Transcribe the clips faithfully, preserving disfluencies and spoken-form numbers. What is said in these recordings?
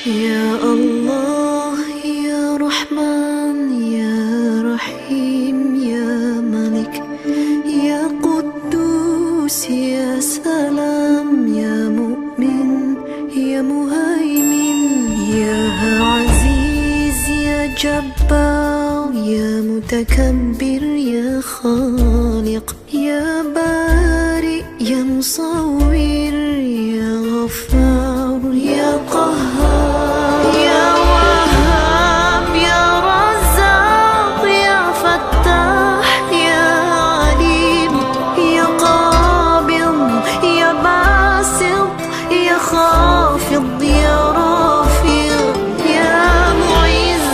يا الله، يا رحمن، يا رحيم، يا ملك، يا قدوس، يا سلام، يا مؤمن، يا مهيمن، يا عزيز، يا جبار، يا متكبر، يا خالق، يا بارئ، يا مصور، يا غفار، يا قهار، يا وهاب، يا رزاق، يا فتاح، يا عليم، يا قابض، يا باسط، يا خافض، يا رافع، يا معز،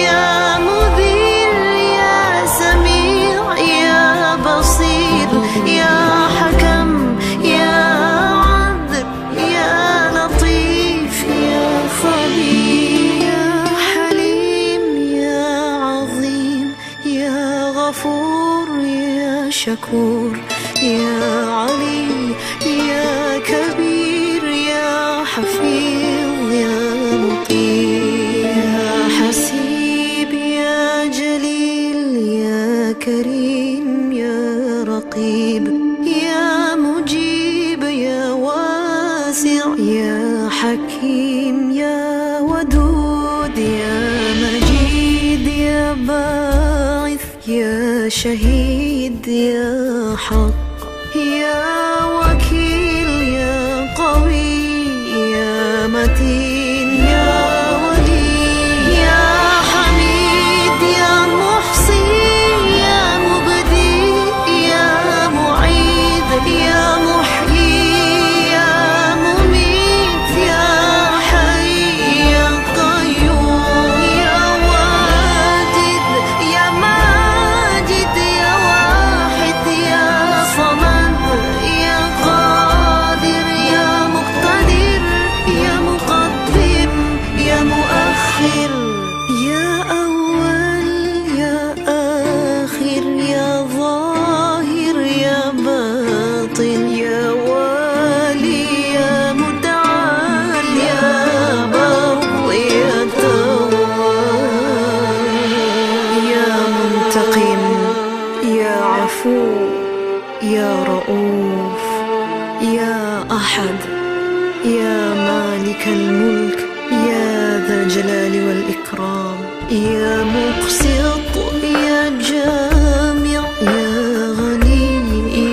يا مذل، يا سميع، يا بصير، يا حكم، يا عدل، يا لطيف، يا خبير، يا حليم، يا عظيم، يا غفور، يا شكور، يا علي، يا كبير، يا حفيظ، يا مقيم، يا حسيب، يا جليل، يا كريم، يا رقيب، يا مجيب، يا واسع، يا حكيم، يا ودود، يا مجيد، يا باعث، يا شهيد، يا حق، يا وكيل، يا قوي، يا متين، يا ولي، يا حميد، يا محصي، يا مبدي، يا معيد، يا محيي، يا مميت، يا حي، يا قيوم، يا واجد، يا ماجد، يا واحد، يا صمد، يا قادر، يا مقتدر، يا مقدم، يا مؤخر، يا أول، يا آخر، يا ظاهر، يا باطن، يا والي، يا متعال، يا بر، يا تواب، يا منتقم، يا عفو، يا رؤوف، يا أحد، يا مالك الملك، يا ذا الجلال والإكرام، يا مقسط، يا جامع، يا غني،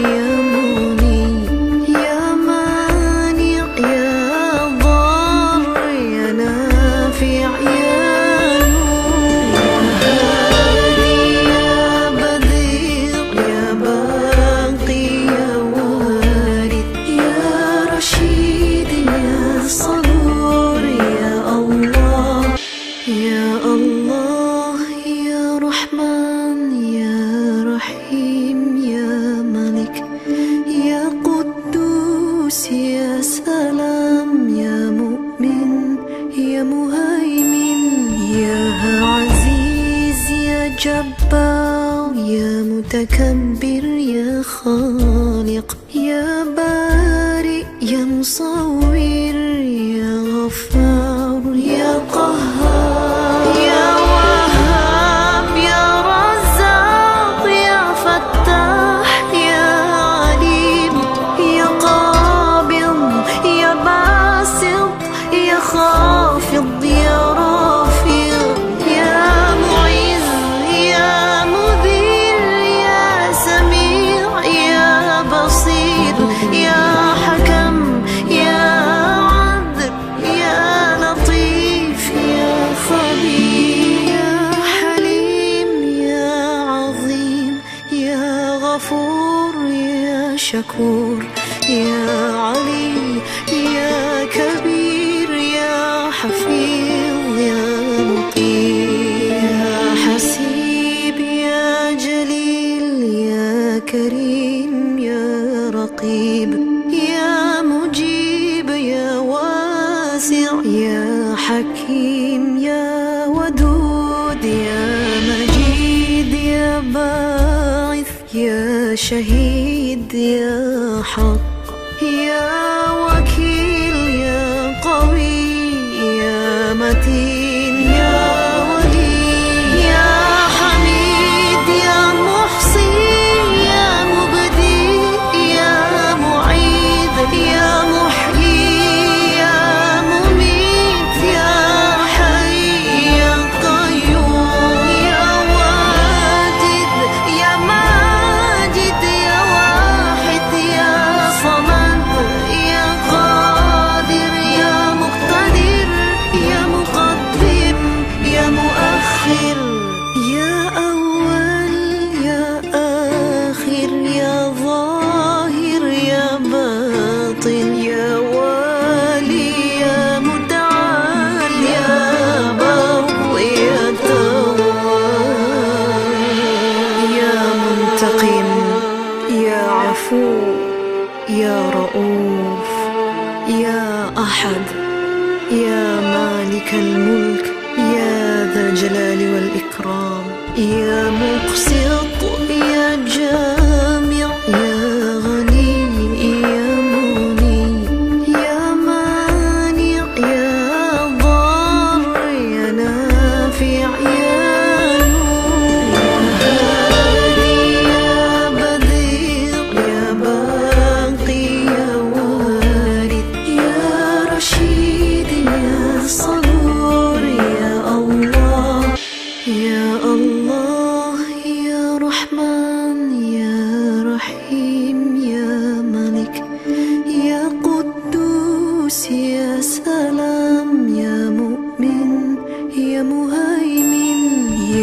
يا مغني، يا مانع، يا ضار، يا نافع، يا نور، يا هادي، يا بديع، يا باقي، يا وارث، يا رشيد، يا صبور، يا الله. يا الله، يا رحمن، يا رحيم، يا ملك، يا قدوس، يا سلام، يا مؤمن، يا مهيمن، يا عزيز، يا جبار، يا متكبر، يا خالق، يا بارئ، يا مصور، يا غفار، يا قهار، يا وهاب، يا رزاق، يا فتاح، يا عليم، يا قابض، يا باسط، يا خافض، يا رافع، يا معز، يا مذل، يا سميع، يا بصير، يا حكم، يا عدل، يا لطيف، يا خبير، يا حليم، يا عظيم، يا غفور، يا شكور، يا علي، يا كبير، يا حفيظ، يا مقيم، يا حسيب، يا جليل، يا كريم، يا رقيب، يا مجيب، يا واسع، يا حكيم، يا ودود، يا مجيد، يا باعث، يا شهيد، يا حق، يا وكيل، يا قوي، يا لك الملك يا ذا الجلال والإكرام، يا مقسط، يا جامع، يا غني، يا مغني، يا مانع، يا ضار، يا نافع، يا نور، يا هادي، يا بديع، يا باقي، يا وارث، يا رشيد، يا صبور، يا الله، يا الله، يا رحمن، يا رحيم، يا ملك، يا قدوس، يا سلام، يا مؤمن، يا مهيمن،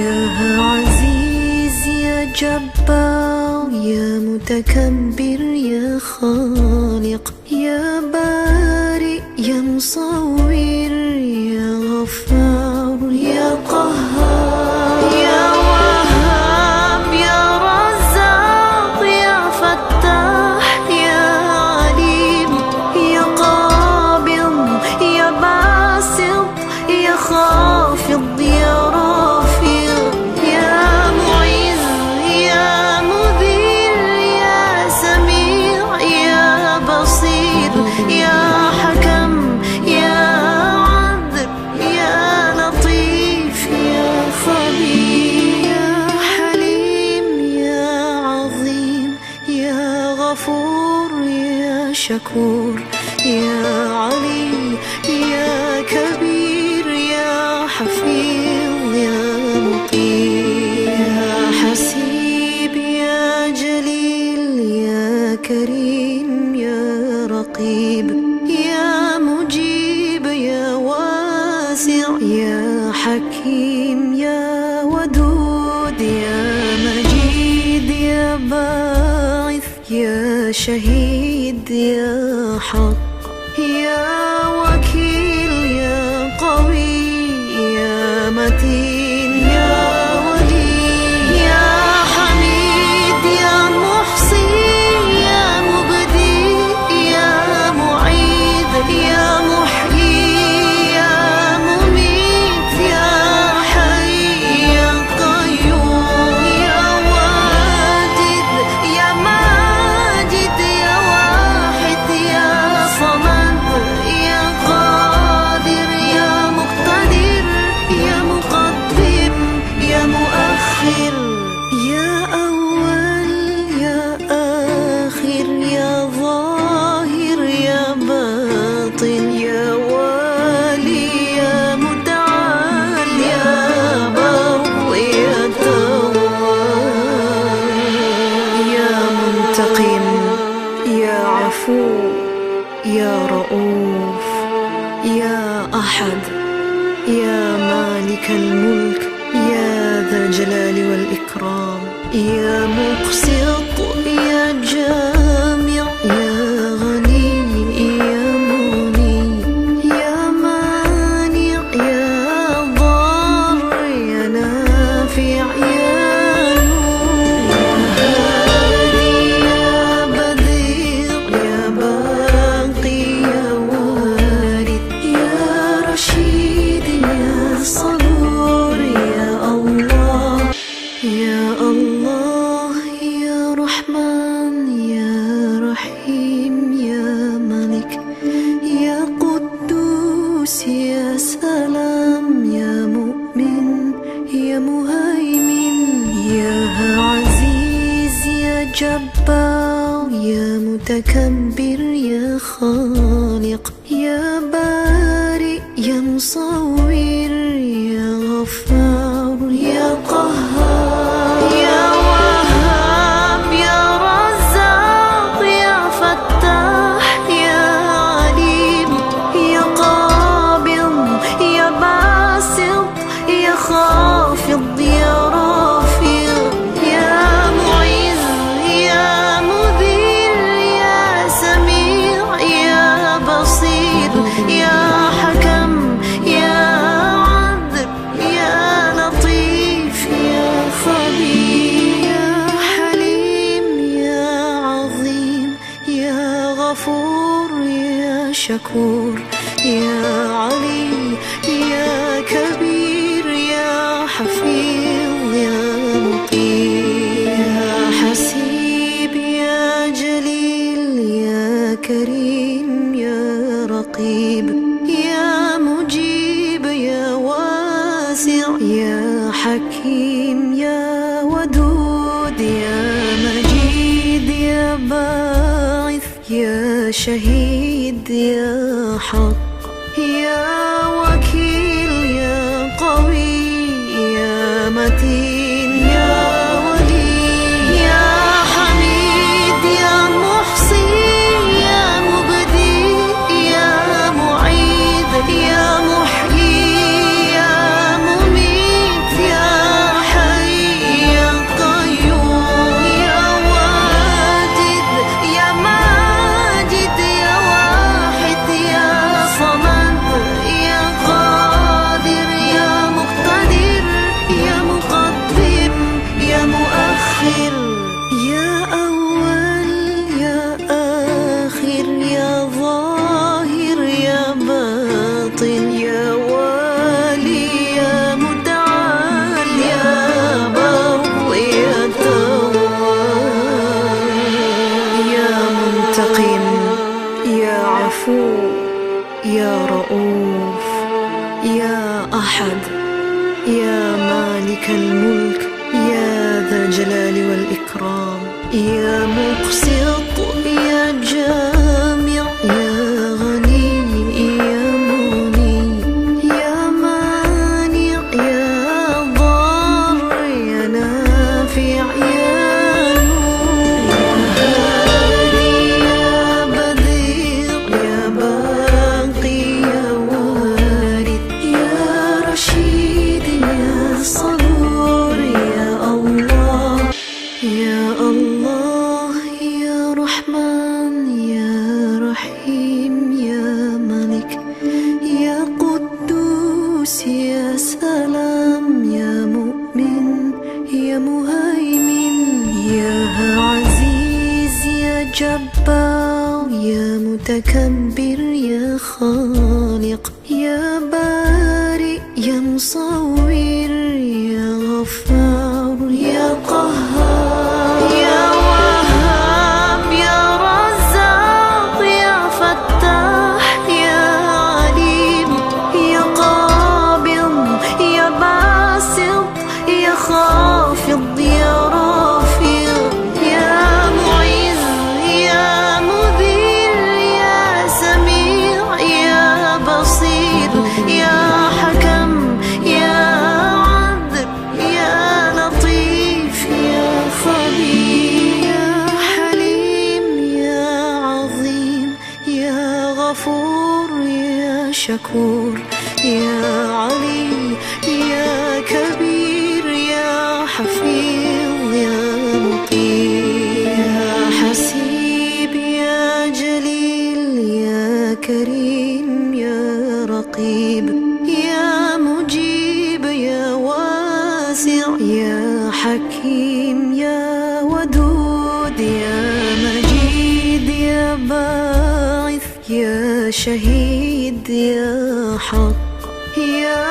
يا عزيز، يا جبار، يا متكبر، يا خالق، يا بارئ، يا مصور، يا غفار، يا قهار، يا وهاب، يا رزاق، يا فتاح، يا عليم، يا قابض، يا باسط، يا خافض، يا رافع، يا معز، يا مذل، يا سميع، يا بصير، يا حكم، يا عدل، يا لطيف، يا خبير، يا حليم، يا عظيم، يا غفور، يا شكور، يا علي، يا كبير، يا حفيظ، يا مقيم، يا حسيب، يا جليل، يا كريم، يا رقيب، يا مجيب، يا واسع، يا حكيم، يا ودود، يا مجيد، يا باعث، يا شهيد، يا حق، يا وكيل، يا قوي، يا متين، يا ولي، يا حميد، يا محصي، يا مبدي، يا معيد، يا محيي، يا مميت، يا حي، يا قيوم، يا واجد، يا ماجد، يا واحد، يا صمد، يا قادر، يا مقتدر، يا مقدم، يا مؤخر، يا أول، يا آخر، يا ظاهر، يا باطن، يا والي، يا متعال، يا بر، يا تواب، يا منتقم، يا عفو، يا رؤوف، يا أحد، يا مالك الملك، يا ذا الجلال والإكرام، يا مقسط، يا جامع، يا غني، يا مغني، يا مانع، يا ضار، يا نافع، يا نور، يا هادي، يا بديع، يا باقي، يا وارث، يا رشيد، يا صبور، يا الله، يا الله، يا رحمن، يا رحيم، يا ملك، يا قدوس، يا سلام، يا مؤمن، يا مهيمن، يا عزيز، يا جبار، يا متكبر، يا خالق، يا بارئ، يا مصور، يا غفار، يا قهار، يا وهاب، يا رزاق، يا فتاح، يا عليم، يا قابض، يا باسط، يا خافض، يا رافع، يا معز، يا مذل، يا سميع، يا بصير، يا حكم، يا عدل، يا لطيف، يا خبير، يا حليم، يا عظيم، يا غفور، يا شكور، يا علي، يا يا شهيد، يا حق، يا وكيل، يا قوي، يا متين، يا ولي، يا حميد، يا محصي، يا مبدي، يا معيد، يا محيي، يا مميت، يا حي، يا قيوم، يا واجد، يا ماجد، يا واحد، يا صمد، يا قادر، يا مقتدر، يا مقدم، يا مؤخر، يا أول، يا آخر، يا ظاهر، يا باطن، يا والي، يا متعال، يا بر، يا تواب، يا منتقم، يا عفو، يا رؤوف، يا أحد، يا مالك الملك، يا ذا الجلال والإكرام، يا مقسط، يا جامع، يا غني، يا مغني، يا مانع، يا ضار، يا نافع، يا نور، يا هادي، يا بديع، يا باقي، يا وارث، يا رشيد، يا صبور، يا الله، يا الله، يا رحمن، يا رحيم، يا ملك، يا قدوس، يا سلام، يا مؤمن، يا مهيمن، يا عزيز، يا جبار، يا متكبر، يا خالق، يا بارئ، يا مصور، يا غفار، يا قهار، يا وهاب، يا رزاق، يا فتاح، يا عليم، يا قابض، يا باسط، يا خافض، يا رافع، يا معز، يا مذل، يا سميع، يا بصير، يا حكم، يا عدل، يا لطيف، يا خبير، يا حليم، يا عظيم، يا غفور، يا شكور، يا علي، يا كبير، يا حفيظ، يا مقيم، يا حسيب، يا جليل، يا كريم، يا رقيب، يا مجيب، يا واسع، يا حكيم، يا ودود، يا مجيد، يا باعث، يا شهيد، يا حق، يا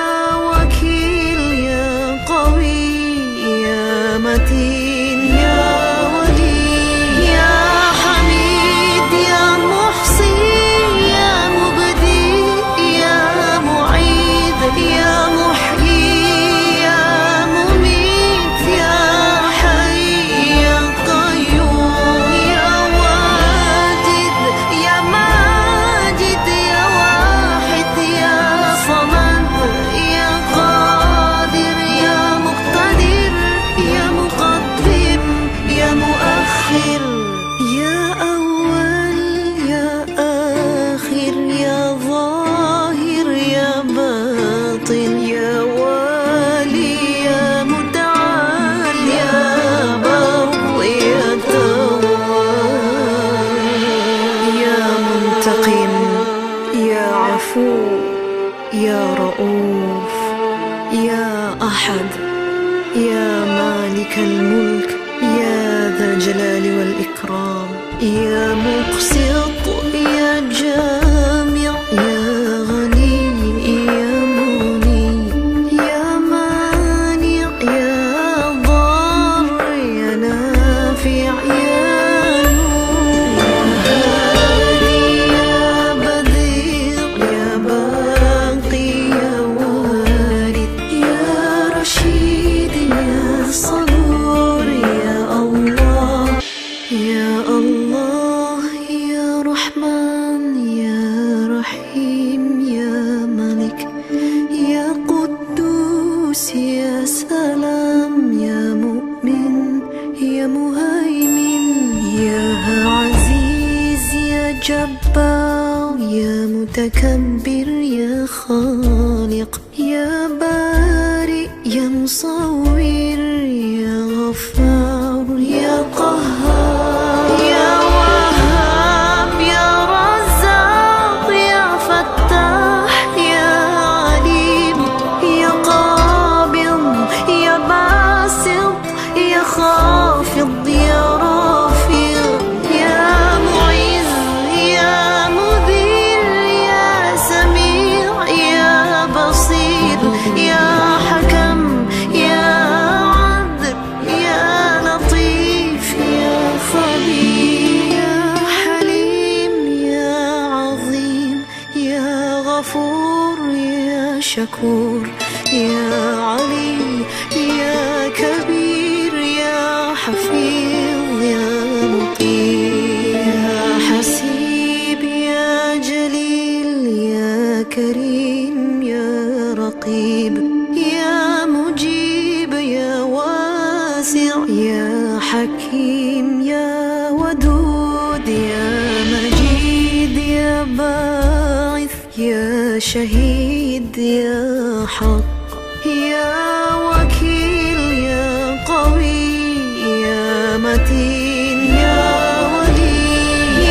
وكيل، يا قوي، يا متين، يا ولي، يا حميد، يا محصي، يا مبدي، يا معيد، يا محيي، يا مميت، يا حي، يا قيوم، يا واجد، يا ماجد، يا واحد، يا صمد، يا قادر، يا مقتدر، يا مقدم، يا مؤخر، يا أول، يا آخر، يا ظاهر، يا باطن، يا والي، يا متعال، يا بر، يا تواب، يا منتقم، يا عفو، يا رؤوف، يا أحد، يا مالك الملك، يا ذا الجلال والإكرام، يا مقسط، يا جامع، يا غني، يا مغني، يا مانع، يا ضار، يا نافع، يا نور، يا هادي، يا بديع، يا باقي، يا وارث، يا رشيد، يا صبور، يا الله، يا الله، يا رحمن. يا مهيمن، يا عزيز، يا جبار، يا متكبر، يا خالق، يا بارئ، يا مصور، يا غفار، يا قهار، يا وهاب، يا رزاق، يا فتاح، يا عليم، يا قابض، يا باسط، يا خافض، يا رافع، يا معز، يا مذل، يا سميع، يا بصير، يا حكم، يا عدل، يا لطيف، يا خبير، يا حليم، يا عظيم، يا غفور، يا شكور، يا علي، يا كبير، يا حفيظ، يا مقيم، يا حسيب، يا جليل، يا كريم، يا رقيب، يا مجيب، يا واسع، يا حكيم، يا ودود، يا مجيد، يا باعث، يا شهيد، يا حق، يا وكيل، يا قوي، يا متين، يا ولي،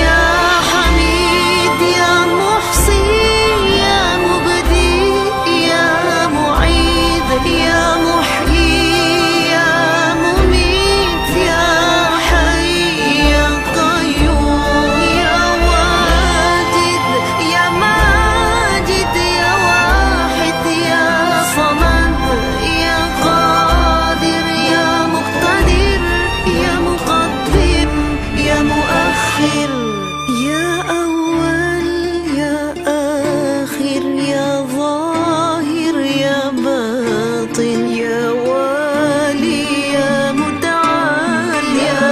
يا حميد، يا محصي، يا مبدي، يا معيد، يا محيي، يا مميت، يا حي، يا قيوم، يا واجد، يا ماجد، يا واحد، يا صمد، يا قادر، يا مقتدر، يا مقدم، يا مؤخر، يا أول، يا آخر، يا ظاهر، يا باطن، يا والي، يا متعال، يا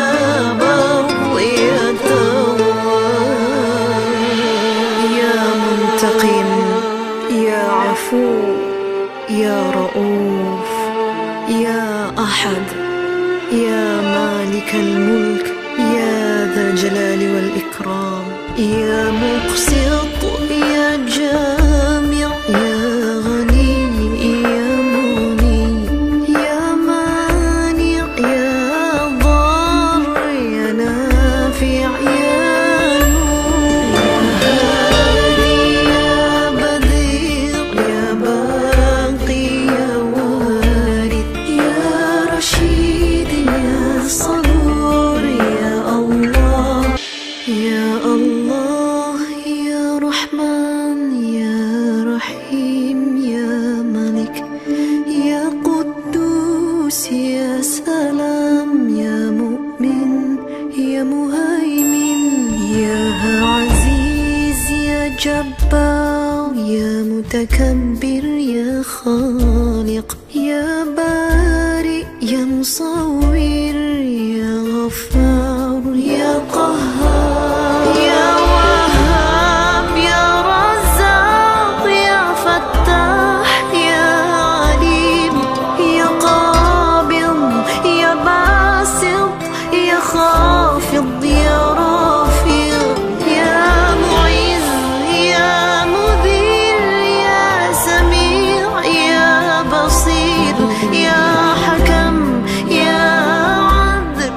بر، يا تواب، يا منتقم، يا عفو، يا رؤوف، يا أحد، يا مالك الملك، يا ذا الجلال والإكرام، يا مقسط، يا جامع، يا غني، يا مغني، يا مانع، يا ضار، يا نافع، يا نور، يا هادي، يا بديع، يا باقي، يا وارث، يا رشيد، يا صبور، يا الله، يا الله، يا رحمن، يا رحيم، يا ملك، يا قدوس، يا سلام، يا مؤمن، يا مهيمن، يا عزيز، يا جبار، يا متكبر، يا خالق، يا بارئ، يا مصور، يا غفار، يا قهار، يا وهاب، يا رزاق، يا فتاح، يا عليم، يا قابض، يا باسط، يا خافض، يا رافع، يا معز، يا مذل، يا سميع، يا بصير، يا حكم، يا عدل،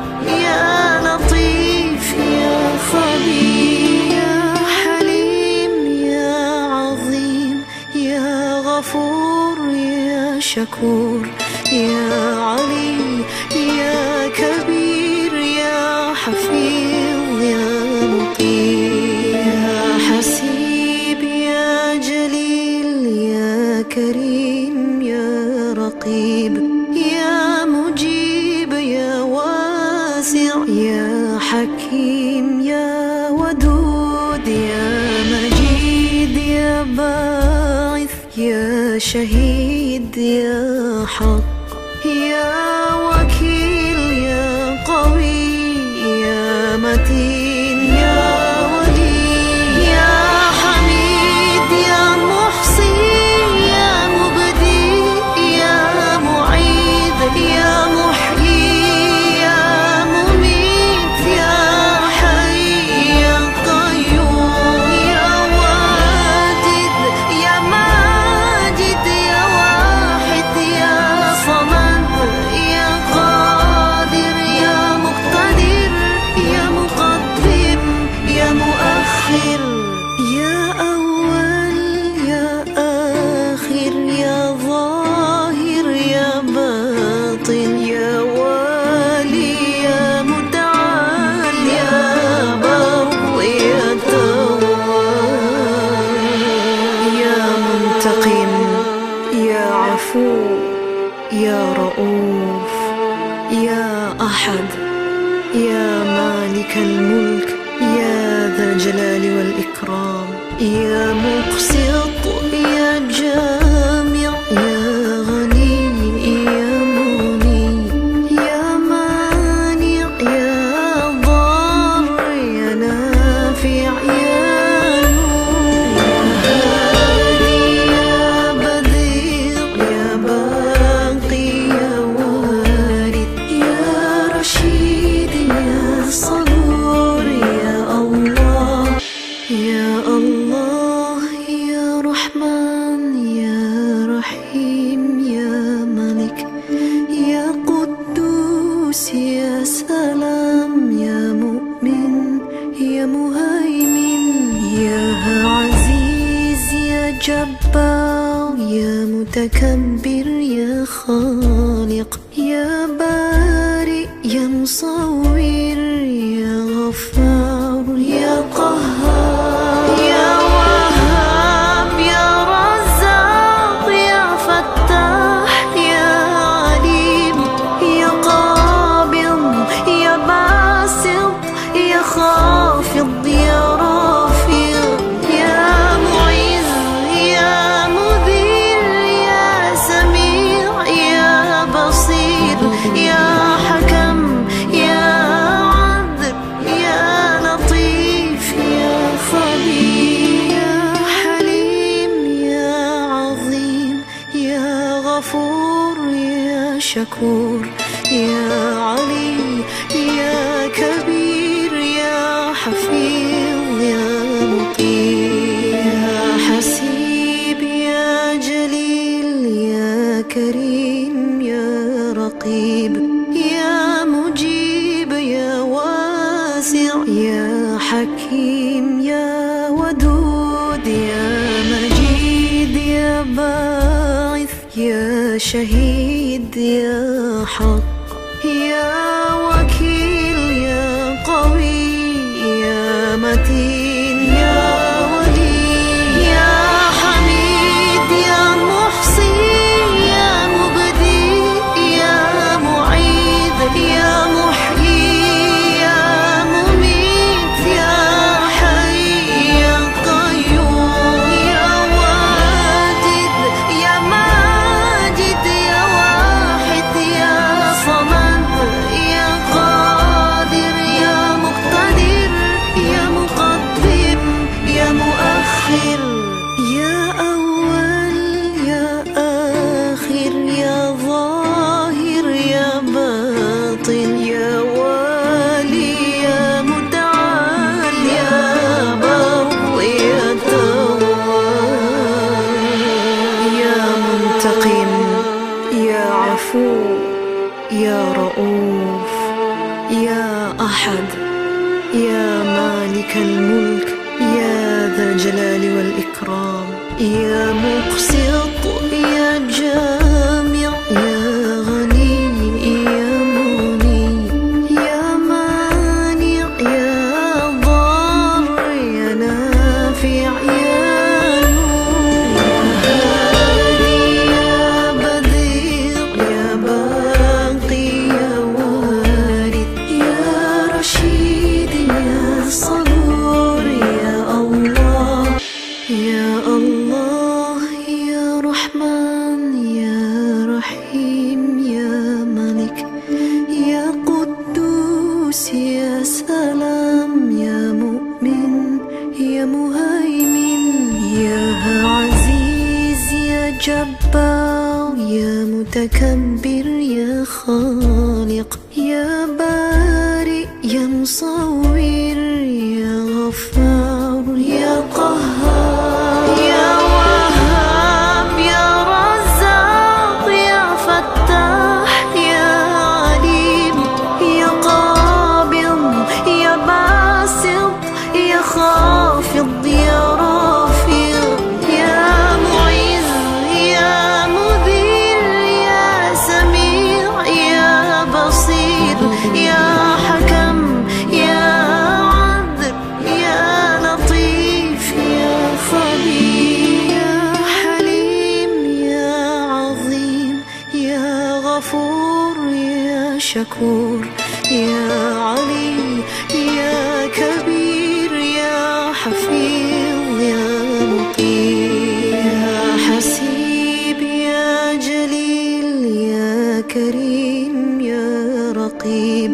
يا لطيف، يا خبير، يا حليم، يا عظيم، يا غفور، يا شكور، يا علي، يا كبير، يا حفيظ، يا مقيم، يا حسيب، يا جليل، يا كريم، يا رقيب، يا مجيب، يا واسع، يا حكيم، يا ودود، يا مجيد، يا باعث، يا شهيد، يا حق، يا وكيل، يا قوي، يا متين، يا ولي، يا حميد، يا محصي، يا مبدي، يا معيد، يا محيي، يا يا رؤوف، يا أحد، يا مالك الملك، يا ذا الجلال والإكرام، يا مقسط، يا جامع، يا غني، يا مغني، يا مانع، يا ضار، يا نافع، يا نور، يا هادي، يا بديع، يا باقي، يا وارث، يا رشيد، يا صبور، يا الله. يا الله، يا رحمن، يا رحيم، يا ملك، يا قدوس، يا سلام، يا مؤمن، يا مهيمن، يا عزيز، يا جبار، يا متكبر، يا خالق، يا بارئ، يا مصور، يا غفار، يا قهار، يا وهاب، يا رزاق، يا فتاح، يا عليم، يا قابض، يا باسط، يا خافض، يا رافع، يا معز، يا مذل، يا سميع، يا بصير، يا حكم، يا عدل، يا لطيف، يا خبير، يا حليم، يا عظيم، يا غفور، يا شكور، يا علي، يا كبير، يا حفيظ، يا مقيم، يا حسيب، يا جليل، يا كريم، يا رقيب، يا مجيب، يا واسع، يا حكيم، يا ودود، يا مجيد، يا باعث، يا شهيد، يا حق، يا وكيل، يا قوي، يا متين، يا ولي، يا حميد، يا محصي، يا مبدي، يا معيد، يا محيي، يا مميت، يا حي، يا قيوم، يا واجد، يا ماجد، يا واحد، يا صمد، يا قادر، يا مقتدر، يا مقدم، يا مؤخر، يا أول، يا آخر، يا ظاهر، يا باطن، يا والي، يا متعال، يا بر، يا تواب، يا منتقم، يا عفو، يا رؤوف، يا أحد، يا مالك الملك، يا ذا الجلال والإكرام، يا مقسط، يا جامع، يا غني، يا مغني، يا مانع، يا ضار، يا نافع، يا نور، يا هادي، يا بديع، يا باقي، يا وارث، يا رشيد، يا صبور، يا الله. يا الله، يا رحمن، يا رحيم، يا ملك، يا قدوس، يا سلام، يا مؤمن، يا مهيمن، يا عزيز، يا جبار، يا متكبر، يا خالق، يا بارئ، يا مصور، يا غفار، يا قهار، يا وهاب، يا رزاق، يا فتاح، يا عليم، يا قابض، يا باسط، يا خافض، يا رافع، يا معز، يا مذل، يا سميع، يا بصير، يا حكم، يا شكور، يا علي، يا كبير، يا حفيظ، يا مقيم، يا حسيب، يا جليل، يا كريم، يا رقيب،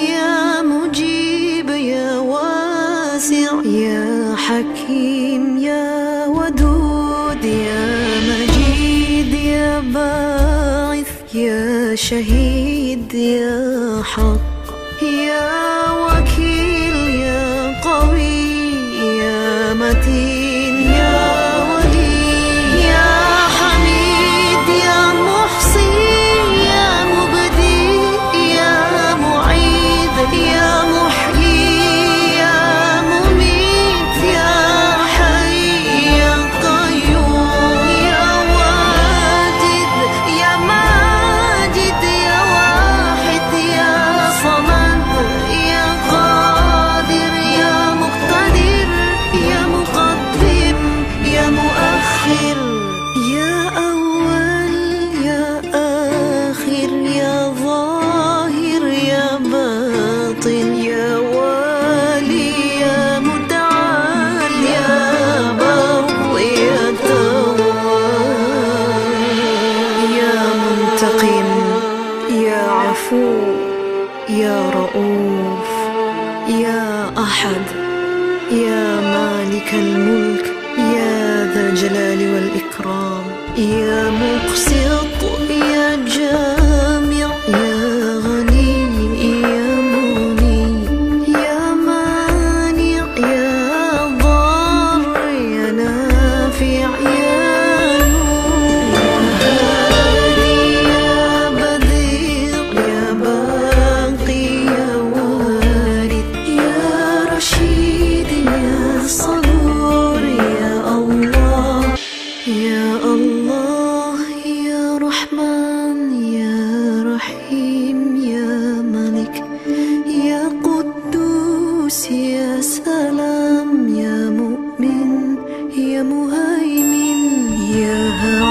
يا مجيب، يا واسع، يا حكيم، يا ودود، يا مجيد، يا باعث، يا شهيد، يا حق، يا وكيل، يا قوي، يا متين، يا ولي، يا حميد، يا محصي، يا مبدي، يا معيد، يا محيي، يا مميت، يا حي، يا قيوم، يا واجد، يا ماجد، يا واحد، يا صمد، يا قادر، يا مقتدر، يا مقدم، يا مؤخر، يا أول، يا آخر، يا ظاهر، يا باطن، يا والي، يا متعال، يا بر، يا تواب، يا منتقم، يا عفو، يا رؤوف، يا أحد، يا مالك الملك، يا ذا الجلال والإكرام، يا مقسط، يا جامع، يا غني، يا مغني، يا مانع، يا ضار، يا نافع، يا نور، يا هادي، يا بديع، يا باقي، يا وارث، يا رشيد، يا صبور، يا الله، يا الله، يا رحمن، يا رحيم، يا ملك، يا قدوس، يا سلام، يا مؤمن، يا مهيمن، يا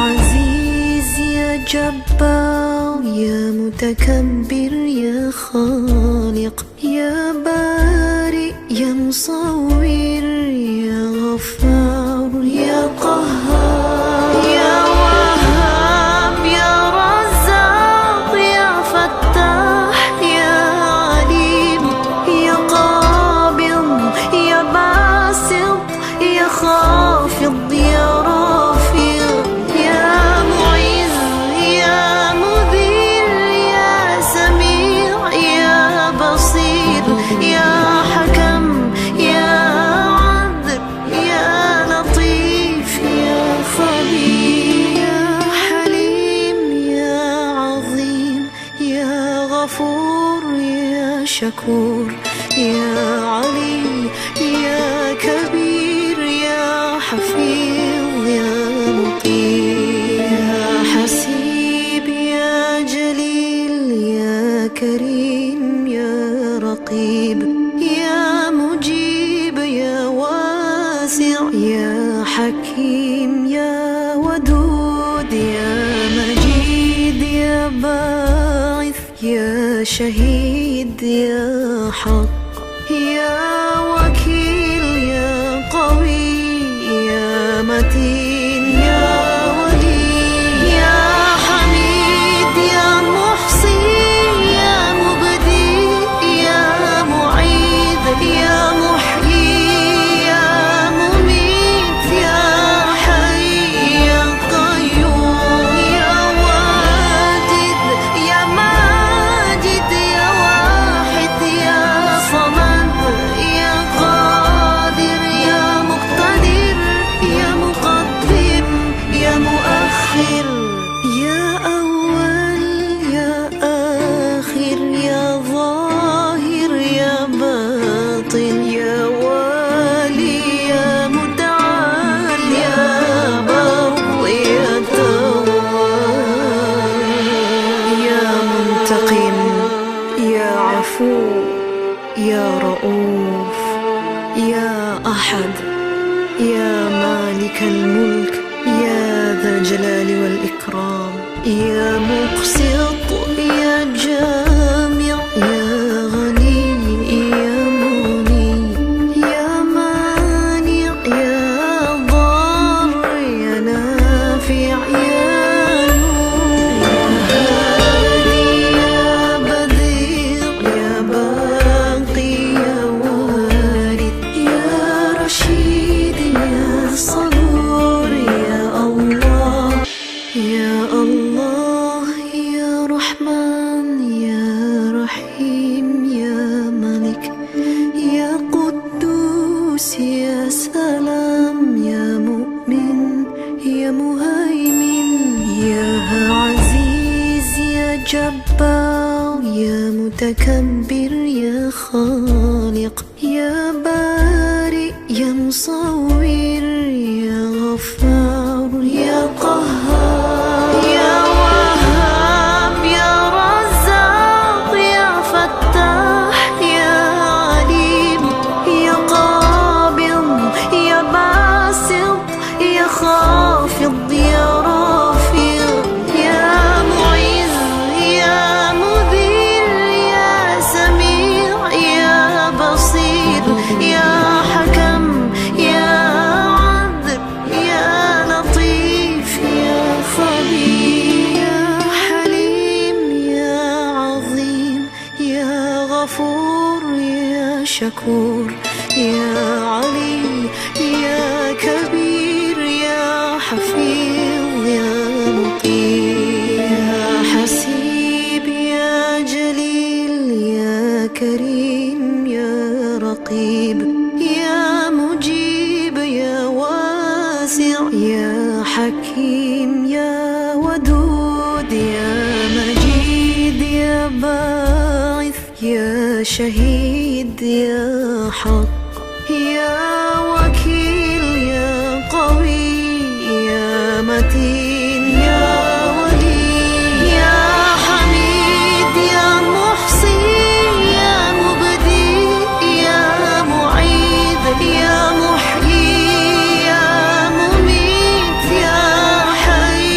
عزيز، يا جبار، يا متكبر، يا خالق، يا بارئ، يا مصور، يا غفار، يا قهار، يا وهاب، يا رزاق، يا فتاح، يا عليم، يا قابض، يا باسط، يا خافض، يا رافع، يا معز، يا مذل، يا سميع، يا بصير، يا حكم، يا عدل، يا لطيف، يا خبير، يا حليم، يا عظيم، يا غفور، يا شكور، يا علي، يا كبير، يا حفيظ، يا مقيم، يا حسيب، يا جليل، يا كريم، يا رقيب، يا مجيب، يا واسع، يا حكيم، يا ودود، يا مجيد، يا باعث، يا شهيد، يا حق، يا وكيل، يا قوي، يا متين، يا ولي، يا حميد، يا محصي، يا مبدي، يا معيد، يا محيي، يا مميت، يا حي، يا قيوم، يا واجد، يا ماجد، يا واحد، يا صمد، يا قادر، يا مقتدر، يا مقدم، يا مؤخر، يا أول، يا آخر، يا ظاهر، يا باطن، يا والي، يا متعال، يا بر، يا تواب، يا منتقم، يا عفو، يا رؤوف، يا أحد، يا مالك الملك، يا ذا الجلال والإكرام، يا مقسط، يا جامع، يا الله، يا رحمن، يا رحيم، يا ملك، يا قدوس، يا سلام، يا مؤمن، يا مهيمن، يا عزيز، يا جبار، يا متكبر، يا خالق، يا بارئ، يا مصور، يا غفار، يا قهار، يا وهاب، يا رزاق، يا فتاح، يا عليم، يا قابض، يا باسط، يا خافض، يا رافع، يا معز، يا مذل، يا سميع، يا بصير، يا حكم، يا عدل، يا لطيف، يا خبير، يا حليم، يا عظيم، يا غفور، يا شكور، يا علي، يا كبير، يا حفيظ، يا مقيم، يا حسيب، يا جليل، يا كريم، يا رقيب، يا مجيب، يا واسع، يا حكيم، يا ودود، يا مجيد، يا باعث، يا شهيد، يا حق، يا وكيل، يا قوي، يا متين، يا ولي، يا حميد، يا محصي، يا مبدي، يا معيد، يا محيي، يا مميت، يا حي،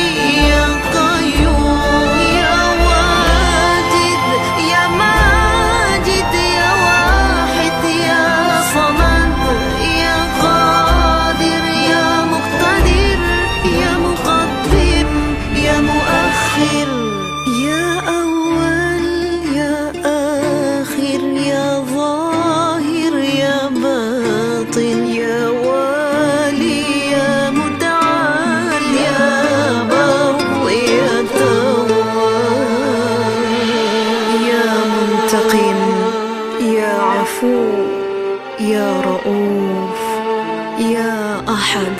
يا قيوم، يا واجد، يا ماجد، يا واحد، يا صمد، يا قادر، يا مقتدر، يا مقدم، يا مؤخر، يا أول، يا آخر، يا ظاهر، يا باطن، يا والي، يا متعال، يا بر، يا تواب، يا منتقم، يا عفو، يا رؤوف، يا أحد،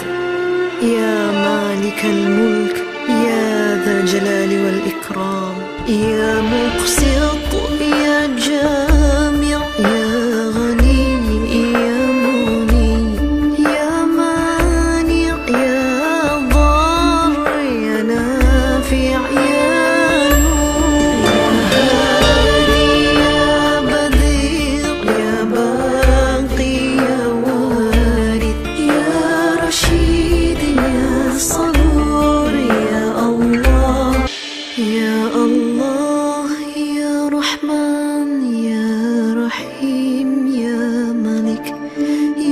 يا مالك الملك، يا ذا الجلال والإكرام، يا مقسط، يا جامع، يا غني، يا مغني، يا مانع، يا ضار، يا نافع، يا نور، يا هادي، يا بديع، يا باقي، يا وارث، يا رشيد، يا صبور، يا الله. يا الله، يا رحمن، يا رحيم، يا ملك،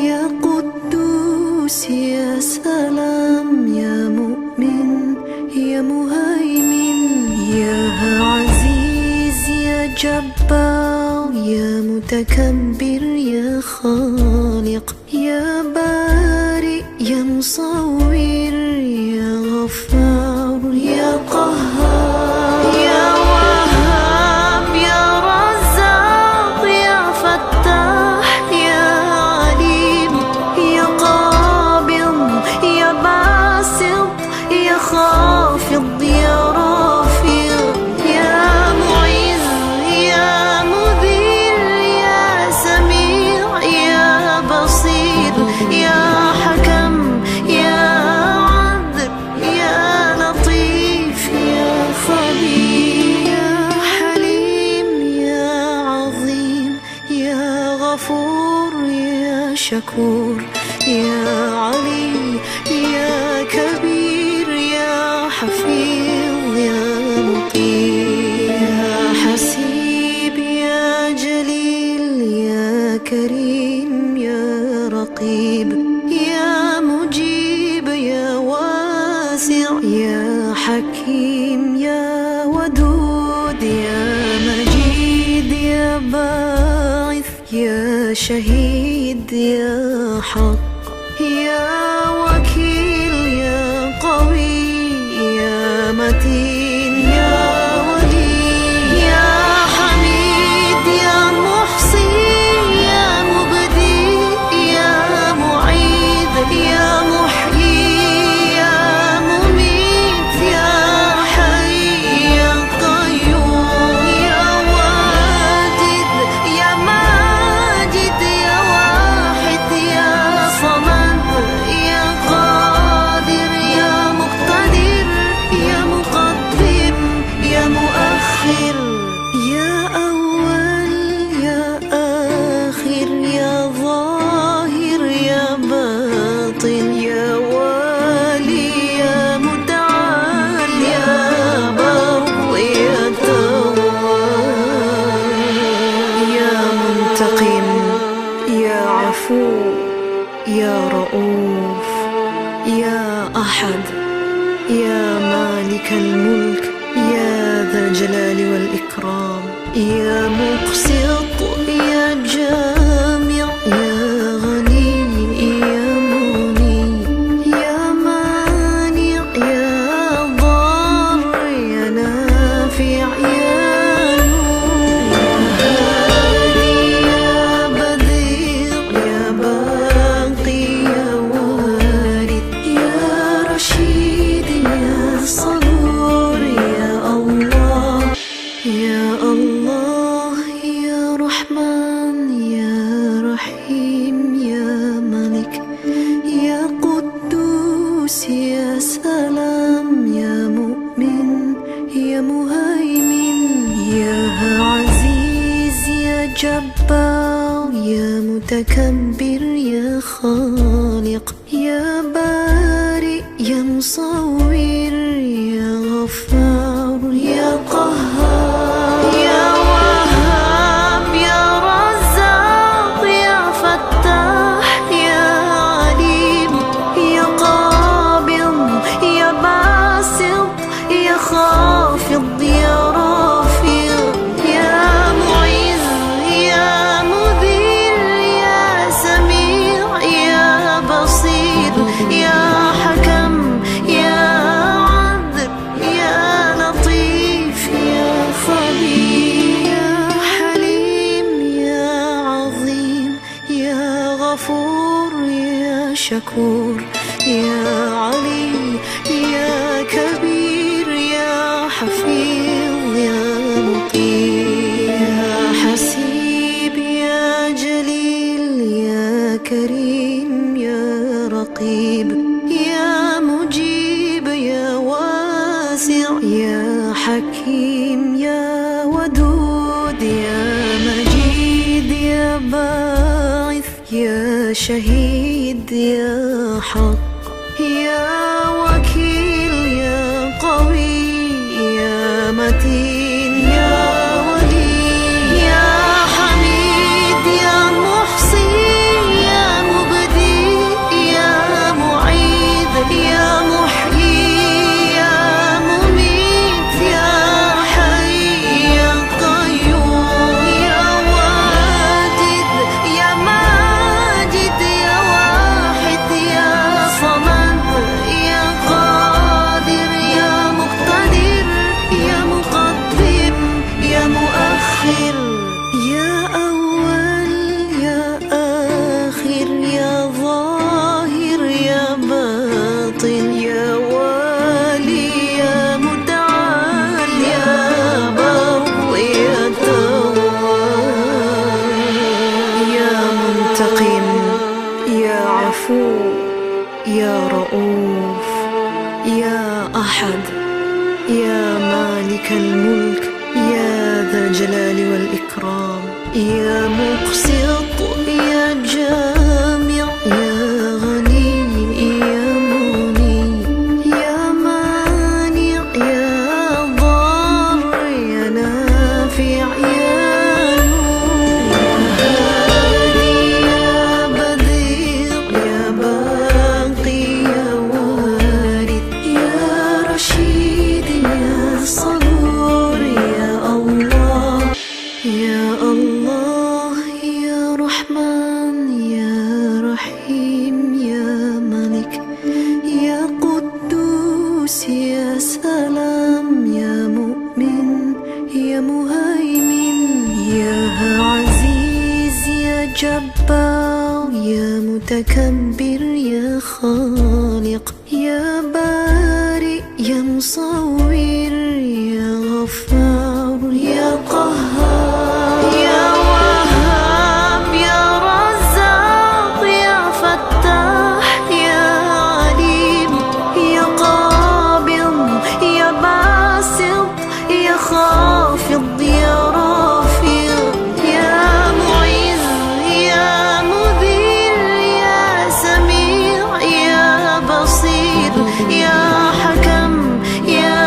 يا قدوس، يا سلام، يا مؤمن، يا مهيمن، يا عزيز، يا جبار، يا متكبر، يا خالق، يا بارئ، يا مصور، يا غفار، يا قهار، يا وهاب، يا رزاق، يا فتاح، يا عليم، يا قابض، يا باسط، يا خافض، يا رافع، يا معز، يا مذل، يا سميع، يا بصير، يا حكم، يا عدل، يا لطيف، يا خبير، يا حليم، يا عظيم، يا غفور، يا شكور، يا علي، يا كبير، يا حفيظ، يا مقيم، يا حسيب، يا جليل، يا كريم، يا رقيب، يا مجيب، يا واسع، يا حكيم، يا ودود، يا مجيد، يا باعث، يا شهيد، يا حق، يا وكيل، يا قوي، يا متين. يا ولي، يا حميد، يا محصي، يا مبدي، يا معيد، يا محيي، يا مميت، يا حي، يا قيوم، يا واجد، يا ماجد، يا واحد، يا صمد، يا قادر، يا مقتدر، يا مقدم، يا مؤخر، يا أول، يا آخر، يا ظاهر، يا باطن، يا والي، يا متعال، يا بر، يا تواب، يا منتقم، يا عفو، يا رؤوف، يا أحد، يا مالك الملك، يا ذا الجلال والإكرام، يا مقسط، يا جامع، يا غني، يا مغني، يا مانع، يا ضار، يا نافع، يا نور، يا هادي، يا بديع، يا باقي، يا وارث، يا رشيد، يا صبور، يا الله، يا الله، يا رحمن، يا رحيم، يا ملك، يا قدوس، يا سلام، يا مؤمن، يا مهيمن، يا عزيز، يا جبار، يا متكبر، يا خالق، يا بارئ، يا مصور، يا غفار، يا قهار، يا وهاب، يا رزاق، يا فتاح، يا عليم، يا قابض، يا باسط، يا خافض، يا رافع، يا معز، يا مذل، يا سميع، يا بصير، يا حكم، يا عدل، يا لطيف، يا خبير، يا حليم، يا عظيم، يا غفور، يا شكور، يا علي، يا كبير، يا حفيظ، يا مقيم، يا حسيب، يا جليل، يا كريم، يا رقيب، يا مجيب، يا واسع، يا حكيم، يا ودود، يا مجيد، يا باعث، يا شهيد، يا حق، يا وكيل، يا قوي، يا متين، يا ولي، يا حميد، يا محصي، يا مبدي، يا معيد، يا محيي، يا مميت، يا حي، يا قيوم، يا واجد، يا ماجد، يا واحد، يا صمد، يا قادر، يا مقتدر، يا مقدم، يا مؤخر، يا أول، يا آخر، يا ظاهر، يا باطن، يا والي، يا متعال، يا بر، يا تواب، يا منتقم، يا عفو، يا رؤوف، يا أحد، يا مالك الملك، يا ذا الجلال والإكرام، يا مقسط، يا جامع، يا غني، يا مغني، يا مانع، يا ضار، يا نافع، يا نور، يا هادي، يا بديع، يا باقي، يا وارث، يا رشيد، يا صبور، يا الله، يا الله، يا جبار، يا متكبر، يا خالق، يا بارئ، يا مصور، يا غفار، يا قهار، يا وهاب، يا رزاق، يا فتاح، يا عليم، يا قابض، يا باسط، يا خافض، يا رافع، يا معز، يا مذل، يا سميع، يا بصير، يا حكم، يا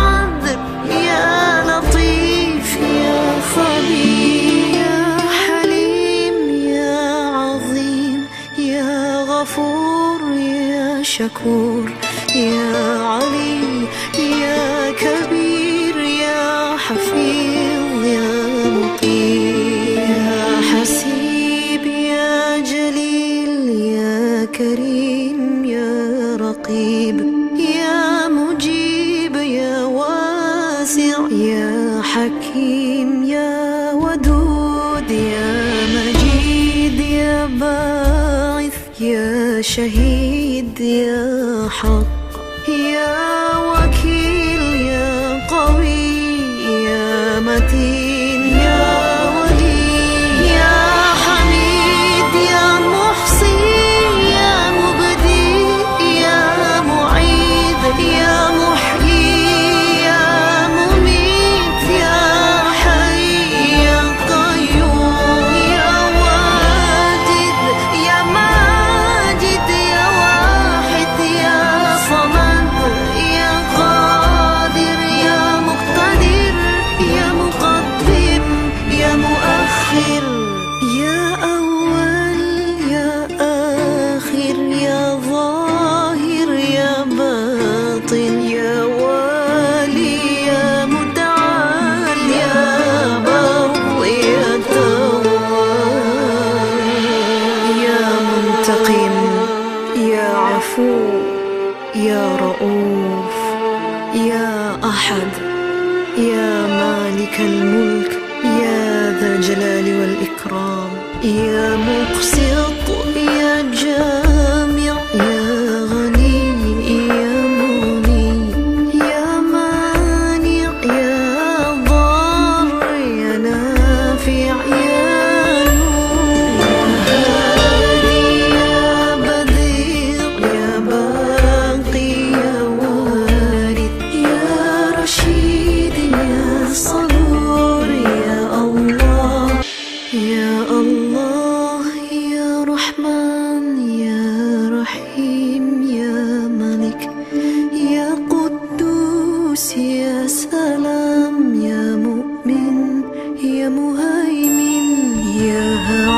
عدل، يا لطيف، يا خبير، يا حليم، يا عظيم، يا غفور، يا شكور، يا علي، يا كبير، يا حفيظ، يا مقيم، يا حسيب، يا جليل، يا كريم، يا رقيب، يا مجيب، يا واسع، يا حكيم، يا ودود، يا مجيد، يا باعث، يا شهيد، يا حق، يا وكيل، يا قوي، يا متين، يا ولي، يا حميد، يا محصي، يا مبدي، يا معيد، يا محيي، يا مميت، يا حي، يا قيوم، يا واجد، يا ماجد، يا واحد، يا صمد، يا قادر، يا مقتدر، يا مقدم، يا مؤخر، يا أول، يا آخر، يا ظاهر، يا باطن، يا والي، يا متعال، يا بر، يا تواب، يا منتقم، يا عفو، يا رؤوف، يا أحد، يا مالك الملك، يا ذا الجلال والإكرام، يا مقسط، يا جامع، يا غني، يا مغني، يا مانع، يا ضار، يا نافع، يا نور، يا هادي، يا بديع، يا باقي، يا وارث، يا رشيد، يا صبور، يا الله، يا الله، يا رحمن، يا رحيم، يا ملك، يا قدوس، يا سلام، يا مؤمن، يا مهيمن، يا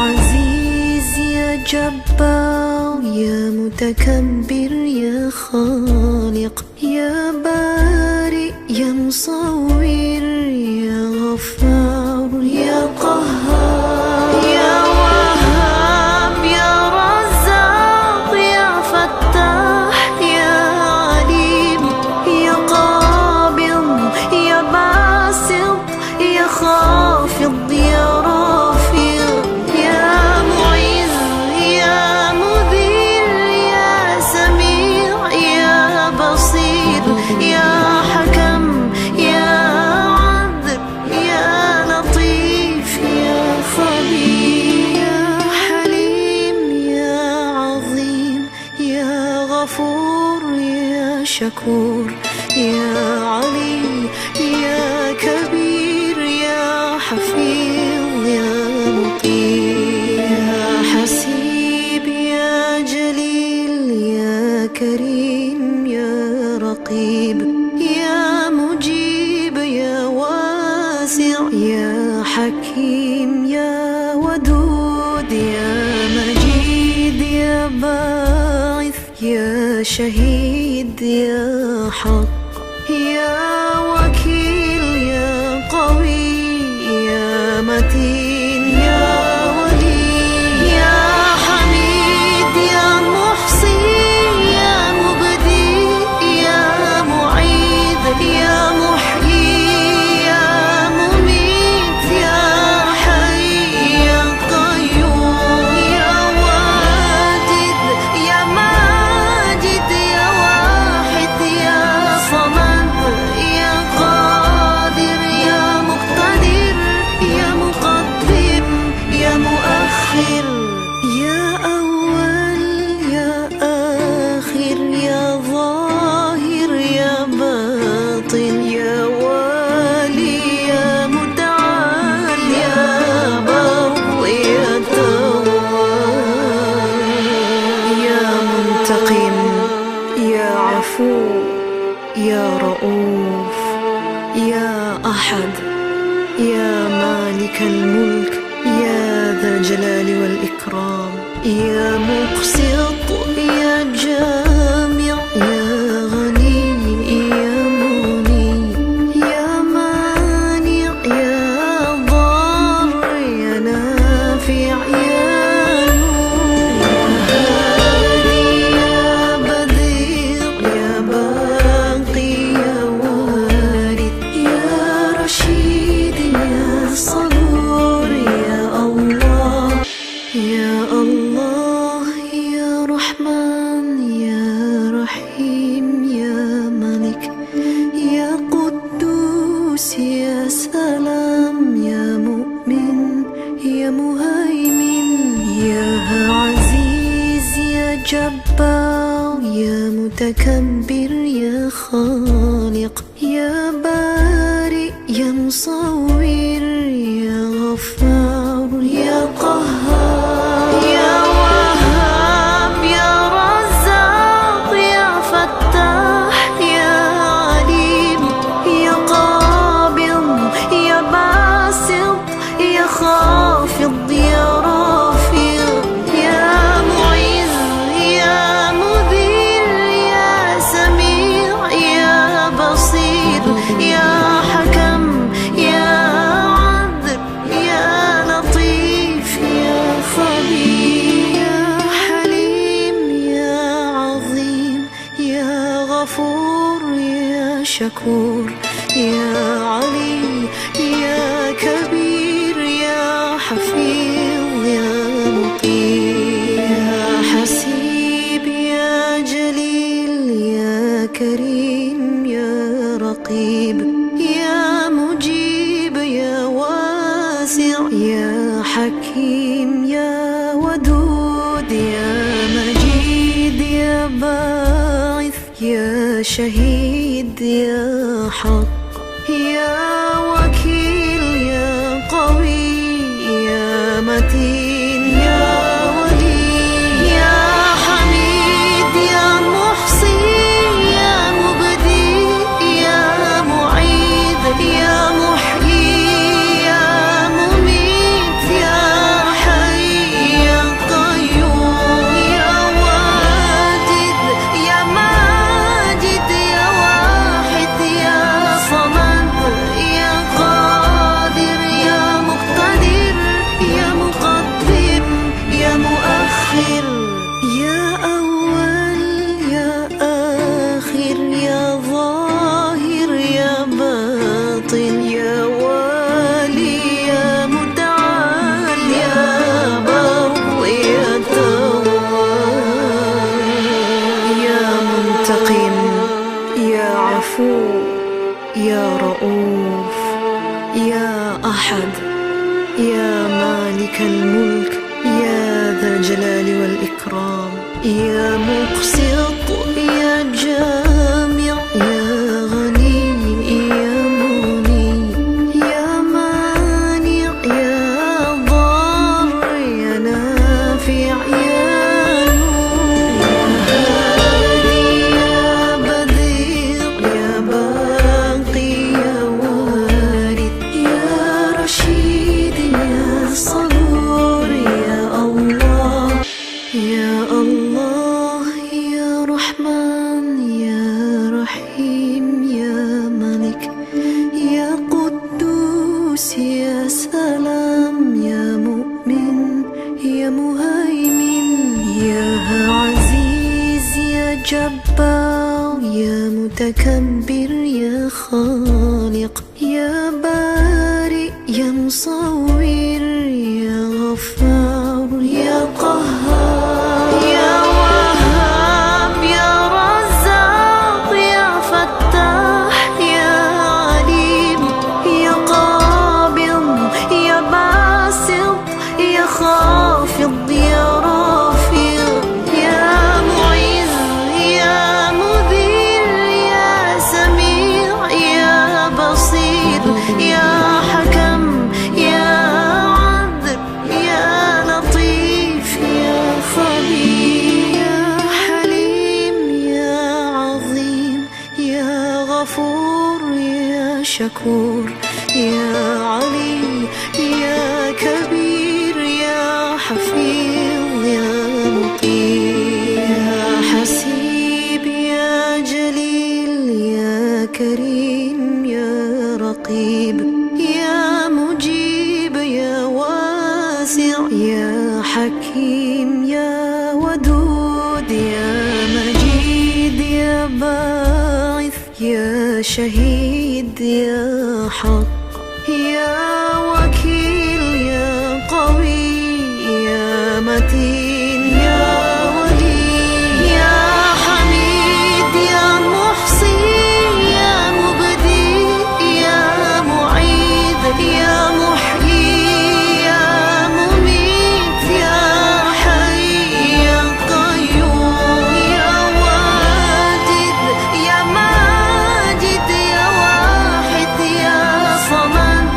عزيز، يا جبار، يا متكبر، يا خالق، يا بارئ، يا مصور، يا غفار، يا قهار، يا وهاب، يا رزاق، يا فتاح، يا عليم، يا قابض، يا باسط، يا خافض، يا رافع، يا معز، يا مذل، يا سميع، يا بصير، يا حكم، يا عدل، يا لطيف، يا خبير، يا حليم، يا عظيم، يا غفور، يا شكور، يا علي، يا كبير، يا حفيظ، يا مقيم، يا حسيب، يا جليل، يا كريم، يا رقيب، يا مجيب، يا واسع، يا حكيم، يا ودود، يا مجيد، يا باعث، يا شهيد، يا حق، يا وكيل، يا قوي، يا متين، يا ولي، يا حميد، يا محصي، يا مبدي، يا معيد، يا محيي، يا مميت، يا حي، يا قيوم. أحد. يا مالك الملك، يا ذا الجلال والإكرام، يا مقسط، يا جامع، يا غني، يا مغني، يا مانع، يا ضار، يا نافع، يا نور، يا هادي، يا بديع، يا باقي، يا وارث، يا رشيد، يا صبور، يا الله. يا الله، يا رحمن، يا رحيم، يا ملك، يا قدوس، يا سلام، يا مؤمن، يا مهيمن، يا عزيز، يا جبار، يا متكبر، يا خالق، يا بارئ، يا مصور، يا غفار، يا قهار، يا وهاب، يا رزاق، يا فتاح، يا عليم، يا قابض، يا باسط، يا خافض، يا رافع، يا معز، يا مذل، يا سميع، يا بصير، يا حكم، يا عدل، يا لطيف، يا خبير، يا حليم، يا عظيم، يا غفور، يا شكور، يا علي، يا كبير، يا حفيظ، يا مقيم، يا حسيب، يا جليل، يا كريم، يا رقيب، يا مجيب، يا واسع، يا حكيم، يا ودود، يا مجيد، يا باعث، يا شهيد، يا حق، يا وكيل، يا قوي، يا متين، يا ولي، يا حميد، يا محصي، يا مبدي، يا معيد، يا محيي، يا مميت، يا حي، يا قيوم، يا واجد، يا ماجد، يا واحد، يا صمد، يا قادر، يا مقتدر، يا مقدم، يا مؤخر، يا أول، يا آخر، يا ظاهر، يا باطن، يا والي، يا متعال، يا بر، يا تواب، يا منتقم، يا عفو، يا رؤوف، يا أحد، يا مالك الملك، يا ذا الجلال والإكرام، يا مقسط، يا جامع، يا غني، يا مغني، يا مانع، يا ضار، يا نافع، يا نور، يا هادي، يا بديع، يا باقي، يا وارث، يا رشيد، يا صبور، يا الله. يا الله، يا رحمن، يا رحيم، يا ملك، يا قدوس، يا سلام، يا مؤمن، يا مهيمن، يا عزيز، يا جبار، يا متكبر، يا خالق، يا بارئ، يا مصور، يا غفار، يا قهار، يا وهاب، يا رزاق، يا فتاح، يا عليم، يا قابض، يا باسط، يا خافض، يا رافع، يا معز، يا مذل، يا سميع، يا بصير، يا حكم، يا عدل، يا شكور، يا علي، يا كبير، يا حفيظ، يا مقيم، يا حسيب، يا جليل، يا كريم، يا رقيب، يا مجيب، يا واسع، يا حكيم، يا ودود، يا مجيد، يا باعث، يا شهيد، يا حق، يا وكيل، يا قوي، يا متين، يا ولي، يا حميد، يا محصي، يا مبدي، يا معيد، يا محيي، يا مميت، يا حي، يا قيوم، يا واجد، يا ماجد، يا واحد، يا صمد،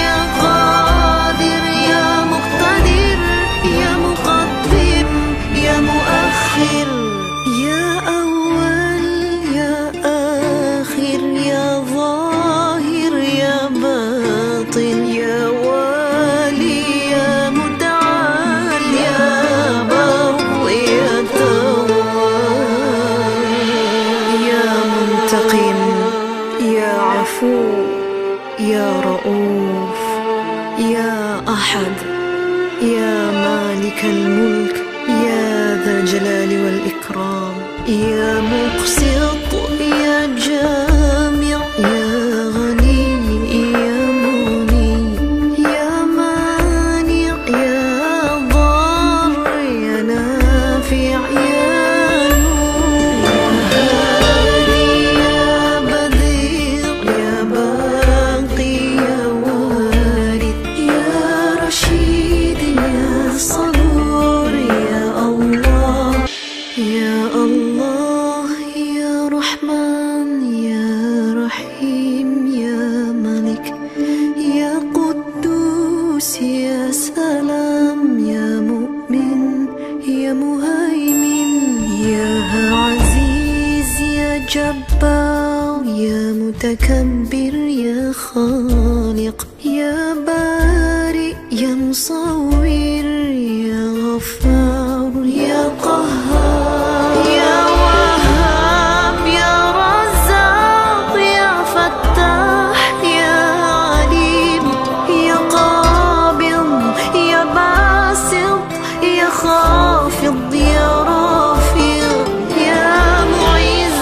يا قادر، يا مقتدر، يا مقدم، يا مؤخر، يا أول، يا آخر، يا ظاهر، يا باطن، يا والي، يا متعال، يا بر، يا تواب، يا منتقم، يا عفو، يا رؤوف، يا أحد، يا مالك الملك، يا ذا الجلال والإكرام، يا مقسط، يا جامع، يا غني، يا مغني، يا مانع، يا ضار، يا نافع، يا نور، يا هادي، يا بديع، يا باقي، يا وارث، يا رشيد، يا صبور، يا الله، يا الله، يا رحمن، يا رحيم، يا ملك، يا قدوس، يا سلام، يا مؤمن، يا مهيمن، يا عزيز، يا جبار، يا متكبر، يا خالق، يا بارئ، يا مصور، يا غفار، يا قهار، يا وهاب، يا رزاق، يا فتاح، يا عليم، يا قابض، يا باسط، يا خافض، يا رافع، يا معز،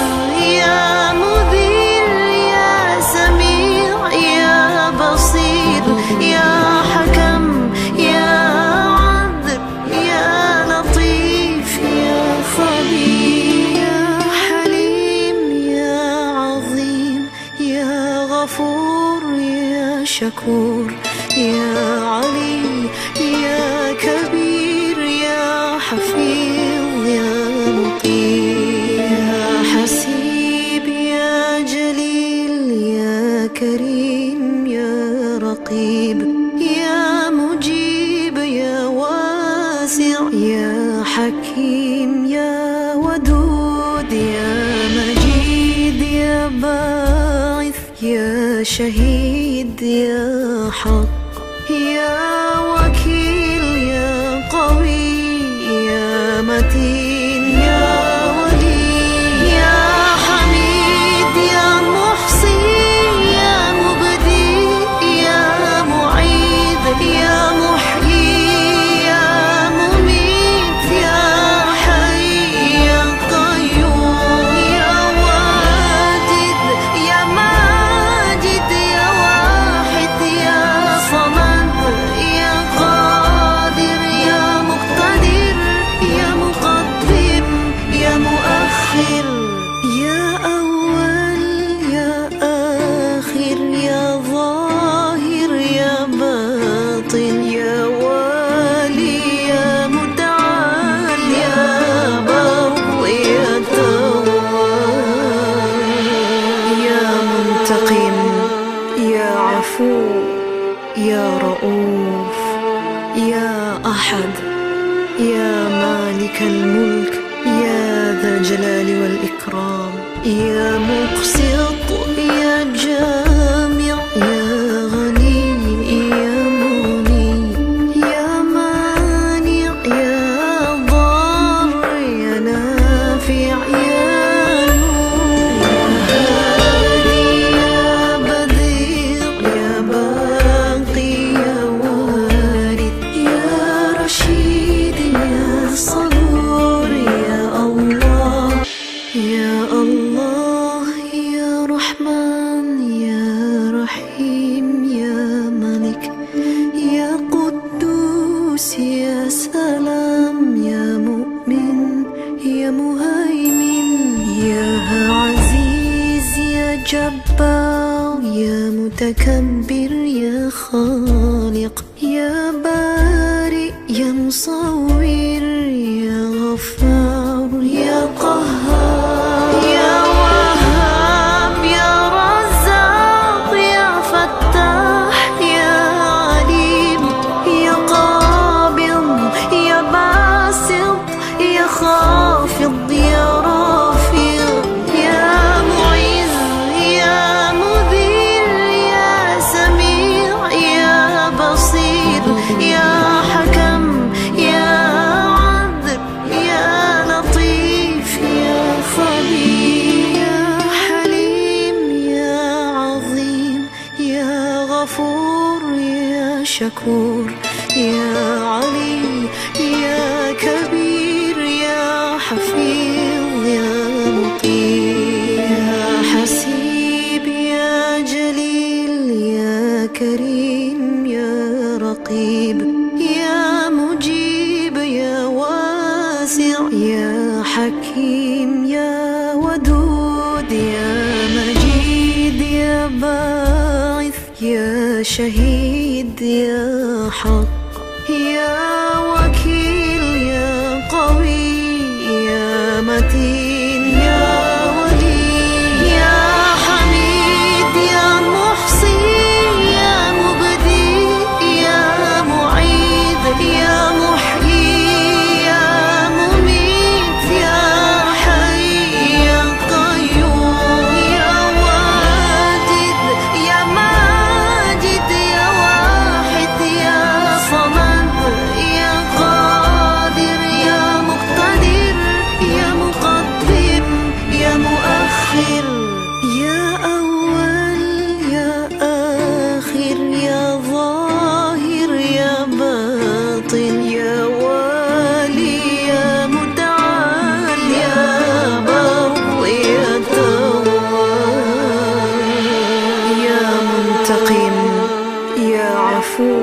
يا مذل، يا سميع، يا بصير، يا حكم، يا عدل، يا لطيف، يا خبير، يا حليم، يا عظيم، يا غفور، يا شكور، يا علي، يا كبير، يا حفيظ، يا مقيم، يا حسيب، يا جليل، يا كريم، يا رقيب، يا مجيب، يا واسع، يا حكيم، يا ودود، يا مجيد، يا باعث، يا شهيد، يا حق، يا وكيل، يا قوي، يا متين، يا ولي، يا حميد، يا محصي، يا مبدي، يا معيد، يا محيي، يا مميت، يا حي، يا قيوم، يا واجد، يا ماجد، يا واحد، يا صمد، يا قادر، يا مقتدر، يا مقدم، يا مؤخر، يا أول، يا آخر، يا ظاهر، يا باطن، يا والي، يا متعال، يا بر، يا تواب، يا منتقم، يا عفو، يا رؤوف، يا أحد، يا مالك الملك، يا ذا الجلال والإكرام، يا مقسط، يا جامع، يا متكبر، يا خالق، يا بارئ، يا مصور، يا غفار، يا قهار، يا وهاب، يا رزاق، يا فتاح، يا عليم، يا قابض، يا باسط، يا خافض، يا رافع، يا معز، يا مذل، يا سميع، يا بصير، يا حكم، يا عدل، يا لطيف، يا خبير، يا حليم، يا عظيم، يا غفور، يا شكور، يا علي، يا كبير، يا حفيظ، يا مقيم، يا حسيب، يا جليل، يا كريم، يا رقيب، يا مجيب، يا واسع، يا حكيم، يا ودود، يا مجيد، يا باعث، يا شهيد، يا حق، يا وكيل، يا قوي، يا متين، يا ولي، يا حميد، يا محصي، يا مبدي، يا معيد، يا محيي، يا مميت، يا حي، يا قيوم، يا واجد، يا ماجد، يا واحد، يا صمد، يا قادر، يا مقتدر، يا مقدم، يا مؤخر، يا أول، يا آخر، يا ظاهر، يا باطن، يا والي، يا متعال، يا بر، يا تواب، يا منتقم، يا عفو،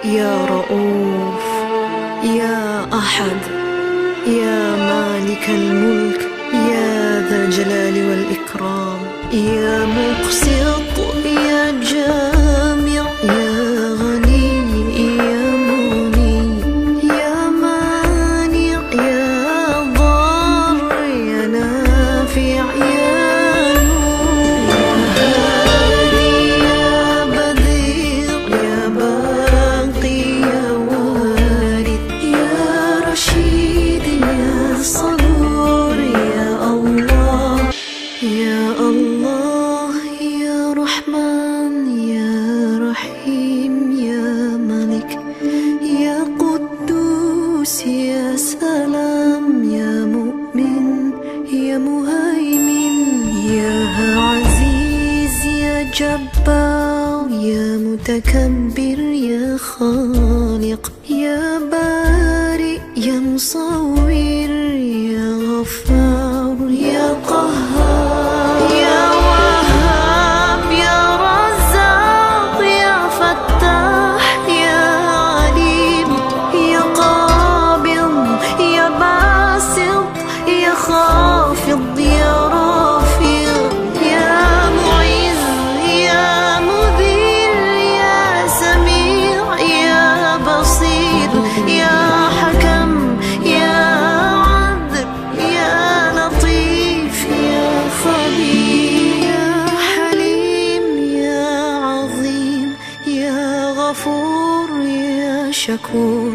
يا رؤوف، يا أحد، يا مالك الملك، يا ذا الجلال والإكرام، يا مقسط، يا جامع، يا غني، يا مغني، يا مانع، يا ضار، يا نافع، يا نور، يا هادي، يا بديع، يا باقي، يا وارث، يا رشيد، يا صبور، يا الله، يا الله، يا رحمن، يا رحيم، يا ملك، يا قدوس، يا سلام، يا مؤمن، يا مهيمن، يا عزيز، يا جبار، يا متكبر، يا خالق، يا بارئ، يا مصور، يا غفار، يا قهار، يا وهاب، يا رزاق، يا فتاح، يا عليم، يا قابض، يا باسط، يا خافض، يا رافع، يا معز، يا مذل، يا سميع، يا بصير، يا حكم، يا عدل، يا لطيف، يا خبير، يا حليم، يا عظيم، يا غفور، يا شكور،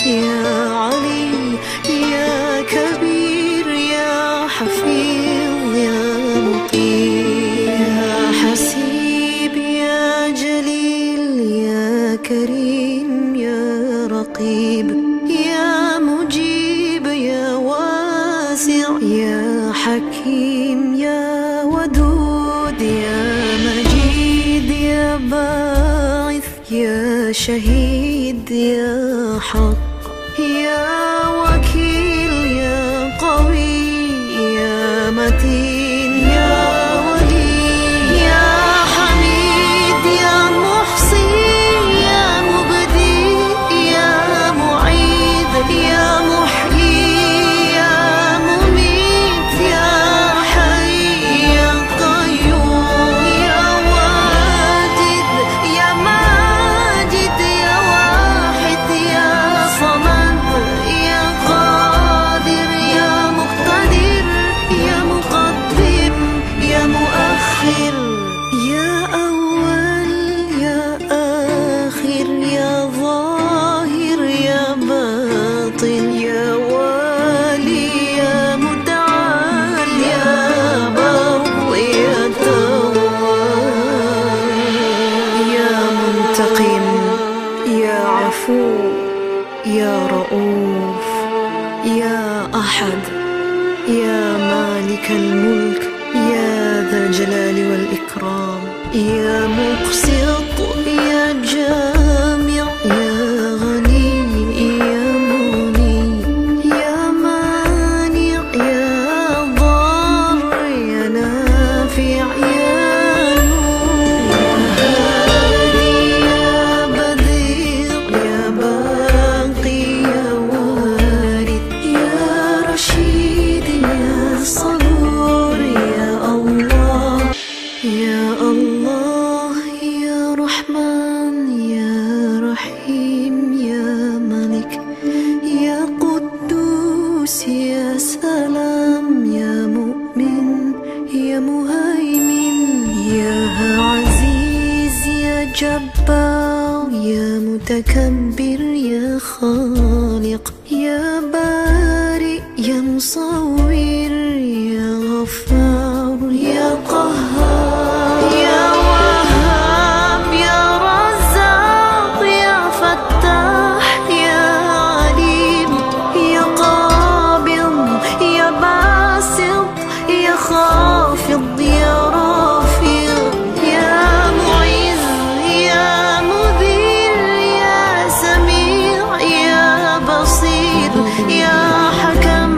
يا علي، يا كبير، يا حفيظ، يا مقيم، يا حسيب، يا جليل، يا كريم، يا رقيب، يا مجيب، يا واسع، يا حكيم، يا ودود، يا مجيد، يا باعث، يا شهيد، يا حق، يا وكيل، يا قوي، يا متين، يا ولي، يا حميد، يا محصي، يا مبدي، يا معيد، يا محيي، يا مميت، يا حي، يا قيوم، يا منتقم، يا عفو، يا رؤوف، يا أحد، يا مالك الملك، يا ذا الجلال والإكرام، يا مقسط، يا جامع، يا غني، يا مغني، يا مانع، يا ضار، يا نافع، يا نور، يا هادي، يا بديع، يا باقي، يا وارث، يا رشيد، يا صبور، يا الله، يا الله، يا رحمن، يا رحيم، يا ملك، يا قدوس، يا سلام، يا مؤمن، يا مهيمن، يا عزيز، يا جبار، يا متكبر، يا خالق، يا بارئ، يا مصور، يا غفار، يا قهار، يا وهاب، يا رزاق، يا فتاح، يا عليم، يا قابض، يا باسط، يا خافض، يا رافع، يا معز، يا مذل، يا سميع، يا بصير، يا حكم،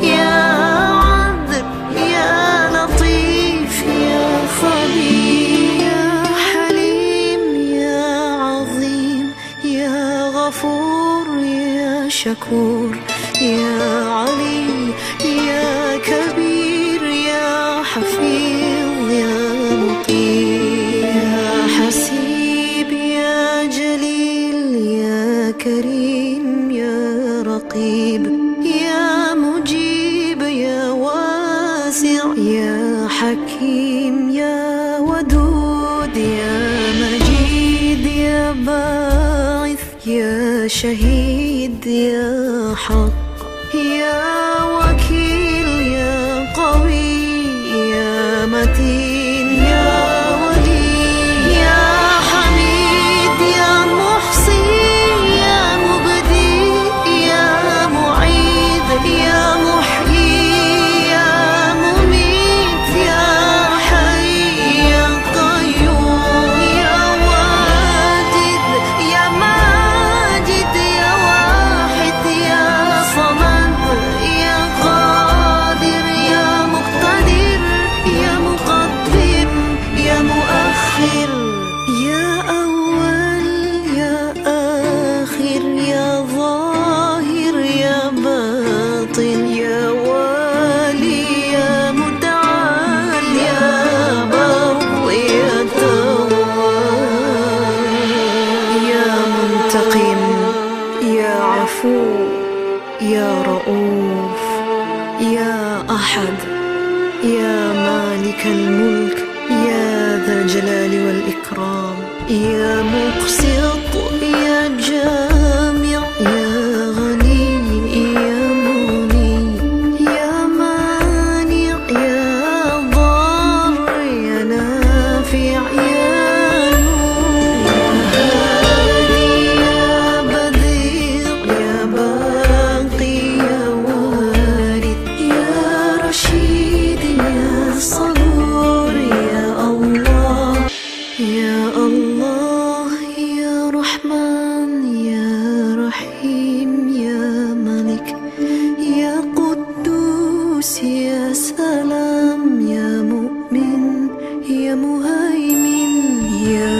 يا عدل، يا لطيف، يا خبير، يا حليم، يا عظيم، يا غفور، يا شكور، يا علي، يا كبير، يا حفيظ، يا مقيم، يا حسيب، يا جليل، يا كريم، يا رقيب، يا مجيب، يا واسع، يا حكيم، يا ودود، يا مجيد، يا باعث، يا شهيد، يا حق، يا وكيل، يا قوي، يا متين، يا ولي، يا حميد، يا محصي، يا مبدي، يا معيد، يا محيي، يا مميت، يا حي، يا قيوم، يا واجد، يا ماجد، يا واحد، يا صمد، يا قادر، يا مقتدر، يا مقدم، يا مؤخر، يا أول، يا آخر، يا ظاهر، يا باطن، يا والي، يا متعال، يا بر، يا تواب، يا منتقم، يا عفو، يا رؤوف، يا أحد، يا مالك الملك، يا ذا الجلال والإكرام، يا مقسط، يا جامع، يا غني، يا مغني، يا مانع، يا ضار، يا نافع، يا نور، يا هادي، يا بديع، يا باقي، يا وارث، يا رشيد، يا صبور، يا الله، يا الله، يا رحمن، يا رحيم، يا ملك، يا قدوس، يا سلام، يا مؤمن، يا مهيمن، يا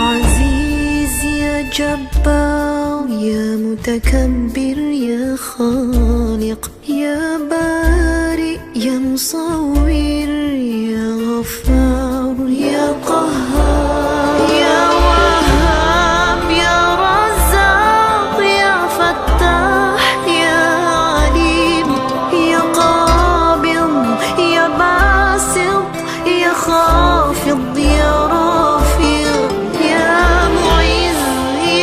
عزيز، يا جبار، يا متكبر، يا خالق، يا بارئ، يا مصور، يا غفار، يا قهار، يا وهاب، يا رزاق، يا فتاح، يا عليم، يا قابض، يا باسط، يا خافض، يا رافع، يا معز،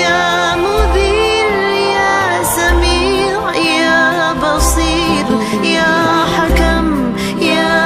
يا مذل، يا سميع، يا بصير، يا حكم، يا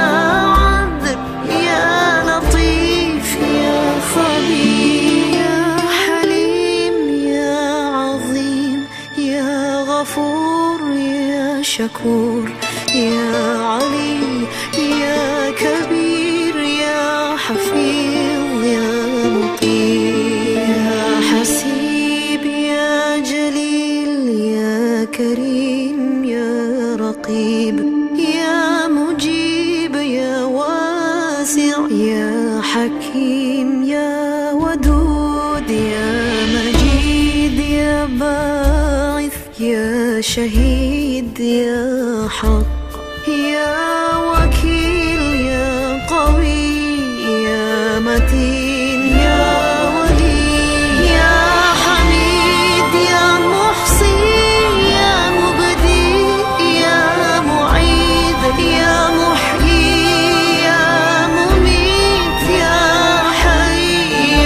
شكور، يا علي، يا كبير، يا حفيظ، يا مقيم، يا حسيب، يا جليل، يا كريم، يا رقيب، يا مجيب، يا واسع، يا حكيم، يا ودود، يا مجيد، يا باعث، يا شهيد، يا حق، يا وكيل، يا قوي، يا متين، يا ولي، يا حميد، يا محصي، يا مبدي، يا معيد، يا محيي، يا مميت، يا حي،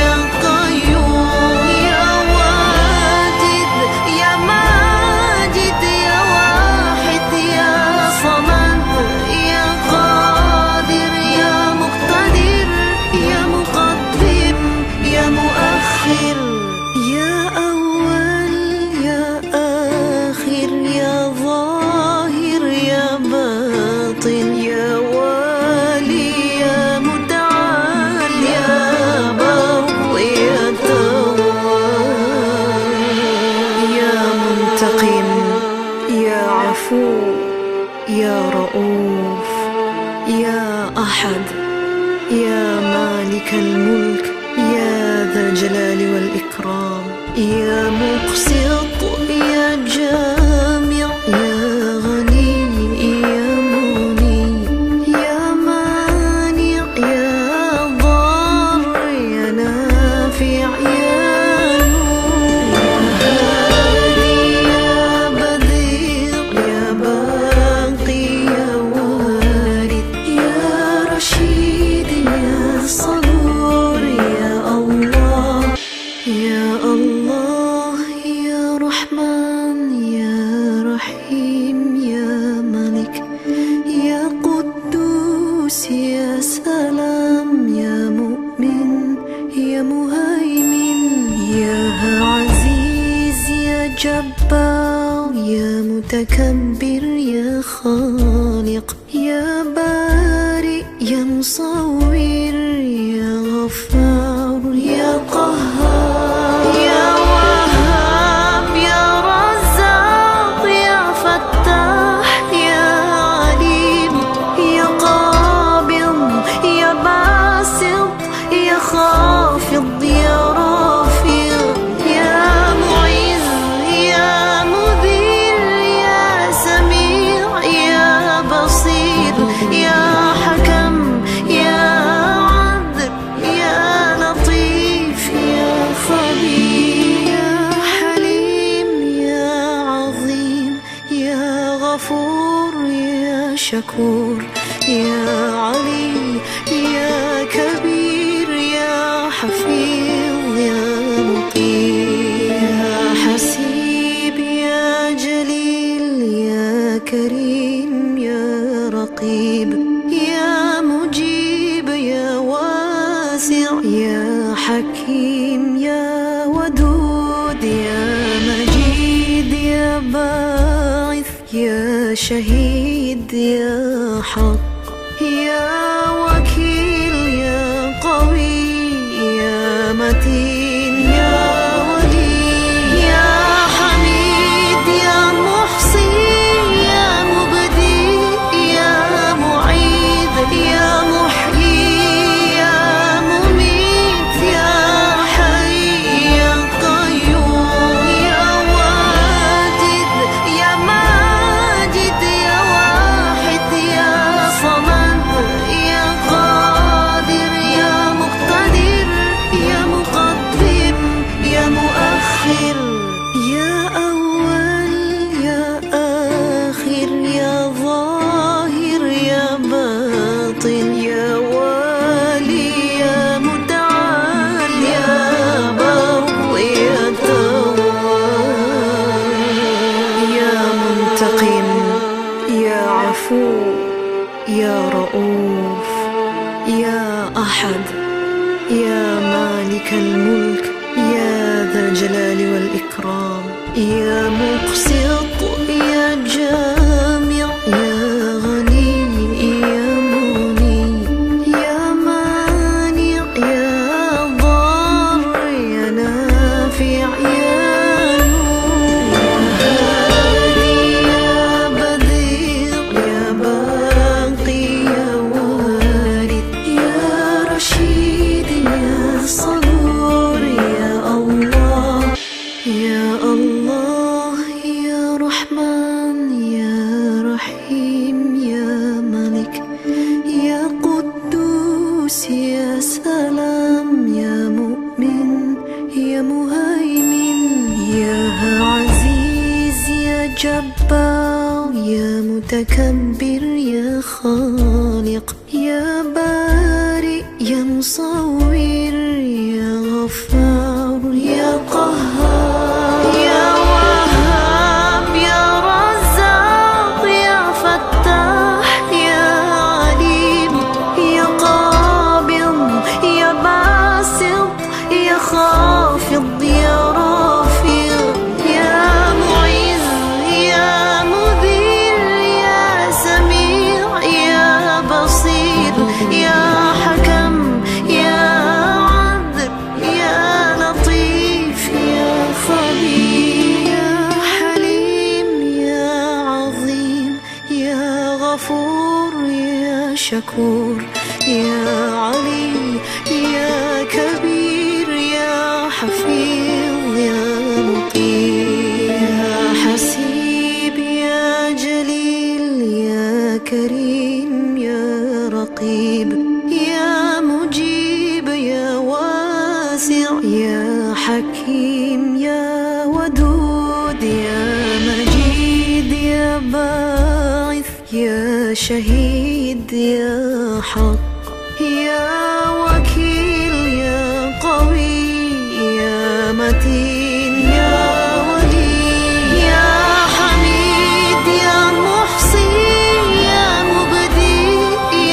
يا قيوم، يا واجد، يا ماجد، يا واحد، يا صمد، يا قادر، يا مقتدر، يا مقدم، يا مؤخر، يا أول، يا آخر، يا ظاهر، يا باطن، يا والي، يا متعال، يا بر، يا تواب، يا منتقم، يا عفو، يا رؤوف، يا أحد، يا مالك الملك، يا ذا الجلال والإكرام، يا مقسط، يا جامع، يا غني، يا مغني، يا مانع، يا ضار، يا نافع، يا نور، يا هادي، يا بديع، يا باقي، يا وارث، يا رشيد، يا صبور، يا الله، يا الله، يا رحمن، يا رحيم، يا ملك، يا قدوس، يا سلام، يا مؤمن، يا مهيمن، يا عزيز، يا جبار، يا متكبر، يا خالق، يا بارئ، يا مصور، يا غفار، يا قهار، يا وهاب، يا رزاق، يا فتاح، يا عليم، يا قابض، يا باسط، يا خافض، يا رافع، يا معز، يا مذل، يا سميع، يا بصير، يا حكم، يا عدل، يا لطيف، يا خبير، يا حليم، يا عظيم، يا غفور، يا شكور، يا علي، يا كبير، يا حفيظ، يا مقيم، يا حسيب، يا جليل، يا كريم، يا رقيب، يا مجيب، يا واسع، يا حكيم، يا ودود، يا مجيد، يا باعث، يا شهيد، يا حق، يا وكيل، يا قوي، يا متين، يا ولي، يا حميد، يا محصي، يا مبدي، يا معيد، يا محيي، يا مميت، يا حي، يا قيوم، يا واجد، يا ماجد، يا واحد، يا صمد، يا قادر، يا مقتدر، يا مقدم، يا مؤخر، يا أول، يا آخر، يا ظاهر، يا باطن، يا والي، يا متعال، يا بر، يا تواب، يا منتقم، يا عفو، يا رؤوف، يا أحد، يا مالك الملك، يا ذا الجلال والإكرام، يا مقسط، يا جامع، متكبر، يا خالق، يا بارئ، يا مصور، يا غفار، يا قهار، يا وهاب، يا رزاق، يا فتاح، يا عليم، يا قابض، يا باسط، يا خافض، يا رافع، يا معز، يا مذل، يا سميع، يا بصير، يا حكم، يا عدل، يا لطيف، يا خبير، يا حليم، يا عظيم، يا غفور، يا شكور، يا علي، يا كبير، يا حفيظ، يا مقيم، يا حسيب، يا جليل، يا كريم، يا رقيب، يا مجيب، يا واسع، يا حكيم، يا ودود، يا مجيد، يا باعث، يا شهيد، يا حق، يا وكيل، يا قوي، يا متين، يا ولي، يا حميد، يا محصي، يا مبدي،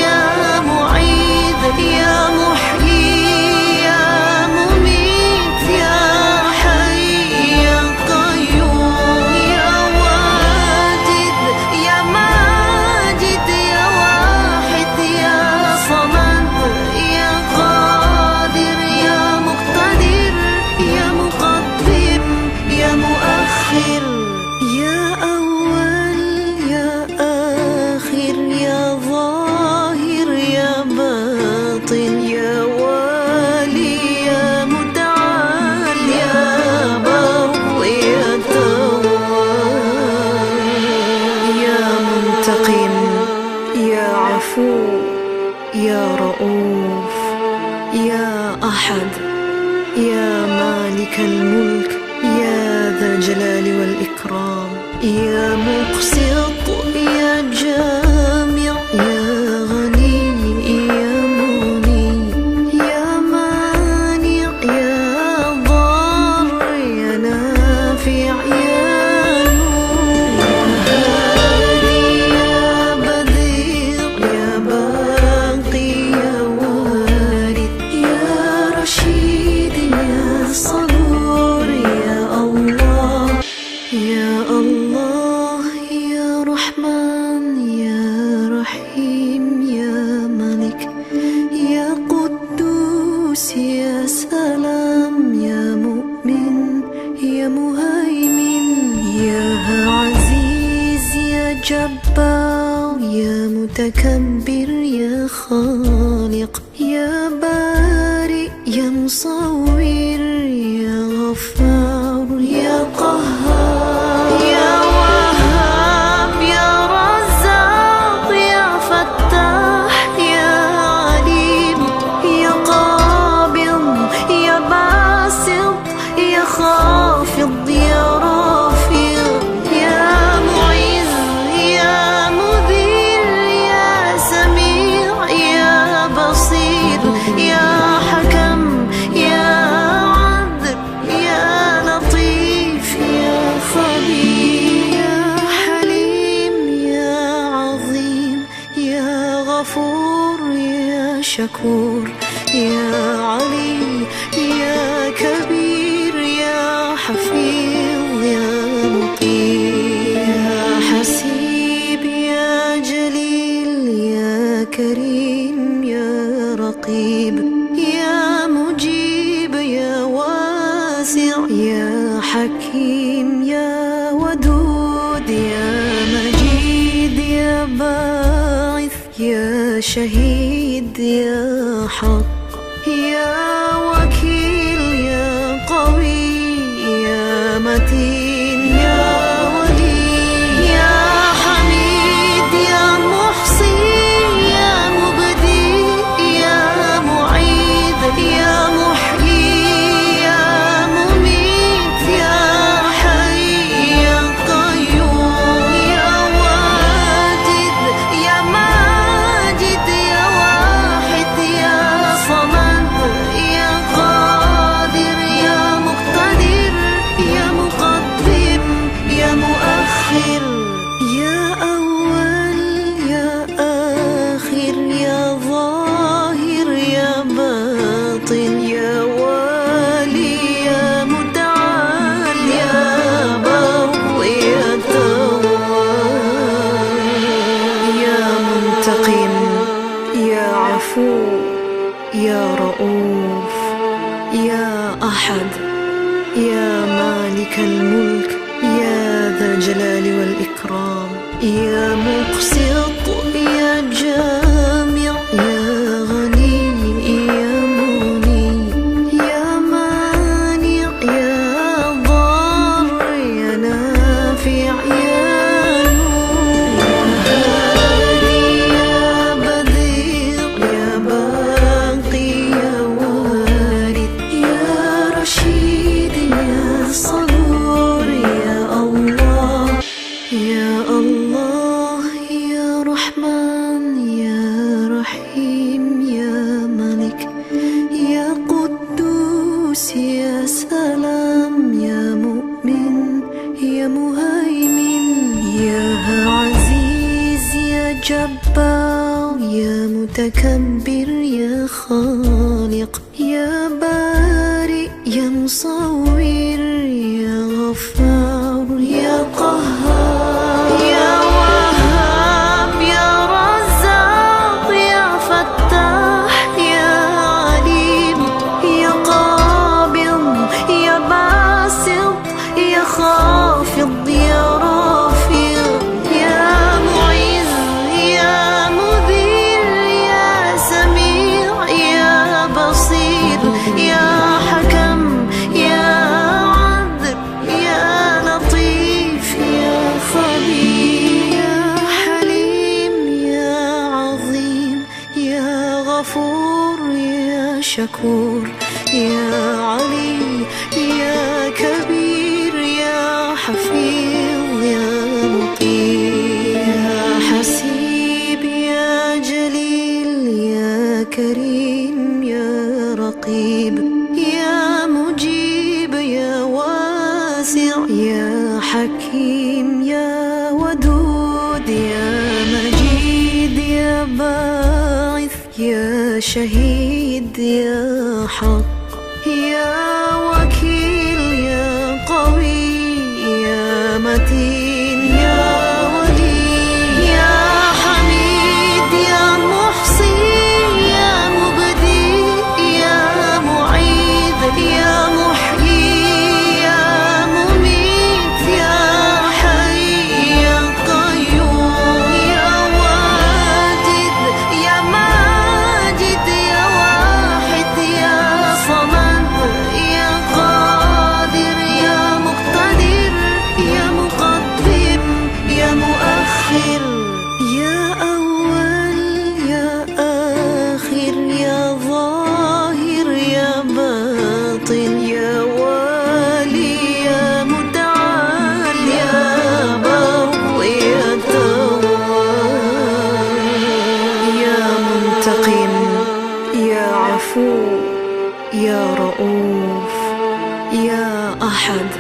يا معيد، يا محيي، يا مميت، يا حي، يا قيوم، يا واجد، يا ماجد، يا واحد، يا صمد، يا قادر، يا مقتدر، يا مقدم، يا مؤخر، يا أول، يا آخر، يا ظاهر، يا باطن، يا والي، يا متعال، يا بر، يا تواب، يا منتقم، يا عفو، يا رؤوف، يا أحد، يا مالك الملك، يا ذا الجلال والإكرام، يا مقسط، يا جامع، يا غني، يا مغني، يا مانع، يا ضار، يا نافع، يا نور، يا هادي، يا بديع، يا باقي، يا وارث، يا رشيد، يا صبور، يا الله، يا الله، يا رحمن، يا رحيم، يا ملك، يا قدوس، يا سلام، يا مؤمن، يا مهيمن، يا عزيز، يا جبار، يا متكبر، يا خالق، يا بارئ، يا مصور، يا غفار، يا قهار، يا وهاب، يا رزاق، يا فتاح، يا عليم، يا قابض، يا باسط، يا خافض، يا رافع، يا معز، يا مذل، يا سميع، يا بصير، يا حكم، يا عدل، يا لطيف، يا خبير، يا حليم، يا عظيم، يا غفور، يا شكور، يا علي، يا كبير، يا حفيظ، يا مقيم، يا حسيب، يا جليل، يا كريم، يا رقيب، يا مجيب، يا واسع، يا حكيم، يا ودود، يا مجيد، يا باعث، يا شهيد، يا حق، يا وكيل، يا قوي، يا متين، يا ولي، يا حميد، يا محصي، يا مبدي، يا معيد، يا محيي، يا مميت، يا حي، يا قيوم، يا وارث، يا أحد، يا مالك الملك، يا ذا الجلال والإكرام، يا مقسط، يا جامع، يا غني، يا مغني، يا مانع، يا ضار، يا نافع، يا نور، يا هادي، يا بديع، يا باقي، يا وارث، يا رشيد، يا صبور، يا الله، يا الله، يا رحمن، يا رحيم، يا ملك، يا قدوس، يا سلام، يا مؤمن، يا مهيمن، يا عزيز، يا جبار، يا متكبر، يا خالق، يا بارئ، يا مصور، يا غفار، يا قهار، يا وهاب، يا رزاق، يا فتاح، يا عليم، يا قابض، يا باسط، يا خافض، يا رافع، يا معز، يا مذل، يا سميع، يا بصير، يا حكم، يا عدل، يا لطيف، يا خبير، يا حليم، يا عظيم، يا غفور، يا شكور، يا علي، يا كبير، يا حفيظ، يا مقيم، يا حسيب، يا جليل، يا كريم، يا رقيب، يا مجيب، يا واسع، يا حكيم، يا ودود، يا مجيد، يا باعث، يا شهيد، يا حق، يا وكيل، يا قوي، يا متين، يا ولي، يا حميد، يا محصي، يا مبدي، يا معيد، يا محيي، يا مميت، يا حي، يا قيوم، يا واجد، يا ماجد، يا واحد، يا صمد، يا قادر، يا مقتدر، يا مقدم، يا مؤخر، يا أول، يا آخر، يا ظاهر، يا باطن، يا والي، يا متعال، يا بر، يا تواب، يا منتقم، يا عفو، يا رؤوف، يا أحد،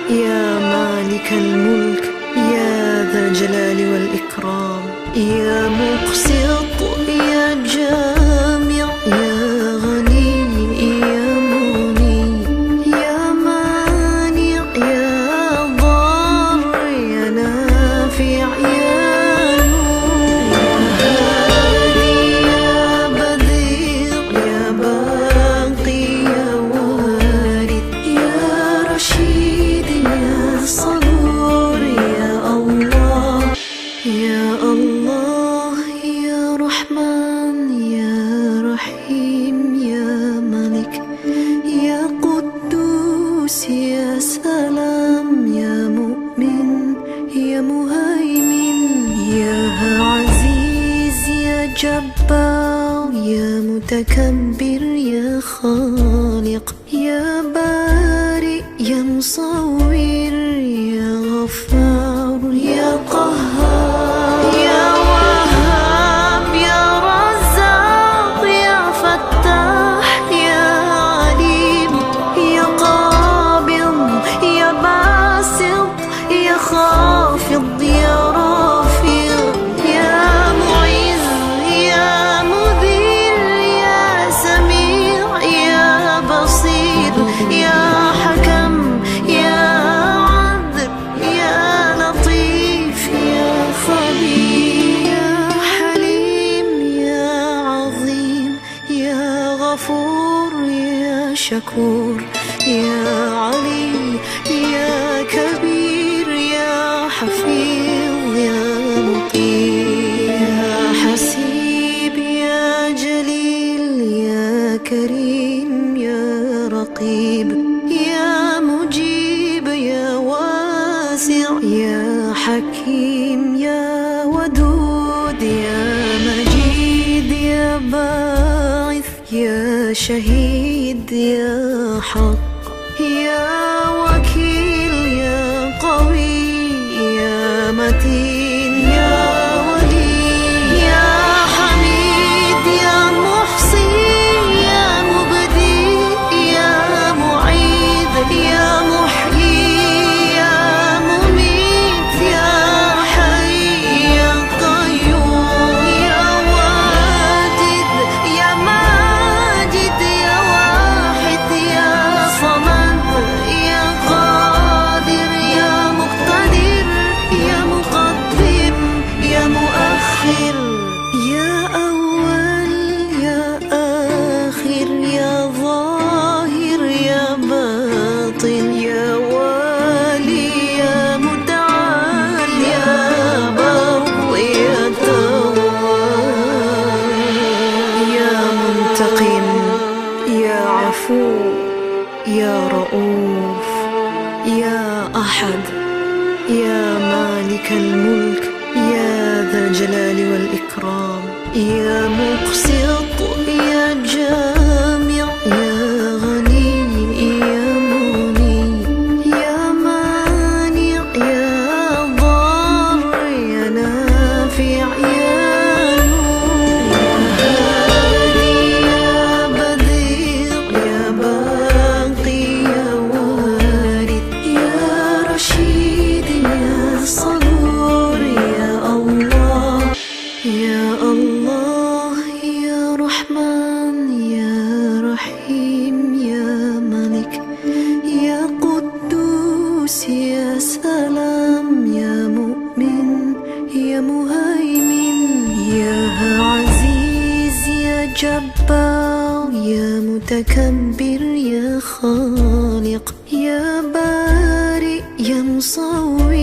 يا مالك الملك، يا ذا الجلال والإكرام، يا مقسط، يا جامع، يا غني، يا مغني، يا مانع، يا ضار، يا نافع، يا نور، يا هادي، يا بديع، يا باقي، يا وارث، يا رشيد، يا صبور، يا الله، يا الله، يا رحمن، يا رحيم، يا ملك، يا قدوس، يا سلام، يا مؤمن، يا مهيمن، يا عزيز، يا جبار، يا متكبر، يا خالق، يا بارئ، يا مصور، يا غفار، يا قهار، يا وهاب، يا رزاق، يا فتاح، يا عليم، يا قابض، يا باسط، يا خافض، يا رافع، يا معز، يا مذل، يا سميع، يا بصير. شكور، يا علي، يا كبير، يا حفيظ، يا مقيم، يا حسيب، يا جليل، يا كريم، يا رقيب، يا مجيب، يا واسع، يا حكيم، يا ودود، يا مجيد، يا باعث، يا شهيد، يا حق، يا وكيل، يا قوي، يا متين، يا ولي، يا حميد، يا محصي، يا مبدي، يا معيد، يا محيي، يا مميت، يا حي، يا قيوم، يا واجد، يا ماجد، يا واحد، يا صمد، يا قادر، يا مقتدر، يا مقدم، يا مؤخر، يا أول، يا آخر، يا ظاهر، يا باطن، يا والي، يا متعال، يا بر، يا تواب، يا منتقم، يا عفو، يا رؤوف، يا أحد، يا مالك الملك، يا ذا الجلال والإكرام، يا مقسط، يا جامع، يا غني، يا مغني، يا مانع، يا ضار، يا نافع، يا نور، يا هادي، يا بديع، يا باقي، يا وارث، يا رشيد، يا صبور، يا الله، يا الله، يا رحمن، يا رحيم، يا ملك، يا قدوس، يا سلام، يا مؤمن، يا مهيمن، يا عزيز، يا جبار، يا متكبر، يا خالق، يا بارئ، يا مصور،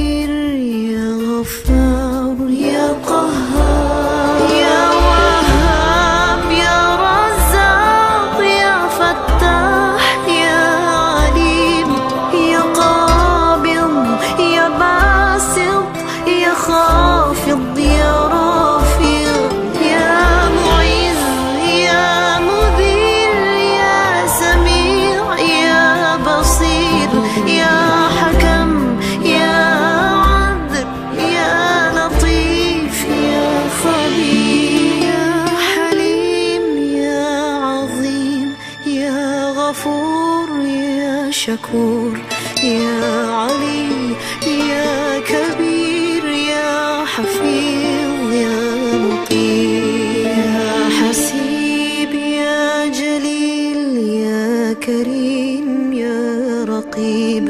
يا غفار، يا قهار، يا وهاب، يا رزاق، يا فتاح، يا عليم، يا قابض، يا باسط، يا خافض، يا رافع، يا معز، يا مذل، يا سميع، يا بصير، يا حكم، يا عدل، يا لطيف، يا خبير، يا حليم، يا عظيم، يا غفور، يا شكور، يا علي، يا كبير، يا حفيظ، يا مقيم، يا حسيب، يا جليل، يا كريم، يا رقيب،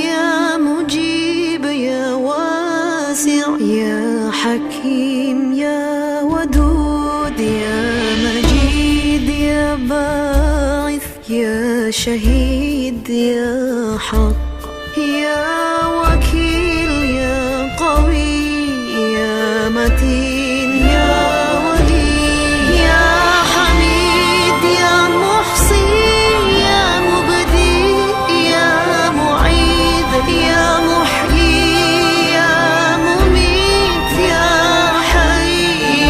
يا مجيب، يا واسع، يا حكيم، يا ودود، يا مجيد، يا باعث، يا شهيد، يا حق، يا وكيل، يا قوي، يا متين، يا ولي، يا حميد، يا محصي، يا مبدي، يا معيد، يا محيي، يا مميت، يا حي،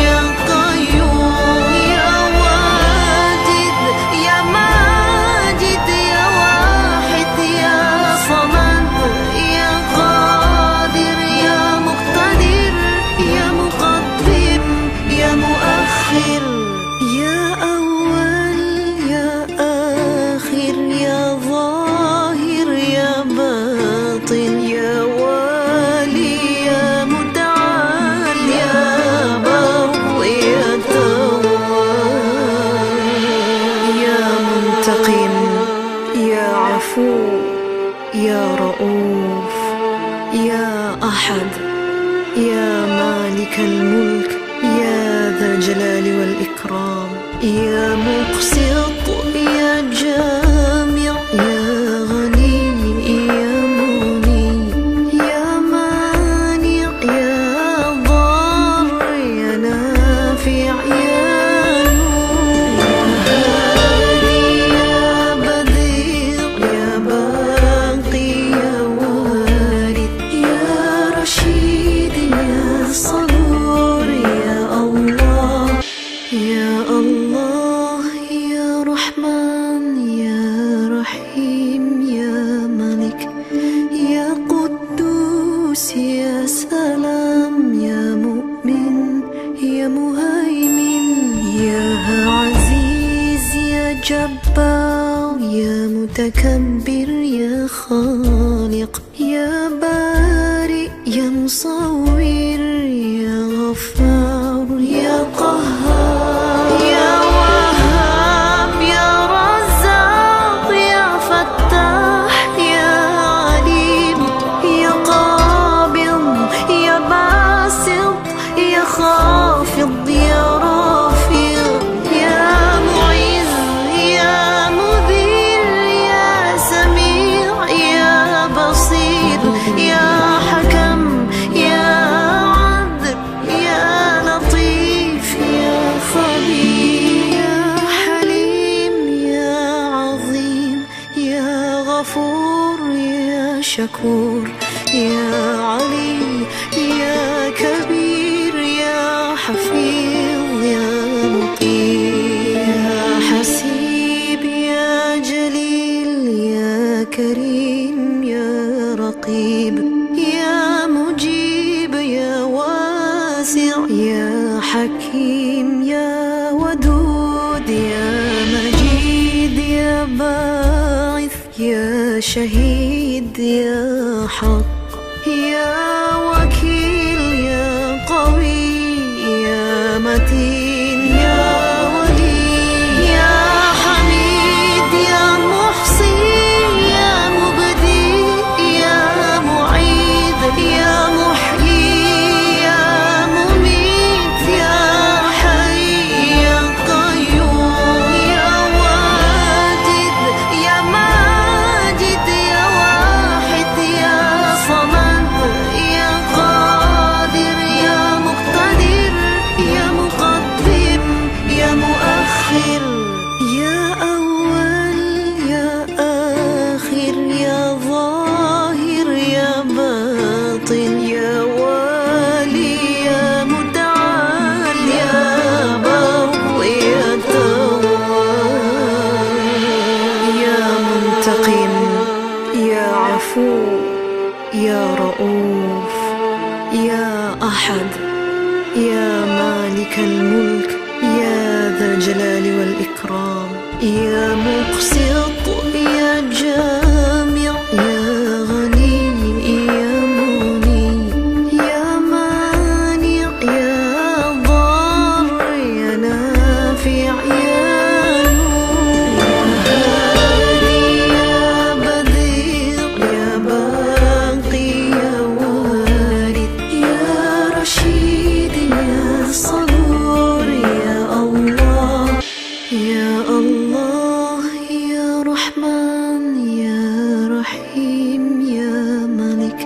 يا قيوم، يا واجد، يا ماجد، يا واحد، يا صمد، يا قادر، يا مقتدر، يا مقدم، يا مؤخر، يا أول، يا آخر، يا ظاهر، يا باطن، يا والي، يا متعال، يا بر، يا تواب، يا منتقم، يا عفو، يا رؤوف، يا أحد، يا مالك الملك، يا ذا الجلال والإكرام، يا مقسط، يا جامع، يا ملك، يا قدوس، يا سلام، يا مؤمن، يا مهيمن، يا عزيز، يا جبار، يا متكبر، يا خالق، يا بارئ، يا مصور، يا غفار، يا قهار، يا وهاب، يا رزاق، يا فتاح، يا عليم، يا قابض، يا باسط، يا خافض، يا رافع، يا معز، يا مذل، يا سميع، يا بصير، يا حكم، يا عدل، يا لطيف، يا خبير، يا حليم، يا عظيم، يا غفور، يا شكور، يا علي، يا كبير، يا حفيظ، يا مقيم، يا حسيب، يا جليل، يا كريم، يا رقيب، يا مجيب، يا واسع، يا حكيم، يا ودود، يا مجيد، يا باعث، يا شهيد، يا حق، يا وكيل، يا قوي، يا متين، يا ولي، يا حميد، يا محصي، يا مبدي، يا معيد، يا محيي، يا مميت، يا حي، يا قيوم، يا واجد، يا ماجد، يا واحد، يا صمد، يا قادر، يا مقتدر، يا مقدم، يا مؤخر، يا أول، يا آخر، يا ظاهر، يا باطن، يا والي، يا متعال، يا بر، يا تواب، يا منتقم، يا عفو، يا رؤوف، يا أحد، يا مالك الملك، يا ذا الجلال والإكرام، يا مقسط، يا جامع، يا غني، يا مغني، يا مانع، يا ضار، يا نافع، يا نور، يا هادي، يا بديع، يا باقي، يا وارث، يا رشيد، يا صبور، يا الله، يا الله، يا رحمن، يا رحيم، يا ملك،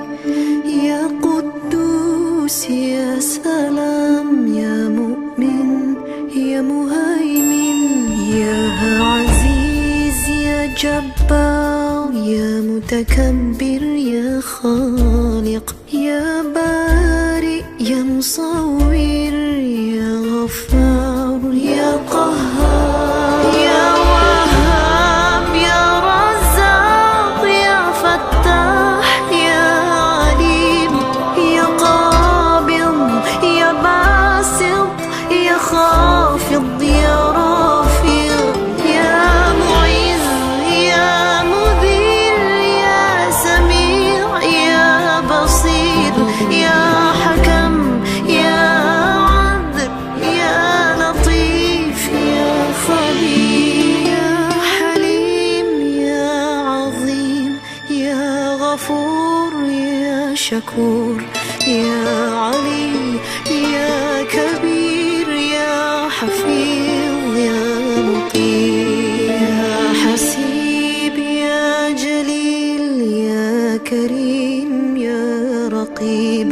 يا قدوس، يا سلام، يا مؤمن، يا مهيمن، يا عزيز، يا جبار، يا متكبر، يا خالق، يا بارئ، يا مصور، يا غفار، يا قهار، يا وهاب، يا رزاق، يا فتاح، يا عليم، يا قابض، يا باسط، يا خافض، يا رافع، يا معز، يا مذل، يا سميع، يا بصير، يا حكم، يا عدل، يا لطيف، يا خبير، يا حليم، يا عظيم، يا غفور، يا شكور، يا علي، يا كبير، يا حفيظ، يا مقيم، يا حسيب، يا جليل، يا كريم، يا رقيب،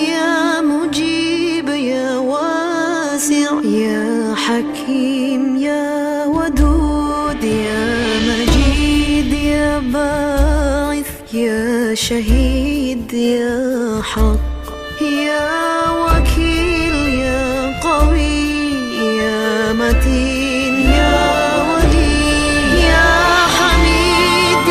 يا مجيب، يا واسع، يا حكيم، يا ودود، يا مجيد، يا باعث، يا شهيد، يا حق، يا وكيل، يا قوي، يا متين، يا ولي، يا حميد،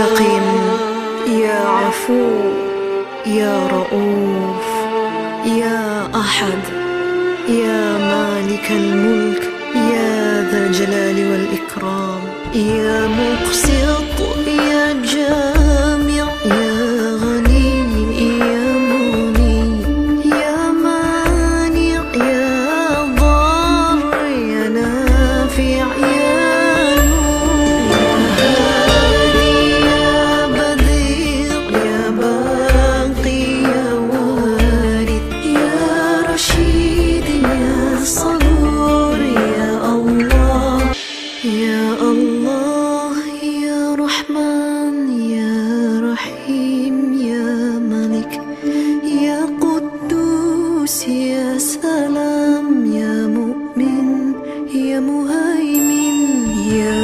رحيم، يا عفو، يا رؤوف، يا أحد، يا مالك الملك، يا ذا الجلال والإكرام، يا مقسط، يا جامع، يا غني، يا مغني، يا مانع، يا ضار، يا نافع، يا نور، يا هادي، يا بديع، يا باقي، يا وارث، يا رشيد، يا صبور، يا الله، يا الله، يا رحمن، يا رحيم، يا ملك، يا قدوس، يا سلام، يا مؤمن، يا مهيمن، يا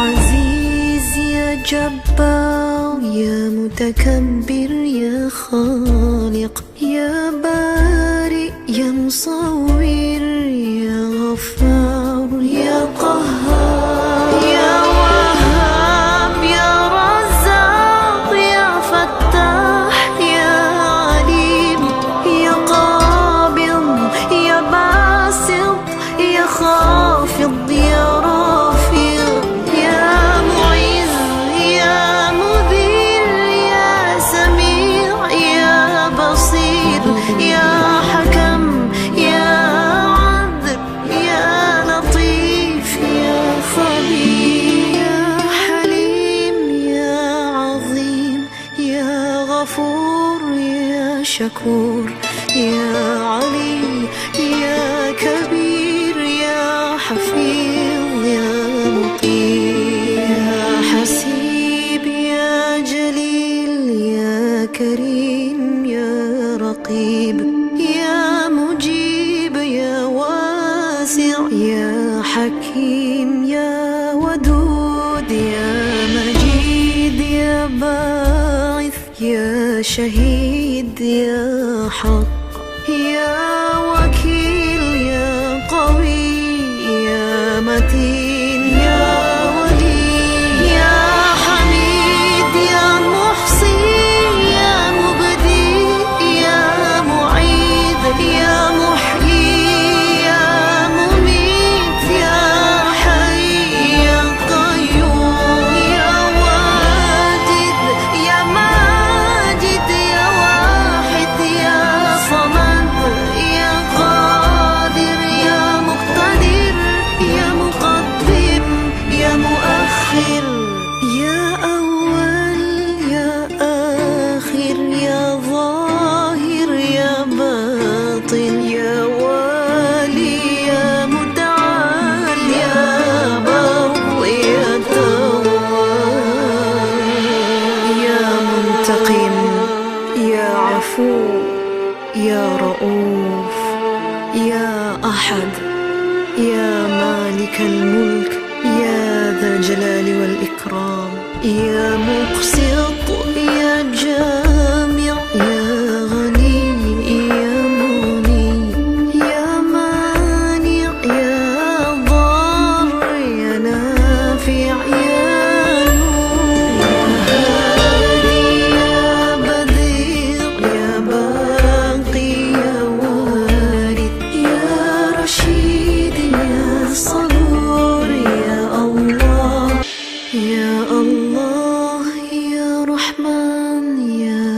عزيز، يا جبار، يا متكبر، يا خالق، يا بارئ، يا مصور، يا غفار، يا قهار، يا وهاب، يا رزاق، يا فتاح، يا عليم، يا قابض، يا باسط، يا خافض، يا رافع، يا معز، يا مذل، يا سميع، يا بصير، يا حكم، يا عدل، يا لطيف، يا خبير، يا حليم، يا عظيم، يا غفور، يا شكور، يا علي، يا كبير، يا حفيظ، يا مقيم، يا حسيب، يا جليل، يا كريم، يا رقيب، يا مجيب، يا واسع، يا حكيم، يا ودود، يا مجيد، يا باعث، يا شهيد، يا حق، يا وكيل، يا قوي، يا متين، يا ولي، يا حميد، يا محصي، يا مبدي، يا معيد، يا محيي، يا مميت، يا حي، يا قيوم، يا واجد، يا ماجد، يا واحد، يا صمد، يا قادر، يا مقتدر، يا مقدم، يا مؤخر، يا أول، يا آخر، يا ظاهر، يا باطن، يا والي، يا متعال، يا بر، يا تواب، يا منتقم، يا عفو، يا رؤوف، يا أحد، يا مالك الملك، يا ذا الجلال والإكرام، يا مقسط، يا جامع، يا غني، يا مغني، يا مانع، يا ضار، يا نافع، يا نور، يا هادي، يا بديع، يا باقي، يا وارث، يا رشيد، يا صبور، يا الله، يا الله، يا رحمن، يا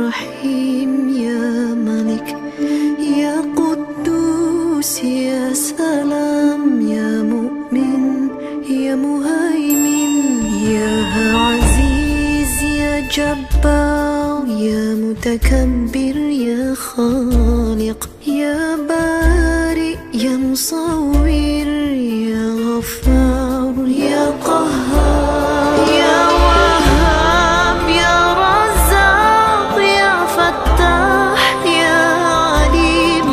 رحيم، يا ملك، يا قدوس، يا سلام، يا مؤمن، يا مهيمن، يا عزيز، يا جبار، يا متكبر، يا خالق، يا بارئ، يا مصور، يا غفار، يا قهار، يا وهاب، يا رزاق، يا فتاح، يا عليم،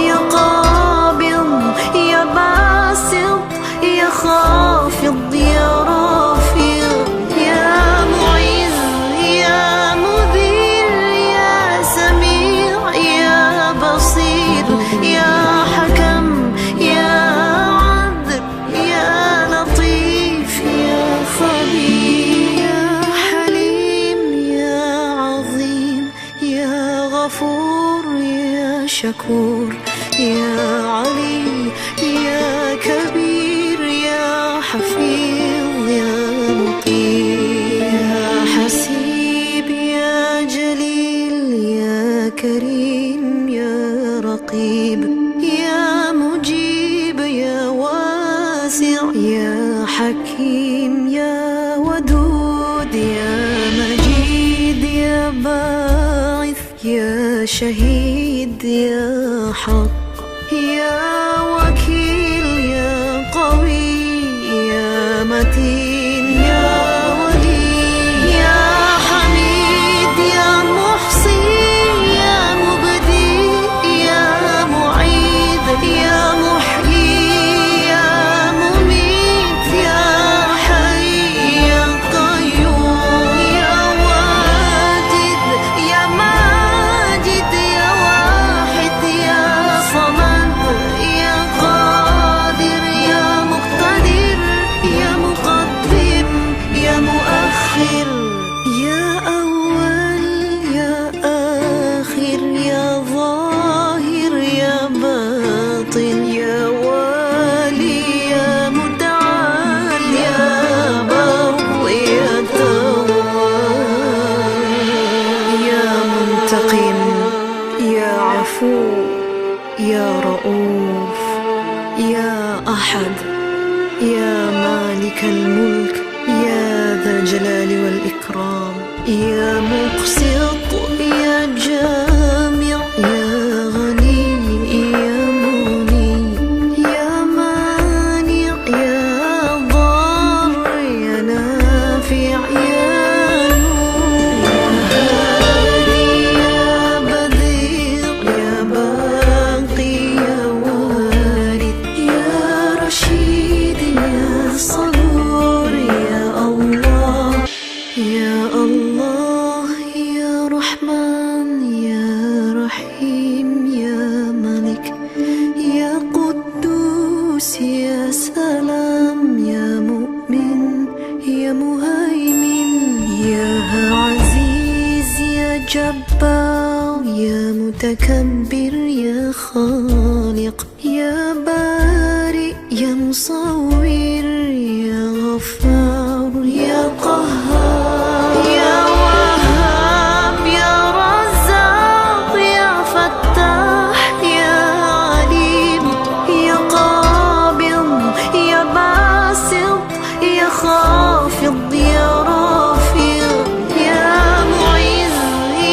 يا قابض، يا باسط، يا خافض، يا رافع، يا معز، يا مذل، يا سميع، يا بصير، يا حكم، يا عدل، يا شكور، يا علي، يا كبير، يا حفيظ، يا مقيم، يا حسيب، يا جليل، يا كريم، يا رقيب، يا مجيب، يا واسع، يا حكيم، يا ودود، يا مجيد، يا باعث، يا شهيد، يا حق، يا وكيل، يا قوي، يا متين، يا ولي، يا حميد، يا محصي، يا مبدي، يا معيد، يا محيي، يا مميت، يا حي، يا قيوم، يا واجد، يا ماجد، يا واحد، يا صمد، يا قادر، يا مقتدر، يا مقدم، يا مؤخر، يا أول، يا آخر، يا ظاهر، يا باطن، يا والي، يا متعال، يا بر، يا تواب، يا منتقم، يا عفو، يا رؤوف، يا أحد، يا مالك الملك، يا ذا الجلال والإكرام، يا مقسط، يا جامع، يا غني، يا مغني، يا مانع، يا ضار، يا نافع، يا نور، يا هادي، يا بديع، يا باقي، يا وارث، يا رشيد، يا صبور، يا الله، يا الله، يا رحمن، يا رحيم، يا ملك، يا قدوس، يا سلام، يا مؤمن، يا مهيمن، يا عزيز، يا جبار، يا متكبر، يا خالق، يا بارئ، يا مصور، يا غفار، يا قهار، يا وهاب، يا رزاق، يا فتاح، يا عليم، يا قابض، يا باسط، يا خافض، يا رافع، يا معز،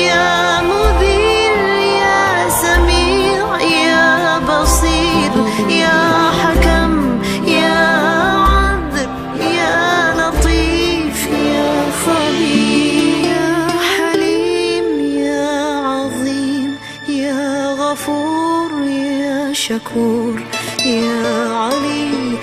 يا مذل، يا سميع، يا بصير، يا حكم، يا عدل، يا لطيف، يا خبير، يا حليم، يا عظيم، يا غفور، يا شكور، يا علي،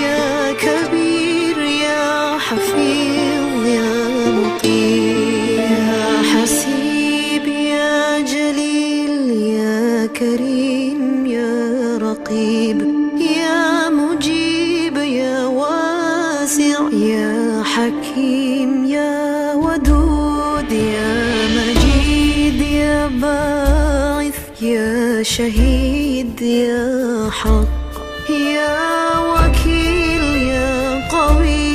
يا كبير، يا حفيظ، يا مقيم، يا حسيب، يا جليل، يا كريم، يا رقيب، يا مجيب، يا واسع، يا حكيم، يا ودود، يا مجيد، يا باعث، يا شهيد، يا حق، يا وكيل، يا قوي،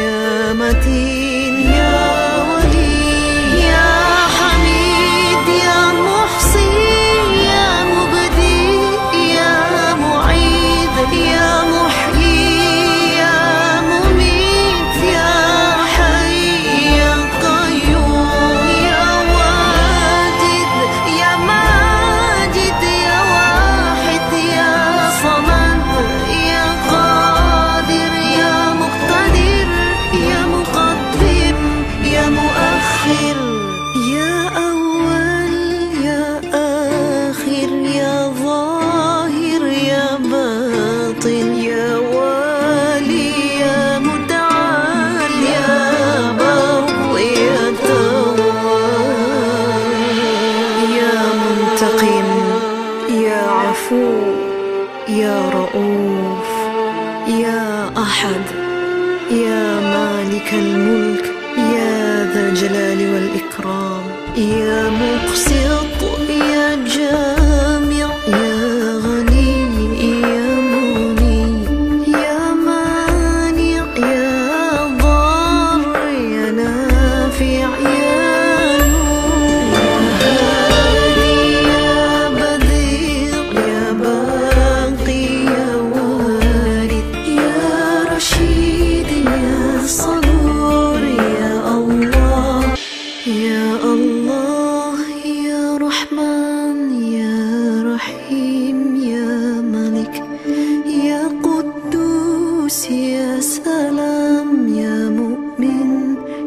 يا متين، يا ولي، يا حميد، يا محصي، يا مبدي، يا معيد، يا محيي، يا مميت، يا حي، يا قيوم، يا واجد، يا ماجد، يا واحد، يا صمد، يا قادر، يا مقتدر، يا مقدم، يا مؤخر، يا أول، يا آخر، يا ظاهر، يا باطن، يا والي، يا متعال، يا بر، يا تواب، يا منتقم، يا عفو، يا رؤوف، يا أحد، يا مالك الملك، يا ذا الجلال والإكرام، يا مقسط، يا جامع،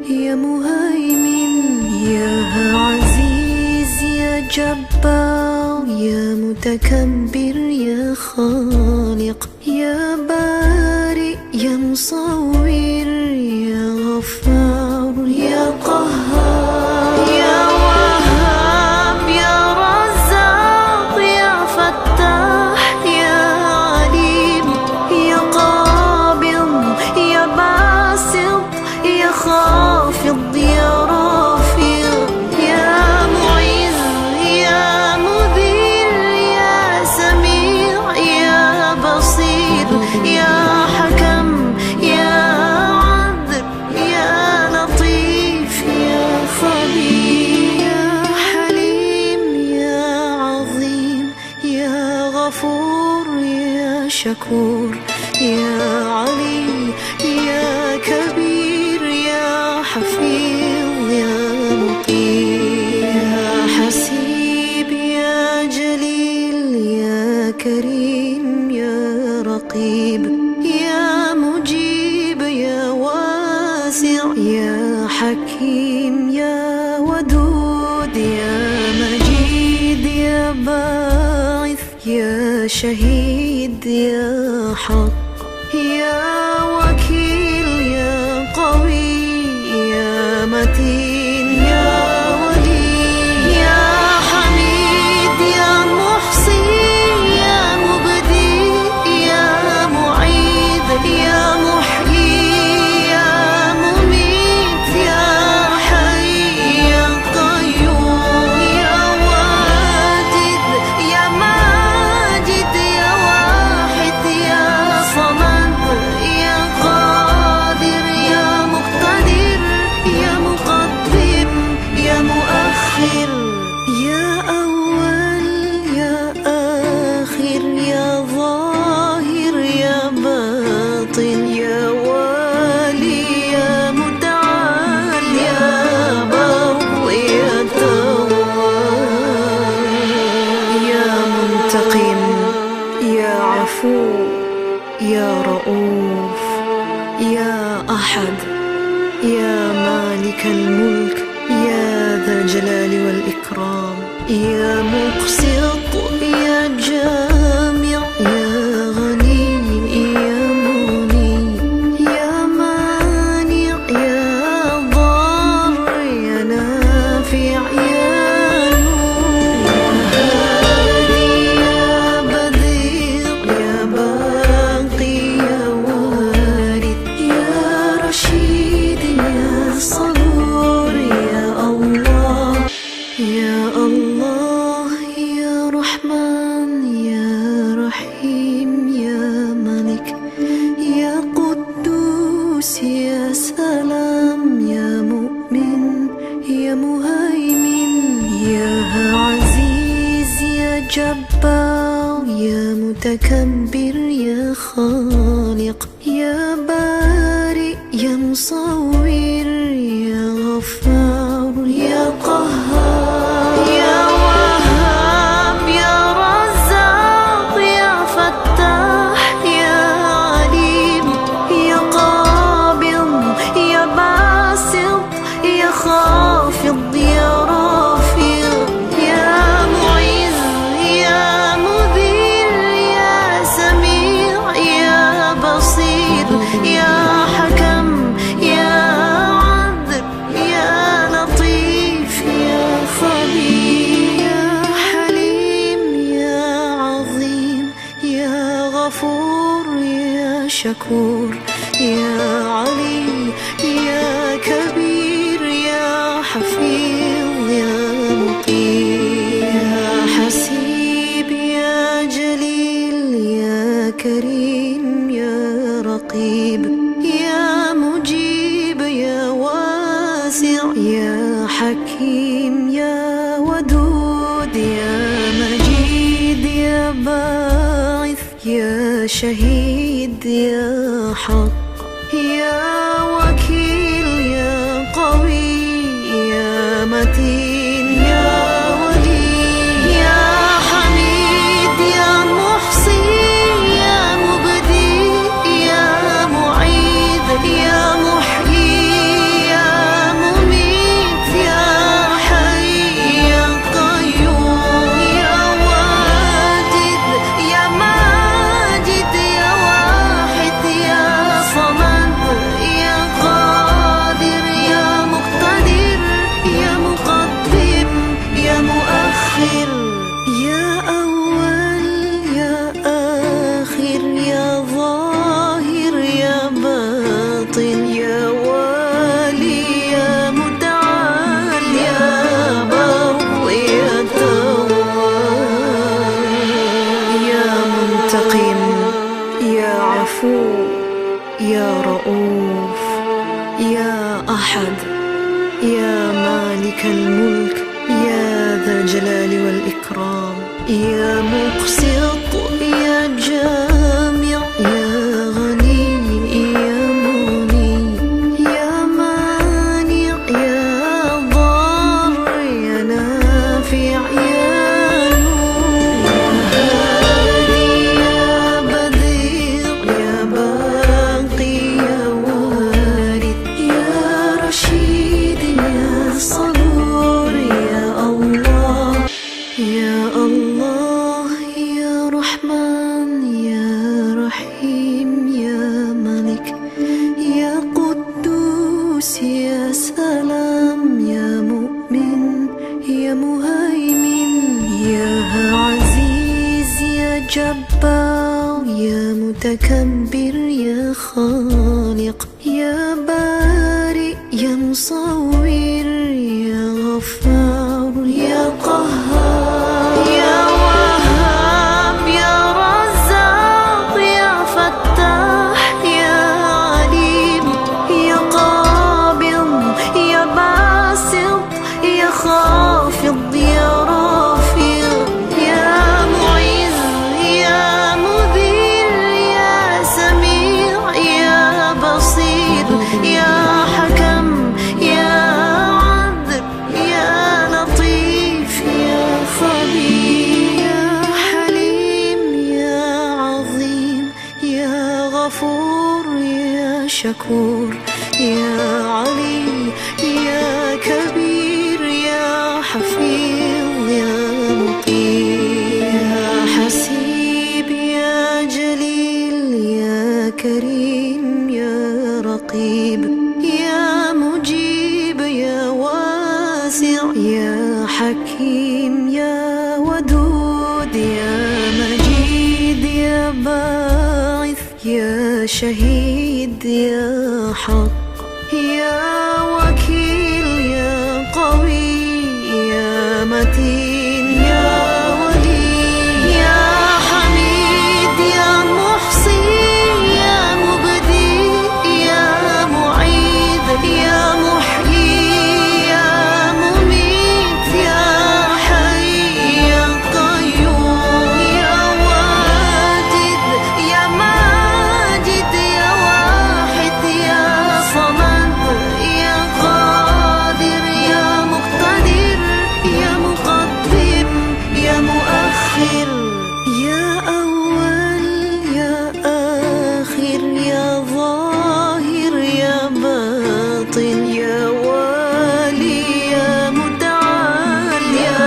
يا مهيمن، يا عزيز، يا جبار، يا متكبر، يا خالق، يا بارئ، يا مصور، يا غفار، يا قهار، يا وهاب، يا رزاق، يا فتاح، يا عليم، يا قابض، يا باسط، يا خافض، يا رافع، يا معز، يا مذل، يا سميع، يا بصير، يا حكم، يا عدل، يا لطيف، يا خبير، يا حليم، يا عظيم، يا غفور، يا شكور، يا علي، يا كبير، يا حفيظ، يا مقيم، يا حسيب، يا جليل، يا كريم، يا رقيب، يا مجيب، يا واسع، يا حكيم، يا ودود، يا مجيد، يا باعث، يا شهيد، يا حق، يا وكيل، يا قوي، يا متين، يا ولي، يا حميد، يا محصي، يا مبدي، يا معيد، يا محيي، يا مميت، يا حي، يا قيوم، يا واجد، يا ماجد، يا واحد، يا صمد، يا قادر، يا مقتدر، يا مقدم، يا مؤخر، يا أول، يا آخر، يا ظاهر، يا باطن، يا والي، يا متعال، يا بر، يا تواب، يا منتقم، يا عفو، يا رؤوف، يا أحد، يا مالك الملك، يا ذا الجلال والإكرام، يا مقسط، يا جامع، يا غني، يا مغني، يا مانع، يا ضار، يا نافع، يا نور، يا هادي، يا بديع، يا باقي، يا وارث، يا رشيد، يا صبور، يا الله، يا الله، يا رحمن، يا رحيم، يا ملك، يا قدوس، يا سلام، يا مؤمن، يا مهيمن، يا عزيز، يا جبار، يا متكبر، يا خالق، يا بارئ، يا مصور، يا غفار، يا قهار، يا وهاب، يا رزاق، يا فتاح، يا عليم، يا قابض، يا باسط، يا خافض، يا رافع، يا معز، يا مذل، يا سميع، يا بصير، يا حكم، يا عدل، يا لطيف، يا خبير، يا حليم، يا عظيم، يا غفور، يا شكور، يا علي، يا كبير، يا حفيظ، يا مقيم، يا حسيب، يا جليل، يا كريم، يا رقيب، يا مجيب، يا واسع، يا حكيم، يا ودود، يا مجيد، يا باعث، يا شهيد، يا حق، يا وكيل، يا قوي، يا متين، يا ولي، يا حميد، يا محصي، يا مبدي، يا معيد، يا محيي، يا يا مالك الملك، يا ذا الجلال والإكرام، يا مقسط، يا جامع، يا غني، يا مغني، يا مانع، يا ضار، يا نافع، يا نور، يا هادي، يا بديع، يا باقي، يا وارث، يا رشيد، يا صبور، يا الله، يا الله، يا رحمن، يا رحيم، يا ملك، يا قدوس، يا سلام، يا مؤمن، يا مهيمن، يا عزيز، يا جبار، يا متكبر، يا خالق، يا بارئ، يا مصور، يا غفار، يا قهار، يا وهاب، يا رزاق، يا فتاح، يا عليم، يا قابض، يا باسط، يا خافض، يا رافع، يا معز، يا مذل، يا سميع، يا بصير، يا حكم، يا عدل، يا لطيف، يا خبير، يا حليم، يا عظيم، يا غفور، يا شكور، يا علي، يا كبير، يا حفيظ، يا مقيم، يا حسيب، يا جليل، يا كريم، يا رقيب، يا مجيب، يا واسع، يا حكيم، يا ودود، يا مجيد، يا باعث، يا شهيد، يا حق، يا وكيل، يا قوي، يا متين، يا ولي، يا حميد، يا محصي، يا مبدي، يا معيد، يا محيي، يا مميت، يا حي، يا قيوم، يا واجد، يا ماجد، يا واحد، يا صمد، يا قادر، يا مقتدر، يا مقدم، يا مؤخر، يا أول، يا آخر، يا ظاهر، يا باطن، يا والي، يا متعال، يا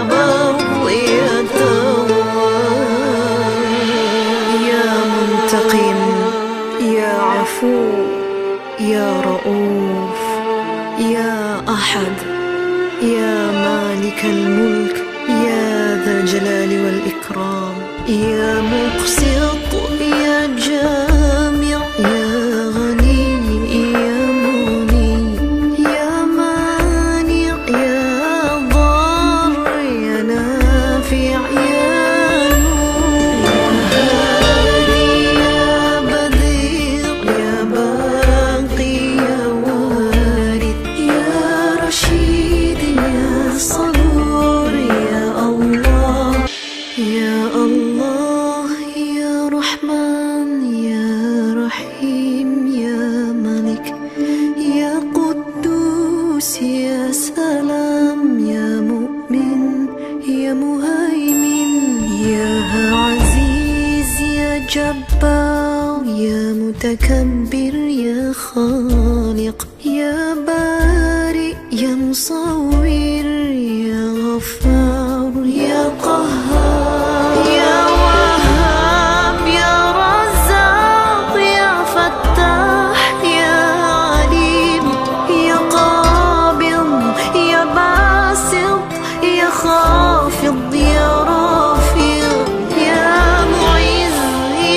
بر، يا تواب، يا منتقم، يا عفو، يا رؤوف، يا أحد، يا مالك الملك، يا ذا الجلال والإكرام، يا مقسط، يا جامع، يا غني، يا مغني، يا مانع، يا ضار، يا نافع، يا نور، يا هادي، يا بديع، يا باقي، يا وارث، يا رشيد، يا صبور، يا الله، يا الله، يا رحمن، يا رحيم، يا ملك، يا قدوس، يا سلام، يا مؤمن، يا مهيمن، يا عزيز، يا جبار، يا متكبر، يا خالق، يا بارئ، يا مصور، يا غفار، يا قهار، يا وهاب، يا رزاق، يا فتاح، يا عليم، يا قابض، يا باسط، يا خافض، يا رافع، يا معز،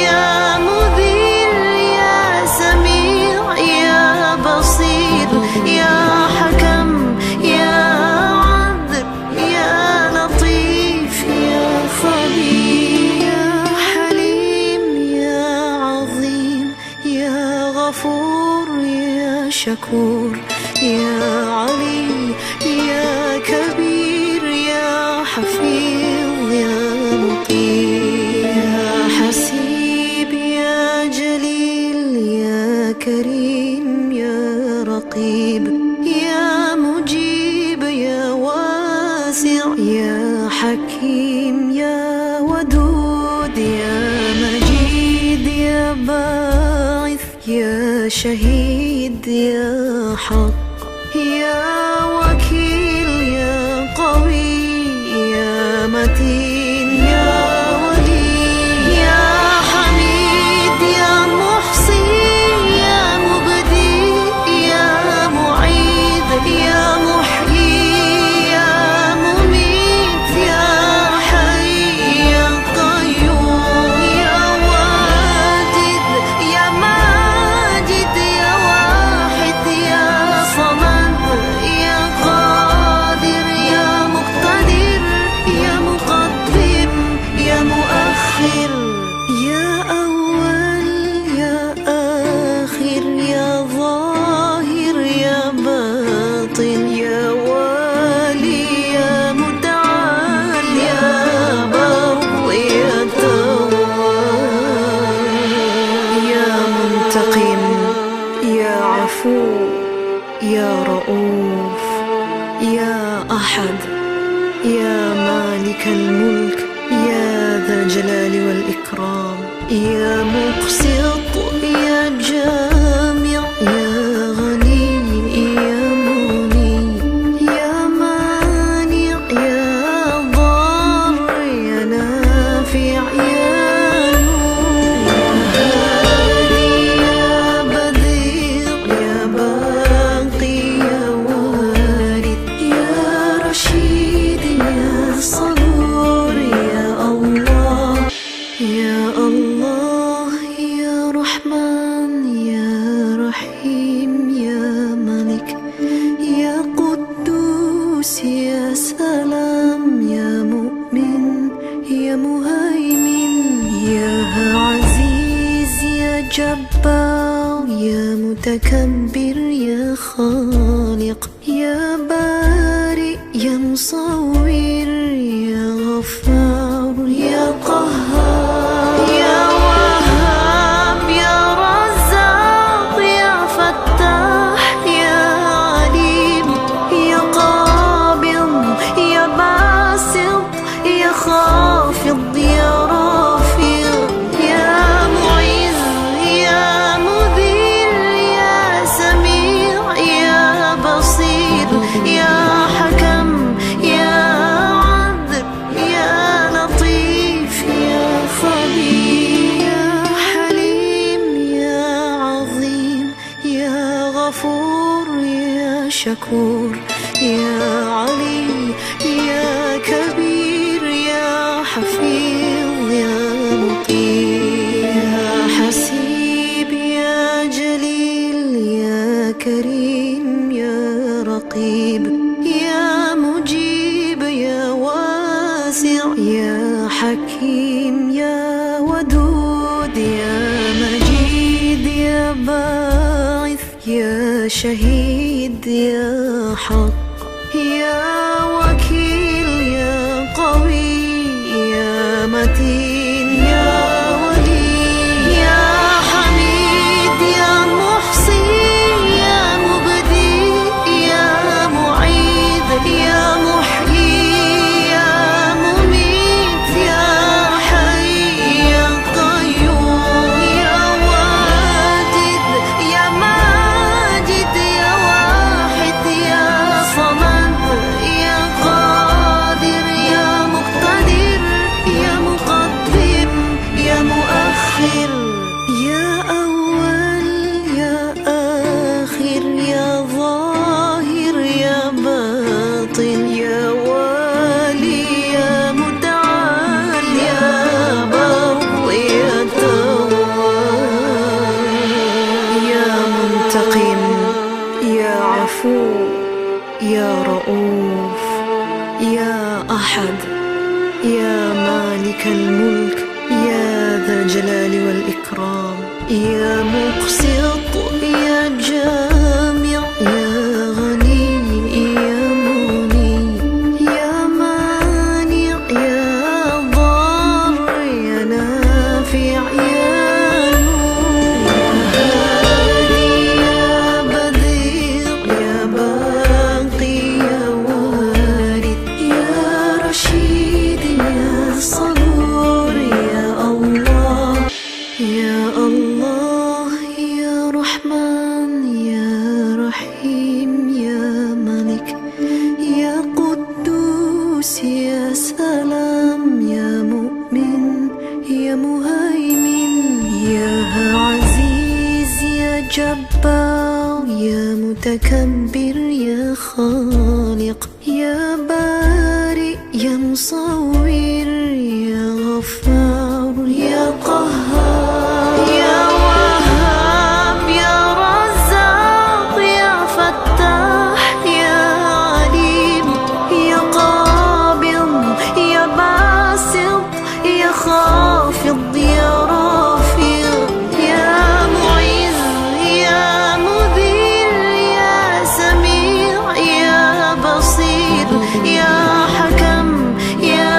يا مذل، يا سميع، يا بصير، يا حكم، يا عدل، يا لطيف، يا خبير، يا حليم، يا عظيم، يا غفور، يا شكور، يا عليم. يا مجيب، يا واسع، يا حكيم، يا ودود، يا مجيد، يا باعث، يا شهيد، يا حق، يا وكيل، يا قوي، يا متين، يا ولي، يا حميد، يا محصي، يا مبدي، يا معيد، يا محيي، يا مميت، يا حي، يا قيوم، يا واجد، يا ماجد، يا واحد، يا صمد، يا قادر، يا مقتدر، يا مقدم، يا مؤخر، يا أول، يا آخر، يا ظاهر، يا باطن، يا والي، يا متعال، يا بر، يا تواب، يا منتقم، يا عفو، يا رؤوف، يا أحد، يا مالك الملك، يا ذا الجلال والإكرام، يا مقسط، يا جامع، يا غني، يا مغني، يا مانع، يا ضار، يا نافع، يا نور، يا هادي، يا بديع، يا باقي، يا وارث، يا رشيد، يا صبور، يا الله، يا الله، يا رحمن، يا رحيم، يا ملك، يا قدوس، يا سلام، يا مؤمن، يا مهيمن، يا عزيز، يا جبار، يا متكبر، يا خالق، يا بارئ، يا مصور، يا غفار، يا قهار، يا وهاب، يا رزاق، يا فتاح، يا عليم، يا قابض، يا باسط، يا خافض، يا رافع، يا معز، يا مذل، يا سميع، يا بصير، يا حكم، يا عدل، يا لطيف، يا خبير، يا حليم، يا عظيم، يا غفور، يا شكور، يا علي، يا كبير، يا حفيظ، يا مقيم، يا حسيب، يا جليل، يا كريم، يا رقيب، يا مجيب، يا واسع، يا حكيم، يا ودود، يا مجيد، يا باعث، يا شهيد، يا حق، يا وكيل، يا قوي، يا متين، يا ولي، يا حميد، يا محصي، يا مبدي، يا معيد، يا محيي، يا مميت، يا حي، يا قيوم، يا واجد، يا ماجد، يا واحد، يا صمد، يا قادر، يا مقتدر، يا مقدم، يا مؤخر، يا أول، يا آخر، يا ظاهر، يا باطن، يا والي، يا متعال، يا بر، يا تواب، يا منتقم، يا عفو، يا رؤوف، يا أحد، يا مالك الملك، يا ذا الجلال والإكرام، يا مقسط، يا جامع، يا غني، يا مغني، يا مانع، يا ضار، يا نافع، يا نور، يا هادي، يا بديع، يا متكبر، يا خالق، يا بارئ، يا مصور، يا غفار، يا قهار، يا وهاب، يا رزاق، يا فتاح، يا عليم، يا قابض، يا باسط، يا خافض، يا رافع، يا معز، يا مذل، يا سميع، يا بصير، يا حكم، يا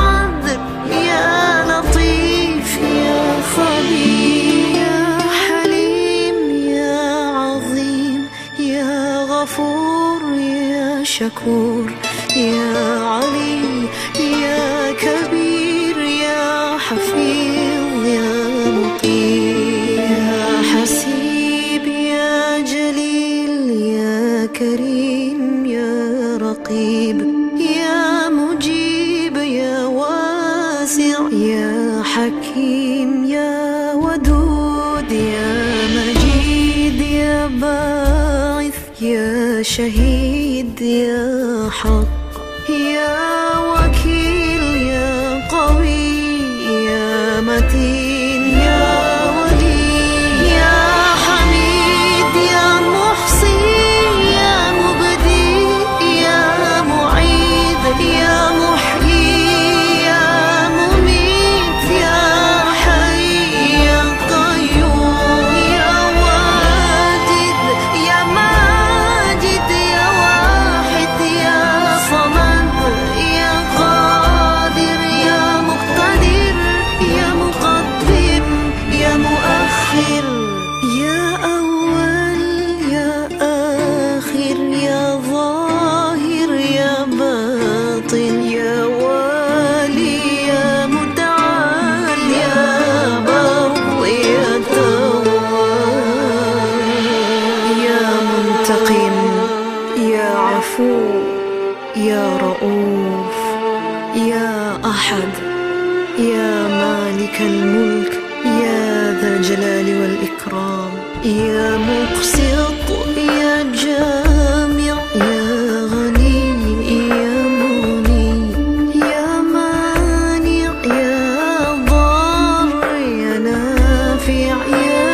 عدل، يا لطيف، يا خبير، يا حليم، يا عظيم، يا غفور، يا شكور، يا علي، يا كبير، يا حفيظ، يا مقيم، يا حسيب، يا جليل، يا كريم، يا رقيب، يا مجيب، يا واسع، يا حكيم، يا ودود، يا مجيد، يا باعث، يا شهيد، يا حق، يا وكيل، يا قوي، يا متين، يا ولي، يا حميد، يا محصي، يا مبدي، يا معيد، يا محيي، يا مميت، يا حي، يا قيوم، يا واجد، يا ماجد، يا واحد، يا صمد، يا قادر، يا مقتدر، يا مقدم، يا مؤخر، يا أول، يا آخر، يا ظاهر، يا باطن، يا والي، يا متعال، يا بر، يا تواب، يا منتقم، يا عفو، يا رؤوف، يا أحد، يا مالك الملك، يا ذا الجلال والإكرام، يا مقسط، يا جامع، يا غني، يا مغني، يا مانع، يا ضار، يا نافع، يا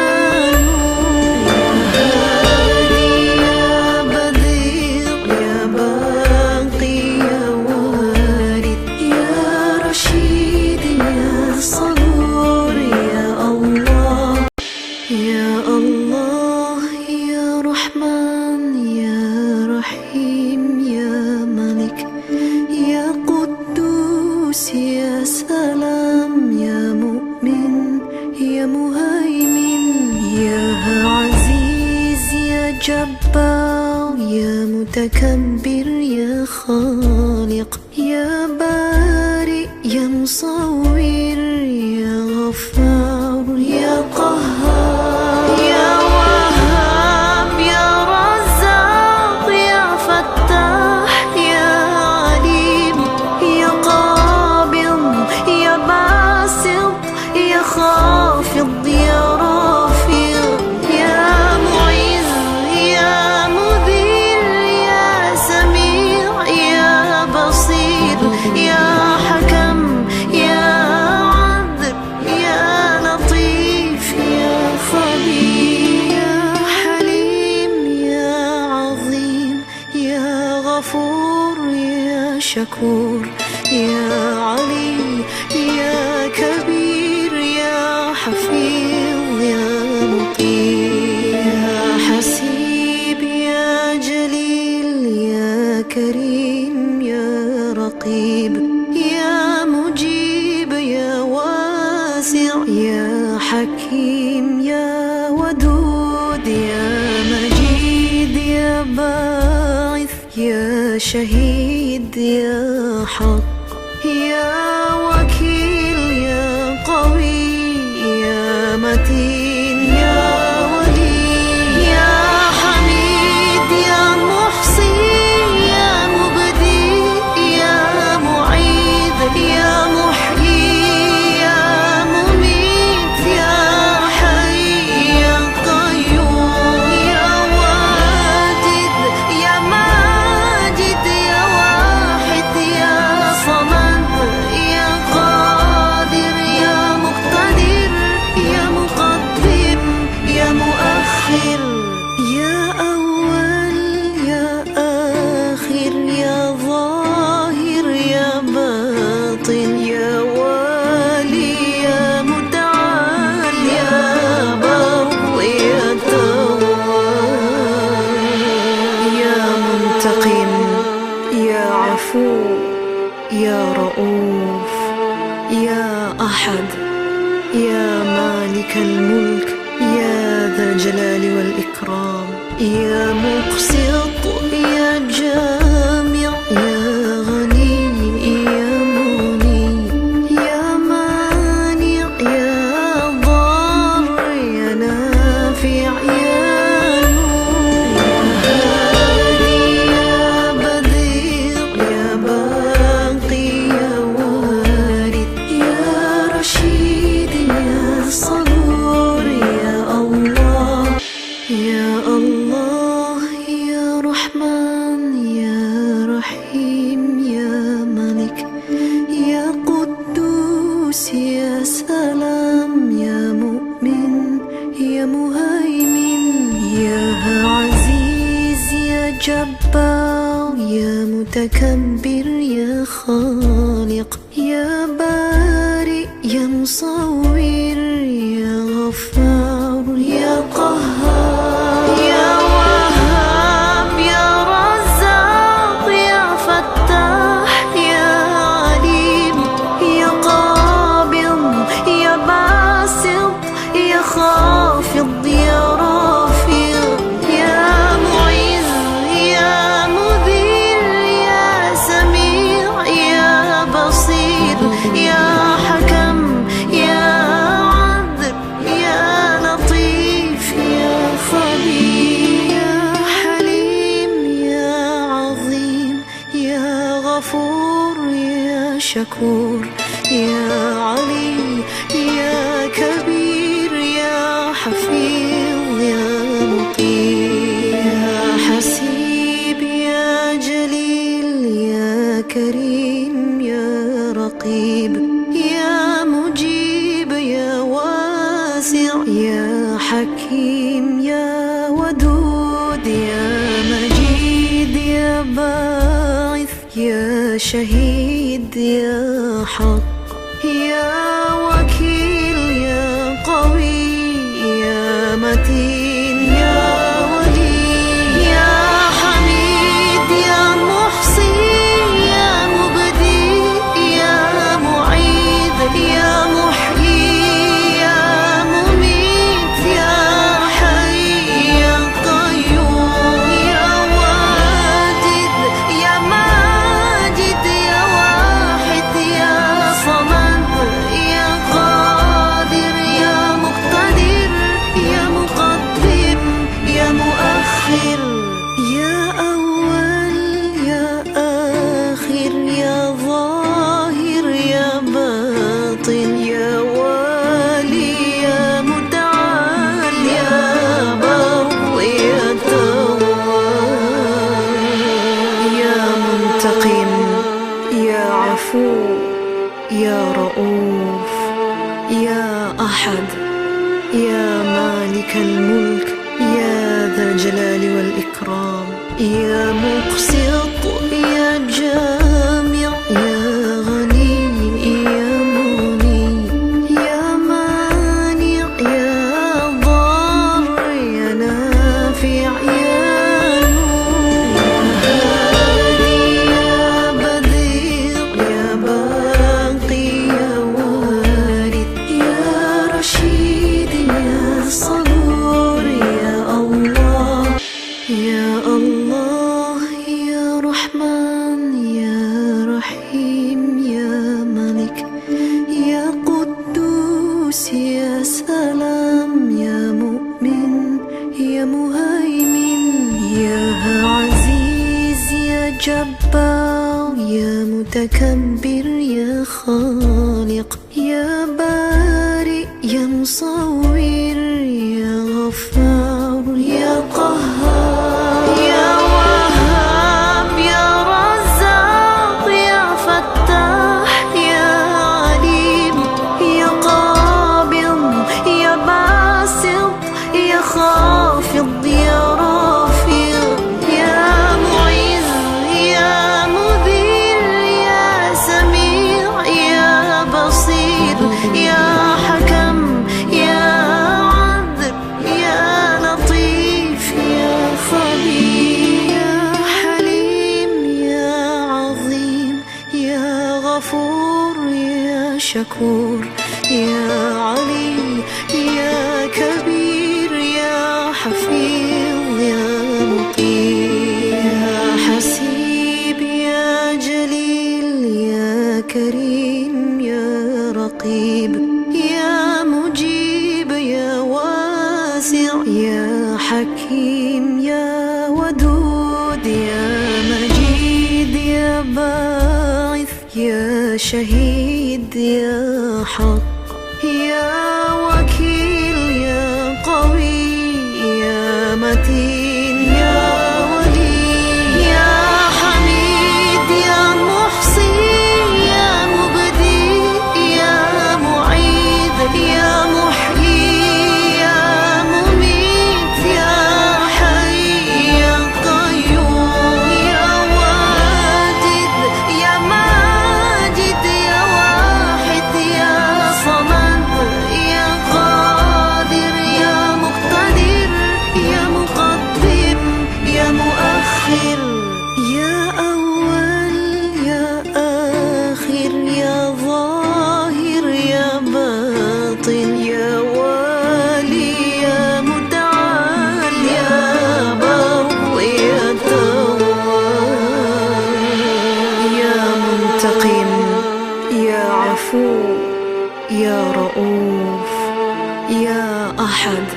نور، يا هادي، يا بديع، يا باقي، يا وارث، يا رشيد، يا صبور، يا الله، يا الله، يا رحمن، يا رحيم، يا ملك، يا قدوس، يا سلام، يا مؤمن، يا مهيمن، يا عزيز، يا جبار، يا متكبر، يا خالق، يا بارئ، يا مصور، يا غفار، يا قهار، يا وهاب، يا رزاق، يا فتاح، يا عليم، يا قابض، يا باسط، يا خافض، يا رافع، يا معز، يا مذل، يا سميع، يا بصير، يا حكم، يا عدل، يا لطيف، يا خبير، يا حليم، يا عظيم، يا غفور، يا شكور، يا علي، يا كبير، يا حفيظ، يا مقيم، يا حسيب، يا جليل، يا كريم، يا رقيب، يا مجيب، يا واسع، يا حكيم، يا ودود، يا مجيد، يا باعث، يا شهيد، يا حق، يا وكيل، يا قوي، يا متين، يا ولي، يا حميد، يا محصي، يا مبدي، يا معيد، يا محيي، يا مميت، يا حي، يا قيوم، يا واحد. يا رؤوف، يا أحد، يا مالك الملك، يا ذا الجلال والإكرام، يا مقسط، يا جامع، يا غني، يا مغني، يا مانع، يا ضار، يا نافع، يا نور، يا هادي، يا بديع، يا باقي، يا وارث، يا رشيد، يا صبور، يا الله، يا الله، يا رحمن، يا رحيم، يا ملك، يا قدوس، يا سلام، يا مؤمن، يا مهيمن، يا عزيز، يا جبار، يا متكبر، يا خالق، يا بارئ، يا مصور، يا غفار، يا قهار، يا وهاب، يا رزاق، يا فتاح، يا عليم، يا قابض، يا باسط، يا خافض، يا رافع، يا معز، يا مذل، يا سميع، يا بصير، يا حكم، يا عدل، يا لطيف، يا خبير، يا حليم، يا عظيم، يا غفور، يا شكور، يا علي، يا كبير، يا حفيظ، يا مقيم، يا حسيب، يا جليل، يا كريم، يا رقيب، يا مجيب، يا واسع، يا حكيم، يا ودود، يا مجيد، يا باعث، يا شهيد، يا حق، يا وكيل، يا قوي، يا متين، يا ولي، يا حميد، يا محصي، يا مبدي، يا معيد، يا محيي، يا مميت، يا حي، يا قيوم، يا واجد، يا ماجد، يا واحد، يا صمد، يا قادر، يا مقتدر، يا مقدم، يا مؤخر، يا أول، يا آخر، يا ظاهر، يا باطن، يا والي، يا متعال، يا بر، يا تواب، يا منتقم، يا عفو، يا رؤوف، يا أحد، يا مالك الملك، يا ذا الجلال والإكرام، يا مقسط، يا جامع، يا غني، يا مغني، يا مانع، يا ضار، يا نافع، يا نور، يا هادي، يا بديع، يا باقي، يا وارث، يا رشيد، يا صبور، يا الله، يا الله، يا رحمن، يا رحيم، يا ملك، يا قدوس، يا سلام، يا مؤمن، يا مهيمن، يا عزيز، يا جبار، يا متكبر، يا خالق، يا بارئ، يا مصور، يا غفار، يا قهار، يا وهاب، يا رزاق، يا فتاح، يا عليم، يا قابض، يا باسط، يا خافض، يا رافع، يا معز، يا مذل، يا سميع، يا بصير، يا حكم، يا عدل، يا شكور، يا علي، يا كبير، يا حفيظ، يا مقيم، يا حسيب، يا جليل، يا كريم، يا رقيب، يا مجيب، يا واسع، يا حكيم، يا ودود، يا مجيد، يا باعث، يا شهيد، يا حق، يا وكيل، يا قوي، يا متين، يا ولي، يا حميد، يا محصي، يا مبدي، يا معيد، يا محيي، يا مميت، يا حي، يا قيوم، يا واجد، يا ماجد، يا واحد، يا صمد، يا قادر، يا مقتدر، يا مقدم، يا مؤخر، يا أول، يا آخر، يا ظاهر، يا باطن، يا والي، يا متعال، يا بر، يا تواب، يا منتقم، يا عفو، يا رؤوف، يا أحد،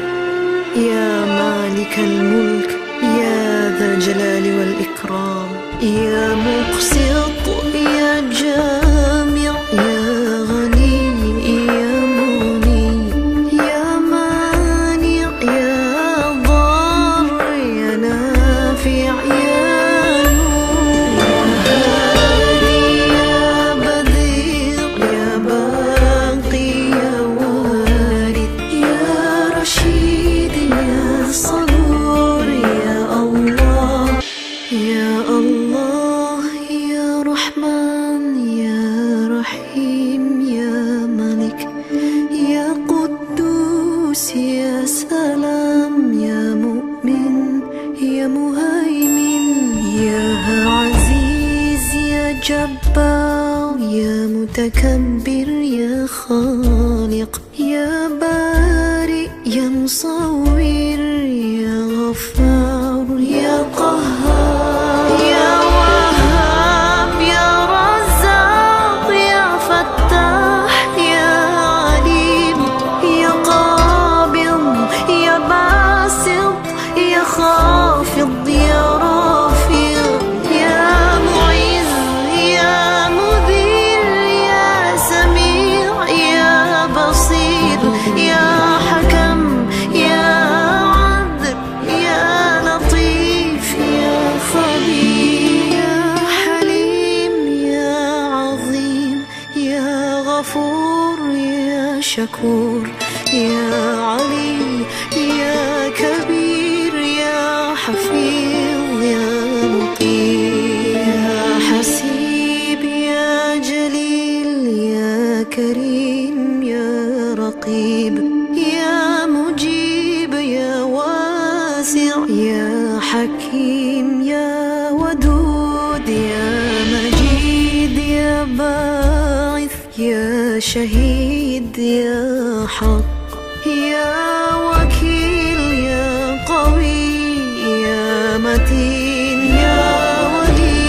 يا مالك الملك، يا ذا الجلال والإكرام، يا مقسط، يا جامع، يا غني، يا مغني، يا مانع، يا ضار، يا نافع، يا نور، يا هادي، يا بديع، يا باقي، يا وارث، يا رشيد، يا صبور، يا الله، يا الله، يا رحمن، يا رحيم، يا ملك، يا قدوس، يا سلام، يا مؤمن، يا مهيمن، يا عزيز، يا جبار، يا متكبر، يا خالق، يا بارئ، يا مصور، يا غفار، يا قهار، يا وهاب، يا رزاق، يا فتاح، يا عليم، يا قابض، يا باسط، يا خافض، يا رافع، يا معز، يا مذل، يا سميع، يا بصير، يا حكم، يا عدل، يا لطيف، يا خبير، يا حليم، يا عظيم، يا غفور، يا شكور، يا علي، يا كبير، يا حفيظ، يا مقيم، يا حسيب، يا جليل، يا كريم، يا رقيب، يا مجيب، يا واسع، يا حكيم، يا ودود، يا مجيد، يا باعث، يا شهيد، يا حق، يا وكيل، يا قوي، يا متين، يا ولي،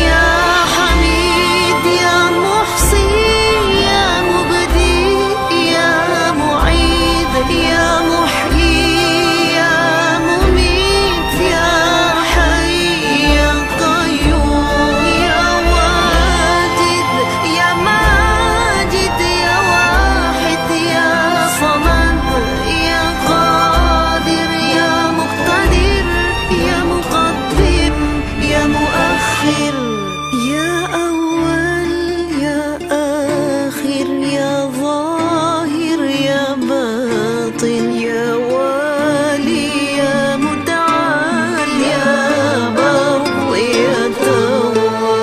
يا حميد، يا محصي، يا مبدي، يا معيد، يا محيي، يا مميت، يا حي، يا قيوم، يا واجد، يا ماجد، يا واحد، يا صمد، يا قادر، يا مقتدر، يا مقدم، يا مؤخر، يا أول، يا آخر، يا ظاهر، يا باطن، يا والي، يا متعال، يا بر، يا تواب،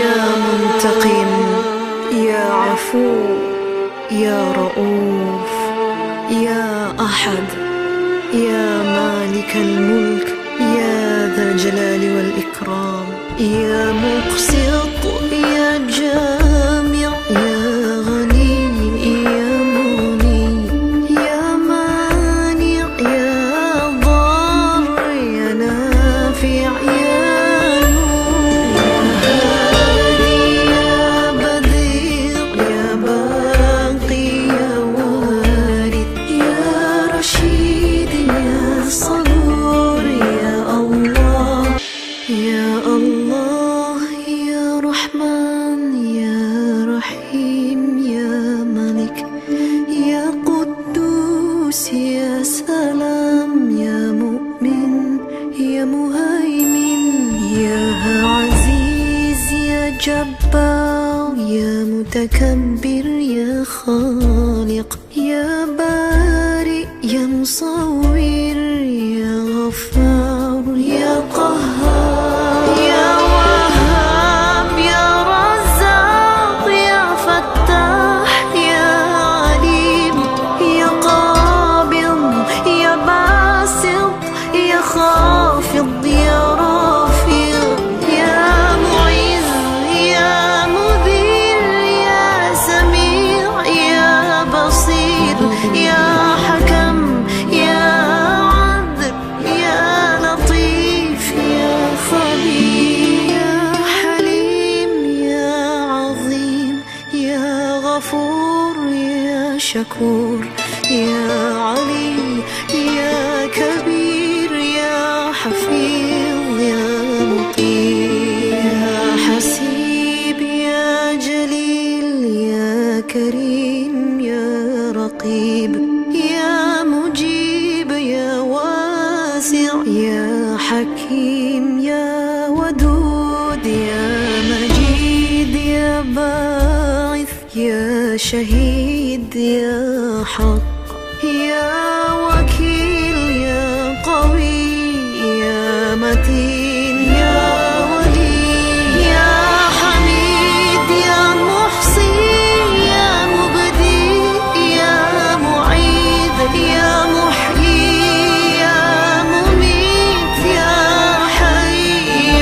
يا منتقم، يا عفو، يا رؤوف، يا أحد، يا مالك الملك، يا ذا الجلال والإكرام، يا مقسط، يا جامع، جبار، يا متكبر، يا خالق، يا بارئ، يا مصور، يا غفار، يا قهار، يا وهاب، يا رزاق، يا فتاح، يا عليم، يا قابض، يا باسط، يا خافض، يا رافع، يا معز، يا مذل، يا سميع، يا بصير، يا حكم، يا عدل، يا لطيف، يا خبير، يا حليم، يا عظيم، يا غفور، يا شكور، يا علي، يا كبير، يا حفيظ، يا مقيم، يا حسيب، يا جليل، يا كريم، يا رقيب، يا مجيب، يا واسع، يا حكيم، يا ودود، يا مجيد، يا باعث، يا شهيد، يا حق، يا وكيل، يا قوي، يا متين، يا ولي، يا حميد، يا محصي، يا مبدي، يا معيد، يا محيي، يا مميت، يا حي،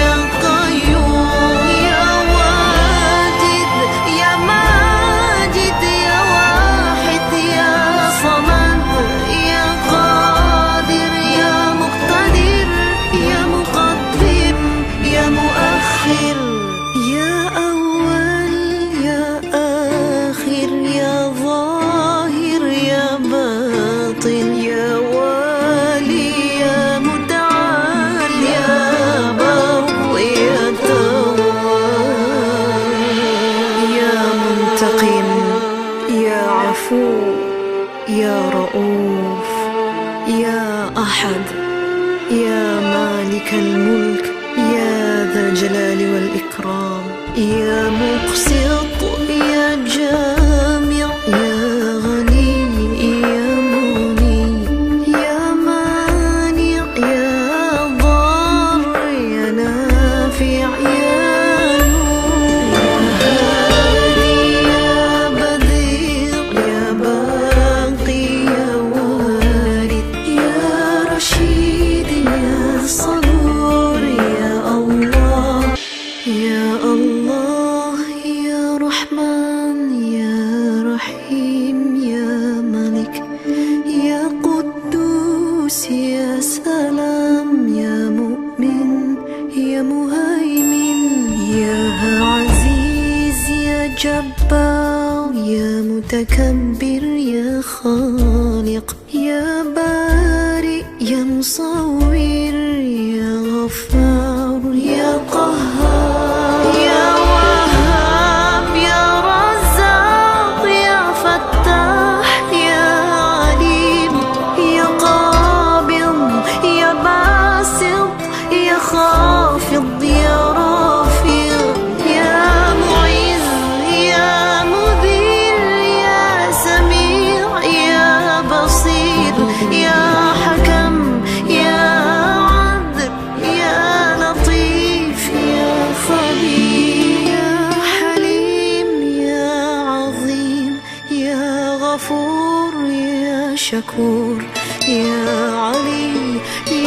يا قيوم، يا واجد، يا ماجد، يا واحد، يا صمد، يا قادر، يا مقتدر، يا مقدم، يا مؤخر، يا أول، يا آخر، يا ظاهر، يا باطن، يا والي، يا متعال، يا بر، يا تواب، يا منتقم، يا عفو، يا رؤوف، يا أحد، يا مالك الملك، يا ذا الجلال والإكرام، يا مقسط، يا جامع، يا غني، يا مغني، يا مانع، يا ضار، يا نافع، يا نور، يا هادي، يا بديع، يا باقي، يا وارث، يا رشيد، يا صبور، يا الله، يا الله، يا رحمن، يا رحيم، يا ملك، يا قدوس، يا سلام، يا مؤمن، يا مهيمن، يا عزيز، يا جبار، يا متكبر، يا خالق، يا بارئ، يا مصور، يا غفار، يا قهار، يا وهاب، يا رزاق، يا فتاح، يا عليم، يا قابض، يا باسط، يا خافض، يا رافع، يا معز، يا مذل، يا سميع، يا بصير، يا حكم، يا عدل، يا لطيف، يا خبير، يا حليم، يا عظيم، يا غفور، يا شكور، يا علي،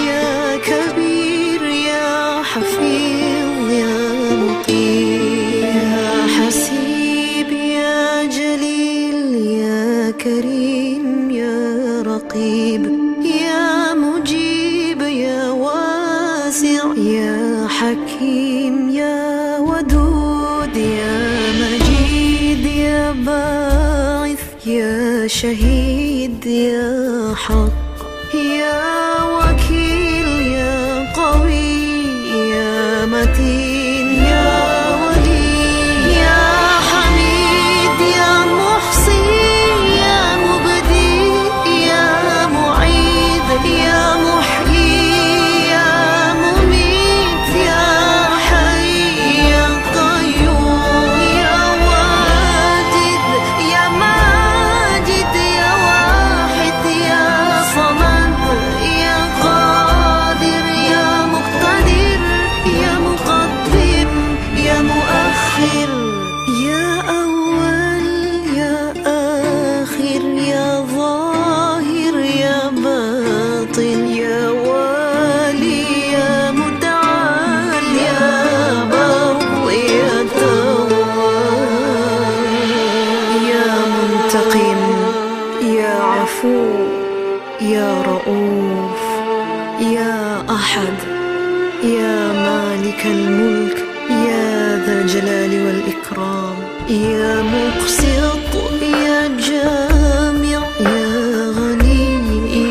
يا كبير، يا حفيظ، يا مقيم، يا حسيب، يا جليل، يا كريم، يا رقيب، يا مجيب، يا واسع، يا حكيم، يا ودود، يا مجيد، يا باعث، يا شهيد، يا حق، يا وكيل، يا قوي، يا متين، يا ولي، يا حميد، يا محصي، يا مبدي، يا معيد، يا محيي، يا مميت، يا حي، يا قيوم. أحد. يا مالك الملك، يا ذا الجلال والإكرام، يا مقسط، يا جامع، يا غني،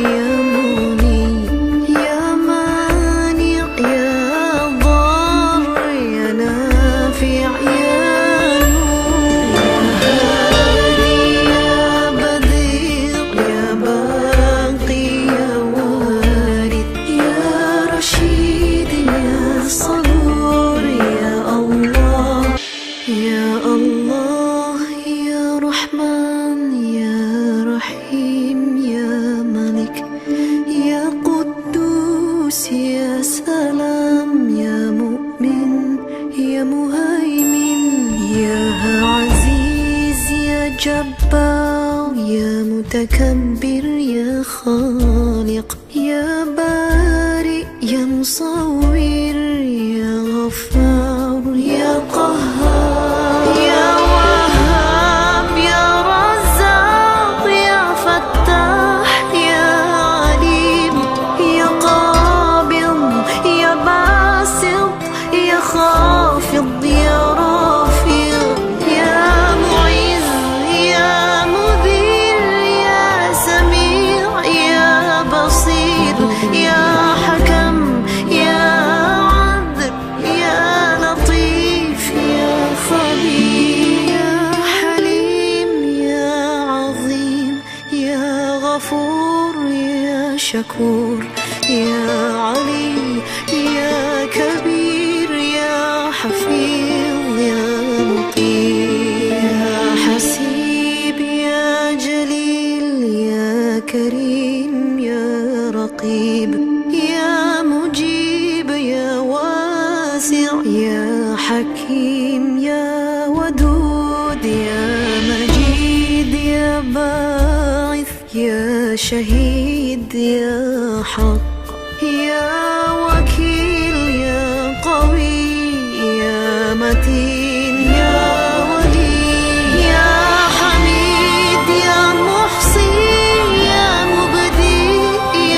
يا مغني، يا مانع، يا ضار، يا نافع، يا نور، يا هادي، يا بديع، يا باقي، يا وارث، يا رشيد، يا صبور، يا الله، يا الله، يا رحمن، يا رحيم، يا ملك، يا قدوس، يا سلام، يا مؤمن، يا مهيمن، يا عزيز، يا جبار، يا متكبر، يا خالق، يا بارئ، يا مصور، يا غفار، يا قهار، يا وهاب، يا رزاق، يا فتاح، يا عليم، يا قابض، يا باسط، يا خافض، يا رافع، يا معز، يا مذل، يا سميع، يا بصير، يا حكم، يا عدل، يا لطيف، يا خبير، يا حليم، يا عظيم، يا غفور، يا شكور، يا علي، يا كبير، يا حفيظ، يا مقيم، يا حسيب، يا جليل، يا كريم، يا رقيب، يا مجيب، يا واسع، يا حكيم، يا ودود، يا مجيد، يا باعث، يا شهيد، يا حق، يا وكيل، يا قوي، يا متين، يا ولي، يا حميد، يا محصي، يا مبدي،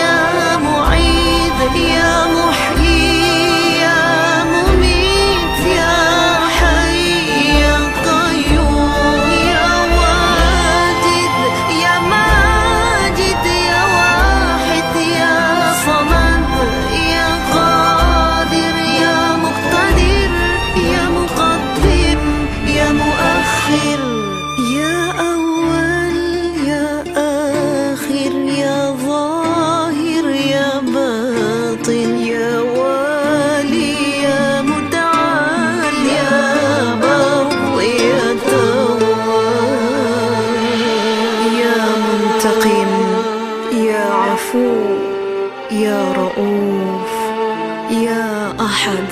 يا معيد، يا محيي، يا مميت، يا حي، يا قيوم، يا واجد، يا ماجد، يا واحد، يا صمد، يا قادر، يا مقتدر، يا مقدم، يا مؤخر، يا أول، يا آخر، يا ظاهر، يا باطن، يا والي، يا متعال، يا بر، يا تواب، يا منتقم، يا عفو، يا رؤوف، يا أحد،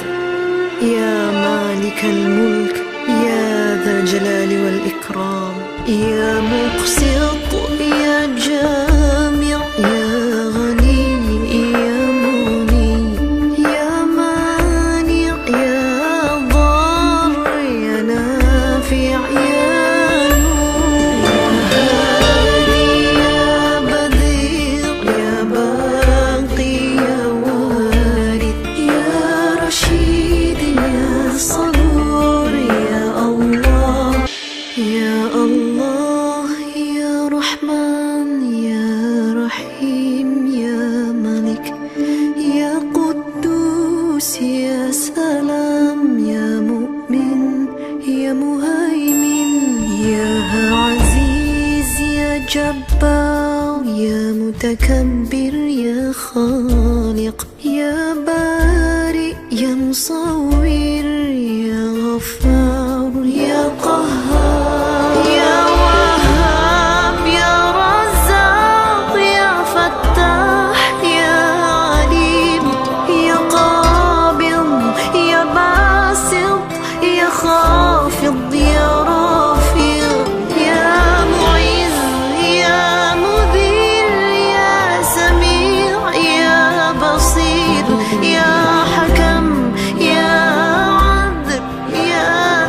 يا مالك الملك، يا ذا الجلال والإكرام، يا مقسط، يا جامع، يا غني، يا مغني، يا مانع، يا ضار، يا نافع، يا نور، يا هادي، يا بديع، يا باقي، يا وارث، يا رشيد، يا صبور، يا الله، يا الله، يا رحمن، يا رحيم، يا ملك، يا قدوس، يا سلام، يا مؤمن، يا مهيمن، يا عزيز، يا جبار، يا متكبر، يا خالق، يا بارئ، يا مصور، يا غفار، يا قهار، يا وهاب، يا رزاق، يا فتاح، يا عليم، يا قابض، يا باسط، يا خافض، يا رافع، يا معز، يا مذل، يا سميع، يا بصير، يا حكم، يا عدل، يا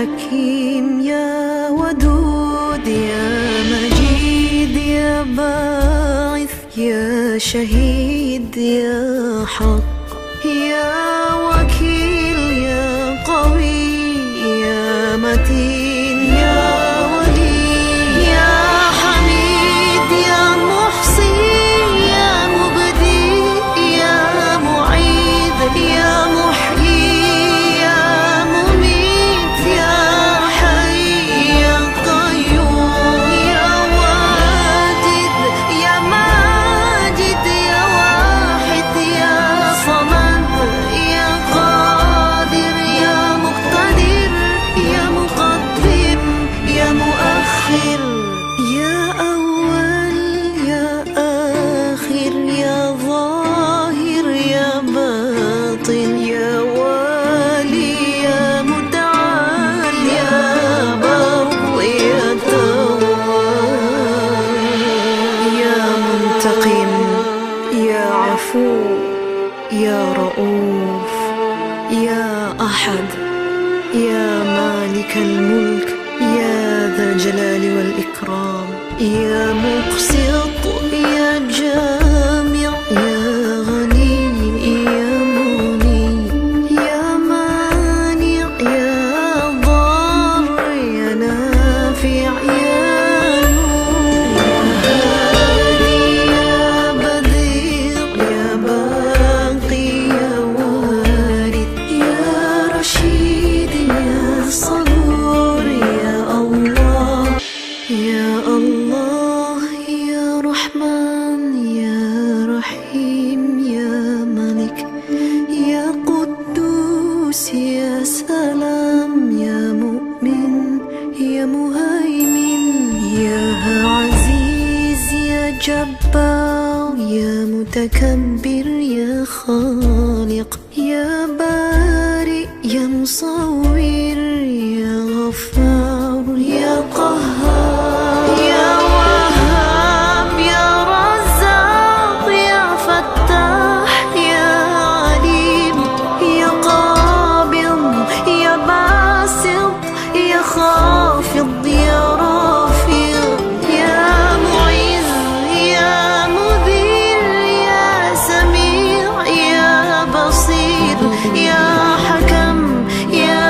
حكيم يا ودود يا مجيد يا باعث يا شهيد يا حق يا وكيل يا قوي يا متين يا ولي يا حميد يا محصي يا مبدي يا معيد يا محيي يا مميت يا حي يا قيوم يا واجد يا ماجد يا واحد يا صمد يا قادر يا مقتدر يا مقدم يا مؤخر يا أول يا آخر يا ظاهر يا باطن يا والي يا متعال يا بر يا تواب يا منتقم يا عفو يا رؤوف يا أحد يا مالك الملك يا ذا الجلال والإكرام يا مقسط يا جامع يا غني يا مغني يا مانع يا ضار يا نافع يا نور يا هادي يا بديع يا باقي يا وارث يا رشيد يا صبور يا الله يا الله يا رحمن يا رحيم يا ملك يا قدوس يا سلام يا مؤمن يا مهيمن يا عزيز يا جبار يا متكبر يا خالق يا بارئ يا مصور يا غفار يا قهار يا وهاب يا رزاق يا فتاح يا عليم يا قابض يا باسط يا خافض يا رافع يا معز يا مذل يا سميع يا بصير يا حكم يا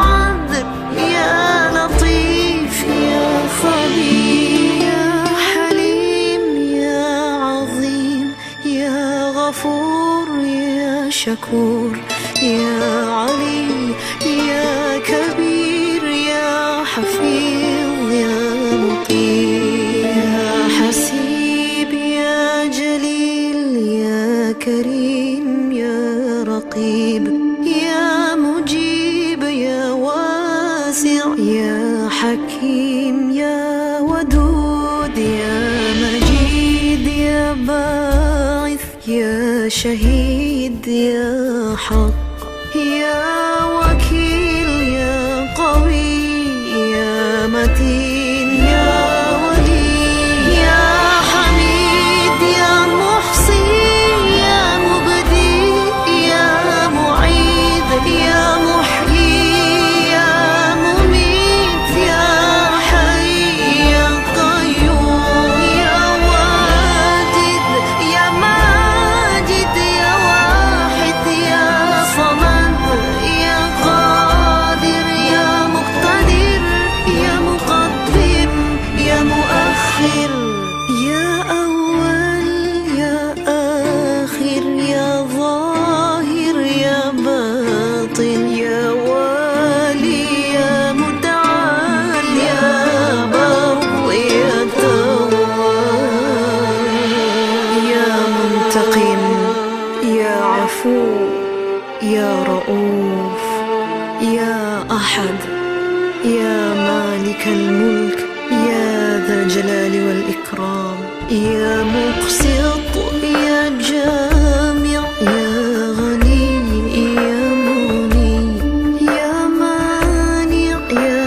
عدل يا لطيف يا خبير يا حليم يا عظيم يا غفور يا شكور يا علي يا كبير يا حفيظ يا مقيم يا حسيب يا جليل يا كريم يا رقيب يا مجيب يا واسع يا حكيم يا ودود يا مجيد يا باعث يا شهيد يا حق يا وكيل يا قوي يا متين يا ولي يا حميد يا محصي يا مبدي يا معيد يا محيي يا مميت يا حي يا قيوم يا واجد يا ماجد يا واحد يا صمد يا قادر يا مقتدر يا مقدم يا مؤخر يا أول يا آخر يا ظاهر يا باطن يا والي يا متعال يا بر يا تواب يا منتقم يا عفو يا رؤوف يا أحد يا مالك الملك يا ذا الجلال والإكرام يا مقسط يا جامع يا غني يا مغني يا مانع يا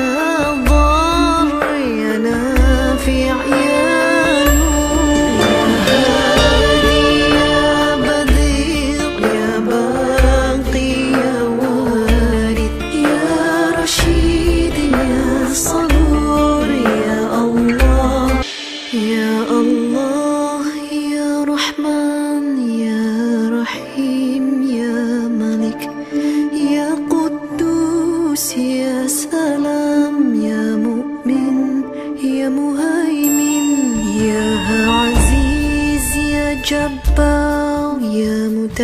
ضار يا نافع يا نور يا هادي يا بديع يا باقي يا وارث يا رشيد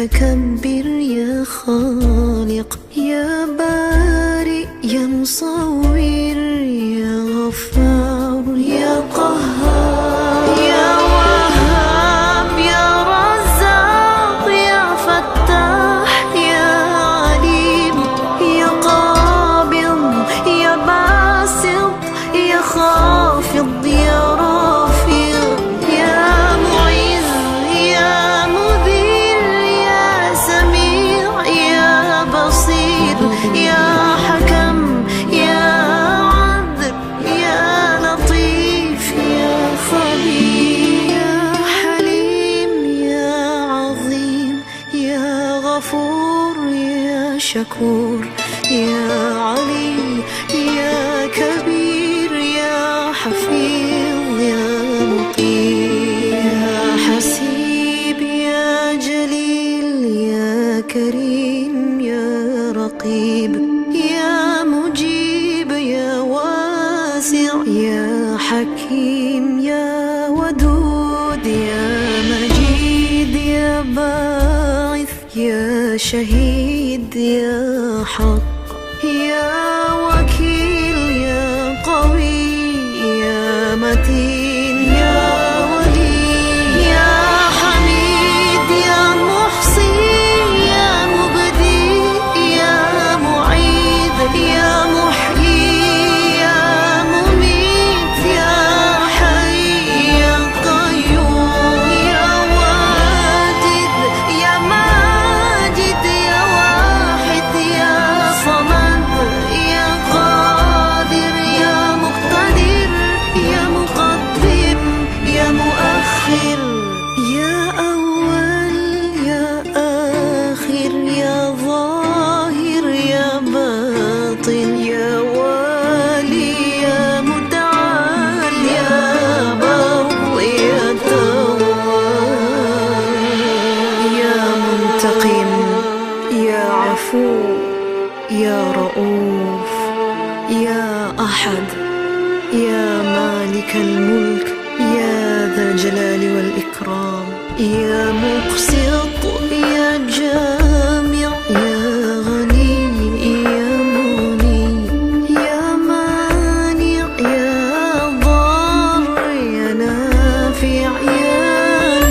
متكبر يا خالق، يا بارئ يا مصور، يا غفار يا قهار، يا وهاب يا رزاق، يا فتاح يا عليم، يا قابض يا باسط، يا خافض يا رافع، يا معز يا مذل، يا سميع يا بصير، يا حكم يا عدل، يا لطيف يا خبير، يا حليم يا عظيم، يا غفور يا شكور، يا علي يا كبير، يا حفيظ يا مقيم، يا حسيب يا جليل، يا كريم يا رقيب، يا مجيب يا واسع، يا حكيم يا ودود، يا مجيد يا باعث، يا شهيد يا حق، يا وكيل يا قوي، يا متين يا ولي، يا حميد يا محصي، يا مبدي يا معيد، يا محيي يا مميت، يا حي يا قيوم، يا واجد يا ماجد، يا واحد يا صمد، يا قادر يا مقتدر، يا مقدم يا مؤخر، يا أول يا آخر، يا ظاهر يا باطن، يا والي يا متعال، يا بر يا تواب، يا منتقم يا عفو، يا رؤوف يا أحد، يا مالك الملك يا ذا الجلال والإكرام، يا مقسط يا جامع يا غني يا مغني، يا مانع يا ضار يا نافع يا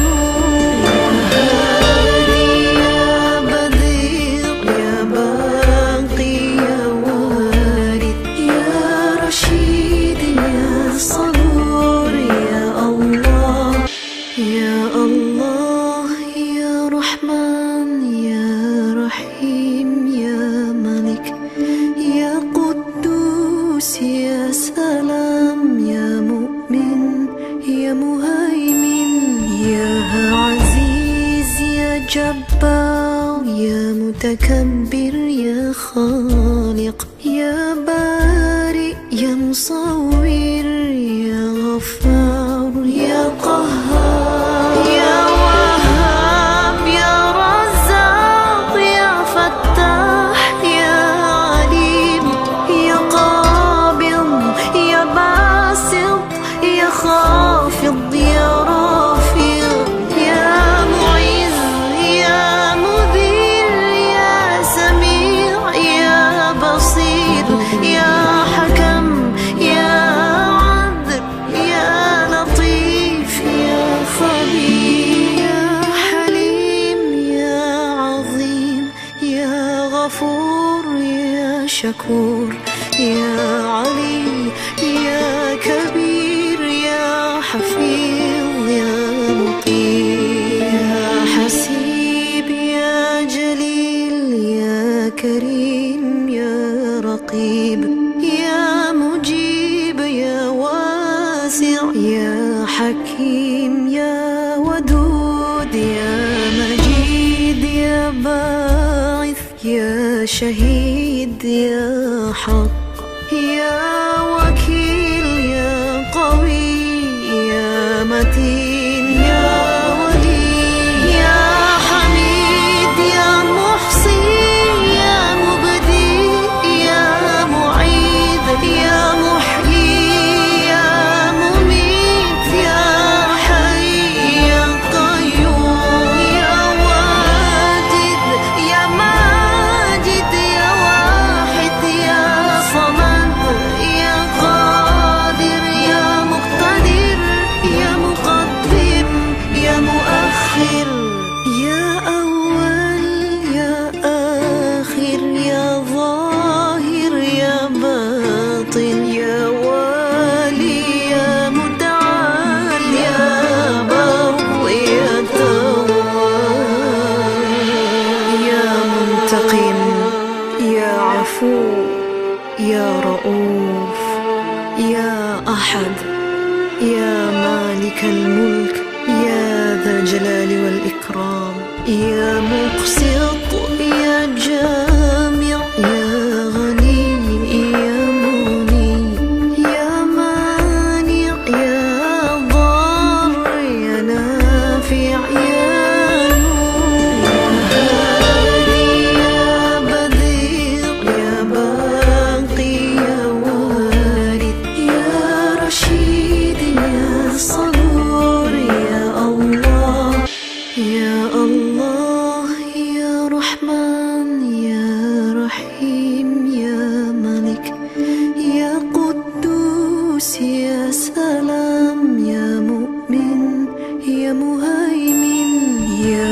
نور، يا هادي يا بديع يا باقي يا وارث، يا رشيد يا صبور، يا الله يا الله، يا رحمن يا رحيم، يا ملك يا قدوس، يا سلام يا مؤمن يا مهيمن، يا عزيز يا جبار، يا متكبر يا خالق، يا بارئ يا مصور، يا غفار يا قهار، يا وهاب يا رزاق، يا فتاح يا عليم، يا قابض يا باسط، يا خافض يا رافع، يا معز يا مذل، يا سميع يا بصير، يا حكم يا عدل، يا لطيف يا خبير، يا حليم يا عظيم، يا غفور يا شكور، يا علي يا كبير، يا حفيظ يا مقيم، يا حسيب يا جليل، يا كريم يا رقيب، يا مجيب يا واسع، يا حكيم يا ودود، يا مجيد يا باعث، يا شهيد يا حق، يا وكيل يا قوي، يا متين يا ولي، يا حميد يا محصي، يا مبدي يا معيد، يا محيي يا مميت، يا حي يا قيوم، يا واجد يا رؤوف، يا أحد، يا مالك الملك، يا ذا الجلال والإكرام، يا مقسط، يا جامع، يا غني، يا مغني، يا مانع، يا ضار، يا نافع، يا نور، يا هادي، يا بديع، يا باقي، يا وارث، يا رشيد، يا صبور، يا الله. يا الله، يا رحمن، يا رحيم، يا ملك، يا قدوس، يا سلام، يا مؤمن، يا مهيمن، يا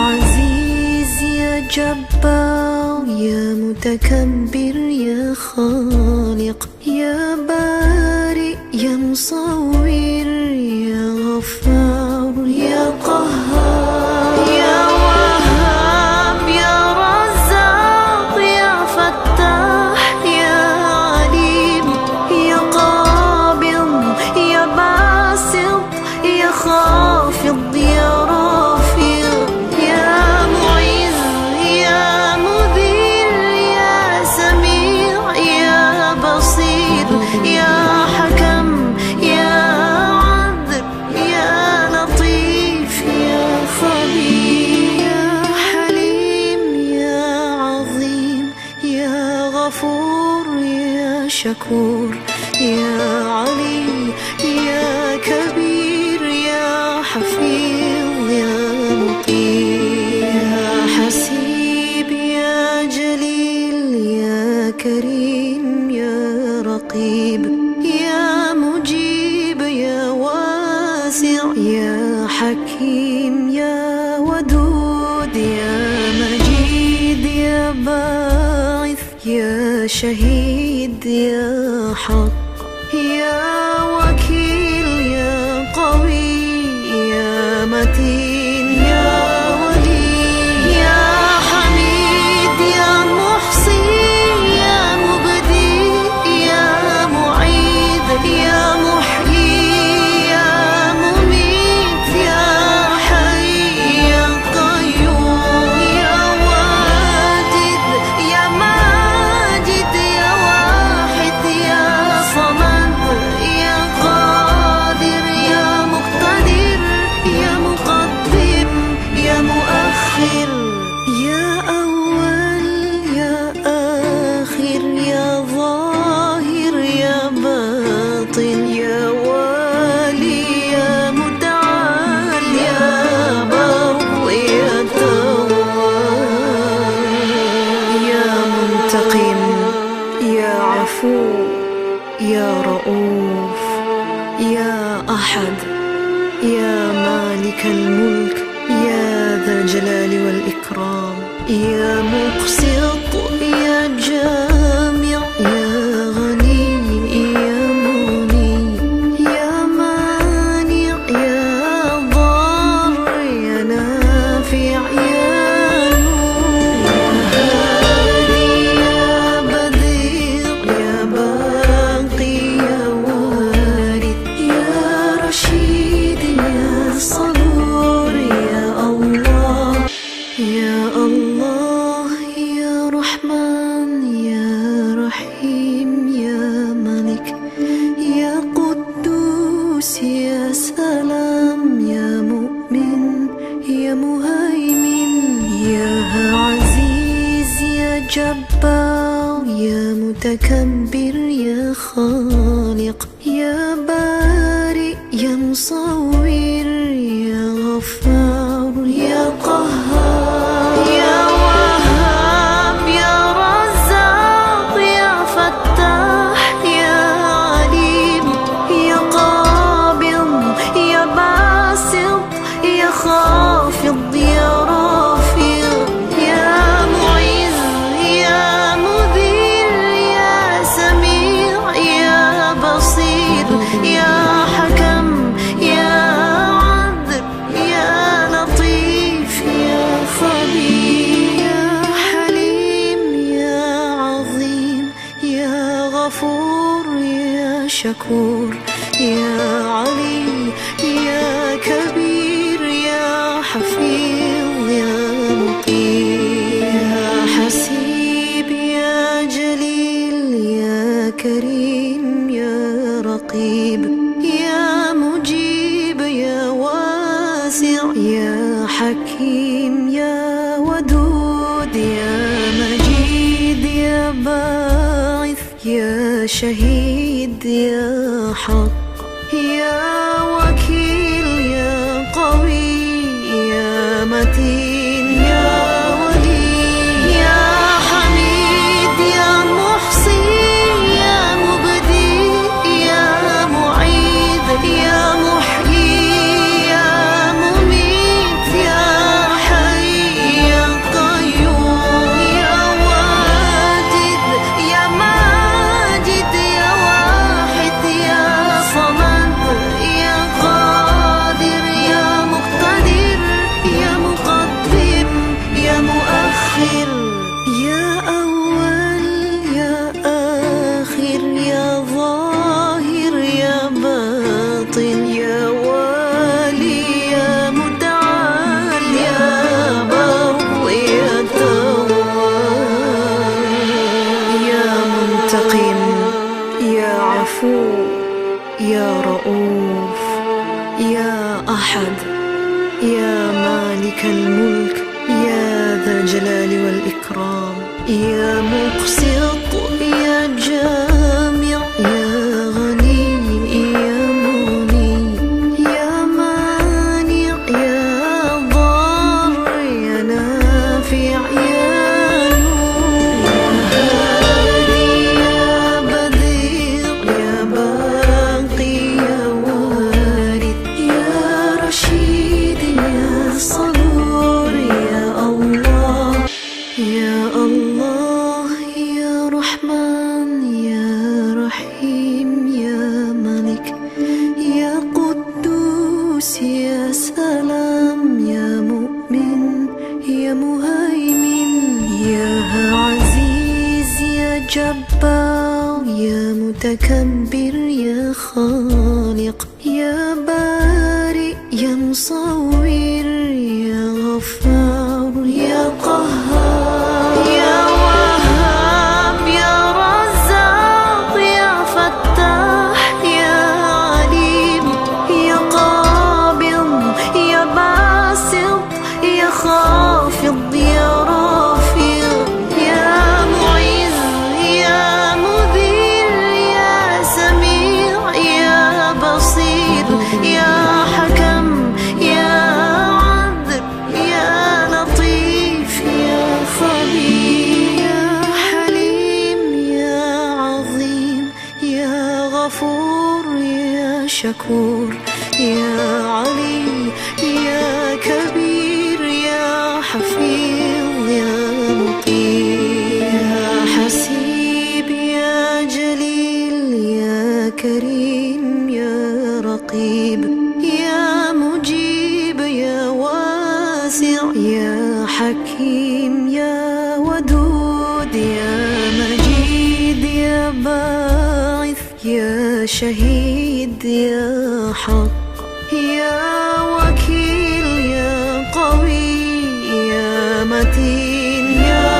عزيز، يا جبار، يا متكبر، يا خالق، يا بارئ، يا مصور، يا غفار، يا قهار، يا وهاب، يا رزاق، يا فتاح، يا عليم، يا قابض، يا باسط، يا خافض، يا رافع، يا معز، يا مذل، يا سميع، يا بصير، يا حكم، يا عدل، يا لطيف، يا خبير، يا حليم، يا عظيم، يا غفور، يا شكور، يا علي، يا كبير، يا حفيظ، يا مقيم، يا حسيب، يا جليل، يا كريم، يا رقيب، يا مجيب، يا واسع، يا حكيم، يا ودود، يا مجيد، يا باعث، يا شهيد، يا حق، يا وكيل، يا قوي، يا متين، يا ولي، يا حميد، يا محصي، يا مبدي، يا معيد، يا محيي، يا مميت، يا حي، يا قيوم، يا واجد، يا ماجد، يا واحد، يا صمد، يا قادر، يا مقتدر، يا مقدم، يا مؤخر، يا أول، يا آخر، يا ظاهر، يا باطن، يا والي، يا متعال، يا بر، يا تواب، يا منتقم، يا عفو، يا رؤوف، يا أحد، يا مالك الملك، يا ذا الجلال والإكرام، يا مقسط، يا جامع، يا غني، يا مغني، يا مانع، يا ضار، يا نافع، يا نور، يا هادي، يا بديع، يا باقي، يا وارث، يا رشيد، يا صبور، يا الله. يا الله، يا رحمن، يا رحيم، يا ملك، يا قدوس، يا سلام، يا مؤمن، يا مهيمن، يا عزيز، يا جبار، يا متكبر، يا خالق، يا بارئ، يا مصور، يا غفار، يا قهار، يا وهاب، يا رزاق، يا فتاح، يا عليم، يا قابض، يا باسط، يا خافض، يا رافع، يا معز، يا مذل، يا سميع، يا بصير، يا حكم، يا عدل، يا غفور، يا شكور، يا علي، يا كبير، يا حفيظ، يا مقيم، يا حسيب، يا جليل، يا كريم، يا رقيب، يا مجيب، يا واسع، يا حكيم، يا ودود، يا مجيد، يا باعث، يا شهيد، يا حق، يا وكيل، يا قوي، يا متين، يا ولي، يا حميد، يا محصي، يا مبدي، يا معيد، يا محيي، يا مميت، يا حي، يا قيوم، يا واجد، يا ماجد، يا واحد، يا صمد، يا قادر، يا مقتدر، يا مقدم، يا مؤخر، يا أول، يا آخر، يا ظاهر، يا باطن، يا والي، يا متعال، يا بر، يا تواب، يا منتقم، يا عفو، يا رؤوف، يا أحد، يا مالك الملك، يا ذا الجلال والإكرام، يا مقسط، يا جامع، يا غني، يا مغني، يا مانع، يا ضار، يا نافع، يا نور، يا هادي، يا بديع، يا باقي، يا وارث، يا رشيد، يا صبور، يا الله، يا الله، يا رحمن، يا رحيم، يا ملك، يا قدوس، يا سلام، يا مؤمن، يا مهيمن، يا عزيز، يا جبار، يا متكبر، يا خالق، يا بارئ، يا مصور، يا غفار، يا قهار، يا وهاب، يا رزاق، يا فتاح، يا عليم، يا قابض، يا باسط، يا خافض، يا رافع، يا معز، يا مذل، يا سميع، يا بصير، يا حكم، يا عدل، يا لطيف، يا خبير، يا حليم، يا عظيم، يا غفور، يا شكور، يا علي، يا كبير، يا حفيظ، يا مقيم، يا حسيب، يا جليل، يا كريم، يا رقيب، يا مجيب، يا واسع، يا حكيم، يا ودود، يا مجيد، يا باعث، يا شهيد، يا حق، يا وكيل، يا قوي، يا متين، يا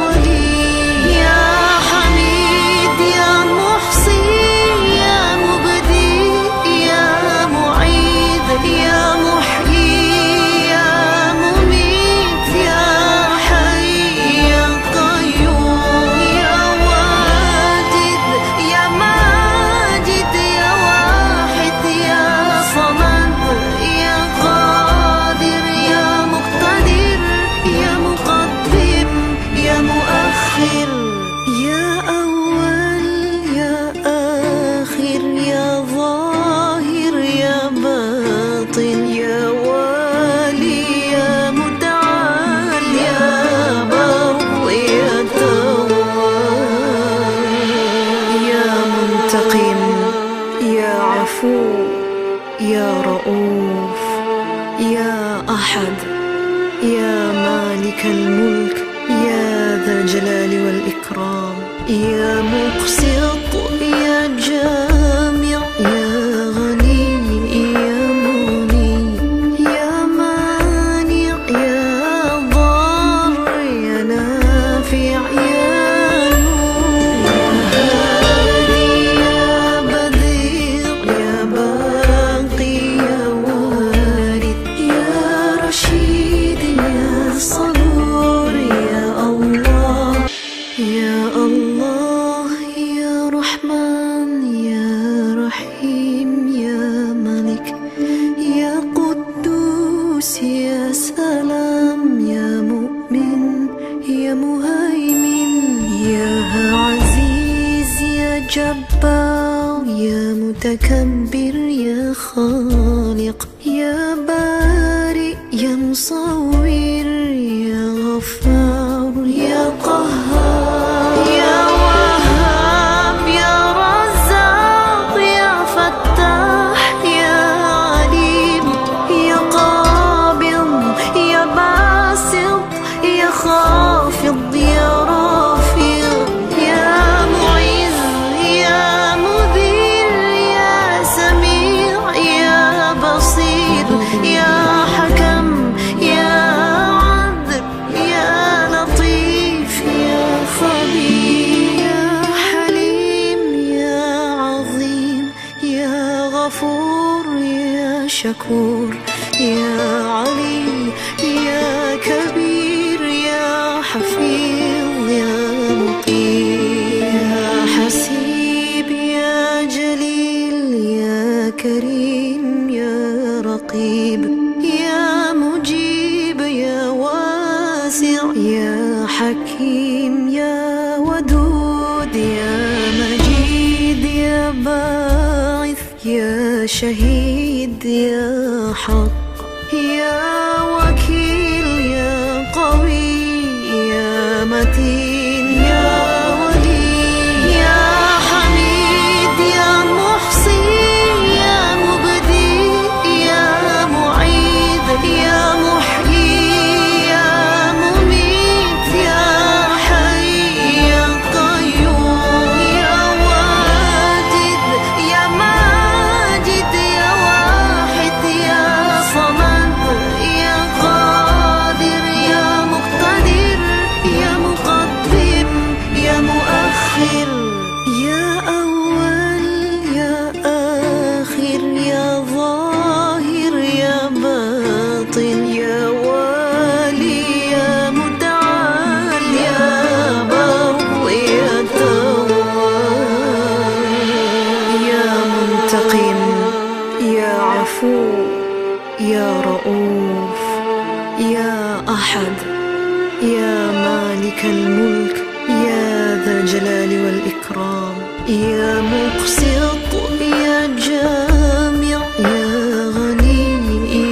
ولي، يا حميد، يا محصي، يا مبدي، يا معيد، يا محيي، يا مميت، يا حي، يا قيوم، يا واجد، يا ماجد، يا واحد، يا صمد، يا قادر، يا مقتدر، يا مقدم، يا مؤخر، يا أول، يا آخر، يا ظاهر، يا باطن، يا والي، يا متعال، يا بر، يا تواب، يا منتقم، يا عفو، يا رؤوف، يا أحد، يا مالك الملك، يا ذا الجلال والإكرام، يا مقسط، يا الله، يا رحمن، يا رحيم، يا ملك، يا قدوس، يا سلام، يا مؤمن، يا مهيمن، يا عزيز، يا جبار، يا متكبر، يا خالق، يا بارئ، يا مصور، يا غفار، يا قهار، يا وهاب، يا رزاق، يا فتاح، يا عليم، يا قابض، يا باسط، يا خافض، يا رافع، يا معز، يا مذل، يا سميع، يا بصير، يا حكم، يا عدل، يا لطيف، يا خبير، يا حليم، يا عظيم، يا غفور، يا شكور، يا علي، يا كبير، يا حفيظ، يا مقيم، يا حسيب، يا جليل، يا كريم، يا رقيب، يا مجيب، يا واسع، يا حكيم، يا ودود، يا مجيد، يا باعث، يا شهيد، يا حق، يا وكيل، يا قوي، يا متين، يا ولي، يا حميد، يا محصي، يا مبدي، يا معيد، يا محيي، يا مميت، يا حي، يا قيوم، يا واجد، يا ماجد، يا واحد، يا صمد، يا قادر، يا مقتدر، يا مقدم، يا مؤخر، يا أول، يا آخر، يا ظاهر، يا باطن، يا والي، يا متعال، يا بر، يا تواب، يا منتقم، يا عفو، يا رؤوف، يا أحد، يا مالك الملك، يا ذا الجلال والإكرام، يا مقسط، يا جامع، يا غني،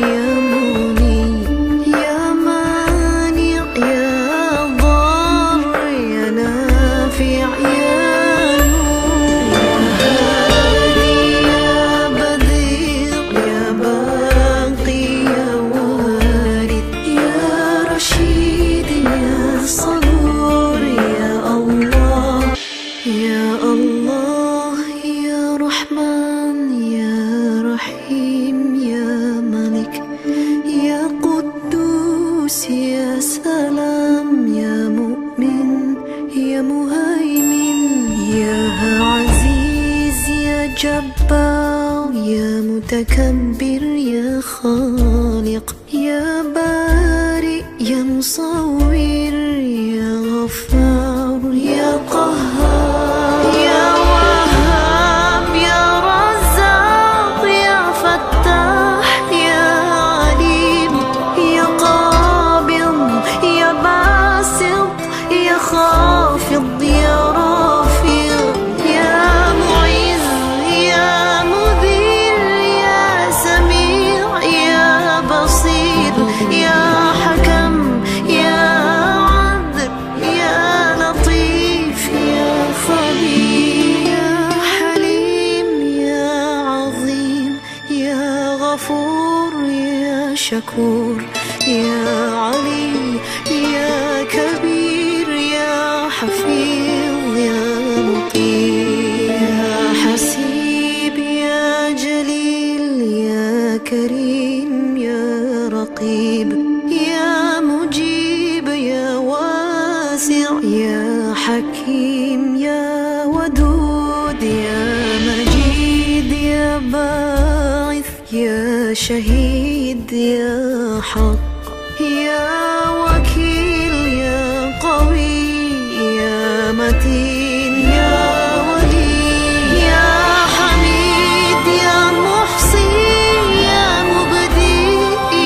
يا مغني، يا مانع، يا ضار، يا نافع، يا نور، يا هادي، يا بديع، يا باقي، يا وارث، يا رشيد، يا صبور، يا الله. يا الله، يا رحمن، يا رحيم، يا ملك، يا قدوس، يا سلام، يا مؤمن، يا مهيمن، يا عزيز، يا جبار، يا متكبر، يا خالق، يا بارئ، يا مصور، يا غفار، يا قهار، يا وهاب، يا رزاق، يا فتاح، يا عليم، يا قابض، يا باسط، يا خافض، يا رافع، يا معز، يا مذل، يا سميع، يا بصير، يا حكم، يا عدل، يا لطيف، يا خبير، يا حليم، يا عظيم، يا غفور، يا شكور، يا علي، يا كبير، يا حفيظ، يا مقيم، يا حسيب، يا جليل، يا كريم، يا رقيب، يا مجيب، يا واسع، يا حكيم، يا ودود، يا مجيد، يا باعث، يا شهيد، يا حق، يا وكيل، يا قوي، يا يا ولي، يا حميد، يا محصي، يا مبدي،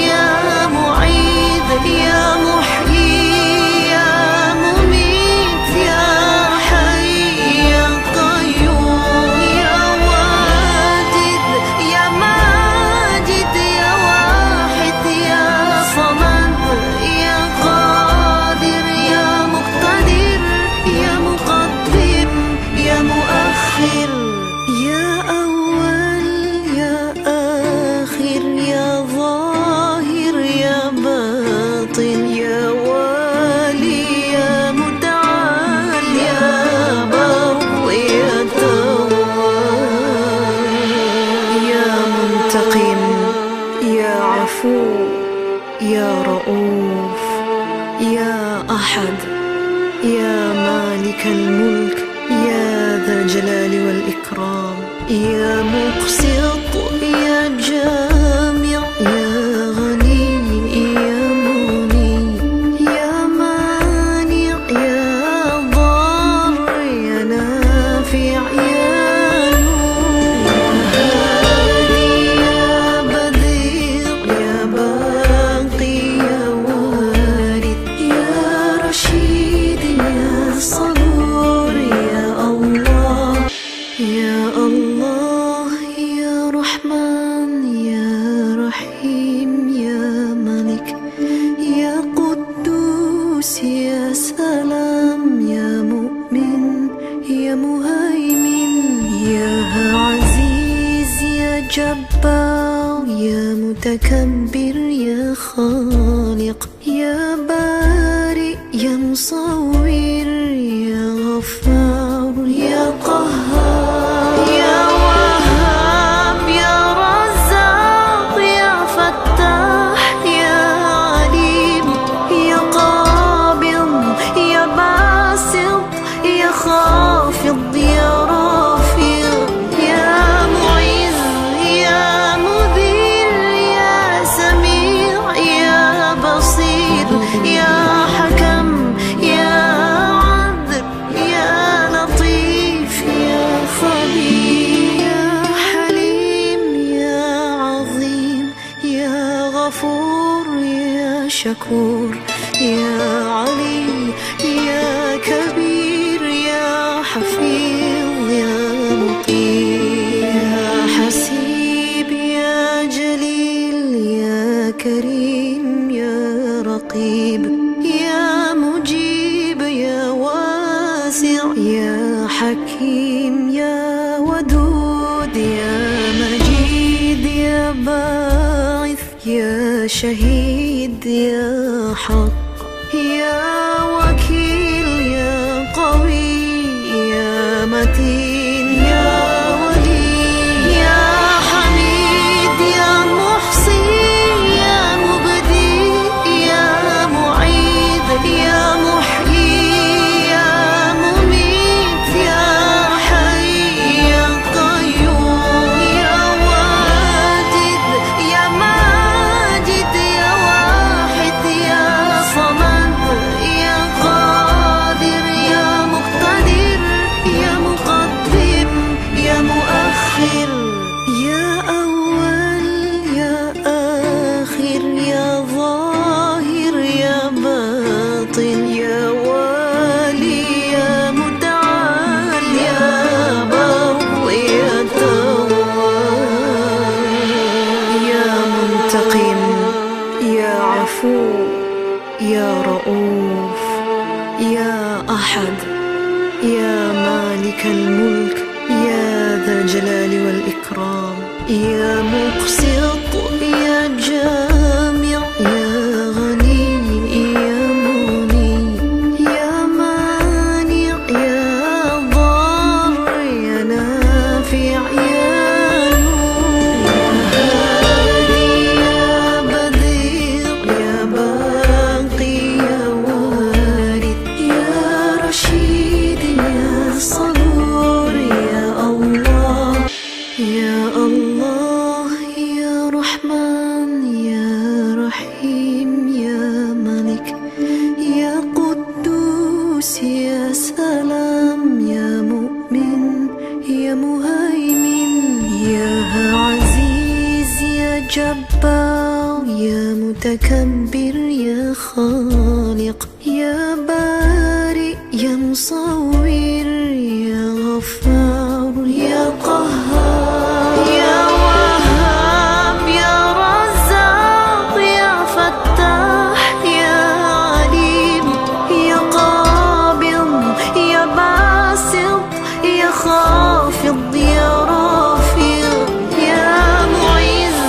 يا معيد، يا محيي، يا مميت، يا حي، يا قيوم، يا واجد، يا ماجد، يا واحد، يا صمد، يا قادر، يا مقتدر، يا مقدم، يا مؤخر، يا أول، يا آخر، يا ظاهر، يا باطن، يا والي، يا متعال، يا بر، يا تواب، يا منتقم، يا عفو، يا رؤوف، يا أحد، يا مالك الملك، يا ذا الجلال والإكرام، يا مقسط، يا جامع، يا غني، يا مغني، يا مانع، يا ضار، يا نافع، يا نور، يا هادي، يا بديع، يا باقي، يا وارث، يا رشيد، يا صبور، يا الله، يا الله، يا رحمن، يا رحيم، يا ملك، يا قدوس، يا سلام، يا مؤمن، يا مهيمن، يا عزيز، يا جبار، يا متكبر، يا خالق، يا بارئ، يا مصور، يا غفار، يا قهار، يا وهاب، يا رزاق، يا فتاح، يا عليم، يا قابض، يا باسط، يا خافض، يا رافع، يا معز، يا مذل، يا سميع، يا بصير، يا حكم، يا عدل، يا لطيف، يا خبير، يا حليم، يا عظيم، يا غفور، يا شكور، يا علي، يا كبير، يا حفيظ، يا مقيم، يا حسيب، يا جليل، يا كريم، يا رقيب، يا مجيب، يا واسع، يا حكيم، يا ودود، يا مجيد، يا باعث، يا شهيد، يا حق، يا وكيل، يا قوي، يا متين، يا ولي، يا حميد، يا محصي، يا مبدي، يا معيد، يا محيي، يا مميت، يا حي، يا قيوم، يا واجد، يا ماجد، يا واحد، يا صمد، يا قادر، يا مقتدر، يا مقدم، يا مؤخر، يا أول، يا آخر، يا ظاهر، يا باطن، يا والي، يا متعال، يا بر، يا تواب، يا منتقم، يا عفو، يا رؤوف، يا أحد، يا مالك الملك، يا ذا الجلال والإكرام، يا مقسط، يا جامع، يا غني، يا مغني، يا مانع، يا ضار، يا نافع، يا نور، يا هادي، يا بديع، يا باقي، يا وارث، يا رشيد، يا صبور، يا الله، يا الله، يا يا مهيمن، يا عزيز، يا جبار، يا متكبر، يا خالق، يا بارئ، يا مصور، يا غفار، يا قهار، يا وهاب، يا رزاق، يا فتاح، يا عليم، يا قابض، يا باسط، يا خافض، يا رافع، يا معز،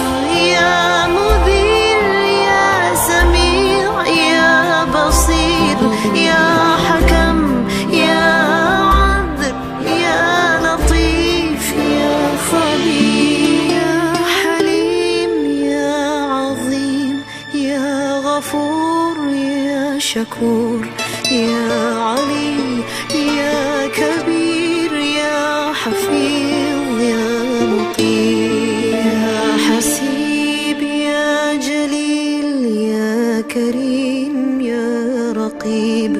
يا مذل، يا سميع، يا بصير، يا حكم، يا عدل، يا لطيف، يا خبير، يا حليم، يا عظيم، يا غفور، يا شكور، يا علي، يا كبير، يا حفيظ، يا مقيم، يا حسيب، يا جليل، يا كريم، يا رقيب،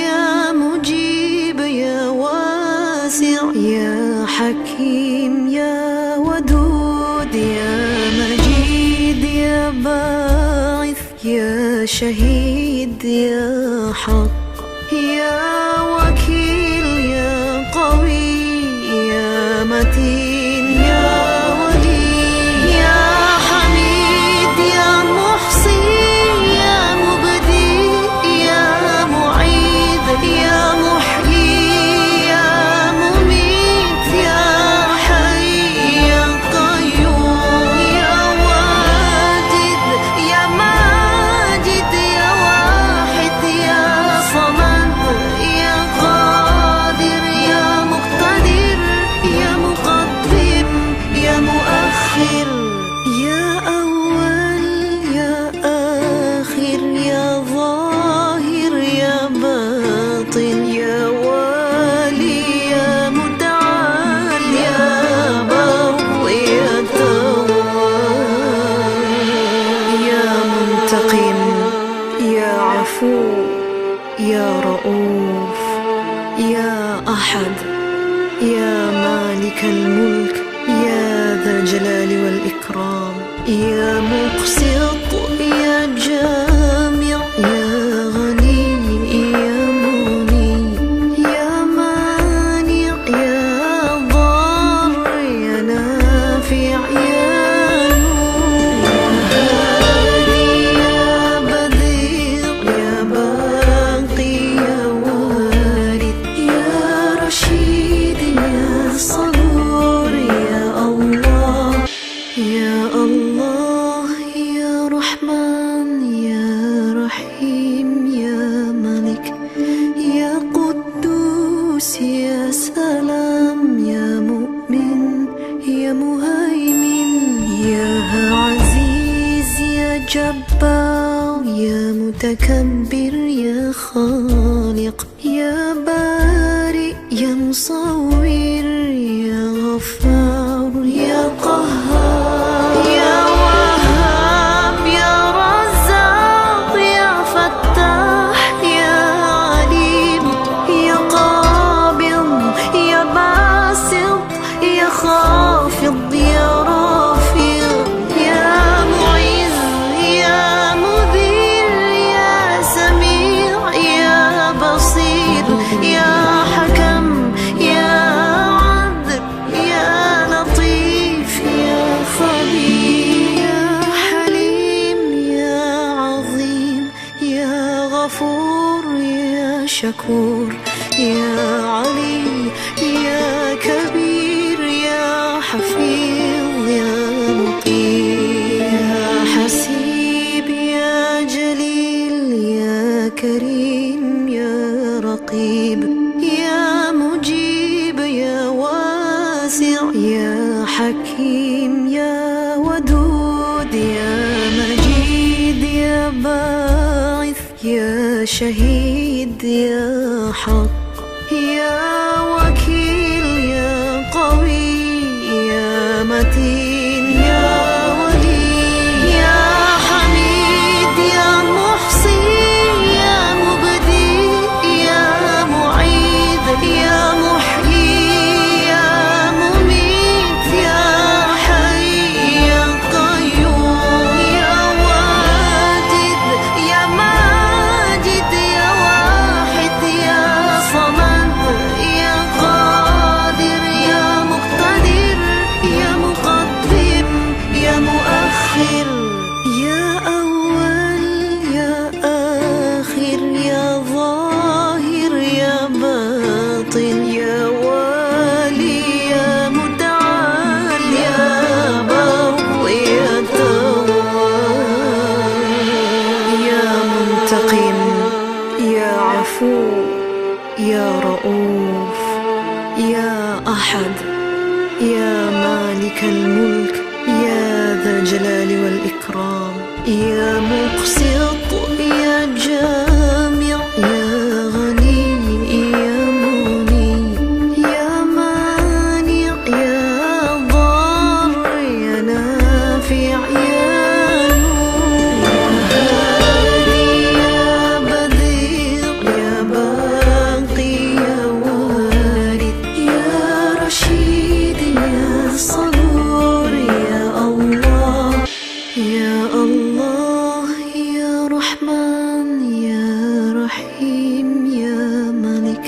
يا مجيب، يا واسع، يا حكيم، يا ودود، يا مجيد، يا باعث، يا شهيد، يا حق، يا وكيل، يا قوي، يا متين، يا ولي، يا حميد، يا محصي، يا مبدي، يا معيد، يا محيي، يا مميت، يا حي، يا قيوم، يا واجد، يا ماجد، يا واحد، يا صمد، يا قادر، يا مقتدر، يا مقدم، يا مؤخر، يا أول، يا آخر، يا ظاهر، يا باطن، يا والي، يا متعال، يا بر، يا تواب، يا منتقم، يا عفو، يا رؤوف، يا أحد، يا مالك الملك، يا ذا الجلال والإكرام، يا مقسط، يا جامع، يا غني، يا مغني، يا مانع، يا ضار، يا نافع، يا نور، يا هادي، يا بديع، يا باقي، يا وارث، يا رشيد، يا صبور، يا الله، يا الله، يا رحمن، يا رحيم، يا ملك، يا قدوس، يا سلام، يا مؤمن، يا مهيمن، يا عزيز، يا جبار، يا متكبر، يا خالق، يا بارئ، يا مصور، يا غفار، يا قهار، يا وهاب، يا رزاق، يا فتاح، يا عليم، يا قابض، يا باسط، يا خافض، يا رافع، يا معز، يا مذل، يا سميع، يا بصير، يا حكم، يا عدل، يا لطيف، يا خبير، يا حليم، يا عظيم، يا غفور، يا شكور، يا علي، يا كبير، يا حفيظ، يا مقيم، يا حسيب، يا جليل، يا كريم، يا رقيب، يا مجيب، يا واسع، يا حكيم، يا ودود، يا مجيد، يا باعث، يا شهيد، يا حق، يا وكيل، يا قوي، يا متين، يا ولي، يا حميد، يا محصي، يا مبدي، يا معيد، يا محيي، يا أحد. يا مالك الملك، يا ذا الجلال والإكرام، يا مقسط، يا جامع، يا غني، يا مغني، يا مانع، يا ضار، يا نافع، يا نور، يا هادي، يا بديع، يا باقي، يا وارث، يا رشيد، يا صبور، يا الله، يا الله، يا رحمن، يا رحيم، يا ملك،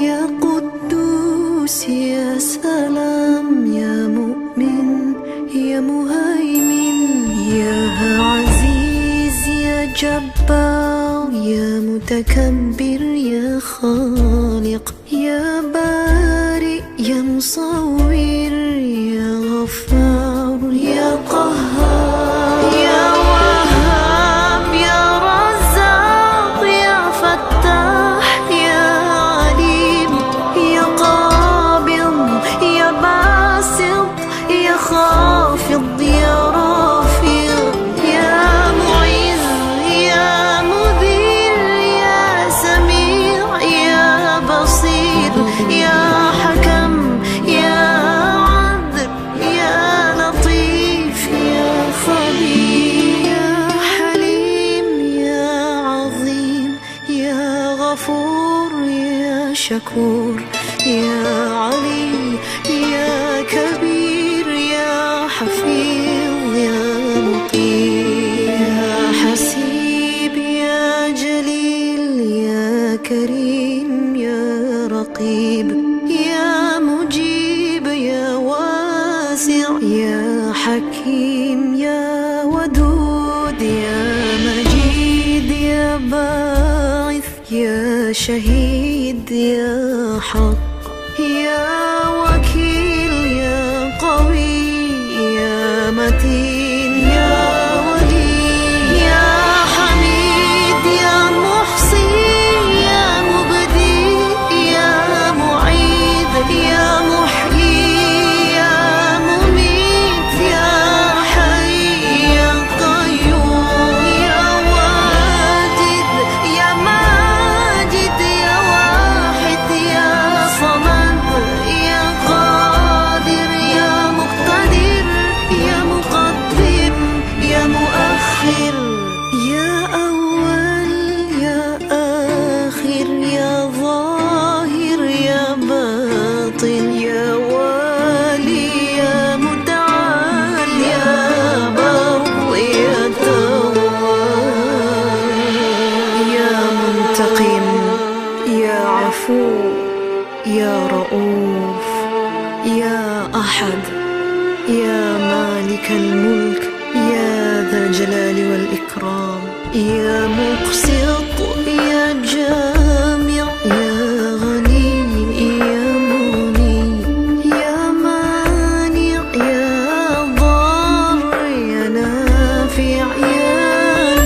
يا قدوس، يا سلام، يا مؤمن، يا مهيمن، يا عزيز، يا جبار، يا متكبر، يا خالق، يا بارئ، يا مصور، يا غفار، يا قهار، يا وهاب، يا رزاق، يا فتاح، يا عليم، يا قابض، يا باسط، يا خافض، يا رافع، يا معز، يا مذل، يا سميع، يا بصير، يا حكم، يا عدل، يا لطيف، يا خبير، يا حليم، يا عظيم، يا غفور، يا شكور، يا علي، يا كبير، يا حفيظ، يا مقيم، يا حسيب، يا جليل، يا كريم، يا رقيب، يا مجيب، يا واسع، يا حكيم، يا ودود، يا مجيد، يا باعث، يا شهيد، يا حق، يا وكيل، يا قوي، يا متين، يا ولي، يا حميد، يا محصي، يا مبدي، يا معيد، يا محيي، يا مميت، يا حي، يا قيوم، يا واجد، يا ماجد، يا واحد، يا صمد، يا قادر، يا مقتدر، يا مقدم، يا مؤخر، يا أول، يا آخر، يا ظاهر، يا باطن، يا والي، يا متعال، يا بر، يا تواب، يا منتقم، يا عفو، يا رؤوف، يا أحد، يا مالك الملك، يا ذا الجلال والإكرام، يا مقسط، يا جامع، يا غني، يا مغني، يا مانع، يا ضار، يا نافع، يا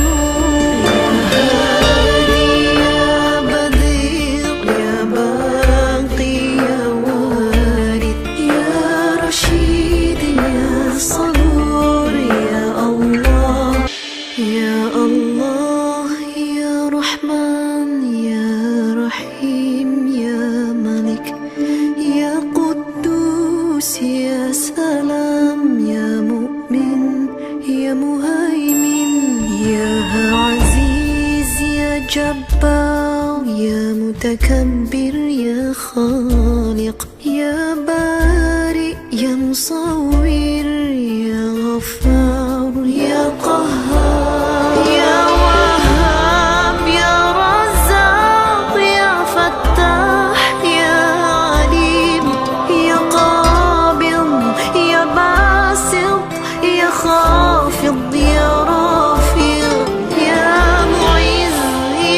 نور، يا هادي، يا بديع، يا باقي، يا وارث، يا رشيد، يا صبور، يا الله، يا الله، يا رحمن، يا رحيم، يا ملك، يا قدوس، يا سلام، يا مؤمن، يا مهيمن، يا عزيز، يا جبار، يا متكبر، يا خالق، يا بارئ، يا مصور، يا غفار، يا قهار، يا وهاب، يا رزاق، يا فتاح، يا عليم، يا قابض، يا باسط، يا خافض، يا رافع، يا معز،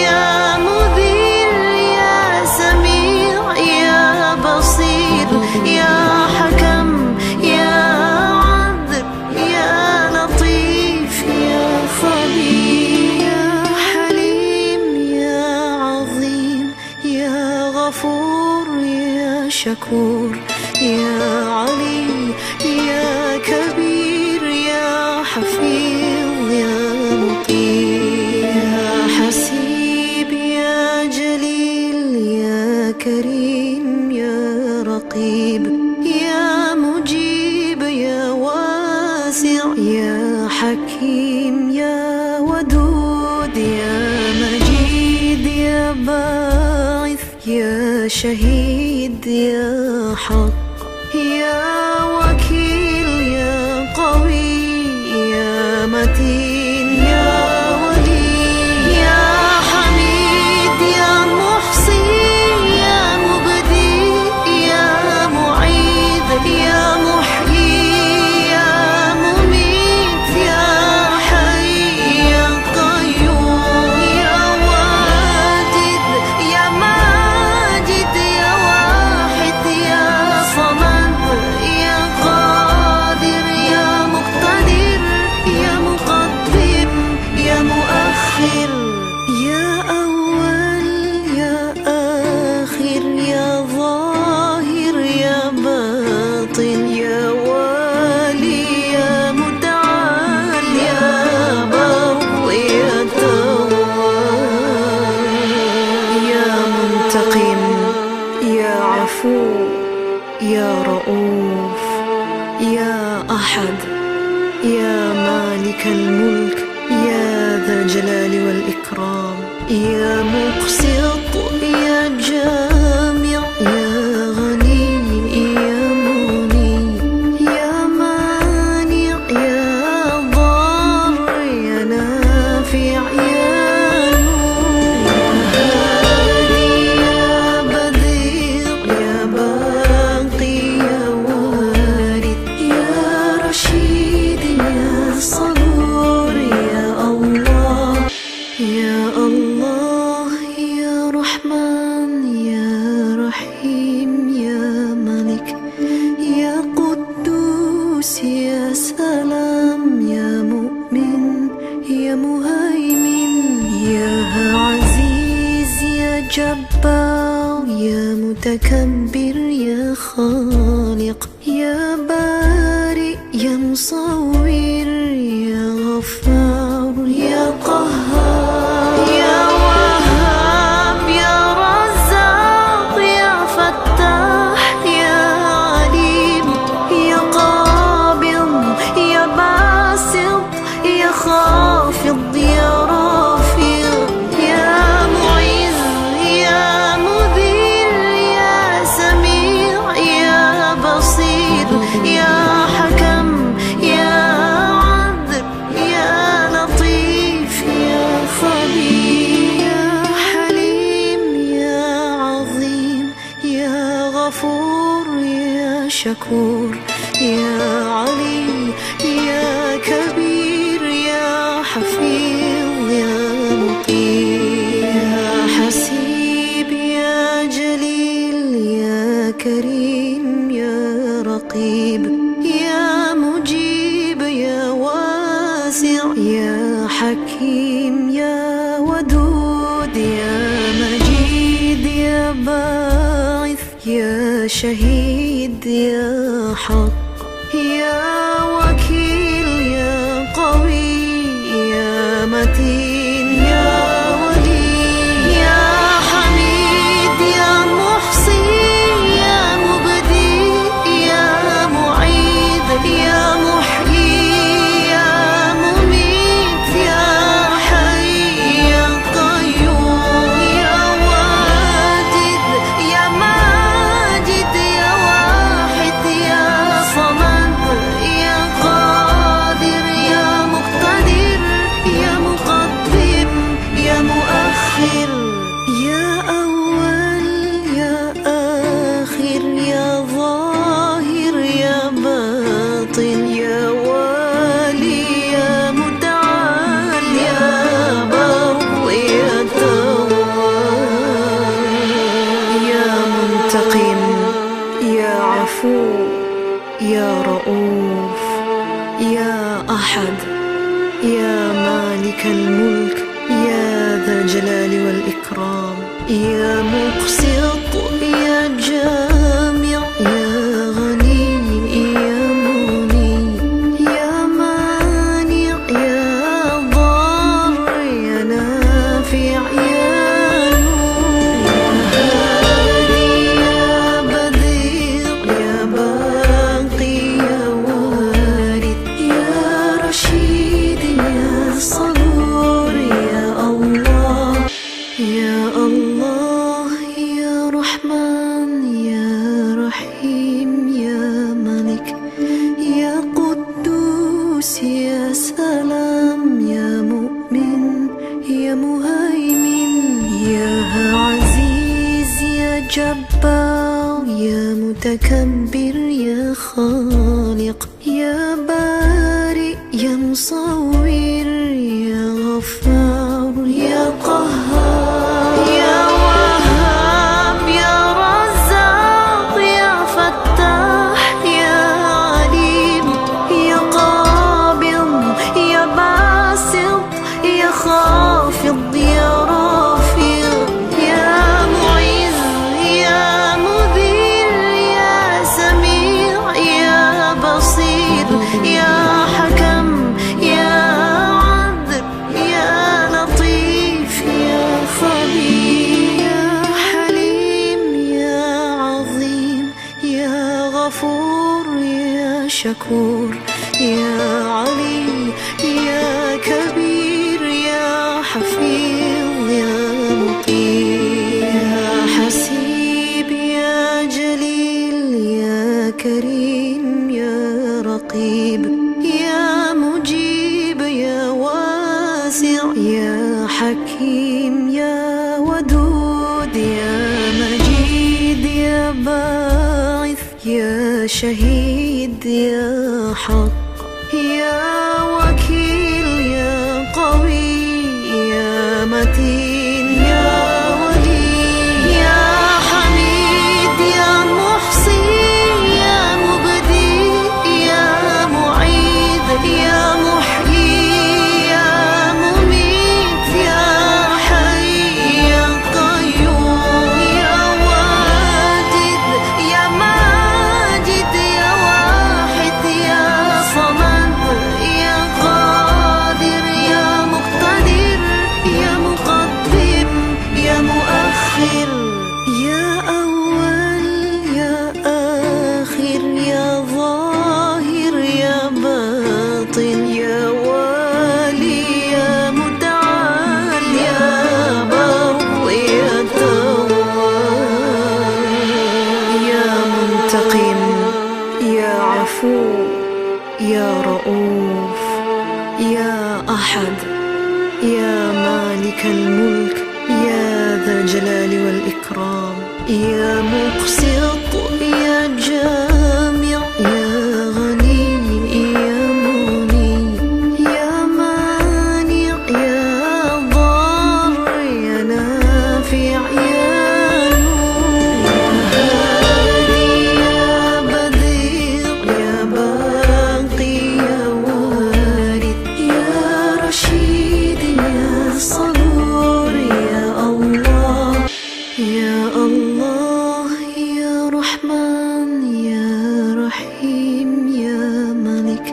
يا مذل، يا سميع، يا بصير، يا حكم، يا عدل، يا لطيف، يا خبير، يا حليم، يا عظيم، يا غفور، يا شكور، يا علي، يا كبير، يا حفيظ، يا مقيم، يا حسيب، يا جليل، يا كريم، يا رقيب، يا مجيب، يا واسع، يا حكيم، يا ودود، يا مجيد، يا باعث، يا شهيد، يا حق، يا وكيل، يا قوي، يا متين، يا ولي، يا حميد، يا محصي، يا مبدي، يا معيد، يا محيي، يا مميت، يا حي، يا قيوم، يا واجد، يا ماجد، يا واحد، يا صمد، يا قادر، يا مقتدر، يا مقدم، يا مؤخر، يا أول، يا آخر، يا ظاهر، يا باطن، يا والي، يا متعال، يا بر، يا تواب، يا منتقم، يا عفو، يا رؤوف، يا أحد، يا مالك الملك، يا ذا الجلال والإكرام، يا مقسط، يا جامع، يا غني، يا مغني، يا مانع، يا ضار، يا نافع، يا نور، يا هادي، يا بديع، يا باقي، يا وارث، يا رشيد، يا صبور، يا الله، يا الله، يا رحمن، يا رحيم، يا ملك، يا قدوس، يا سلام، يا مؤمن، يا مهيمن، يا عزيز، يا جبار، يا متكبر، يا خالق، يا بارئ، يا مصور، يا غفار، يا قهار، يا وهاب، يا رزاق، يا فتاح، يا عليم، يا قابض، يا باسط، يا خافض، يا رافع، يا معز، يا مذل، يا سميع، يا بصير، يا حكم، يا عدل، يا لطيف، يا خبير، يا حليم، يا عظيم، يا غفور، يا شكور، يا علي، يا كبير، يا حفيظ، يا مقيم، يا حسيب، يا جليل، يا كريم، يا رقيب، يا مجيب، يا واسع، يا حكيم، يا ودود، يا مجيد، يا باعث، يا شهيد، يا حق، يا وكيل، يا قوي، يا متين، يا ولي، يا حميد، يا محصي، يا مبدي، يا معيد، يا محيي، يا مميت، يا حي، يا قيوم، يا واجد، يا ماجد، يا واحد، يا صمد، يا قادر، يا مقتدر، يا مقدم، يا مؤخر، يا أول، يا آخر، يا ظاهر، يا باطن، يا والي، يا متعال، يا بر، يا تواب، يا منتقم، يا عفو، يا رؤوف، يا أحد، يا مالك الملك، يا ذا الجلال والإكرام، يا مقسط، يا جامع، يا متكبر، يا خالق، يا بارئ، يا مصور، يا غفار، يا قهار، يا وهاب، يا رزاق، يا فتاح، يا عليم، يا قابض، يا باسط، يا خافض، يا رافع، يا معز، يا مذل، يا سميع، يا بصير، يا حكم، يا عدل، يا لطيف، يا خبير، يا حليم، يا عظيم، يا غفور، يا شكور، يا علي، يا كبير، يا حفيظ، يا مقيم، يا حسيب، يا جليل، يا كريم، يا رقيب، يا مجيب، يا واسع، يا حكيم، يا ودود، يا مجيد، يا باعث، يا شهيد، يا حق، يا وكيل، يا قوي، يا متين، يا ولي، يا حميد، يا محصي، يا مبدي، يا معيد، يا محيي، يا مميت، يا حي، يا قيوم، يا واجد، يا ماجد، يا واحد، يا صمد، يا قادر، يا مقتدر، يا مقدم، يا مؤخر، يا أول، يا آخر، يا ظاهر، يا باطن، يا والي، يا متعال، يا بر، يا تواب، يا منتقم، يا عفو، يا رؤوف، يا أحد، يا مالك الملك، يا ذا الجلال والإكرام، يا مقسط، يا جامع، يا غني، يا مغني، يا مانع، يا ضار، يا نافع، يا نور، يا هادي، يا بديع، يا باقي، يا وارث، يا رشيد، يا صبور، يا الله، يا الله، يا رحمن، يا رحيم، يا ملك،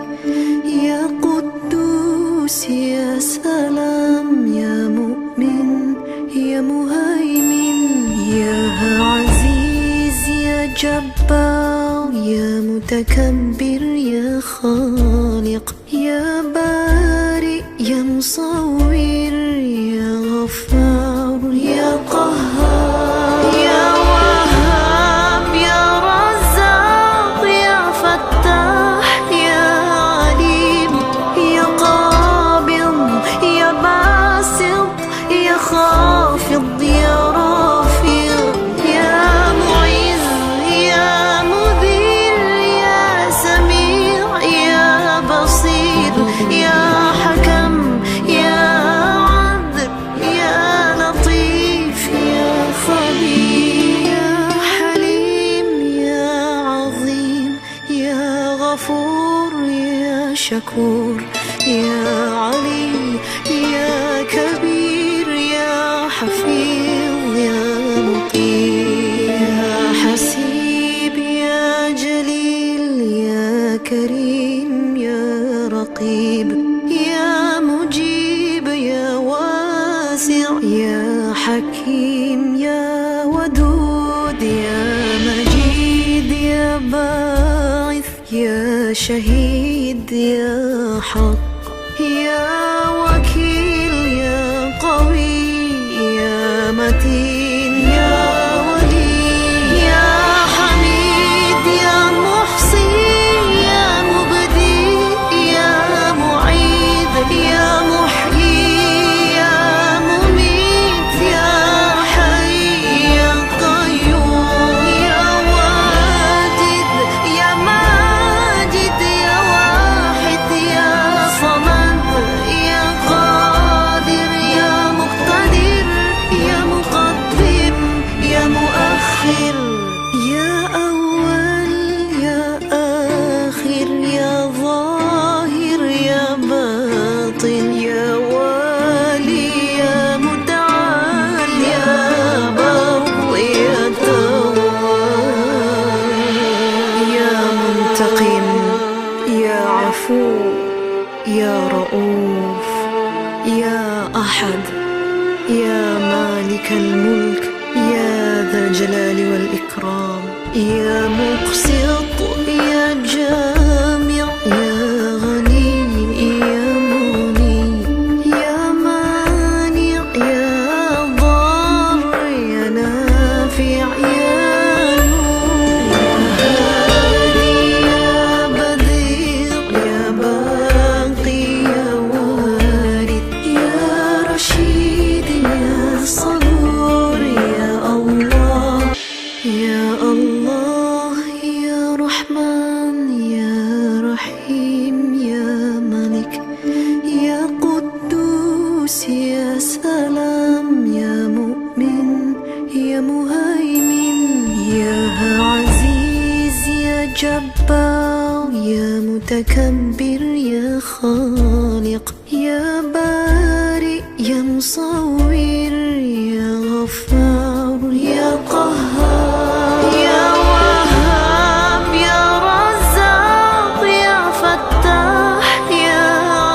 يا قدوس، يا سلام، يا مؤمن، يا مهيمن، يا عزيز، يا جبار، يا متكبر، يا خالق، يا بارئ، يا مصور، يا غفار، يا قهار، يا وهاب، يا رزاق، يا فتاح، يا عليم، يا قابض، يا باسط، يا خافض، يا رافع، يا معز، يا مذل، يا سميع، يا بصير، يا حكم، يا عدل، يا لطيف، يا خبير، يا حليم، يا عظيم، يا غفور، يا شكور، يا علي، يا كبير، يا حفيظ، يا مقيم، يا حسيب، يا جليل، يا كريم، يا رقيب، يا مجيب، يا واسع، يا حكيم، يا ودود، يا مجيد، يا باعث، يا شهيد، يا حق، يا وكيل، يا قوي، يا متين، يا ولي، يا حميد، يا محصي، يا مبدي، يا معيد، يا محيي، يا مميت، يا حي، يا قيوم، يا منتقم، يا عفو، يا رؤوف، يا أحد، يا مالك الملك، يا ذا الجلال والإكرام، يا مقسط، يا جامع، يا غني، يا مغني، يا مانع، يا ضار، يا نافع، يا نور، يا هادي، يا بديع، يا باقي، يا وارث، يا رشيد، يا صبور، يا الله، يا الله، يا رحمن، يا رحيم، يا ملك، يا قدوس، يا سلام، يا مؤمن، يا مهيمن، يا عزيز، يا جبار، يا متكبر، يا خالق، يا بارئ، يا مصور، يا غفار، يا قهار، يا وهاب، يا رزاق، يا فتاح، يا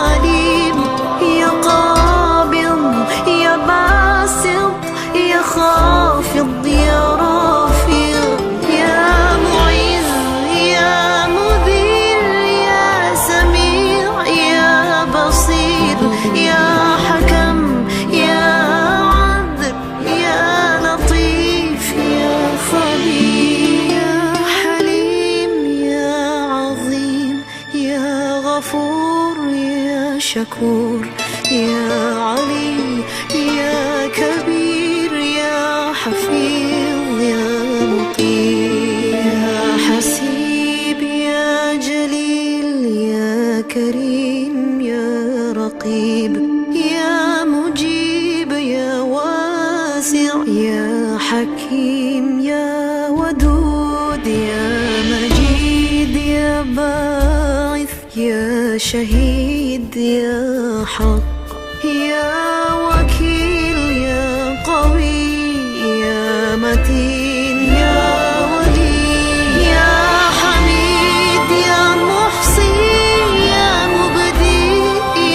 عليم، يا قابض، يا باسط، يا خافض، يا رافع، يا معز، يا مذل، يا سميع، يا بصير، يا حكم، يا عدل، يا لطيف، يا خبير، يا حليم، يا عظيم، يا غفور، يا شكور، يا علي، يا كبير، يا حفيظ، يا مقيم، يا حسيب، يا جليل، يا كريم، يا رقيب، يا مجيب، يا واسع، يا حكيم، يا ودود، يا مجيد، يا باعث، يا شهيد، يا حق، يا وكيل، يا قوي، يا متين، يا ولي، يا حميد، يا محصي، يا مبدي،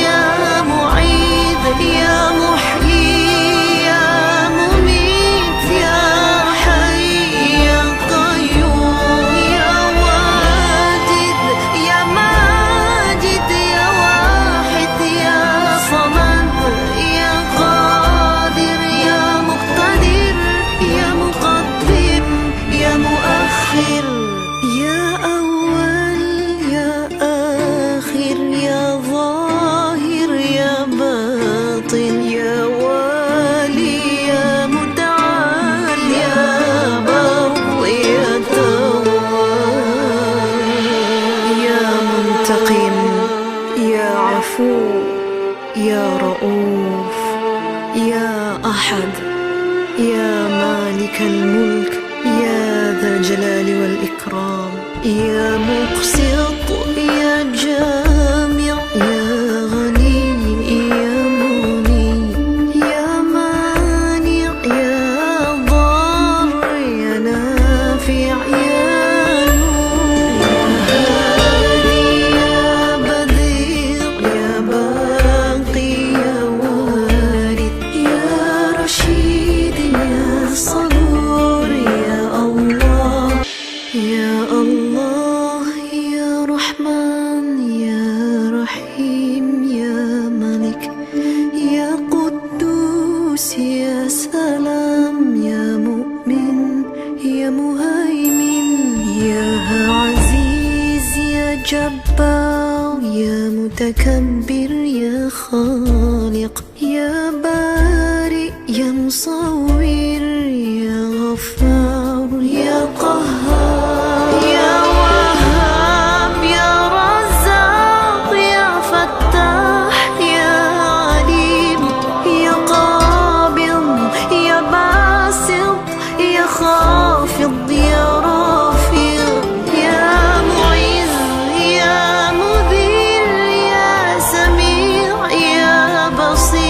يا معيد، يا محيي، يا مميت، يا حي، يا قيوم، يا واجد، يا ماجد، يا واحد، يا صمد، يا قادر، يا مقتدر، يا مقدم، يا مؤخر، يا أول، يا آخر، يا ظاهر، يا باطن، يا والي، يا متعال، يا بر، يا تواب، يا منتقم، يا عفو، يا رؤوف، يا أحد، يا مالك الملك، يا ذا الجلال والإكرام، يا مقسط، يا جامع، يا غني، يا مغني، يا مانع، يا ضار، يا نافع، يا نور، يا هادي، يا بديع، يا باقي، يا وارث، يا رشيد، يا صبور، يا الله، يا الله، يا رحمن، يا رحيم، يا ملك، يا قدوس، يا سلام، يا مؤمن، يا مهيمن، يا عزيز، يا جبار، يا متكبر، يا خالق، يا بارئ، يا مصور، يا غفار، يا قهار، يا وهاب، يا رزاق، يا فتاح، يا عليم، يا قابض، يا باسط، يا خافض، يا رافع، يا معز، يا مذل، يا سميع، يا بصير.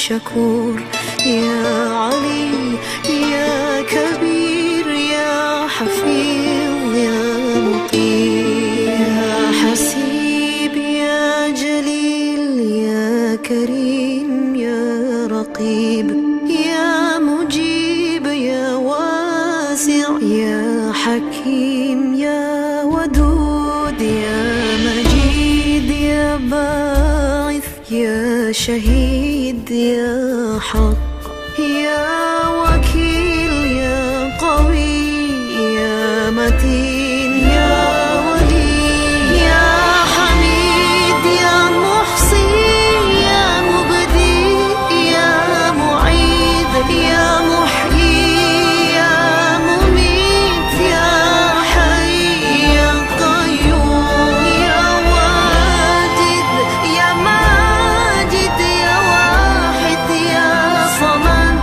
شكور، يا علي، يا كبير، يا حفيظ، يا مقيم، يا حسيب، يا جليل، يا كريم، يا رقيب، يا مجيب، يا واسع، يا حكيم، يا ودود، يا مجيد، يا باعث، يا شهيد، يا حق، يا وكيل، يا قوي، يا متين، يا ولي، يا حميد، يا محصي، يا مبدي، يا معيد، يا محيي، يا مميت، يا حي، يا قيوم، يا واجد، يا ماجد، يا واحد، يا صمد،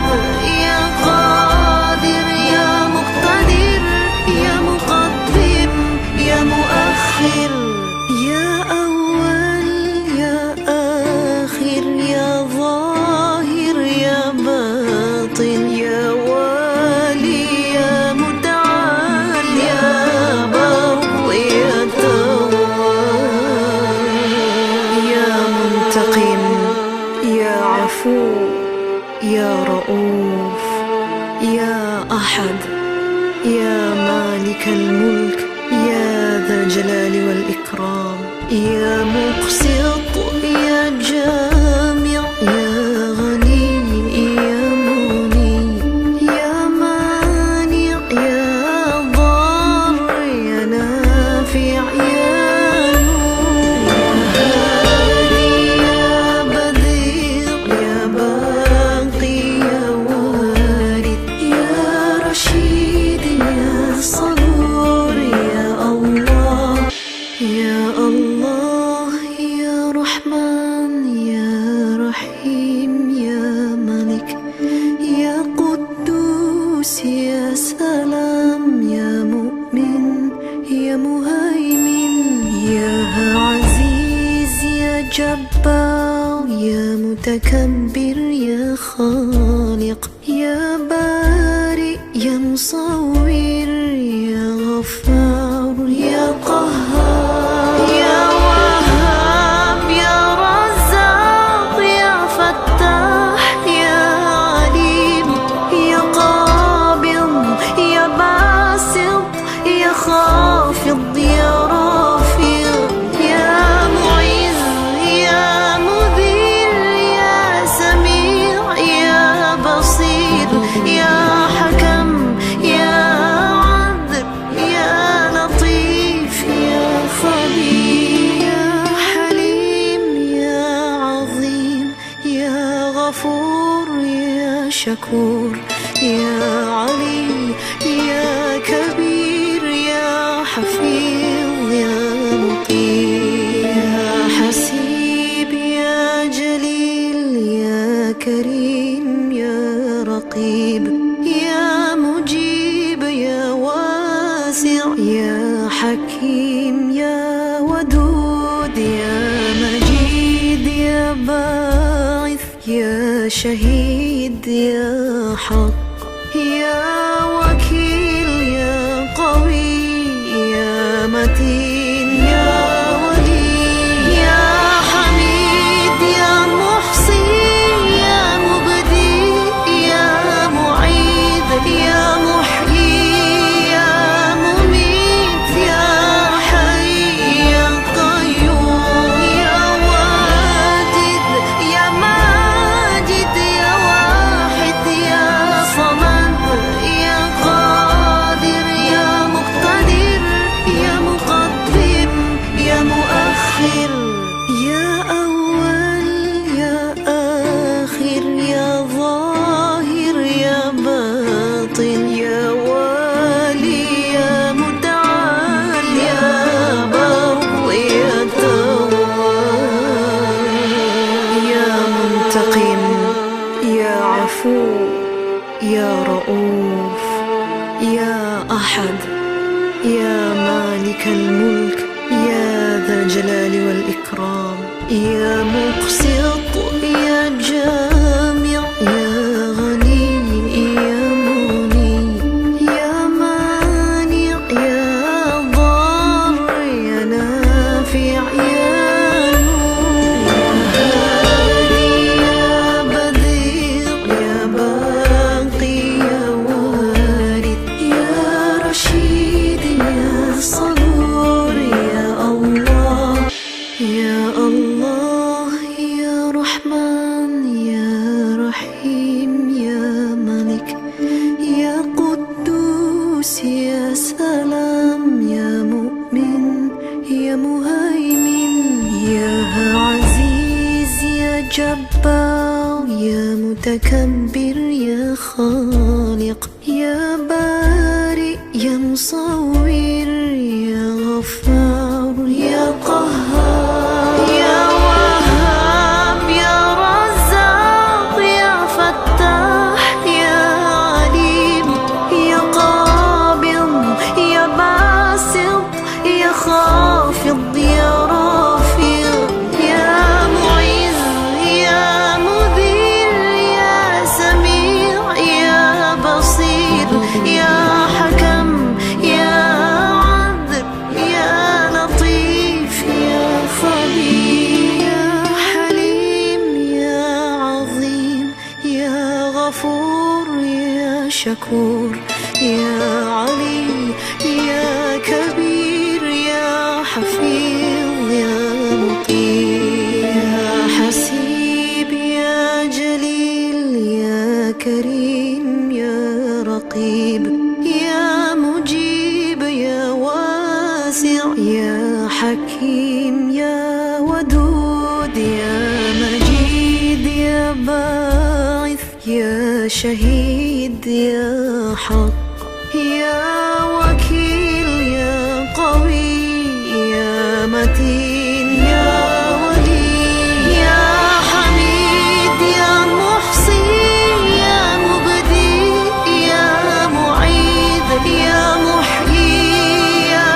يا قادر، يا مقتدر، يا مقدم، يا مؤخر، يا أول، يا آخر، يا ظاهر، يا باطن، يا والي، يا متعال، يا بر، يا تواب، يا منتقم، يا عفو، يا رؤوف، يا أحد، يا مالك الملك، يا ذا الجلال والإكرام، يا مقسط، يا جامع، يا غني، يا مغني، يا مانع، يا ضار، يا نافع، يا نور، يا هادي، يا بديع، يا باقي، يا وارث، يا رشيد، يا صبور، يا الله، يا الله، يا رحمن، يا رحيم، يا ملك، يا قدوس، يا سلام، يا مؤمن، يا مهيمن، يا عزيز، يا جبار، يا متكبر، يا خالق، يا بارئ، يا مصور، يا غفار، يا قهار، يا وهاب، يا رزاق، يا فتاح، يا عليم، يا قابض، يا باسط، يا خافض، يا رافع، يا معز، يا مذل، يا سميع، يا بصير، يا حكم، يا عدل، يا لطيف، يا خبير، يا حليم، يا عظيم، يا غفور، يا شكور، يا علي، يا كبير، يا حفيظ، يا مقيم، يا حسيب، يا جليل، يا كريم، يا رقيب، يا مجيب، يا واسع، يا حكيم، يا ودود، يا مجيد، يا باعث، يا شهيد، يا حق، يا وكيل، يا قوي، يا متين، يا ولي، يا حميد، يا محصي، يا مبدي، يا معيد، يا محيي، يا مميت، يا حي، يا قيوم، يا واجد، يا ماجد، يا واحد، يا صمد، يا قادر، يا مقتدر، يا مقدم، يا مؤخر، يا أول، يا آخر، يا ظاهر، يا باطن، يا والي، يا متعال، يا بر، يا تواب، يا منتقم، يا عفو، يا رؤوف، يا أحد، يا مالك الملك، يا ذا الجلال والإكرام، يا مقسط، يا جامع، متكبر، يا خالق، يا بارئ، يا مصور، يا غفار، يا قهار، يا وهاب، يا رزاق، يا فتاح، يا عليم، يا قابض، يا باسط، يا خافض، يا رافع، يا معز، يا مذل، يا سميع، يا بصير، يا حكم، يا عدل، يا لطيف، يا خبير، يا حليم، يا عظيم، يا غفور، يا شكور، يا علي، يا كبير، يا حفيظ، يا مقيم، يا حسيب، يا جليل، يا كريم، يا رقيب، يا مجيب، يا واسع، يا حكيم، يا ودود، يا مجيد، يا باعث، يا شهيد، يا حق، يا وكيل، يا قوي، يا متين، يا ولي، يا حميد، يا محصي، يا مبدي، يا معيد، يا محيي، يا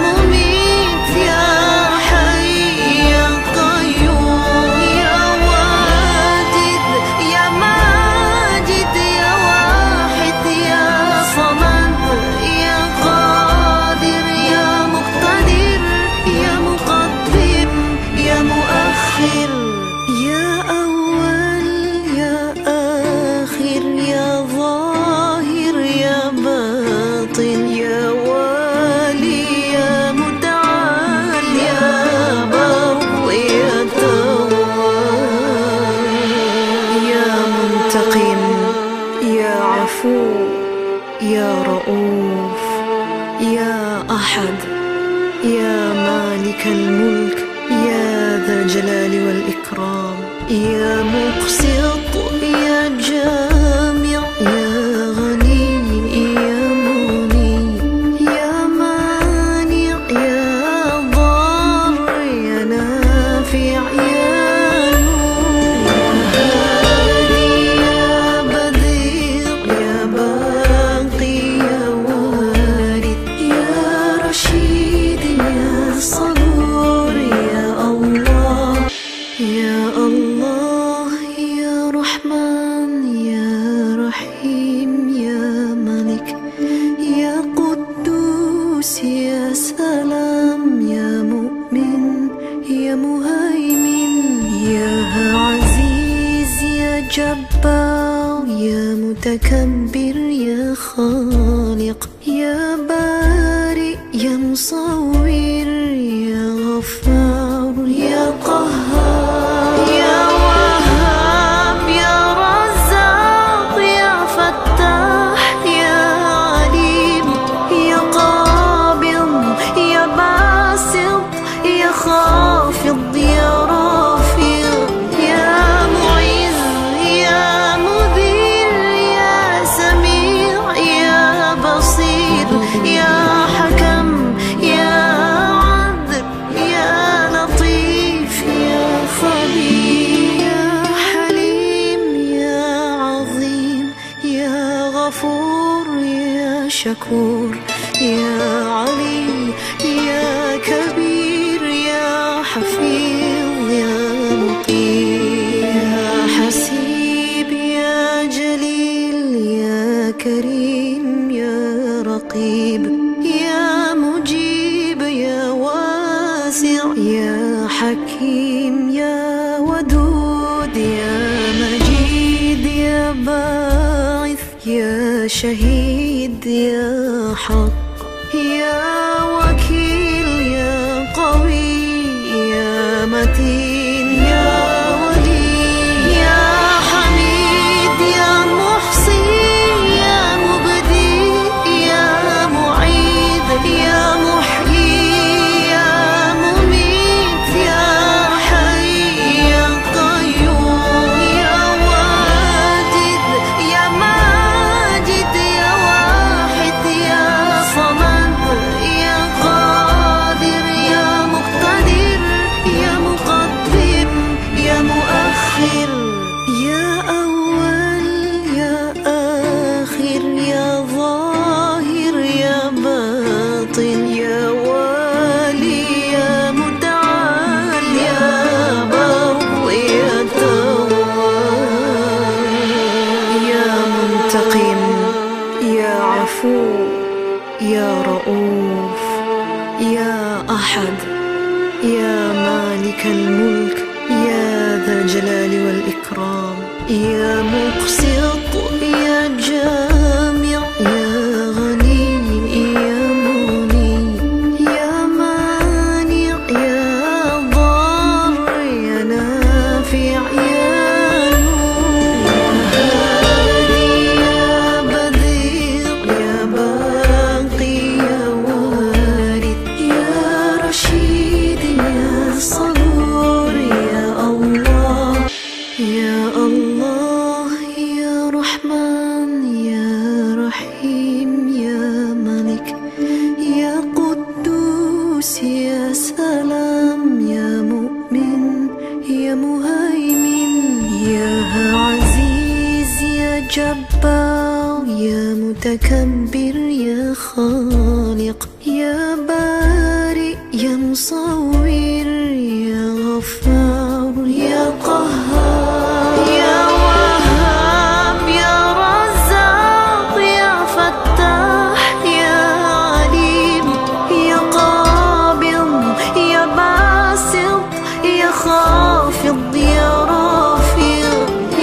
مميت، يا حي، يا قيوم، يا واجد، يا ماجد، يا واحد، يا صمد، يا قادر، يا مقتدر، يا مقدم، يا مؤخر، يا أول، يا آخر، يا ظاهر، يا باطن، يا والي، يا متعال، يا بر، يا تواب، يا منتقم، يا عفو، يا رؤوف، يا أحد، يا مالك الملك، يا ذا الجلال والإكرام، يا مقسط، يا جامع، يا غني، يا مغني، يا مانع، يا ضار، يا نافع، يا نور، يا هادي، يا بديع، يا باقي، يا وارث، يا رشيد، يا صبور، يا الله، يا الله، يا رحمن، يا رحيم، يا ملك، يا قدوس، يا سلام، يا مؤمن، يا مهيمن، يا عزيز، يا جبار، يا متكبر، يا خالق، يا بارئ، يا مصور، يا غفار، يا قهار، يا وهاب، يا رزاق، يا فتاح، يا عليم، يا قابض، يا باسط، يا خافض، يا رافع، يا معز، يا مذل، يا سميع، يا بصير، يا حكم، يا عدل، يا لطيف، يا خبير، يا حليم، يا عظيم، يا غفور، يا شكور، يا علي، يا كبير، يا حفيظ، يا مقيم، يا حسيب، يا جليل، يا كريم، يا رقيب، يا مجيب، يا واسع، يا حكيم، يا ودود، يا مجيد، يا باعث، يا شهيد، يا حق، يا وكيل، يا قوي، يا متين، يا ولي، يا حميد، يا محصي، يا مبدي، يا معيد، يا محيي، يا مميت، يا حي، يا قيوم، يا واجد، أحد، يا مالك الملك، يا ذا الجلال والإكرام، يا مقسط، يا جامع، يا غني، يا مغني، يا مانع، يا ضار، يا نافع، يا نور، يا هادي، يا بديع، يا باقي، يا وارث، يا رشيد، يا صبور، يا الله، يا الله، يا رحمن، يا رحيم، يا ملك، يا قدوس، يا سلام، يا مؤمن، يا مهيمن، يا عزيز، يا جبار، يا متكبر، يا خالق، يا بارئ، يا مصور، يا غفار، يا قهار، يا وهاب، يا رزاق، يا فتاح، يا عليم، يا قابض، يا باسط، يا خافض، يا رافع،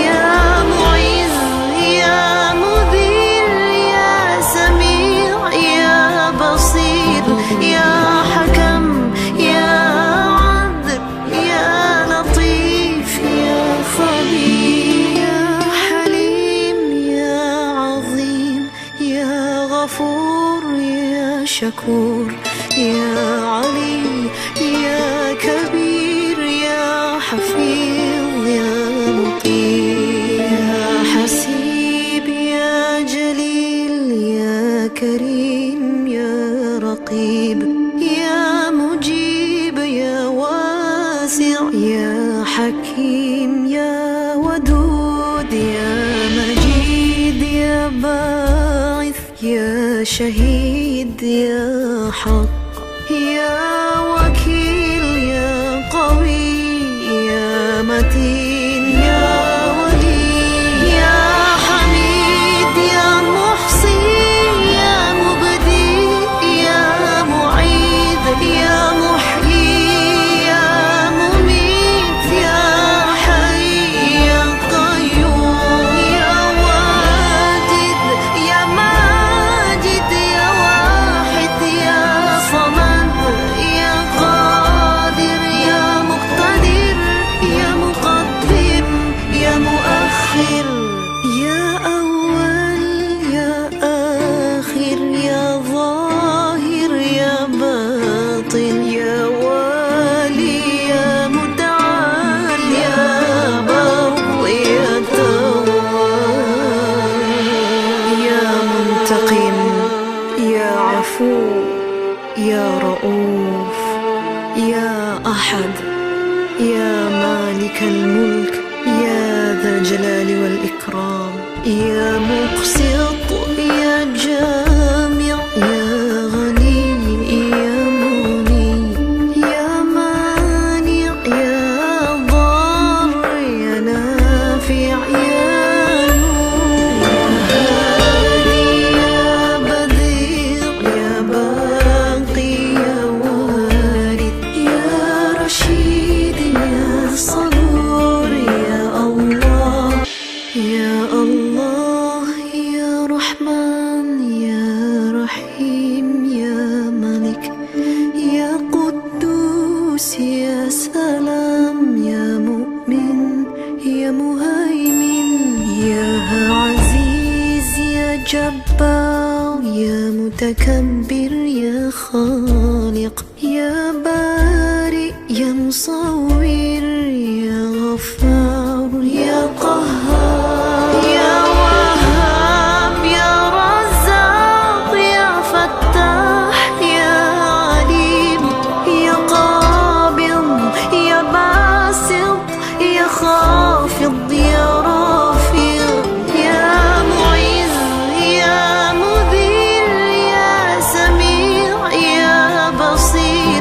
يا معز، يا مذل، يا سميع، يا بصير، يا حكم، يا عدل، يا لطيف، يا خبير، يا حليم، يا عظيم، يا غفور، يا شكور، يا علي، يا كبير، يا حفيظ، يا مقيم، يا حسيب، يا جليل، يا كريم، يا رقيب، يا مجيب، يا واسع، يا حكيم، يا ودود، يا مجيد، يا باعث، يا شهيد، يا حق، يا وكيل، يا قوي، يا متين، يا ولي، يا حميد، يا محصي، يا مبدي، يا معيد، يا محيي، يا مميت، يا حي، يا قيوم، يا واجد، يا ماجد، يا واحد، يا صمد، يا قادر، يا مقتدر، يا مقدم، يا مؤخر، يا أول، يا آخر، يا ظاهر، يا باطن، يا والي، يا متعال، يا بر، يا تواب، يا منتقم، يا عفو، يا رؤوف، يا أحد، يا مالك الملك، يا ذا الجلال والإكرام، يا مقسط، يا جامع، يا غني، يا مغني، يا مانع، يا ضار، يا نافع، يا نور، يا هادي، يا بديع، يا باقي، يا وارث، يا رشيد، يا صبور، يا الله، يا الله، يا رحمن، يا رحيم، يا ملك، يا قدوس، يا سلام، يا مؤمن، يا مهيمن، يا عزيز، يا جبار، يا متكبر، يا خالق، يا بارئ، يا مصور، يا غفار، يا قهار، يا وهاب، يا رزاق، يا فتاح، يا عليم، يا قابض، يا باسط، يا خافض، يا رافع، يا معز، يا مذل، يا سميع، يا بصير،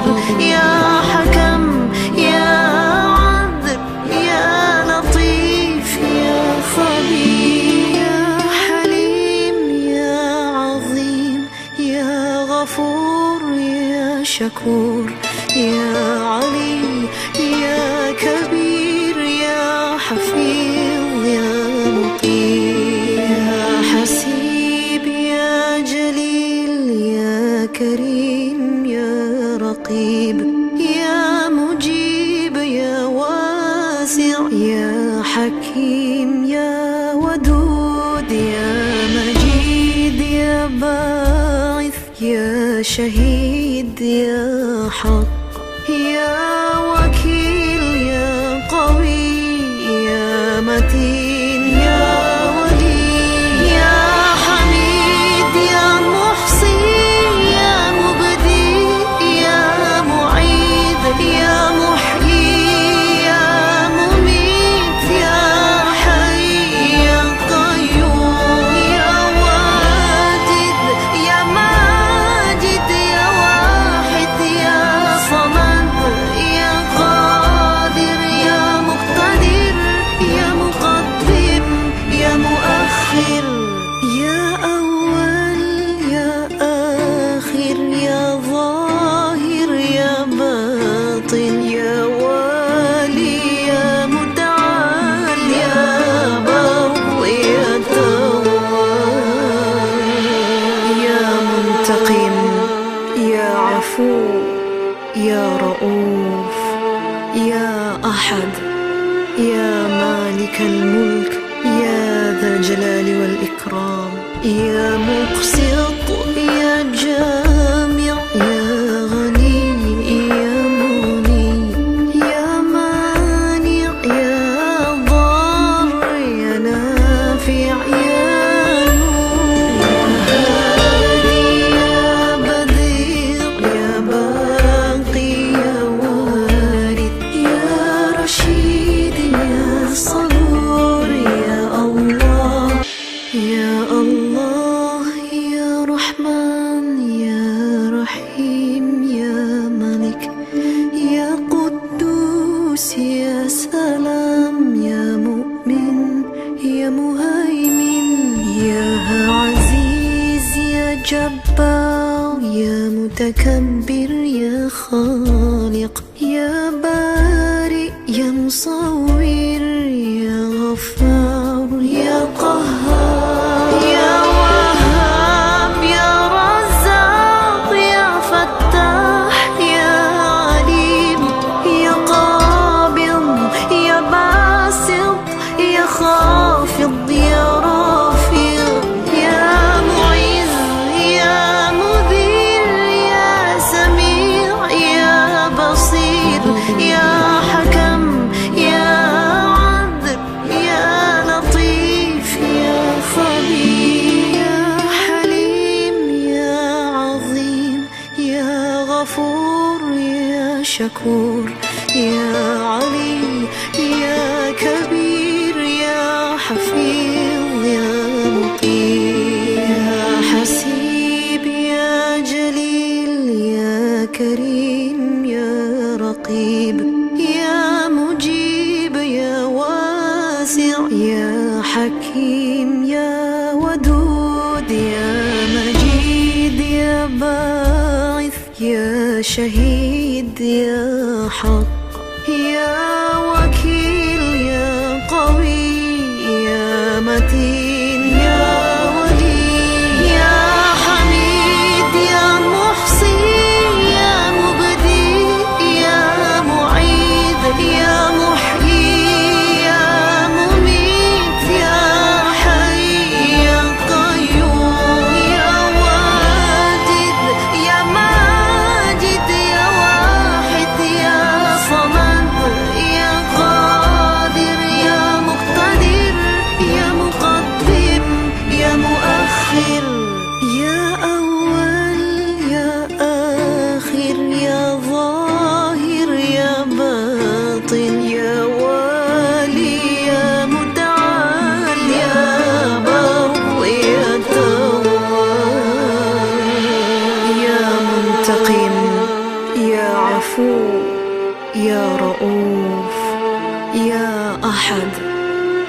شكور، يا علي، يا كبير، يا حفيظ، يا مقيم، يا حسيب، يا جليل، يا كريم، يا رقيب، يا مجيب، يا واسع، يا حكيم، يا ودود، يا مجيد، يا باعث، يا شهيد، يا حق، يا وكيل، يا قوي، يا متين، يا ولي، يا حميد، يا محصي، يا مبدي، يا معيد، يا محيي، يا مميت، يا حي، يا قيوم، يا واجد، يا ماجد، يا واحد، يا صمد، يا قادر، يا مقتدر، يا مقدم، يا مؤخر، يا أول، يا آخر، يا ظاهر، يا باطن، يا والي، يا متعال، يا بر، يا تواب، يا منتقم، يا عفو، يا رؤوف، يا أحد، يا مالك الملك، يا ذا الجلال والإكرام، يا مقسط، يا جامع، يا غني، يا مغني، يا مانع، يا ضار، يا نافع، يا نور، يا هادي، يا بديع، يا باقي، يا وارث، يا رشيد، يا صبور، يا الله، يا الله، يا رحمن، يا رحيم، يا ملك، يا قدوس، يا سلام، يا مؤمن، يا مهيمن، يا عزيز، يا جبار، يا متكبر، يا خالق، يا بارئ، يا مصور، يا غفار، يا قهار، يا وهاب، يا رزاق، يا فتاح، يا عليم، يا قابض، يا باسط، يا خافض، يا رافع، يا معز، يا مذل، يا سميع، يا بصير، يا حكم، يا عدل، يا لطيف، يا خبير، يا حليم، يا عظيم، يا غفور، يا شكور، يا علي، يا كبير، يا حفيظ، يا مقيم، يا حسيب، يا جليل، يا كريم، يا رقيب، يا مجيب، يا واسع، يا حكيم، يا ودود، يا مجيد، يا باعث، يا شهيد، يا حق، يا وكيل، يا قوي، يا متين، يا ولي، يا حميد، يا محصي، يا مبدي، يا معيد، يا محيي، يا مميت، يا حي، يا قيوم، يا واجد، يا ماجد، يا واحد، يا صمد، يا قادر، يا مقتدر، يا مقدم، يا مؤخر، يا أول، يا آخر، يا ظاهر، يا باطن، يا والي، يا متعال، يا بر، يا تواب، يا منتقم، يا عفو، يا رؤوف، يا أحد،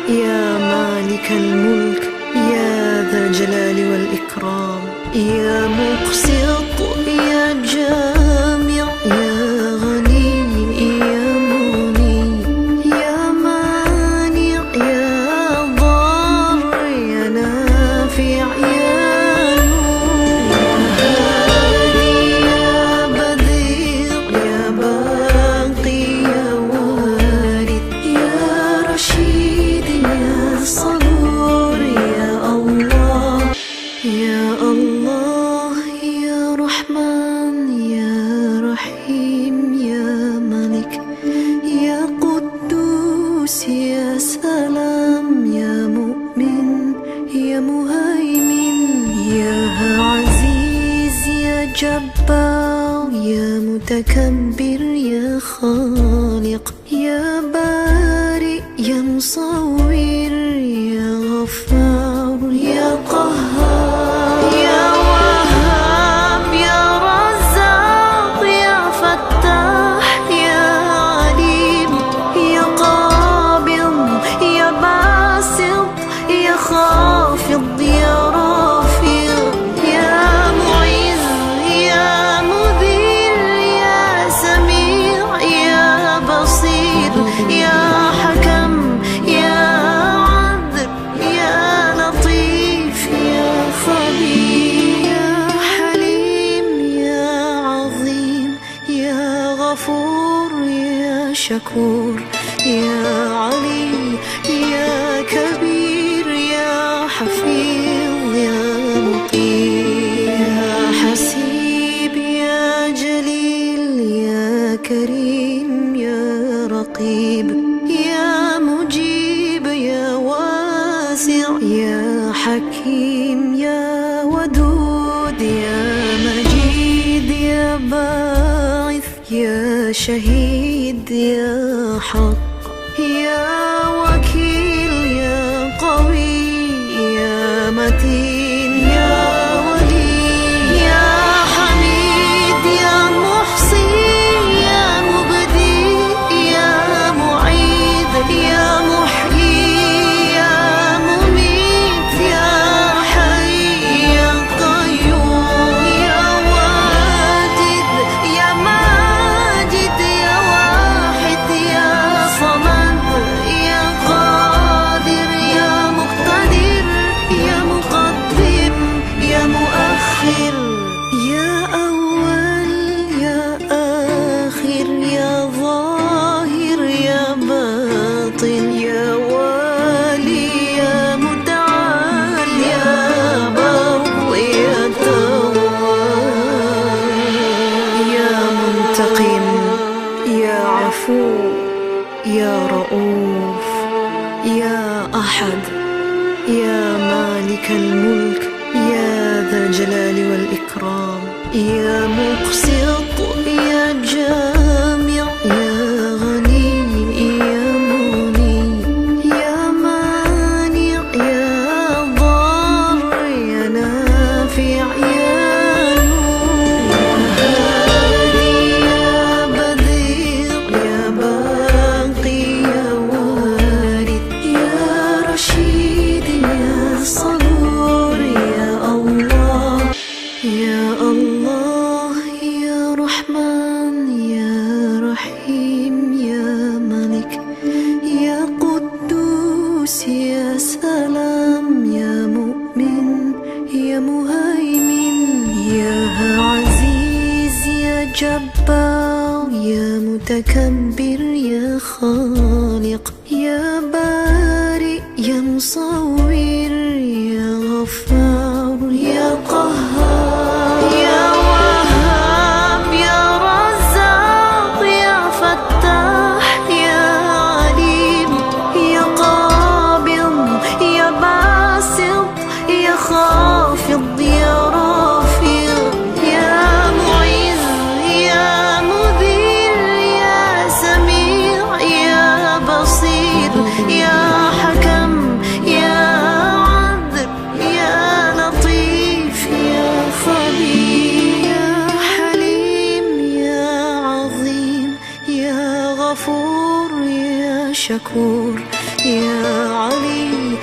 يا مالك الملك، يا ذا الجلال والإكرام، يا مقسط، يا جامع، متكبر، يا خالق، يا بارئ، يا مصور، يا غفار، يا قهار، يا وهاب، يا رزاق، يا فتاح، يا عليم، يا قابض، يا باسط، يا خافض، يا رافع، يا معز، يا مذل، يا سميع، يا بصير، يا حكم، يا عدل، يا لطيف، يا خبير، يا حليم، يا عظيم، يا غفور، يا شكور، يا علي، يا كبير، يا حفيظ، يا مقيم، يا حسيب، يا جليل، يا كريم، يا رقيب، يا مجيب، يا واسع، يا حكيم، يا ودود، يا مجيد، يا باعث، يا شهيد، يا حق، يا وكيل، يا قوي، يا متين، يا ولي، يا حميد، يا محصي، يا مبدي، يا معيد، يا محيي، يا مميت، يا حي، يا قيوم، يا واجد، يا ماجد، يا واحد، يا صمد، يا قادر، يا مقتدر، يا مقدم، يا مؤخر، يا أول، يا آخر، يا ظاهر، يا باطن، يا والي، يا متعال، يا بر، يا تواب، يا منتقم، يا عفو، يا رؤوف، يا أحد، يا مالك الملك، يا ذا الجلال والإكرام، يا مقسط، يا جامع، يا غني، يا مغني، يا مانع، يا ضار، يا نافع، يا نور، يا هادي، يا بديع، يا باقي، يا وارث، يا رشيد، يا صبور، يا الله، يا الله، يا رحمن، يا رحيم، يا ملك، يا قدوس، يا سلام، يا مؤمن، يا مهيمن، يا عزيز، يا جبار، يا متكبر، يا خالق، يا بارئ، يا مصور، يا غفار، يا قهار، يا وهاب، يا رزاق، يا فتاح، يا عليم، يا قابض، يا باسط، يا خافض، يا رافع، يا معز، يا مذل، يا سميع، يا بصير، يا حكم، يا عدل، يا لطيف، يا خبير، يا حليم، يا عظيم، يا غفور، يا شكور، يا علي،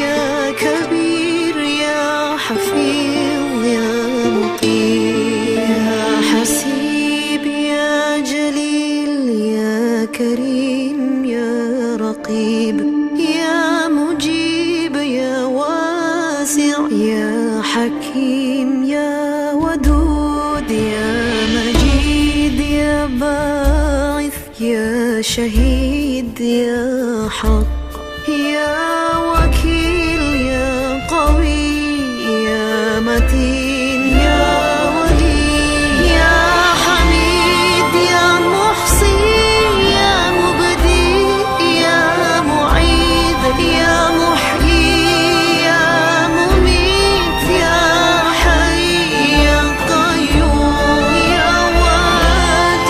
يا كبير، يا حفيظ، يا مقيم، يا حسيب، يا جليل، يا كريم، يا رقيب، يا مجيب، يا واسع، يا حكيم، يا ودود، يا مجيد، يا باعث، يا شهيد، يا حق، يا وكيل، يا قوي، يا متين، يا ولي، يا حميد، يا محصي، يا مبدي، يا معيد، يا محيي، يا مميت، يا حي، يا قيوم، يا واحد،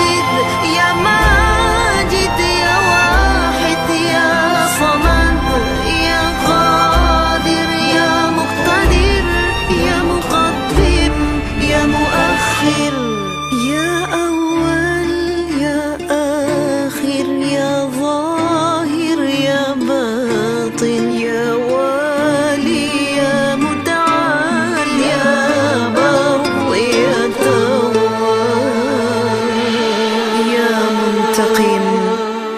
منتقم،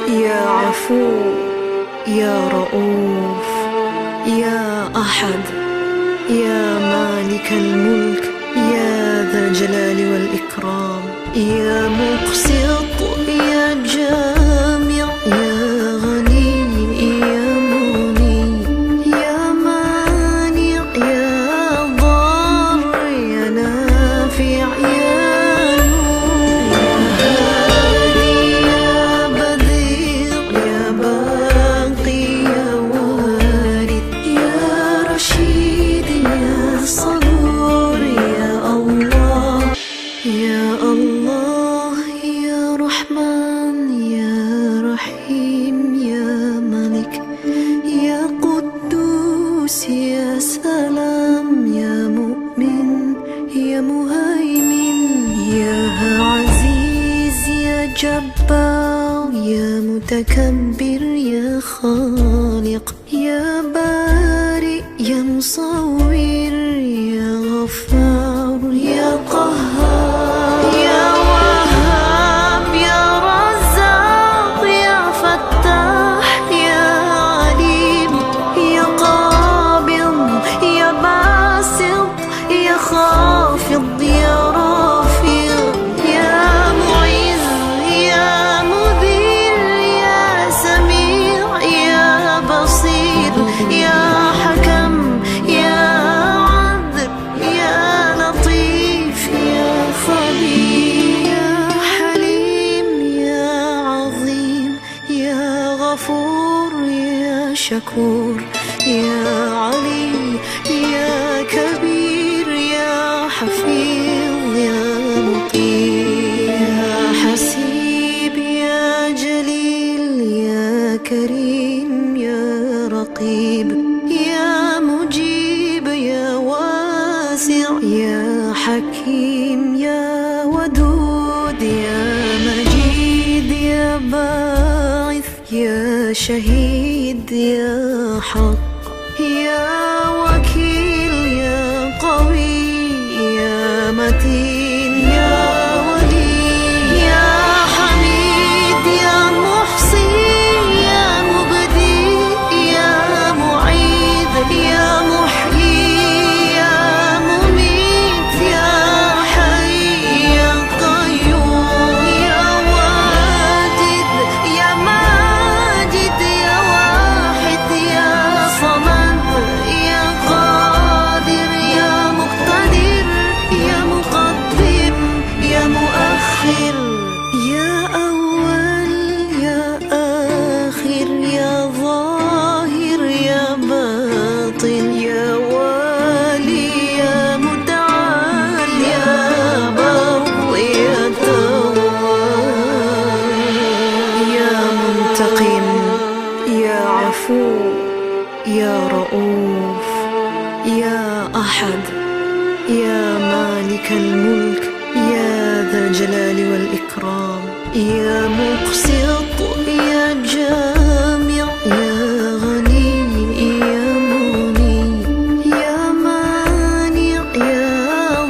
يا عفو، يا رؤوف، يا أحد، يا مالك الملك، يا ذا الجلال والإكرام، يا مقسط، يا جامع، يا غني، يا مغني، يا مانع، يا ضار، يا نافع، يا نور، يا هادي، يا بديع، يا باقي، يا وارث، يا رشيد، يا صبور، يا الله، يا الله، يا رحمن، يا رحيم، يا ملك، يا قدوس، يا سلام، يا مؤمن، يا مهيمن، يا عزيز، يا جبار، يا متكبر، يا خالق، يا بارئ، يا مصور، يا غفار، يا قهار، يا وهاب، يا رزاق، يا فتاح، يا عليم، يا قابض، يا باسط، يا خافض، يا رافع، يا معز، يا مذل، يا سميع، يا بصير، يا حكم، يا عدل، يا لطيف، يا خبير، يا حليم، يا عظيم، يا غفور، يا شكور، يا علي، يا كبير، يا حفيظ، يا مقيم، يا حسيب، يا جليل، يا كريم، يا رقيب، يا مجيب، يا واسع، يا حكيم، يا ودود، يا مجيد، يا باعث، يا شهيد، يا حق، يا وكيل، يا قوي، يا متين، يا ولي، يا حميد، يا محصي، يا مبدي، يا معيد، يا محيي، يا مميت، يا حي، يا قيوم، يا واجد، يا ماجد، يا واحد، يا صمد، يا قادر، يا مقتدر، يا مقدم، يا مؤخر، يا أول، يا آخر، يا ظاهر، يا باطن، يا والي، يا متعال، يا بر، يا تواب، يا منتقم، يا عفو، يا رؤوف، يا أحد، يا مالك الملك، يا ذا الجلال والإكرام، يا مقسط، يا جامع، يا غني، يا مغني، يا مانع، يا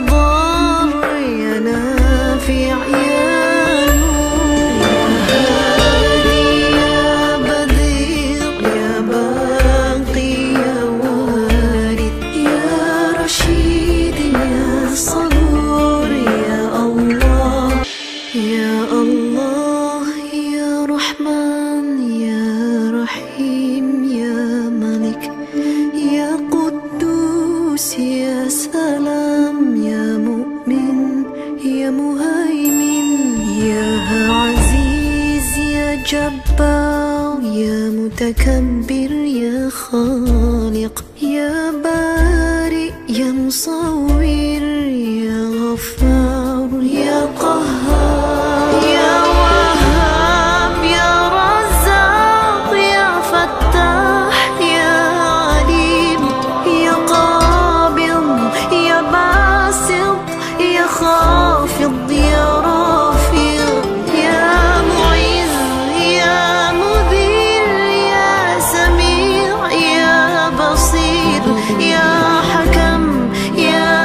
ضار، يا نافع، يا نور، يا هادي، يا بديع، يا باقي، يا وارث، يا رشيد، يا صبور، يا الله، يا الله، يا رحمن، يا رحيم، يا ملك، يا قدوس، يا سلام، يا مؤمن، يا مهيمن، يا عزيز، يا جبار، يا متكبر، يا خالق، يا بارئ، يا مصور، يا غفار، يا قهار، يا وهاب، يا رزاق، يا فتاح، يا عليم، يا قابض، يا باسط، يا خافض، يا رافع، يا معز، يا مذل، يا سميع، يا بصير، يا حكم، يا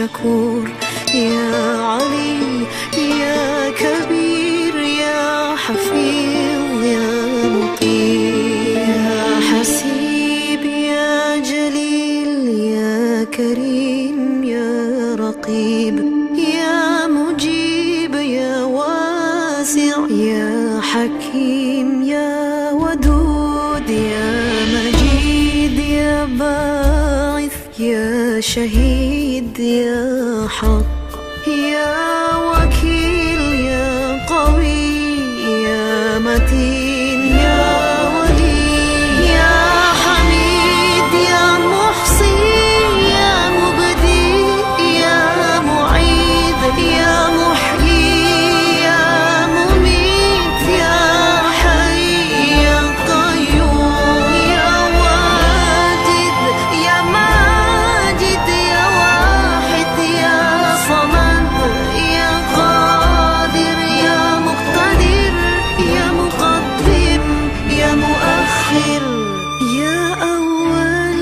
شكور، يا علي، يا كبير، يا حفيظ، يا مقيم، يا حسيب، يا جليل، يا كريم، يا رقيب، يا مجيب، يا واسع، يا حكيم، يا ودود، يا مجيد، يا باعث، يا شهيد، يا حق، يا وكيل، يا قوي، يا متين، يا ولي، يا حميد، يا محصي، يا مبدي، يا معيد، يا محيي، يا مميت، يا حي، يا قيوم، يا واجد، يا ماجد، يا واحد، يا صمد، يا قادر، يا مقتدر، يا مقدم، يا مؤخر، يا أول،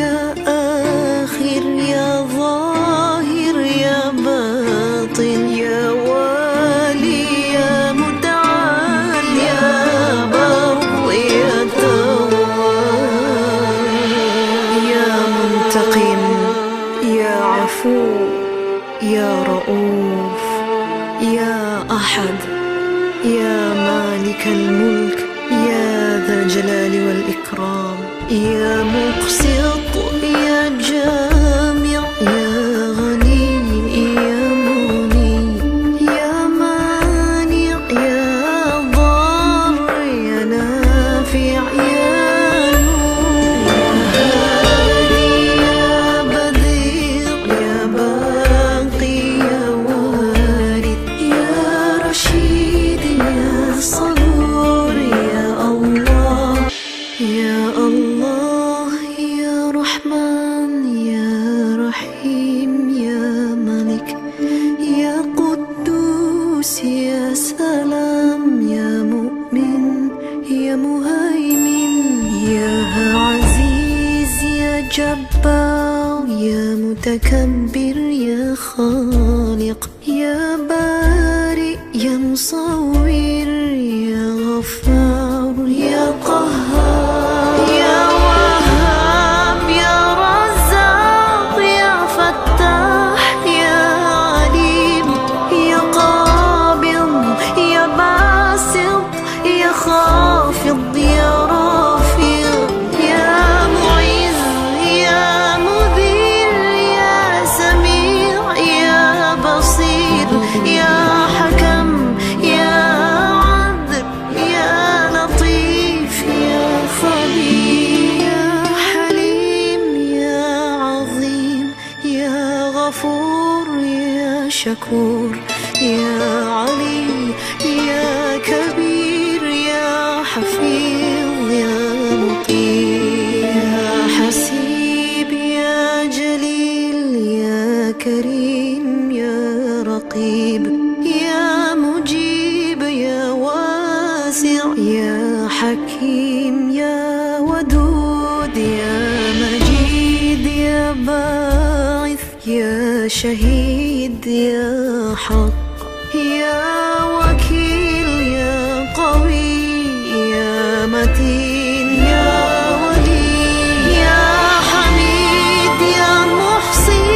يا آخر، يا ظاهر، يا باطن، يا والي، يا متعال، يا بر، يا تواب، يا منتقم، يا عفو، يا رؤوف، يا أحد، يا مالك الملك، يا ذا الجلال والإكرام، يا مقسط، يا جامع، يا غني، يا مغني، يا مانع، يا ضار، يا نافع، يا نور، يا هادي، يا بديع، يا باقي، يا وارث، يا رشيد، يا صبور، يا الله، يا الله، يا رحمن، يا رحيم، يا ملك، يا قدوس، يا سلام، يا مؤمن، يا مهيمن، يا عزيز، يا جبار، يا متكبر، يا خالق، يا بارئ، يا مصور، يا غفار، يا قهار، يا وهاب، يا رزاق، يا فتاح، يا عليم، يا قابض، يا باسط، يا خافض، يا رافع، يا معز، يا مذل، يا سميع، يا بصير، يا حكم، يا عدل، يا لطيف، يا خبير، يا حليم، يا عظيم، يا غفور، يا شكور، يا علي، يا كبير، يا حفيظ، يا مقيم، يا حسيب، يا جليل، يا كريم، يا رقيب، يا مجيب، يا واسع، يا حكيم، يا ودود، يا مجيد، يا باعث، يا شهيد، يا حق، يا وكيل، يا قوي، يا متين، يا ولي، يا حميد، يا محصي،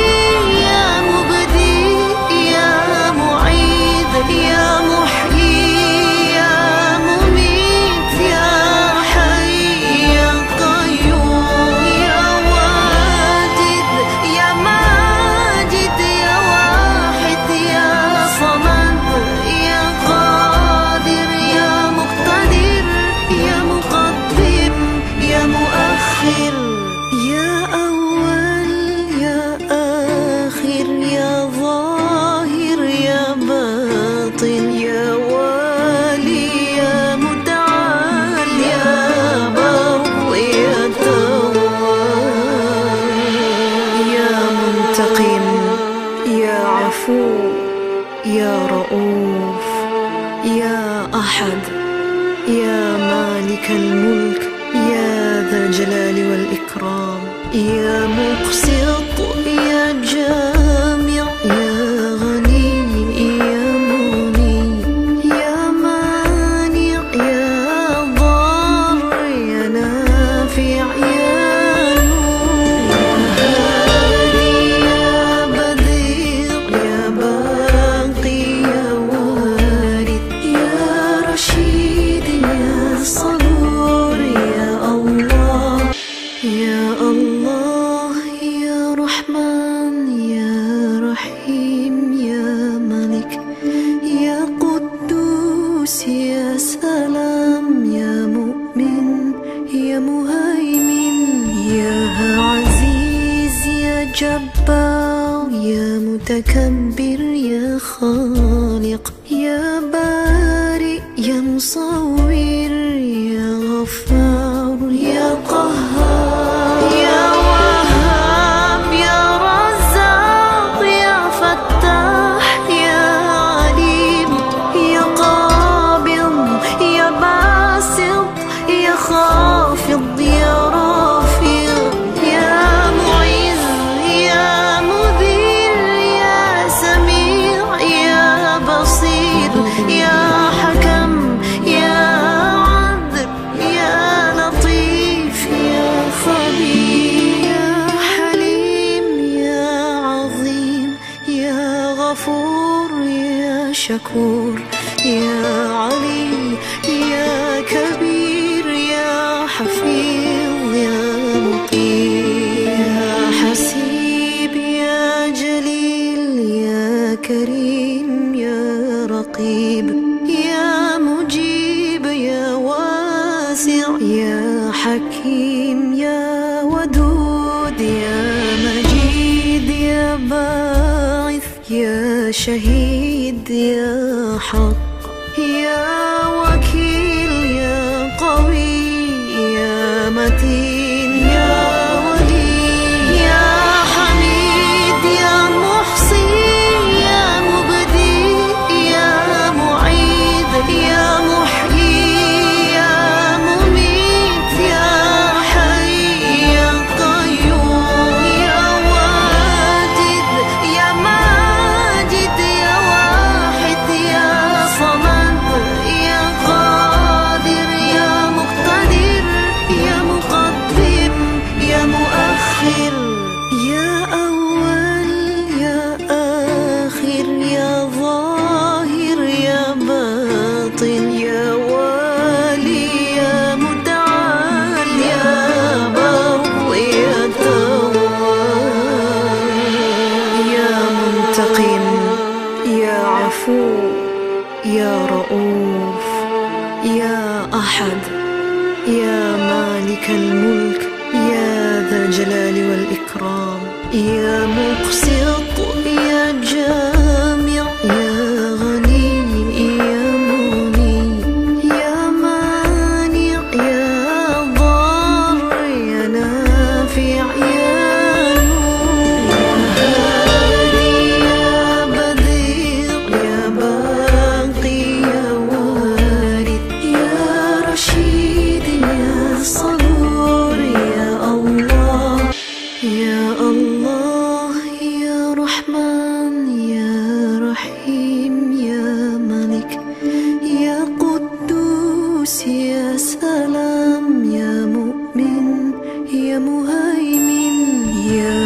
يا مبدي، يا معيد، يا محيي، يا مميت، يا حي، يا قيوم، يا واجد، يا ماجد، يا واحد، يا صمد، يا قادر، يا مقتدر، يا مقدم، يا مؤخر، يا أول، يا آخر، يا ظاهر، يا باطن، يا والي، يا متعال، يا بر، يا تواب، يا منتقم، يا عفو، يا رؤوف، يا أحد، يا مالك الملك، يا ذا الجلال والإكرام، يا مقسط، يا جامع، يا مهيمن، يا عزيز، يا جبار، يا متكبر، يا خالق، يا بارئ، يا مصور، يا غفار، يا قهار، يا وهاب، يا رزاق، يا فتاح، يا عليم، يا قابض، يا باسط، يا خافض، يا رافع، يا معز، يا مذل، يا سميع، يا بصير، يا حكم، يا عدل، يا لطيف، يا خبير، يا حليم، يا عظيم، يا غفور، يا شكور، يا علي، يا كبير، يا حفيظ، يا مقيم، يا حسيب، يا جليل، يا كريم، يا رقيب، يا مجيب، يا واسع، يا حكيم، يا ودود، يا مجيد، يا باعث، يا شهيد، يا حق، يا وكيل، يا قوي، يا متين، يا ولي، يا حميد، يا محصي، يا مبدي، يا معيد، يا محيي، يا مميت، يا حي، يا قيوم، يا واجد، يا ماجد، يا واحد، يا صمد، يا قادر، يا مقتدر، يا مقدم، يا مؤخر، يا أول، يا آخر، يا ظاهر، يا باطن، يا والي، يا متعال، يا بر، يا تواب، يا منتقم، يا عفو، يا رؤوف، يا أحد، يا مالك الملك، يا ذا الجلال والإكرام، يا مقسط، يا جامع، يا غني، يا مغني، يا مانع، يا ضار، يا نافع، يا نور، يا هادي، يا بديع، يا باقي، يا وارث، يا رشيد، يا صبور، يا الله، يا الله، يا رحمن، يا رحيم، يا ملك، يا قدوس، يا سلام، يا مؤمن، يا مهيمن، يا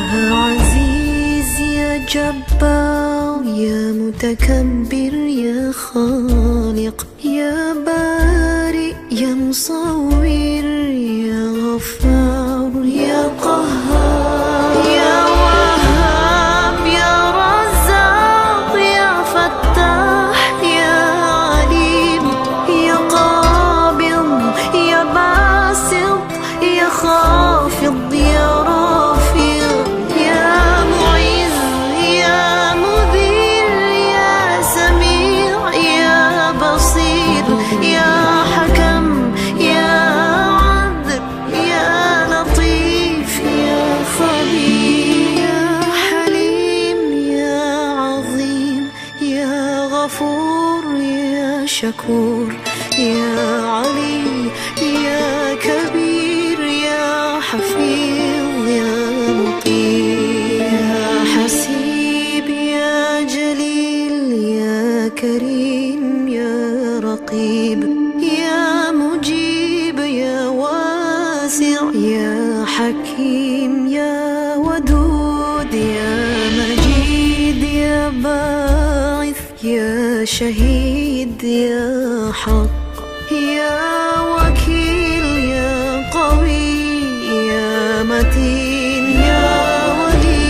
عزيز، يا جبار، يا متكبر، يا خالق، يا بارئ، يا مصور، يا غفار، يا قهار، يا وهاب، يا رزاق، يا فتاح، يا عليم، يا قابض، يا باسط، يا خافض، يا رافع، يا معز، يا مذل، يا سميع، يا بصير، يا حكم، يا عدل، يا لطيف، يا خبير، يا حليم، يا عظيم، يا غفور، يا شكور، يا علي، يا كبير، يا حفيظ، يا مقيم، يا حسيب، يا جليل، يا كريم، يا رقيب، يا مجيب، يا واسع، يا حكيم، يا ودود، يا مجيد، يا باعث، يا شهيد، يا حق، يا وكيل، يا قوي، يا متين، يا ولي،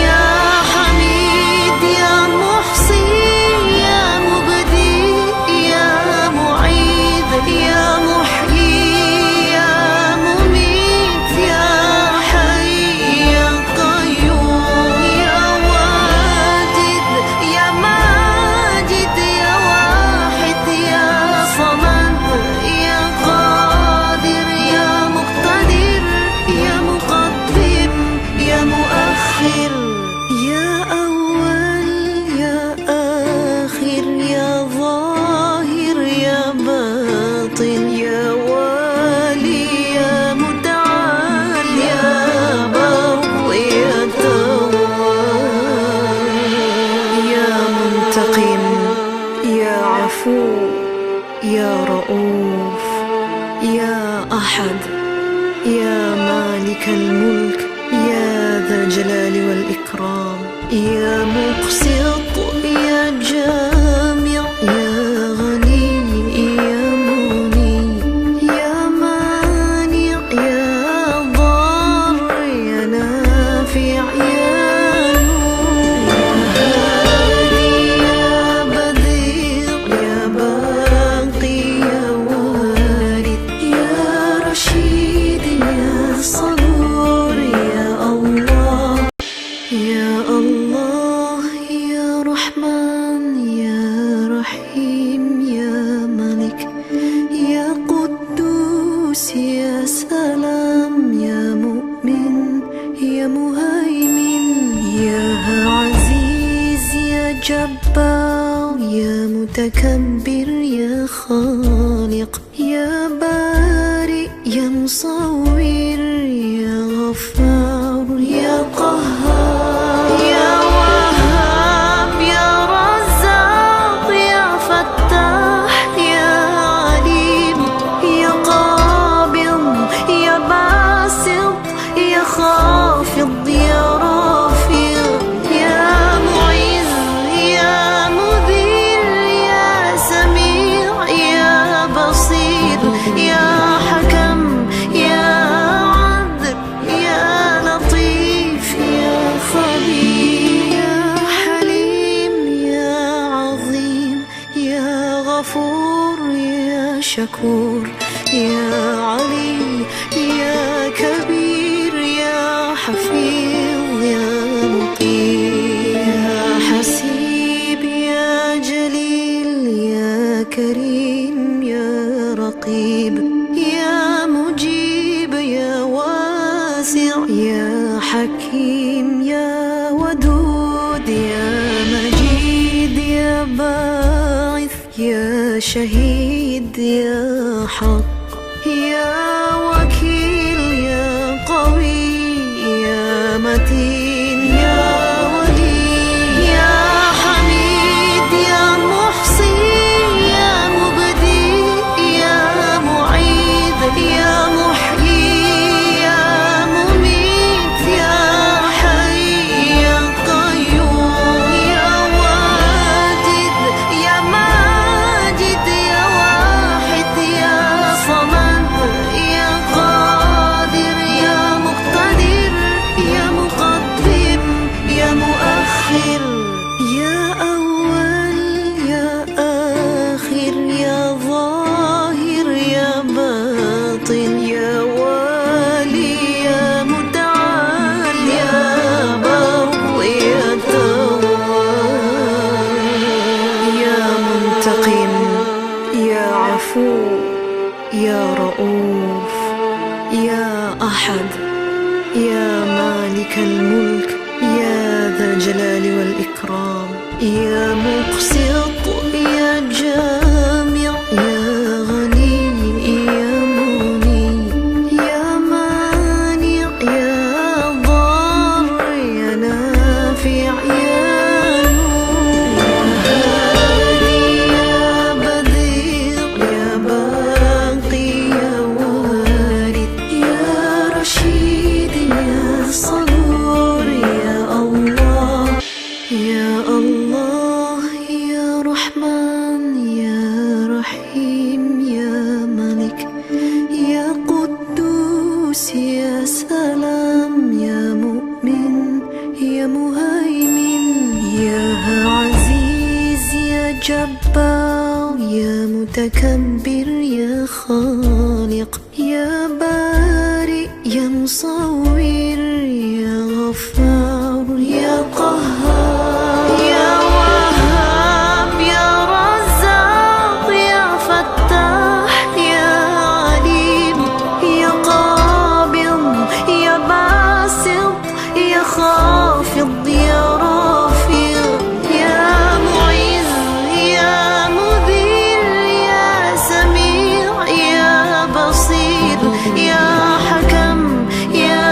يا حميد، يا محصي، يا مبدي، يا معيد، يا محيي، يا يا مالك الملك، يا ذا الجلال والإكرام، يا مقسط، يا جامع، يا غني، يا مغني، يا مانع، يا ضار، يا نافع، يا نور، يا هادي، يا بديع، يا باقي، يا وارث، يا رشيد، يا صبور، يا الله. يا الله، يا رحمن، يا رحيم، يا ملك، يا قدوس، يا سلام، يا مؤمن، يا مهيمن، يا عزيز، يا جبار، يا متكبر، يا خالق، يا بارئ، يا مصور، يا غفار، يا قهار، يا وهاب، يا رزاق، يا فتاح، يا عليم، يا قابض، يا باسط، يا خافض، يا رافع، يا معز، يا مذل، يا سميع، يا بصير، يا حكم، يا عدل، يا لطيف، يا خبير، يا حليم، يا عظيم، يا غفور، يا شكور، يا علي، يا كبير، يا حفيظ، يا مقيم، يا حسيب، يا جليل، يا كريم، يا رقيب، يا مجيب، يا واسع، يا حكيم، يا ودود، يا مجيد، يا باعث، يا شهيد، يا حق، يا وكيل، يا قوي، يا متين، يا ولي، يا حميد، يا محصي، يا مبدي، يا معيد، يا محيي، يا مميت، يا حي، يا قيوم، يا واجد، يا ماجد، يا واحد، يا صمد، يا قادر، يا مقتدر، يا مقدم، يا مؤخر، يا أول، يا آخر، يا ظاهر، يا باطن، يا والي، يا متعال، يا بر، يا تواب، يا منتقم، يا عفو، يا رؤوف، يا أحد، يا مالك الملك، يا ذا الجلال والإكرام، يا مقسط، يا جامع، يا غني، يا مغني، يا مانع، يا ضار، يا نافع، يا نور، يا هادي، يا بديع، يا باقي، يا وارث، يا رشيد، يا صبور، يا الله. يا الله، يا رحمن، يا رحيم، يا ملك، يا قدوس، يا سلام، يا مؤمن، يا مهيمن، يا عزيز، يا جبار، يا متكبر، يا خالق، يا بارئ، يا مصور، يا غفار، يا قهار، يا وهاب، يا رزاق، يا فتاح، يا عليم، يا قابض، يا باسط، يا خافض، يا رافع، يا معز، يا مذل، يا سميع، يا بصير، يا حكم، يا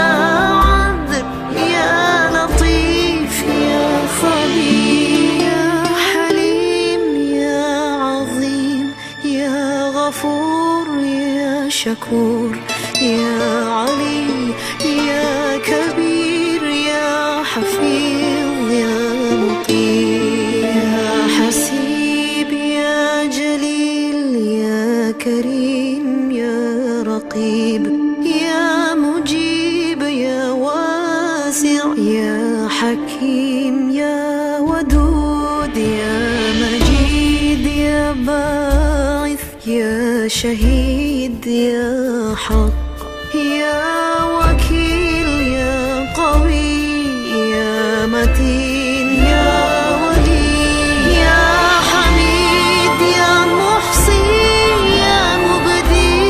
عدل، يا لطيف، يا خبير، يا حليم، يا عظيم، يا غفور، يا شكور، يا حكيم يا ودود يا مجيد يا باعث يا شهيد يا حق يا وكيل يا قوي يا متين يا ولي يا حميد يا محصي يا مبدي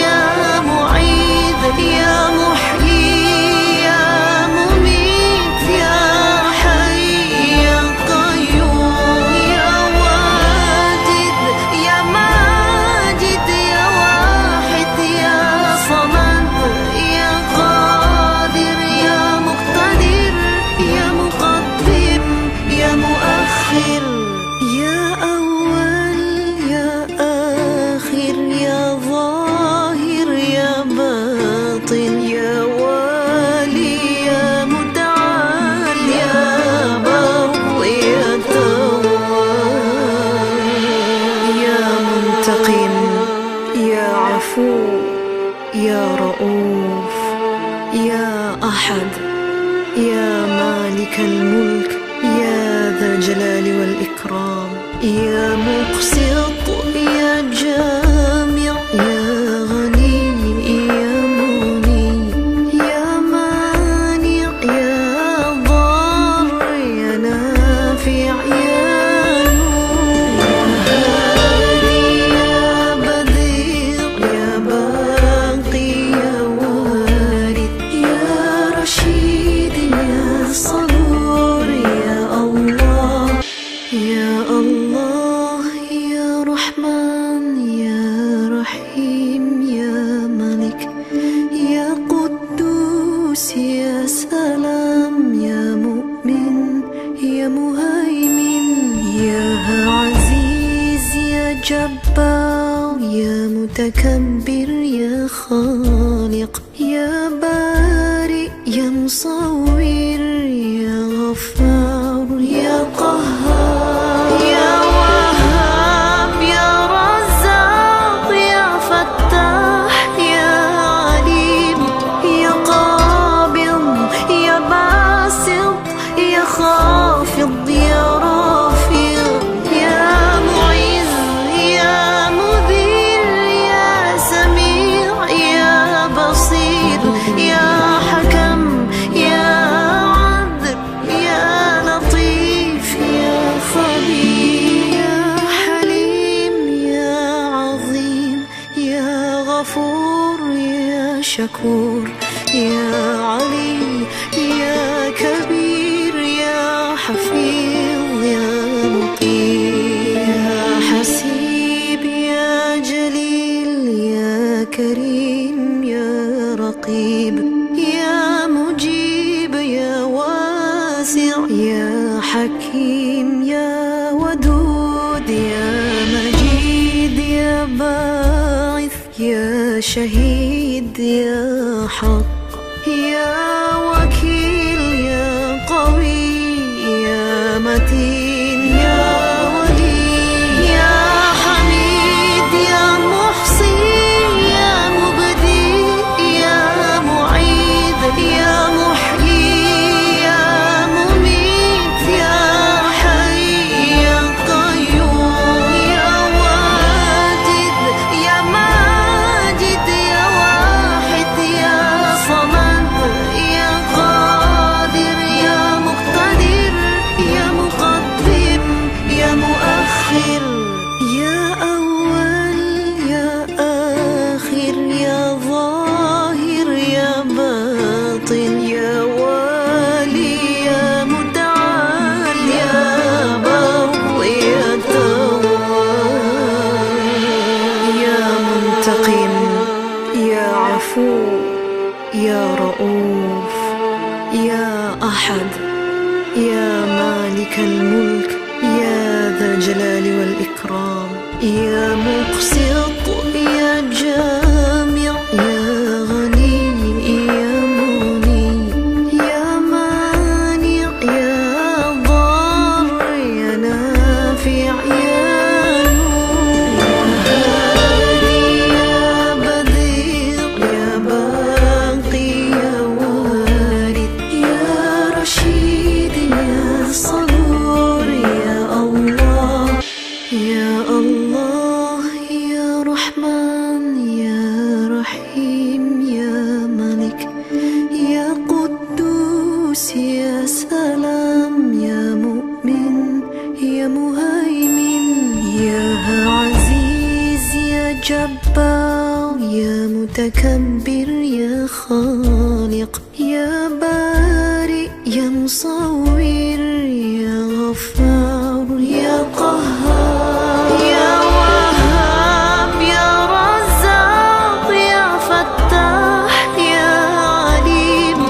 يا معيد يا محيي يا مميت يا حي يا قيوم يا واجد يا ماجد يا واحد يا صمد يا قادر يا مقتدر يا مقدم يا مؤخر يا أول يا آخر يا ظاهر يا باطن يا والي يا متعال يا بر يا تواب يا منتقم يا عفو يا رؤوف يا أحد يا مالك الملك يا ذا الجلال والإكرام يا مقسط يا جامع يا غني يا مغني يا مانع يا ضار يا نافع يا نور يا هادي يا بديع يا باقي يا وارث يا رشيد يا صبور يا الله يا الله يا رحمن يا رحيم يا ملك يا قدوس يا سلام يا مؤمن يا مهيمن يا عزيز يا جبار يا متكبر يا خالق يا بارئ يا مصور يا غفار يا قهار يا وهاب يا رزاق يا فتاح يا عليم يا قابض يا باسط يا خافض يا رافع يا معز يا مذل يا سميع يا بصير يا حكم يا عدل يا لطيف يا خبير يا حليم يا عظيم يا غفور يا شكور يا علي يا كبير يا حفيظ يا مقيم يا حسيب يا جليل يا كريم يا رقيب يا مجيب يا واسع يا حكيم يا ودود يا مجيد يا باعث يا شهيد يا حق يا وكيل يا قوي يا متين يا ولي يا حميد يا محصي يا مبدي يا معيد يا محيي يا مميت يا حي يا قيوم يا واجد يا ماجد يا واحد يا صمد يا قادر يا مقتدر يا مقدم يا مؤخر يا أول يا آخر يا ظاهر يا باطن يا والي يا متعال يا بر يا تواب يا منتقم يا عفو يا رؤوف يا أحد يا مالك الملك يا ذا الجلال والإكرام يا مقسط يا جامع يا غني يا مغني يا مانع يا ضار يا نافع يا نور يا هادي يا بديع يا باقي يا وارث يا رشيد متكبر، يا خالق، يا بارئ، يا مصور، يا غفار، يا قهار، يا وهاب، يا رزاق، يا فتاح، يا عليم،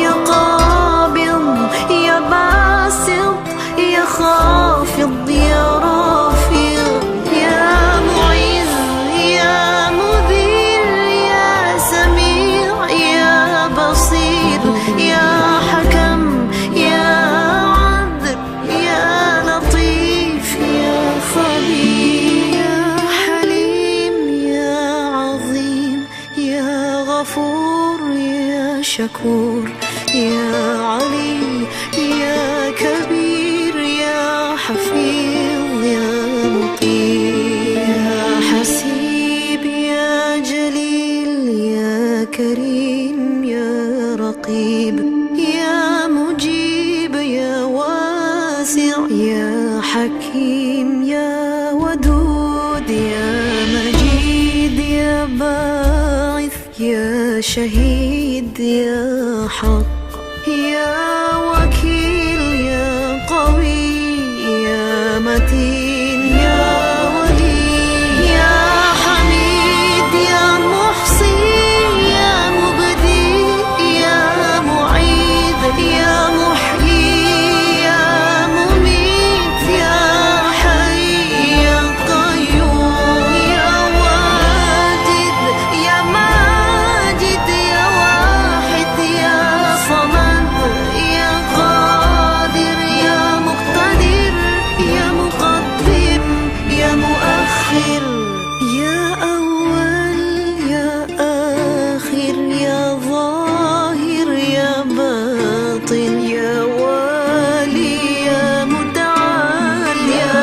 يا قابض، يا باسط، يا خافض، يا رافع، يا معز، يا مذل، يا سميع، يا بصير، يا حكم، يا عدل، يا لطيف، يا خبير، يا حليم، يا عظيم، يا غفور، يا شكور، يا علي، يا كبير، يا حفيظ، يا مقيم، يا حسيب، يا جليل، يا كريم، يا رقيب، يا مجيب، يا واسع، يا حكيم، يا ودود، يا مجيد، يا باعث، يا شهيد، يا حق، يا وكيل، يا قوي، يا متين، يا ولي، يا حميد، يا محصي، يا مبدي، يا معيد، يا محيي، يا مميت، يا حي، يا قيوم، يا واجد، يا ماجد، يا واحد، يا صمد، يا قادر، يا مقتدر، يا مقدم، يا مؤخر، يا أول، يا آخر، يا ظاهر، يا باطن، يا والي، يا متعال، يا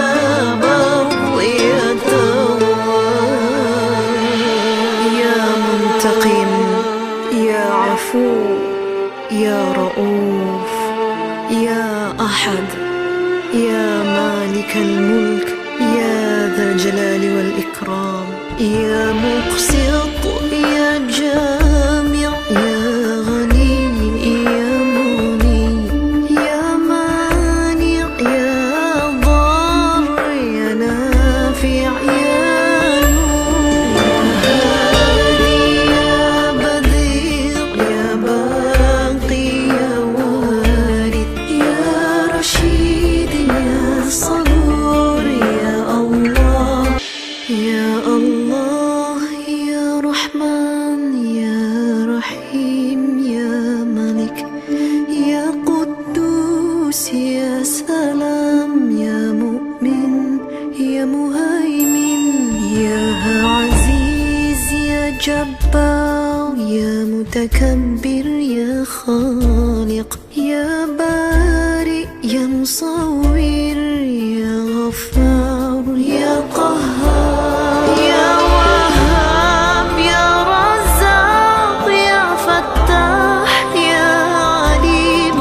بر، يا تواب، يا منتقم، يا عفو، يا رؤوف، يا أحد، يا مالك الملك، يا ذا الجلال والإكرام، يا مقسط، يا جامع، يا غني، يا مغني، يا مانع، يا ضار، يا نافع، يا نور، يا هادي، يا بديع، يا باقي، يا وارث، يا رشيد، يا صبور، يا الله، يا الله، يا رحمن، يا رحيم، يا ملك، يا قدوس، يا سلام، يا مؤمن، يا مهيمن، يا عزيز، يا جبار، يا متكبر، يا خالق، يا بارئ، يا مصور، يا غفار، يا قهار، يا وهاب، يا رزاق، يا فتاح، يا عليم،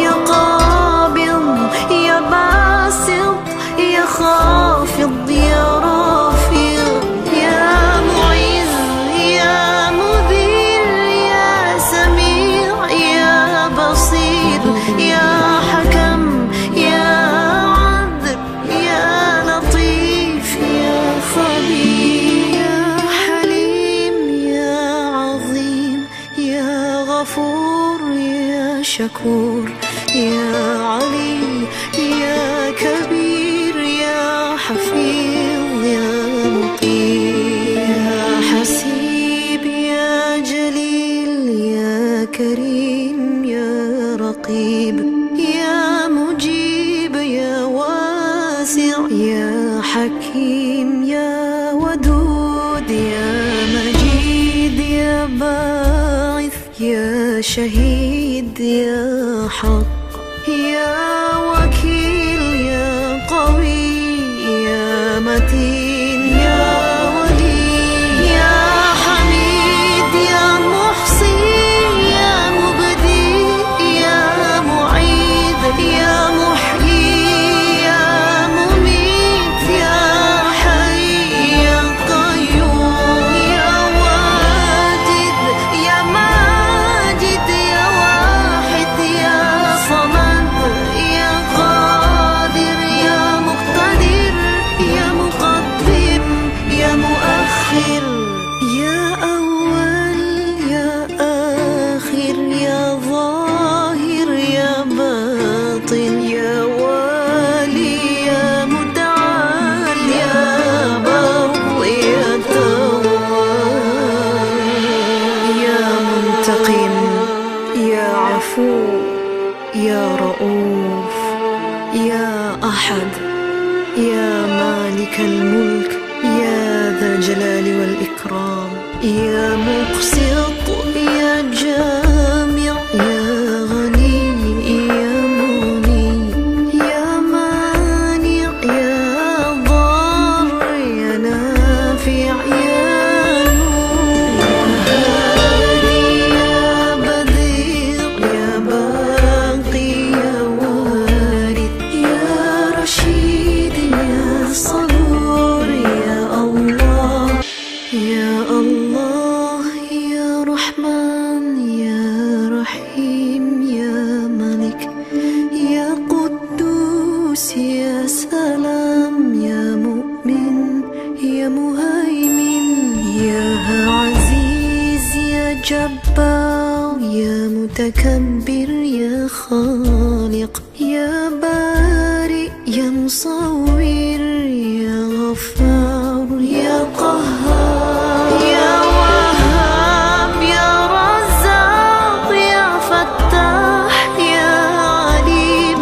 يا قابض، يا باسط، يا خافض، يا رافع، يا معز، يا مذل، يا سميع، يا بصير، يا حكم، يا عدل، يا لطيف، يا خبير، يا حليم، يا عظيم، يا غفور، يا شكور، يا علي، يا كبير، يا حفيظ، يا مقيم، يا حسيب، يا جليل، يا كريم، يا رقيب، يا مجيب، يا واسع، يا حكيم، يا ودود، يا مجيد، يا باعث، يا شهيد، يا حق، يا وكيل، يا قوي، يا متين، يا ولي، يا حميد، يا محصي، يا مبدي، يا معيد، يا محيي، يا مميت، يا حي، يا قيوم، يا واحد، منتقم، يا عفو، يا رؤوف، يا أحد، يا مالك الملك، يا ذا الجلال والإكرام، يا مقسط، يا جامع، يا غني، يا مغني، يا مانع، يا ضار، يا نافع، يا نور، يا هادي، يا بديع، يا باقي، يا وارث، يا رشيد، يا صبور، يا الله، يا الله، يا رحمن، يا رحيم، يا ملك، يا قدوس، يا سلام، يا مؤمن، يا مهيمن، يا عزيز، يا جبار، يا متكبر، يا خالق، يا بارئ، يا مصور، يا غفار، يا قهار، يا وهاب، يا رزاق، يا فتاح، يا عليم،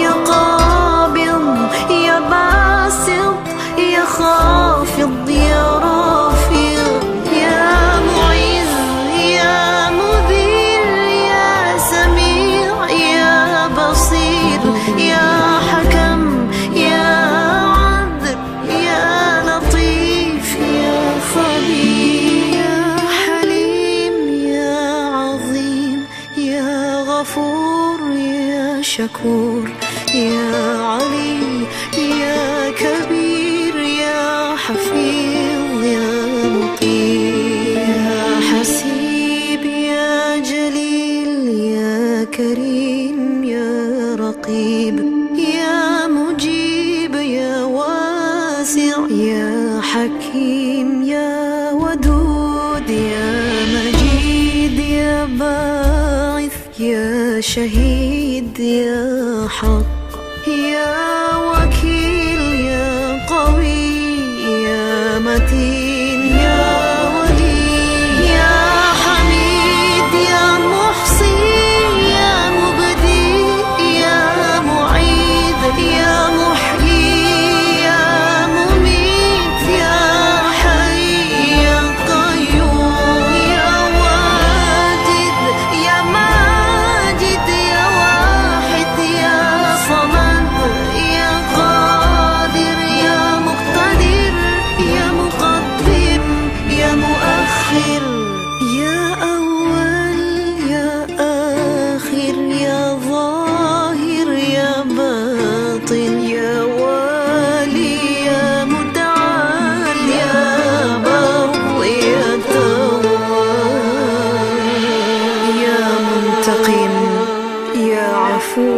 يا قابض، يا باسط، يا خافض، يا رافع، يا معز، يا مذل، يا سميع، يا بصير، يا حكم، يا عدل، يا لطيف، يا خبير، يا حليم، يا عظيم، يا غفور، يا شكور، يا علي، يا كبير، يا حفيظ، يا مقيم، يا حسيب، يا جليل، يا كريم، يا رقيب، يا مجيب، يا واسع، يا حكيم، يا ودود، يا مجيد، يا باعث، يا شهيد، يا حق، يا وكيل، يا قوي، يا متين، يا ولي، يا حميد، يا محصي، يا مبدي، يا معيد، يا محيي، يا مميت، يا حي، يا قيوم، يا واجد، يا ماجد، يا واحد، يا صمد، يا قادر، يا مقتدر، يا مقدم، يا مؤخر، يا أول، يا آخر، يا ظاهر، يا باطن، يا والي، يا متعال، يا بر، يا تواب، يا منتقم، يا عفو،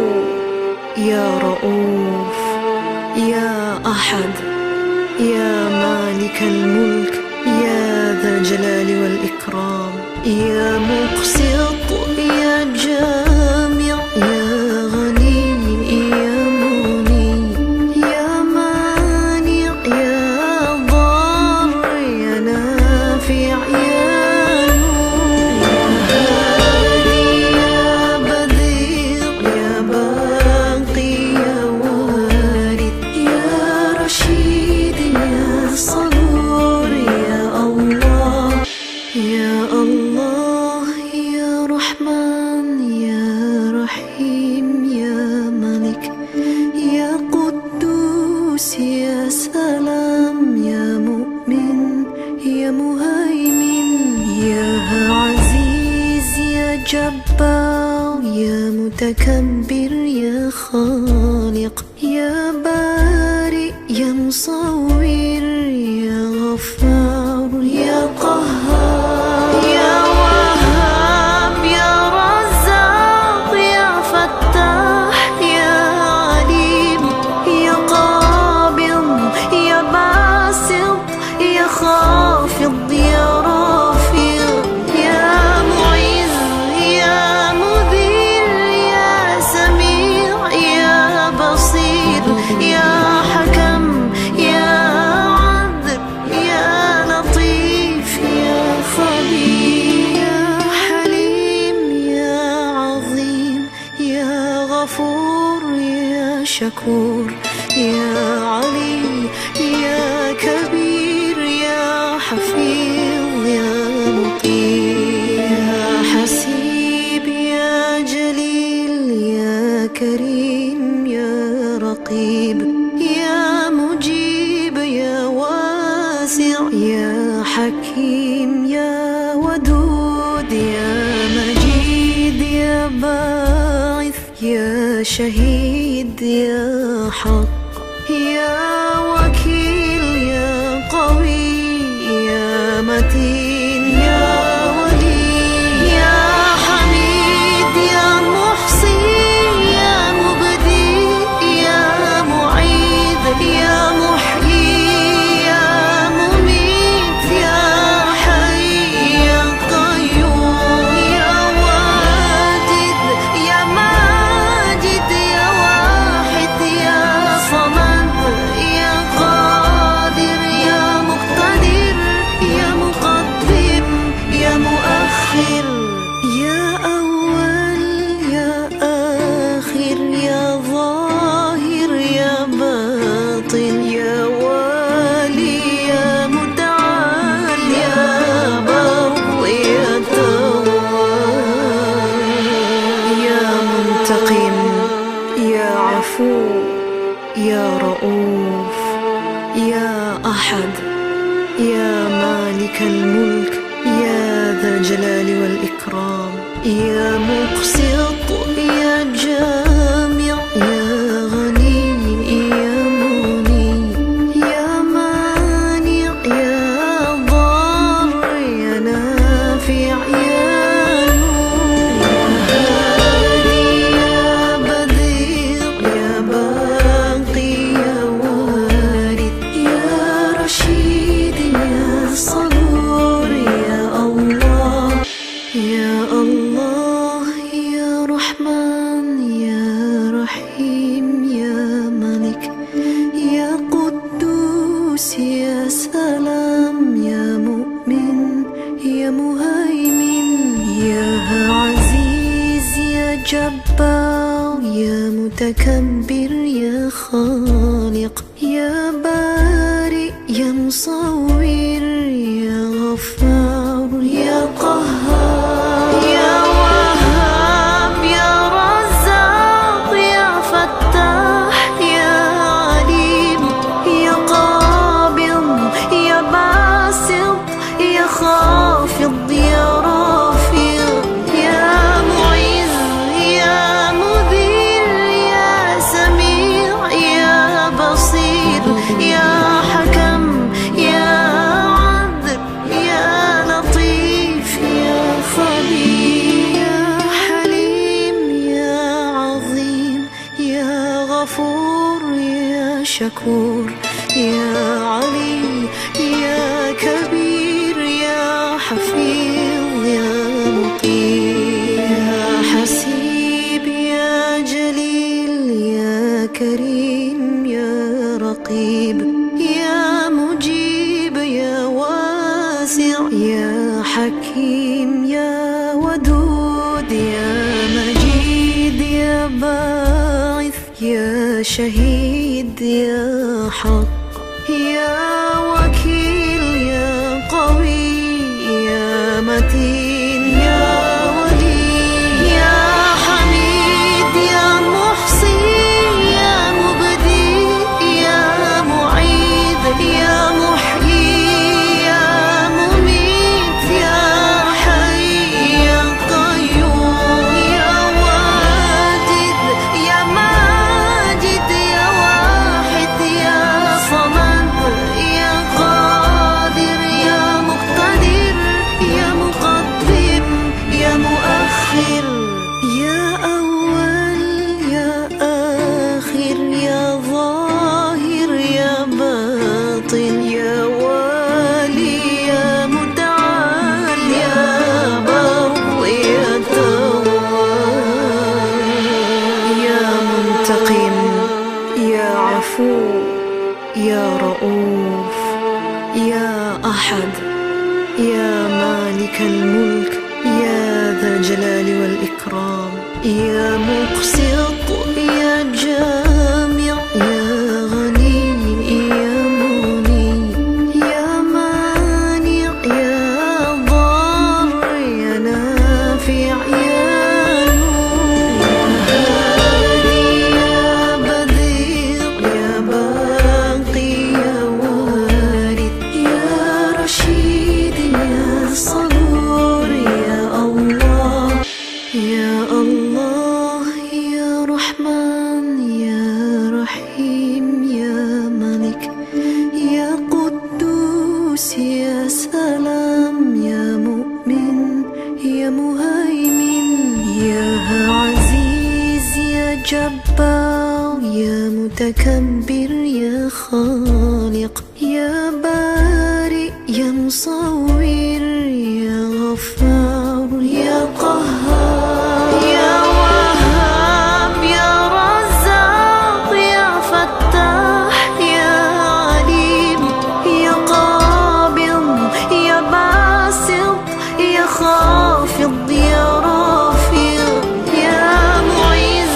يا رؤوف، يا أحد، يا مالك الملك، يا ذا الجلال والإكرام، يا مقسط، يا جامع، يا غني، يا مغني، يا مانع، يا ضار، يا نافع، يا نور، يا هادي، يا بديع، يا باقي، يا وارث، يا رشيد، يا صبور، يا الله، يا الله، يا رحمن، يا رحيم، يا ملك، يا قدوس، يا سلام، يا مؤمن، يا مهيمن، يا عزيز، يا جبار، يا متكبر، يا خالق، يا بارئ، يا مصور، يا غفار، يا قهار، يا وهاب، يا رزاق، يا فتاح، يا عليم، يا قابض، يا باسط، يا خافض، يا رافع، يا معز، يا مذل، يا سميع، يا بصير، يا حكم، يا شكور، يا علي، يا كبير، يا حفيظ، يا مقيم، يا حسيب، يا جليل، يا كريم، يا رقيب، يا مجيب، يا واسع، يا حكيم، يا ودود، يا مجيد، يا باعث، يا شهيد، يا حق، يا وكيل، يا قوي، يا متين، يا ولي، يا حميد، يا محصي، يا مبدي، يا معيد، يا محيي، يا مميت، يا حي، يا قيوم، يا واجد، يا ماجد، يا واحد، يا صمد، يا قادر، يا مقتدر، يا مقدم، يا مؤخر، يا أول، يا آخر، يا ظاهر، يا باطن، يا والي، يا متعال، يا بر، يا تواب، يا منتقم، يا عفو، يا رؤوف، يا أحد، يا مالك الملك، يا ذا الجلال والإكرام، يا مقسط، يا جامع، يا غني، يا مغني، يا مانع، يا ضار، يا نافع، يا نور، يا هادي، يا بديع، يا باقي، يا وارث، يا رشيد، يا صبور، يا الله، يا الله، يا رحمن، يا رحيم، يا ملك، يا قدوس، يا سلام، يا مؤمن، يا مهيمن، يا عزيز، يا جبار، يا متكبر، يا خالق، يا بارئ، يا مصور، يا غفار، يا قهار، يا وهاب، يا رزاق، يا فتاح، يا عليم، يا قابض، يا باسط، يا خافض، يا رافع، يا معز، يا مذل، يا سميع، يا بصير، يا حكم، يا عدل، يا لطيف، يا خبير، يا حليم، يا عظيم، يا غفور، يا شكور، يا علي، يا كبير، يا حفيظ، يا مقيم، يا حسيب، يا جليل، يا كريم، يا رقيب، يا مجيب، يا واسع، يا حكيم، يا ودود، يا مجيد، يا باعث، يا شهيد، يا حق، يا وكيل، يا قوي، يا متين، يا ولي، يا حميد، يا محصي، يا مبدي، يا معيد، يا محيي، يا مميت، يا حي، يا قيوم، يا واجد، يا ماجد، يا واحد، يا صمد، يا قادر، يا مقتدر، يا مقدم، يا مؤخر، يا أول، يا آخر، يا ظاهر، يا باطن، يا والي، يا متعال، يا بر، يا تواب، يا منتقم، يا عفو، يا رؤوف، يا أحد، يا مالك الملك، يا ذا الجلال والإكرام، يا مقسط، يا جامع، يا عزيز، يا جبار، يا متكبر، يا خالق، يا بارئ، يا مصور، يا غفار، يا قهار، يا وهاب، يا رزاق، يا فتاح، يا عليم، يا قابض، يا باسط، يا خافض، يا رافع، يا معز،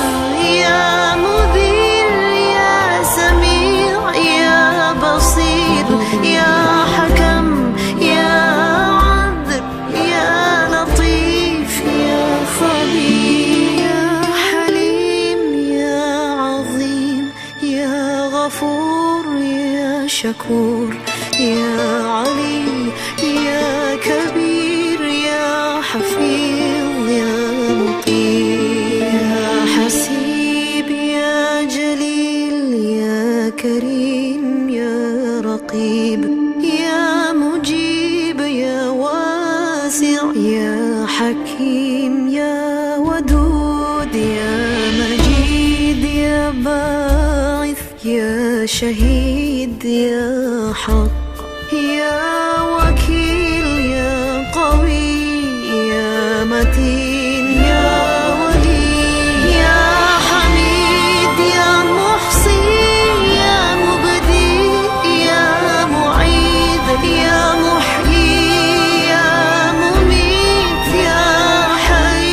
يا مذل، يا سميع، يا بصير، يا حكم، يا عدل، يا لطيف، يا خبير، يا حليم، يا عظيم، يا غفور، يا شكور، يا علي، يا كبير، يا حفيظ، يا مقيم، يا حسيب، يا جليل، يا كريم، يا رقيب، يا مجيب، يا واسع، يا حكيم، يا ودود، يا مجيد، يا باعث، يا شهيد، يا حق، يا وكيل، يا قوي، يا متين، يا ولي، يا حميد، يا محصي، يا مبدي، يا معيد، يا محيي، يا مميت، يا حي،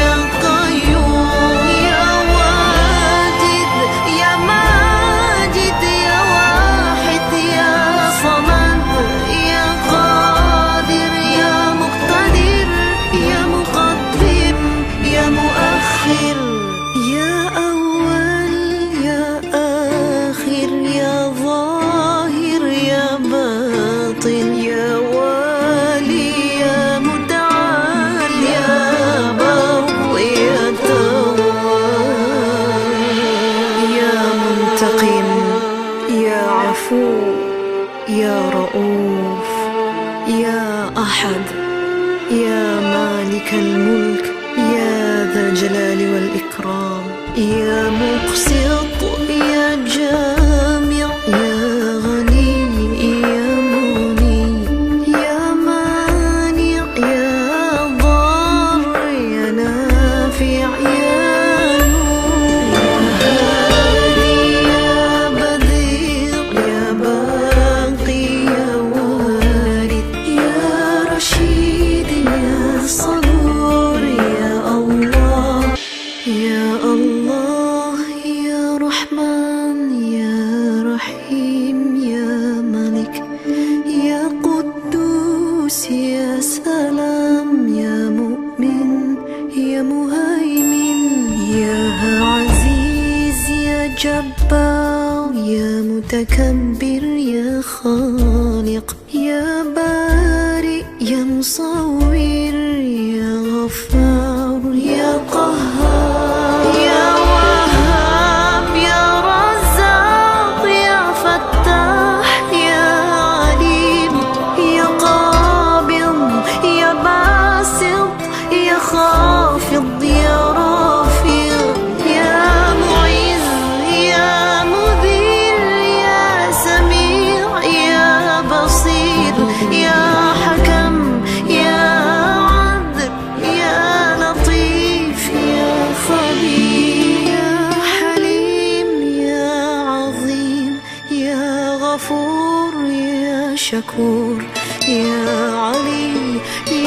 يا قيوم، يا واجد، يا ماجد، يا واحد، يا صمد، يا قادر، يا مقتدر، يا مقدم، يا مؤخر، يا أول، يا آخر، يا ظاهر، يا باطن، يا والي، يا متعال، يا بر، يا تواب، يا منتقم، يا عفو، يا رؤوف، يا أحد، يا مالك الملك، يا ذا الجلال والإكرام، يا مقسط، يا جامع، يا غني، يا مغني، يا مانع، يا ضار، يا نافع، يا نور، يا هادي، يا بديع، يا باقي، يا وارث، يا رشيد، يا صبور، يا الله، يا الله، يا رحمن، يا رحيم، يا ملك، يا قدوس، يا سلام، يا مؤمن، يا مهيمن، يا عزيز، يا جبار، يا متكبر، يا خالق، يا بارئ، يا مصور، يا غفار، يا قهار، يا وهاب، يا رزاق، يا فتاح، يا عليم، يا قابض، يا باسط، يا خافض، يا رافع، يا معز، يا مذل، يا سميع، يا بصير، يا حكم، يا عدل، يا لطيف، يا خبير، يا حليم، يا عظيم، يا غفور، يا شكور، يا علي،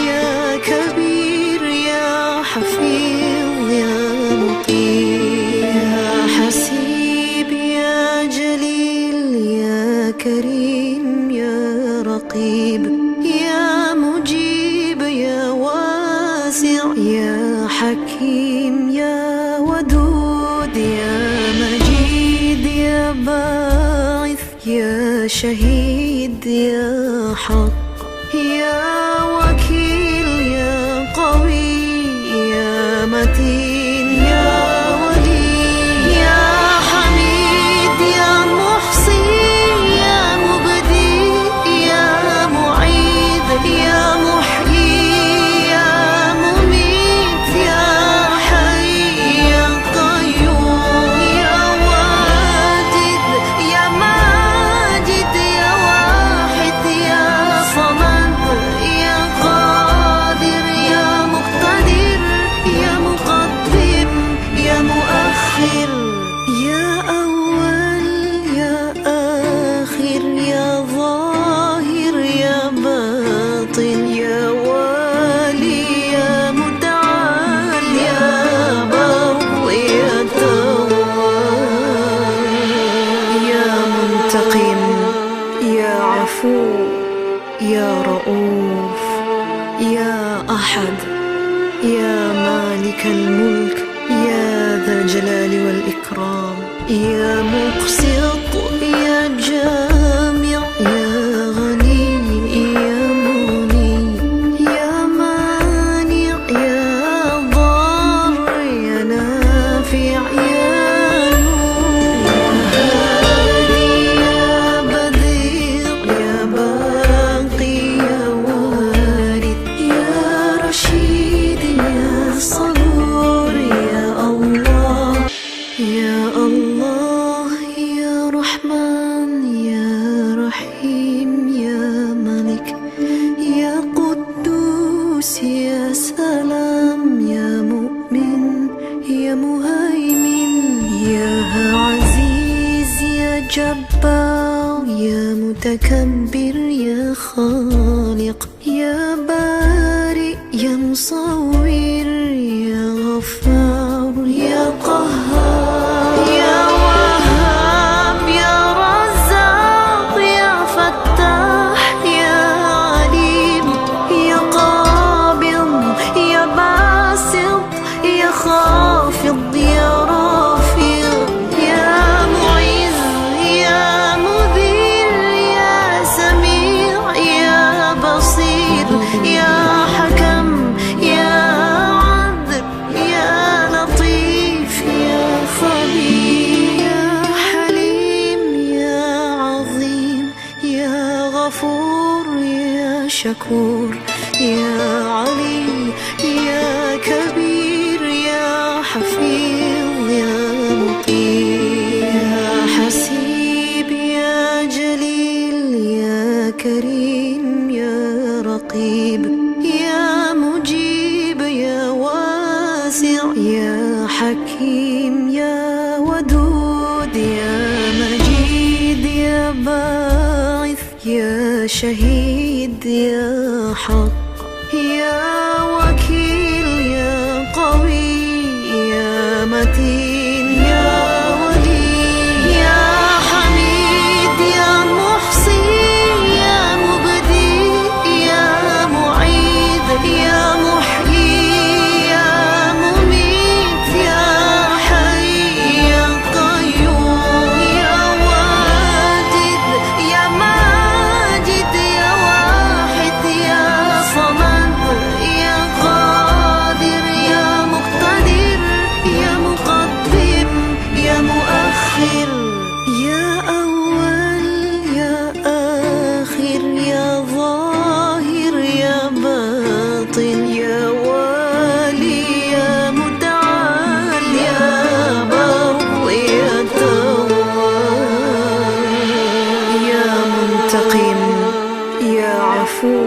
يا كبير، يا حفيظ، يا مقيم، يا حسيب، يا جليل، يا كريم، يا رقيب، يا مجيب، يا واسع، يا حكيم، يا ودود، يا مجيد، يا باعث، يا شهيد، يا حق، يا وكيل، يا قوي، يا متين، يا ولي، يا حميد، يا محصي، يا مبدي، يا معيد، يا محيي، يا مميت. يا مالك الملك، يا ذا الجلال والإكرام، يا مقسط، يا جامع، يا غني، يا مغني، يا مانع، يا ضار، يا نافع، يا نور، يا هادي، يا بديع، يا باقي، يا وارث، يا رشيد، يا صبور، يا الله، يا الله، يا رحمن، يا رحيم، يا ملك، يا قدوس، يا سلام، يا مؤمن، يا مهيمن، يا عزيز، يا جبار، يا متكبر، يا خالق، يا بارئ، يا مصور، يا غفار، يا قهار، يا وهاب، يا رزاق، يا فتاح، يا عليم، يا قابض، يا باسط، يا خافض، يا رافع، يا معز، يا مذل، يا سميع، يا بصير، يا حكم، يا عدل، يا لطيف، يا خبير، يا حليم، يا عظيم، يا غفور، يا شكور، يا علي، يا كبير، يا حفيظ، يا مقيم، يا حسيب، يا جليل، يا كريم، يا رقيب، يا مجيب، يا واسع، يا حكيم، يا ودود، يا مجيد، يا باعث، يا شهيد، يا حق، يا وكيل، يا قوي، يا متين، يا ولي، يا حميد، يا محصي، يا مبدي، يا معيد، يا محيي، يا مميت، يا حي، يا قيوم، يا واجد، يا ماجد، يا واحد، يا صمد، يا قادر، يا مقتدر، يا مقدم، يا مؤخر، يا أول، يا آخر، يا ظاهر، يا باطن، يا والي، يا متعال، يا بر، يا تواب، يا منتقم، يا عفو،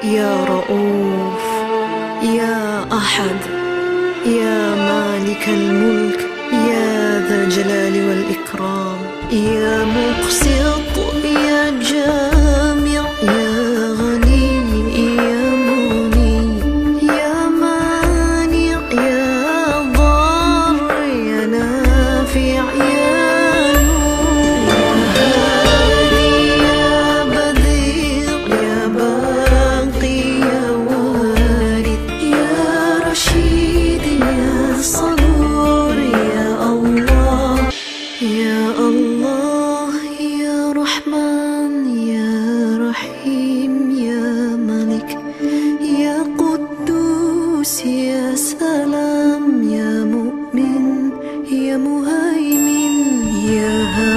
يا رؤوف، يا أحد، يا مالك الملك، يا ذا الجلال والإكرام، يا مقسط، يا جامع، يا غني، يا مغني، يا مانع، يا ضار، يا نافع، يا نور، يا هادي، يا بديع، يا باقي، يا وارث، يا رشيد، يا صبور، يا الله، يا الله، يا رحمن، يا رحيم، يا ملك، يا قدوس، يا سلام، يا مؤمن، يا مهيمن، يا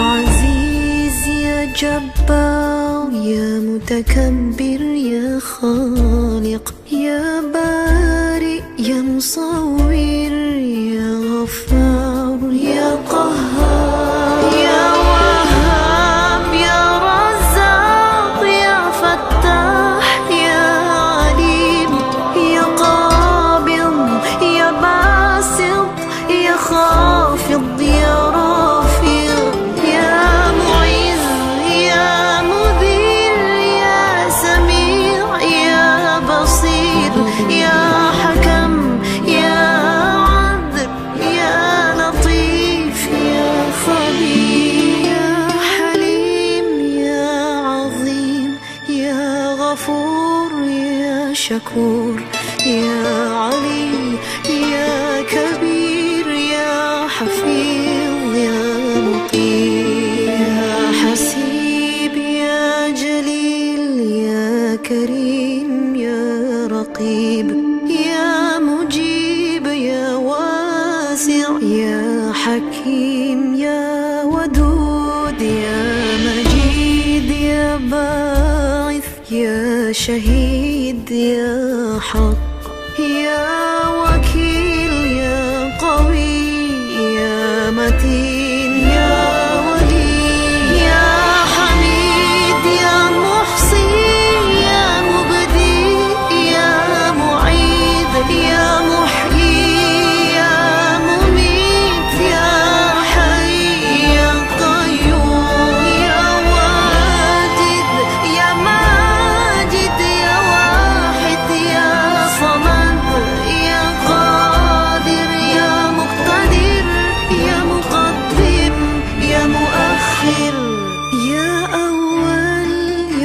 عزيز، يا جبار، يا متكبر، يا خالق، يا بارئ، يا مصور، يا غفار، يا قهار، يا وهاب، يا رزاق، يا فتاح، يا عليم، يا قابض، يا باسط، يا خافض، يا رافع، يا معز، يا مذل، يا سميع، يا بصير، يا حكم، يا عدل، يا حكيم، يا ودود، يا مجيد، يا باعث، يا شهيد، يا حق، يا وكيل، يا قوي، يا متين، يا ولي، يا حميد، يا محصي، يا مبدي، يا معيد، يا محيي، يا مميت، يا حي، يا قيوم، يا واجد، يا ماجد، يا واحد، يا صمد، يا قادر، يا مقتدر، يا مقدم، يا مؤخر، يا أول،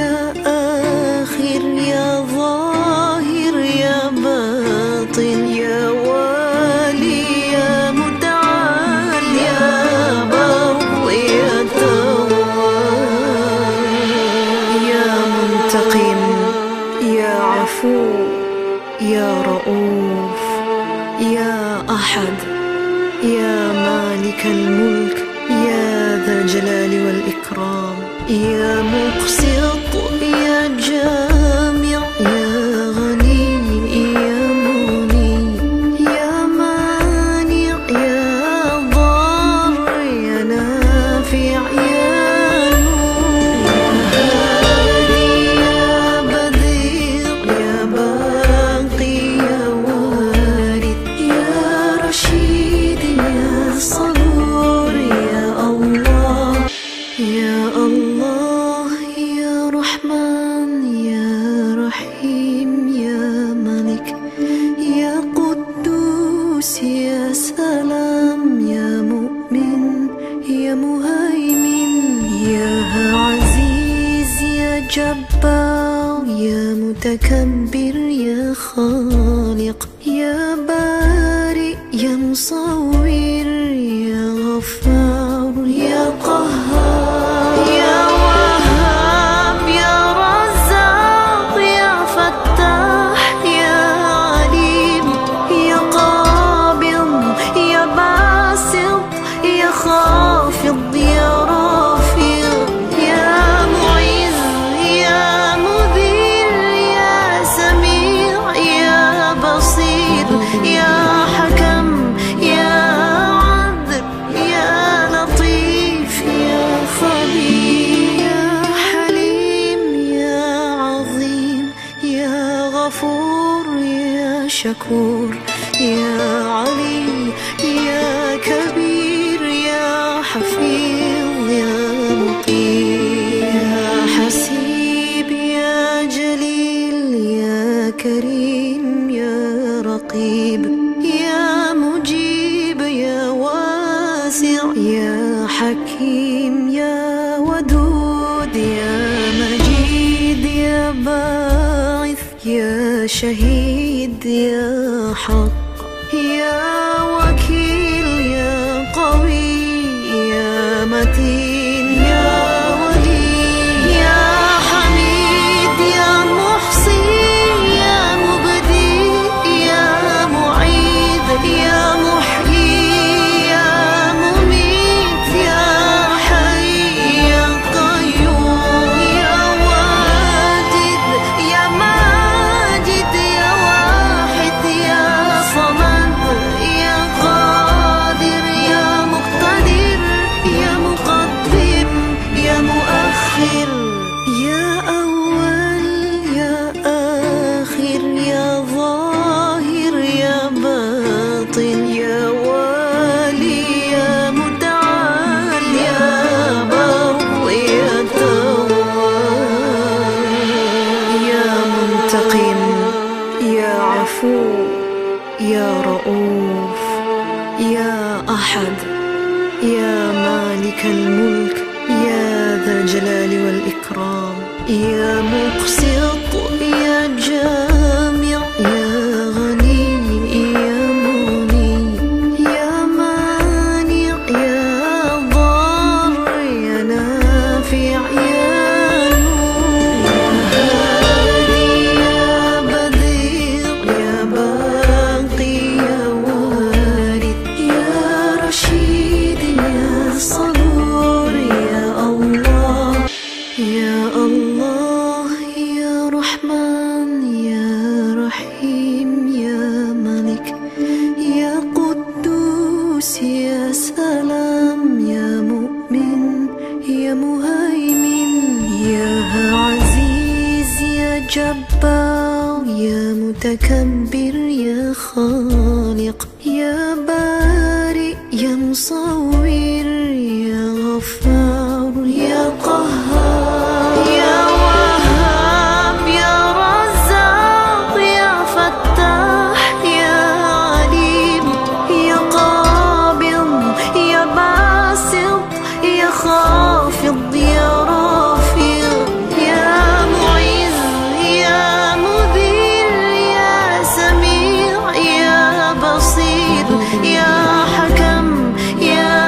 يا آخر، يا ظاهر، يا باطن، يا والي، يا متعال، يا بر، يا تواب، يا منتقم، يا عفو، يا رؤوف، يا أحد، يا مالك الملك، يا ذا الجلال والإكرام، يا مقسط، يا جامع، يا غني، يا مغني، يا مانع، يا ضار، يا نافع، يا نور، يا هادي، يا بديع، يا باقي، يا وارث، يا رشيد، يا صبور، يا الله، يا الله، يا رحمن، يا رحيم، يا ملك، يا قدوس، يا سلام، يا مؤمن، يا مهيمن، يا عزيز، يا جبار، يا متكبر، يا خالق، يا بارئ، يا مصور، يا غفار، يا قهار، يا وهاب، يا رزاق، يا فتاح، يا عليم، يا قابض، يا باسط، يا خافض، يا رافع، يا معز، يا مذل، يا سميع، يا بصير، يا حكم، يا عدل، يا لطيف، يا خبير، يا حليم، يا عظيم، يا غفور، يا شكور، يا علي، يا كبير، يا حفيظ، يا مقيم، يا حسيب، يا جليل، يا كريم، يا رقيب، يا مجيب، يا واسع، يا حكيم، يا ودود، يا مجيد، يا باعث، يا شهيد، يا حق، يا وكيل، يا قوي، يا متين، يا ولي، يا حميد، يا محصي، يا مبدي، يا معيد، يا محيي، يا مميت، يا حي، يا قيوم، يا واجد، يا ماجد، يا واحد، يا صمد، يا قادر، يا مقتدر، يا مقدم، يا مؤخر، يا أول، يا آخر، يا ظاهر، يا باطن، يا والي، يا متعال، يا بر، يا تواب، يا منتقم، يا عفو، يا رؤوف، يا أحد، يا مالك الملك، يا ذا الجلال والإكرام، يا مقسط، يا جامع، يا غني، يا مغني، يا مانع، يا ضار، يا نافع، يا نور، يا هادي، يا بديع، يا باقي، يا وارث، يا رشيد، متكبر، يا خالق، يا بارئ، يا مصور، يا غفار، يا قهار، يا وهاب، يا رزاق، يا فتاح، يا عليم، يا قابض، يا باسط، يا خافض، يا رافع، يا معز، يا مذل، يا سميع، يا بصير، يا حكم، يا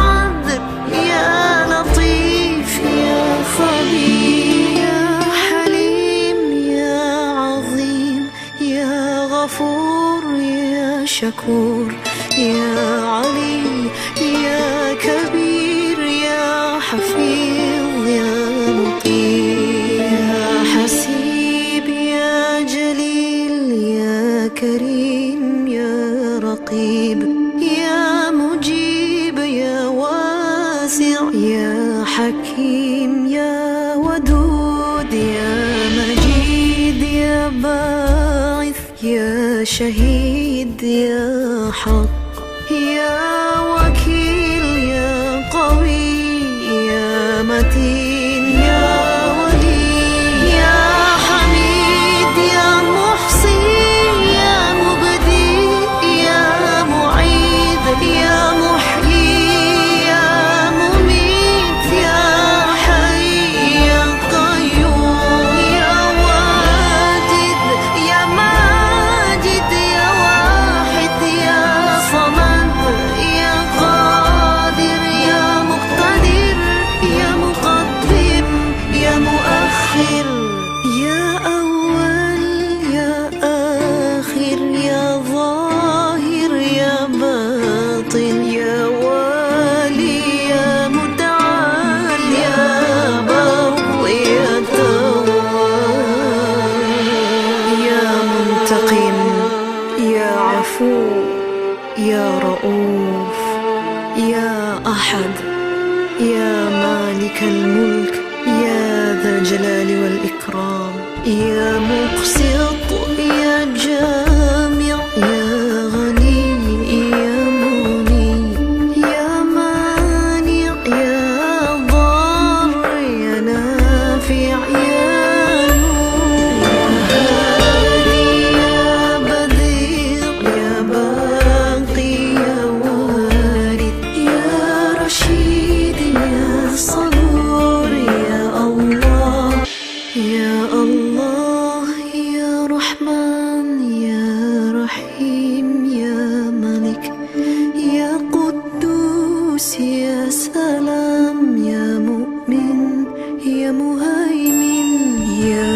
عدل، يا لطيف، يا خبير، يا حليم، يا عظيم، يا غفور، يا شكور، يا علي، يا كبير، يا حفيظ، يا مقيم، يا حسيب، يا جليل، يا كريم، يا رقيب، يا مجيب، يا واسع، يا حكيم، يا ودود، يا مجيد، يا باعث، يا شهيد، يا حق، يا وكيل، يا قوي، يا متين، يا ولي، يا حميد، يا محصي، يا مبدي، يا معيد، يا محيي، يا مميت، يا حي، يا قيوم، يا واجد، يا ماجد، يا واحد، يا صمد، يا قادر، يا مقتدر، يا مقدم، يا مؤخر، يا أول، يا آخر، يا ظاهر، يا باطن، يا والي، يا متعال، يا بر، يا تواب، يا منتقم، يا عفو، يا رؤوف، يا أحد، يا مالك الملك، يا ذا الجلال والإكرام، يا مقسط، يا جامع، يا غني، يا مغني، يا مانع، يا ضار، يا نافع، يا نور، يا هادي، يا بديع، يا باقي، يا وارث، يا رشيد، يا صبور، يا الله، يا الله، يا رحمن، يا رحيم، يا ملك، يا قدوس، يا سلام، يا مؤمن، يا مهيمن، يا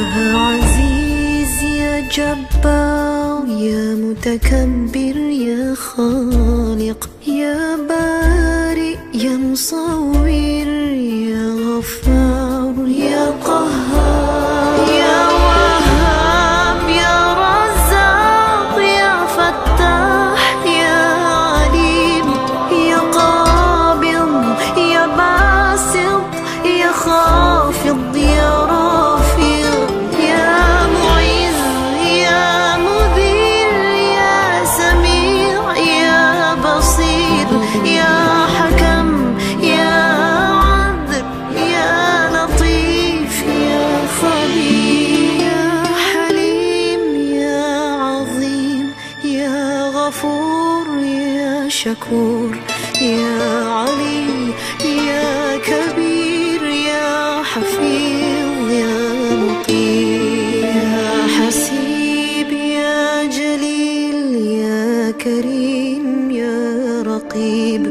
عزيز، يا جبار، يا متكبر، يا خالق، يا بارئ، يا مصور، يا غفار، يا قهار، يا وهاب، يا رزاق، يا فتاح، يا عليم، يا قابض، يا باسط، يا خافض، يا رافع، يا معز، يا مذل، يا سميع، يا بصير، يا حكم، يا عدل، يا لطيف، يا خبير، يا حليم، يا عظيم، يا غفور، يا شكور، يا علي، يا كبير، يا حفيظ، يا مقيم، يا حسيب، يا جليل، يا كريم، يا رقيب،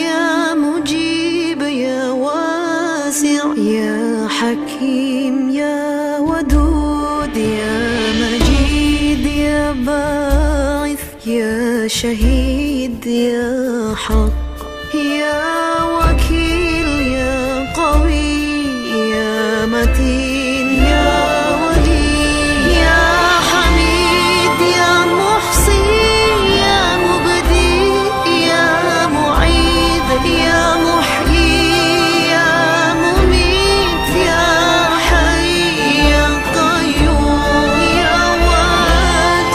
يا مجيب، يا واسع، يا حكيم، يا ودود، يا مجيد، يا باعث، يا شهيد، يا حق، يا وكيل، يا قوي، يا متين، يا ولي، يا حميد، يا محصي، يا مبدي، يا معيد، يا محيي، يا مميت، يا حي، يا قيوم، يا واحد،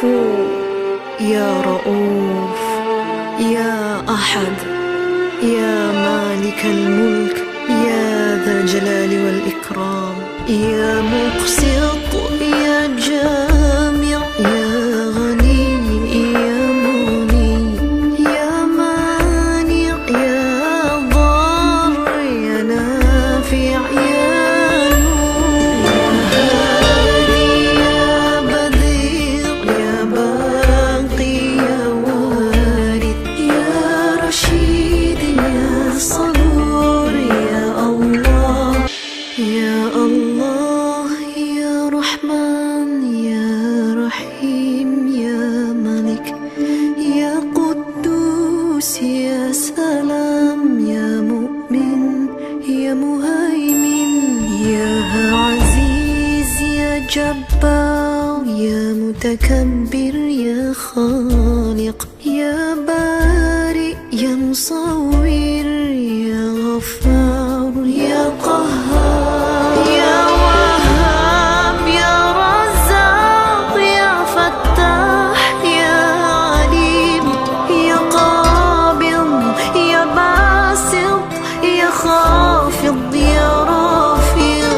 يا رؤوف، يا أحد، يا مالك الملك، يا ذا الجلال والإكرام، يا مقسط، يا جامع، يا غني، يا مغني، يا مانع، يا ضار، يا نافع، يا نور، يا هادي، يا بديع، يا باقي، يا وارث، يا رشيد، يا صبور، يا الله، يا الله، يا رحمن، يا رحيم، يا ملك، يا قدوس، يا سلام، يا مؤمن، يا مهيمن، يا عزيز، يا جبار، يا متكبر، يا خالق، يا بارئ، يا مصور، يا غفار، يا قهار، يا وهاب، يا رزاق، يا فتاح، يا عليم، يا قابض، يا باسط، يا خافض، يا رافع،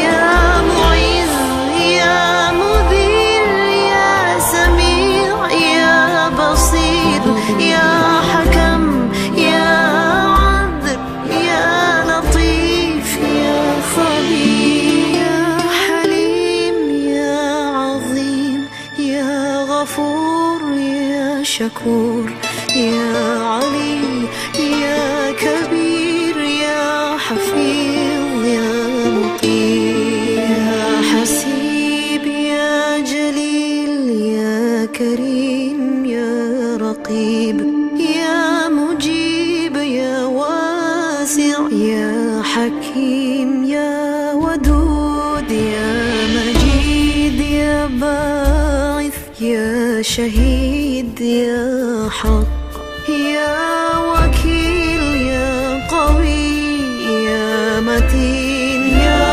يا معز، يا مذل، يا سميع، يا بصير، يا حكم، يا عدل، يا لطيف، يا خبير، يا حليم، يا عظيم، يا غفور، يا شكور، يا علي، يا كبير، يا حفيظ، يا مقيم، يا حسيب، يا جليل، يا كريم، يا رقيب، يا مجيب، يا واسع، يا حكيم، يا ودود، يا مجيد، يا باعث، يا شهيد، يا حق، يا وكيل، يا قوي، يا متين، يا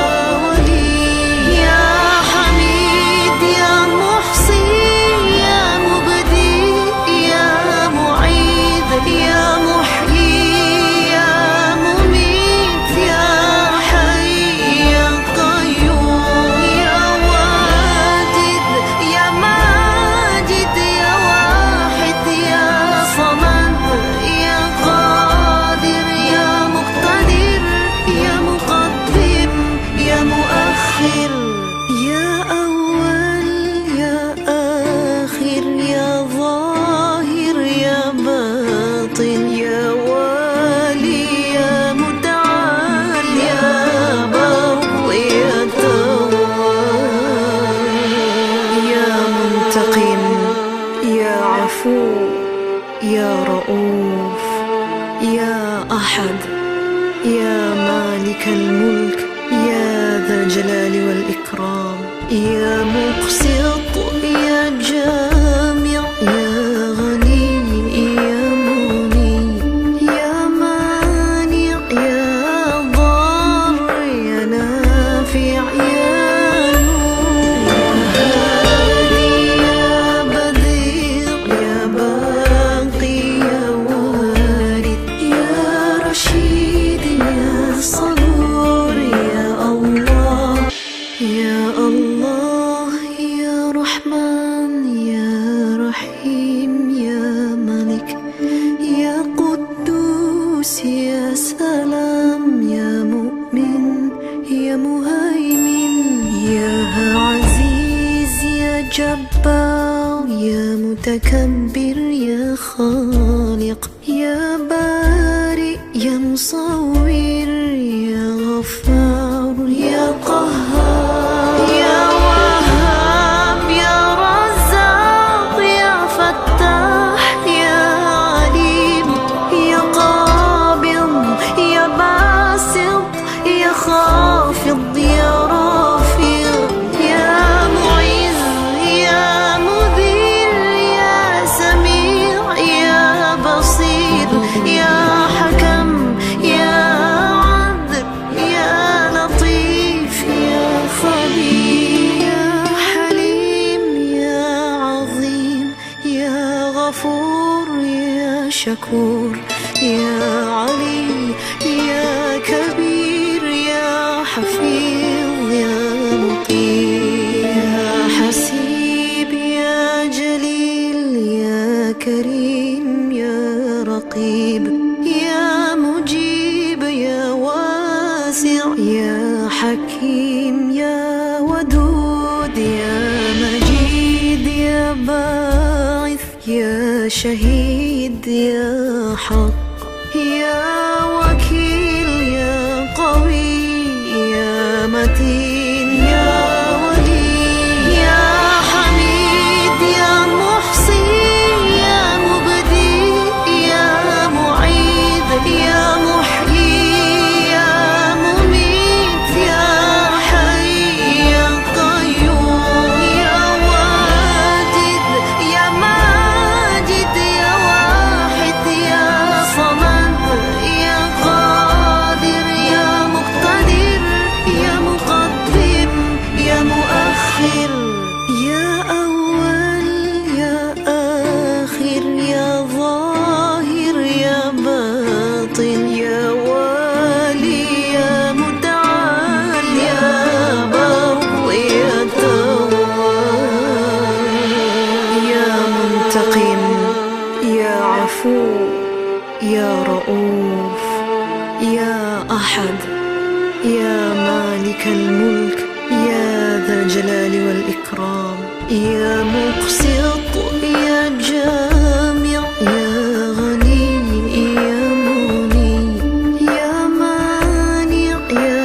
ولي، يا حميد، يا محصي، يا مبدي، يا معيد، يا محيي، يا مميت، يا حي، يا قيوم، يا واجد، يا ماجد، يا واحد، يا صمد، يا قادر، يا مقتدر، يا مقدم، يا مؤخر، يا أول، يا آخر، يا ظاهر، يا باطن، يا والي، يا متعال، يا بر، يا تواب، يا منتقم، يا عفو، يا رؤوف، يا أحد، يا مالك الملك، يا ذا الجلال والإكرام، يا مقسط، يا جامع، يا غني، يا مغني، يا مانع، يا ضار، يا نافع، يا نور، يا هادي، يا بديع، يا باقي، يا وارث، يا رشيد، يا صبور، يا الله، يا الله، يا رحمن، يا رحيم، يا ملك، يا قدوس، يا سلام، يا مؤمن، يا مهيمن، يا عزيز، يا جبار، يا متكبر، يا خالق، يا بارئ، يا مصور، يا غفار، يا قهار، يا وهاب، يا رزاق، يا فتاح، يا عليم، يا قابض، يا باسط، يا خافض، يا رافع، يا معز، يا مذل، يا سميع، يا بصير، يا حكم، يا شكور، يا علي، يا كبير، يا حفيظ، يا مقيم، يا حسيب، يا جليل، يا كريم، يا رقيب، يا مجيب، يا واسع، يا حكيم، يا ودود، يا مجيد، يا باعث، يا شهيد، يا حق، يا وكيل، يا قوي، يا متين، يا ولي، يا حميد، يا محصي، يا مبدي، يا معيد، يا محيي، يا مميت، يا حي، يا قيوم، يا واجد، يا ماجد، يا واحد، يا صمد، يا قادر، يا مقتدر، يا مقدم، يا مؤخر، يا أول، يا آخر، يا ظاهر، يا باطن، يا والي، يا متعال، يا بر، يا تواب، يا منتقم، يا عفو، يا رؤوف، يا أحد، يا مالك الملك، يا ذا الجلال والإكرام، يا مقسط، يا جامع، يا غني، يا مغني، يا مانع، يا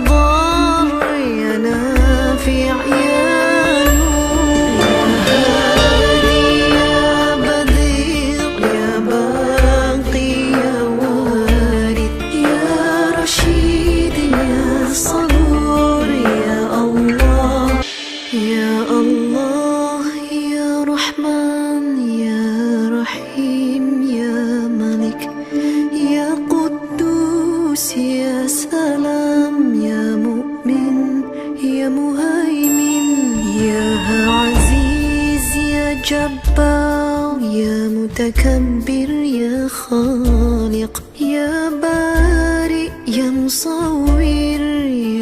ضار، يا نافع، يا نور، يا هادي، يا بديع، يا باقي، يا وارث، يا رشيد، يا صبور، يا الله، يا الله، يا رحمن، يا رحيم، يا ملك، يا قدوس، يا سلام، يا مؤمن، يا مهيمن، يا عزيز، يا جبار، يا متكبر، يا خالق، يا بارئ، يا مصور،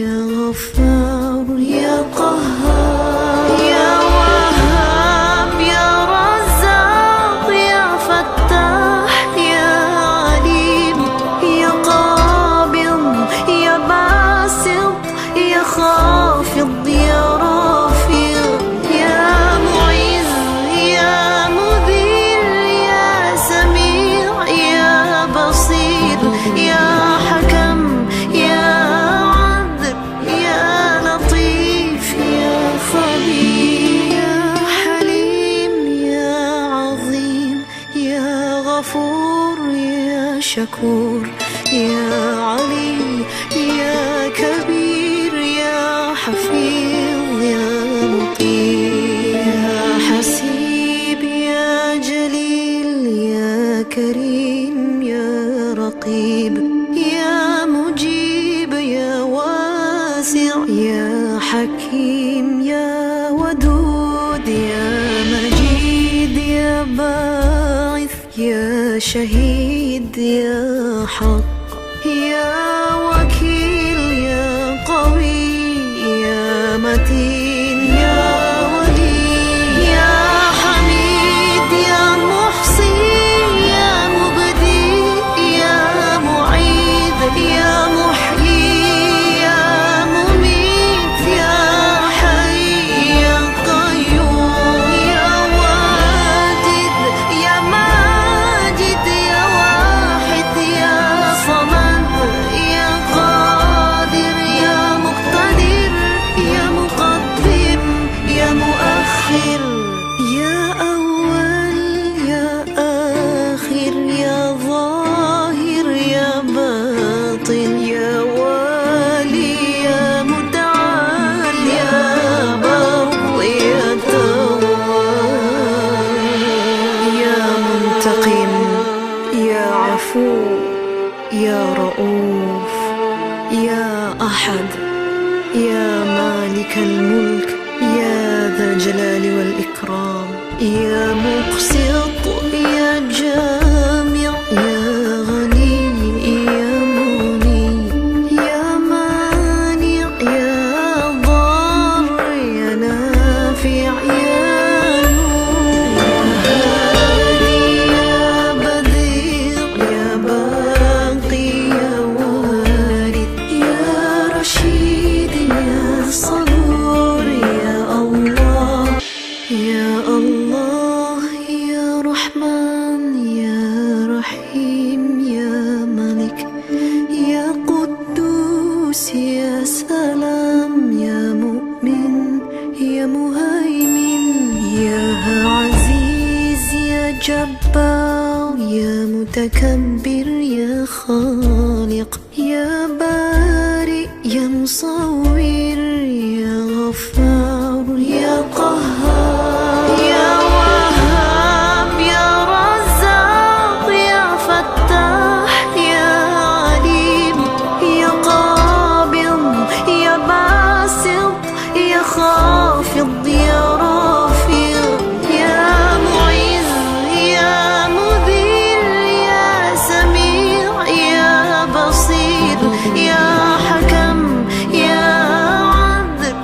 يا غفار، يا قهار، يا وهاب، يا رزاق، يا فتاح، يا عليم، يا قابض، يا باسط، يا خافض، يا رافع، يا معز، يا مذل، يا سميع، يا بصير، يا حكم، يا عدل، يا لطيف، يا خبير، يا حليم، يا عظيم، يا غفور، يا شكور، يا علي، يا كبير، يا حفيظ، يا مقيم، يا حسيب، يا جليل، يا كريم، يا رقيب، يا مجيب، يا واسع، يا حكيم، يا ودود، يا مجيد، يا باعث، يا شهيد، يا حق، يا وكيل، يا قوي، يا متين، يا ولي، يا حميد، يا محصي، يا مبدي، يا معيد، يا محيي، يا مميت، يا حي، يا قيوم، يا واجد، يا ماجد، يا واحد، يا صمد، يا قادر، يا مقتدر، يا مقدم، يا مؤخر، يا أول، يا آخر، يا ظاهر، يا باطن، يا والي، يا متعال، يا بر، يا تواب، يا منتقم، يا عفو، يا رؤوف، يا أحد، يا مالك الملك، يا ذا الجلال والإكرام، يا مقسط، يا جامع، متكبر، يا خالق، يا بارئ، يا مصور، يا غفار، يا قهار، يا وهاب، يا رزاق، يا فتاح، يا عليم، يا قابض، يا باسط، يا خافض، يا رافع، يا معز، يا مذل، يا سميع، يا بصير، يا حكم، يا عدل،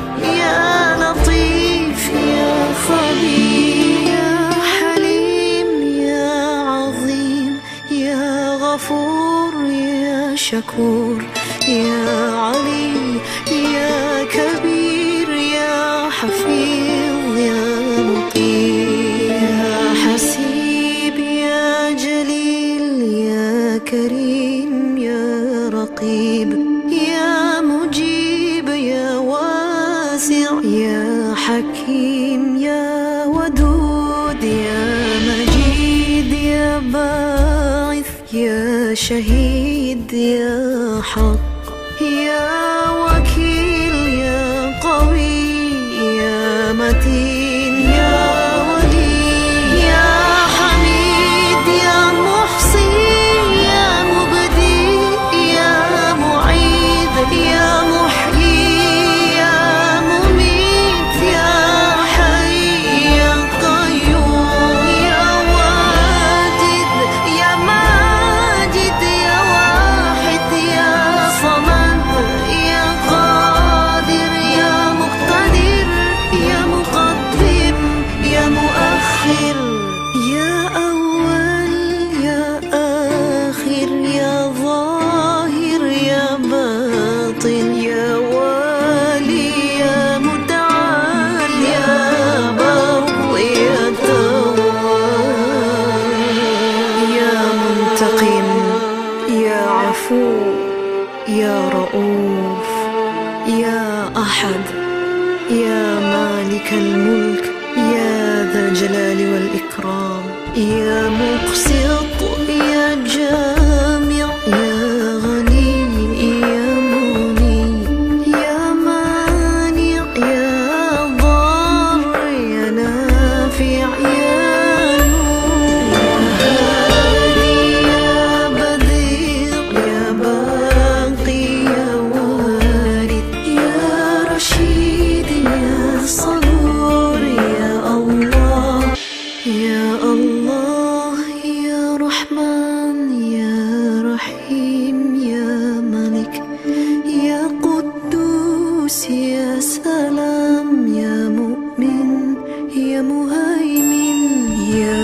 يا لطيف، يا خبير، يا حليم، يا عظيم، يا غفور، يا شكور، يا علي، يا كبير، يا حفيظ، يا مقيم، يا حسيب، يا جليل، يا كريم، يا رقيب، يا مجيب، يا واسع، يا حكيم، يا ودود، يا مجيد، يا باعث، يا شهيد، يا حق، يا وكيل، يا قوي، يا متين، يا ولي، يا حميد، يا محصي، يا مبدي، يا معيد، يا محيي، يا مميت، يا حي، يا قيوم، يا واجد، يا ماجد، يا واحد، يا صمد، يا قادر، يا مقتدر، يا مقدم، يا مؤخر، يا أول، يا آخر، يا ظاهر، يا باطن، يا والي، يا متعال، يا بر، يا تواب، يا منتقم، يا عفو، يا رؤوف، يا أحد، يا مالك الملك، يا ذا الجلال والإكرام، يا مقسط، يا جامع، يا غني، يا مغني، يا مانع، يا ضار، يا نافع، يا نور، يا هادي، يا بديع، يا باقي، يا وارث، يا رشيد، يا صبور، يا الله، يا الله، يا رحمن، يا رحيم، يا ملك، يا قدوس، يا سلام، يا مؤمن، يا مهيمن، يا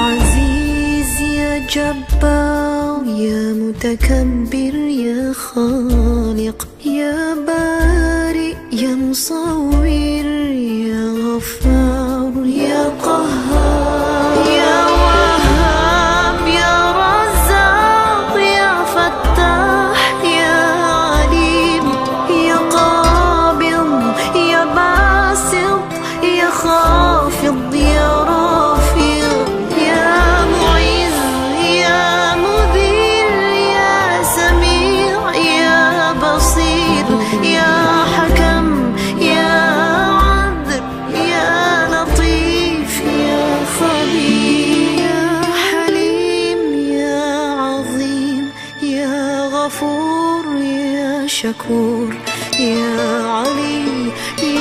عزيز، يا جبار، يا متكبر، يا خالق، يا بارئ، يا مصور، يا غفار، يا قهار، يا وهاب، يا رزاق، يا فتاح، يا عليم، يا قابض، يا باسط، يا خافض، يا رافع، يا معز، يا مذل، يا سميع، يا بصير، يا حكم، يا عدل، يا لطيف، يا خبير، يا حليم، يا عظيم، يا غفور، يا شكور، يا علي،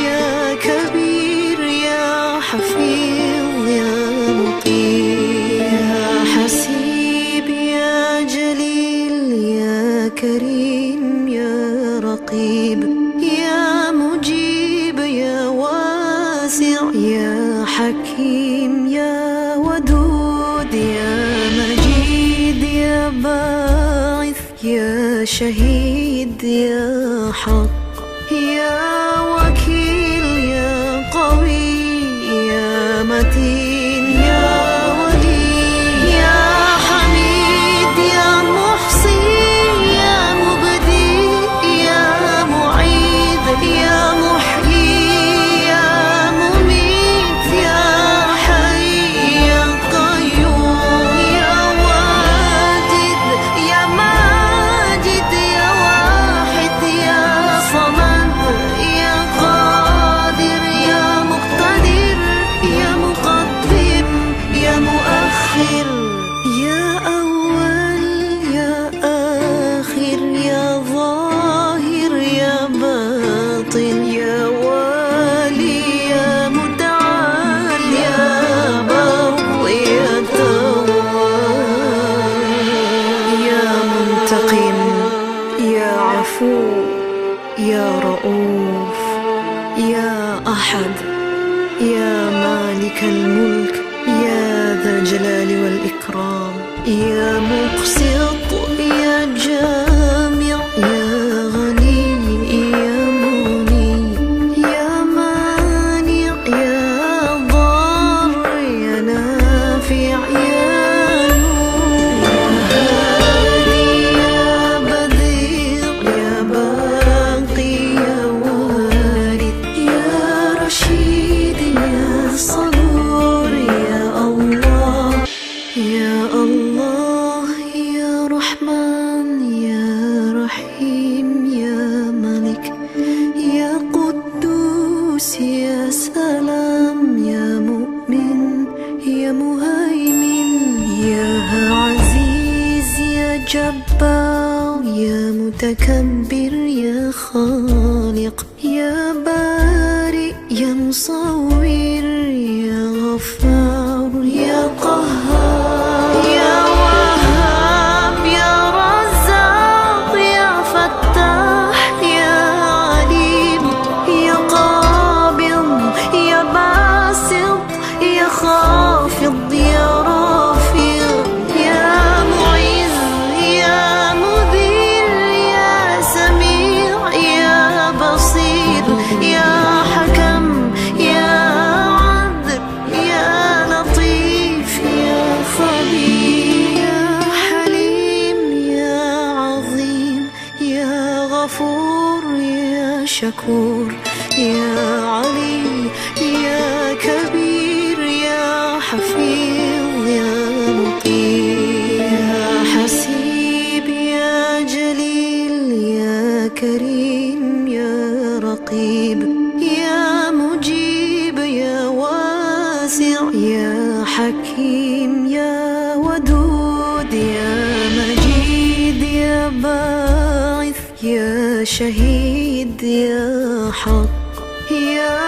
يا كبير، يا حفيظ، يا مقيم، يا حسيب، يا جليل، يا كريم، يا رقيب، يا مجيب، يا واسع، يا حكيم، يا ودود، يا مجيد، يا باعث، يا شهيد، يا حق، يا وكيل، يا قوي، يا متين، يا ولي، يا حميد، يا محصي، يا مبدي، يا معيد، يا محيي، يا مميت، يا حي، يا قيوم، يا الملك يا ذا الجلال والإكرام، يا مقسط، يا جامع، يا غني، يا مغني، يا مانع، يا ضار، يا نافع، يا نور، يا هادي، يا بديع، يا باقي، يا وارث، يا رشيد، يا صبور، يا الله، يا الله، يا رحمن، يا رحيم، يا ملك، يا قدوس، يا سلام، يا مؤمن، يا مهيمن، يا عزيز، يا جبار، يا متكبر، يا خالق، يا بارئ، يا مصور، يا غفار، يا قهار، يا وهاب، يا رزاق، يا فتاح، يا عليم، يا قابض، يا باسط، يا خافض، يا رافع، يا معز، يا مذل، يا سميع، يا بصير، يا حكم، يا عدل، يا لطيف، يا خبير، يا حليم، يا عظيم، يا غفور، يا شكور، يا علي، يا كبير، يا حفيظ، يا مقيم، يا حسيب، يا جليل، يا كريم، يا رقيب، يا مجيب، يا واسع، يا حكيم، يا ودود، يا مجيد، يا باعث، يا شهيد، يا حق، يا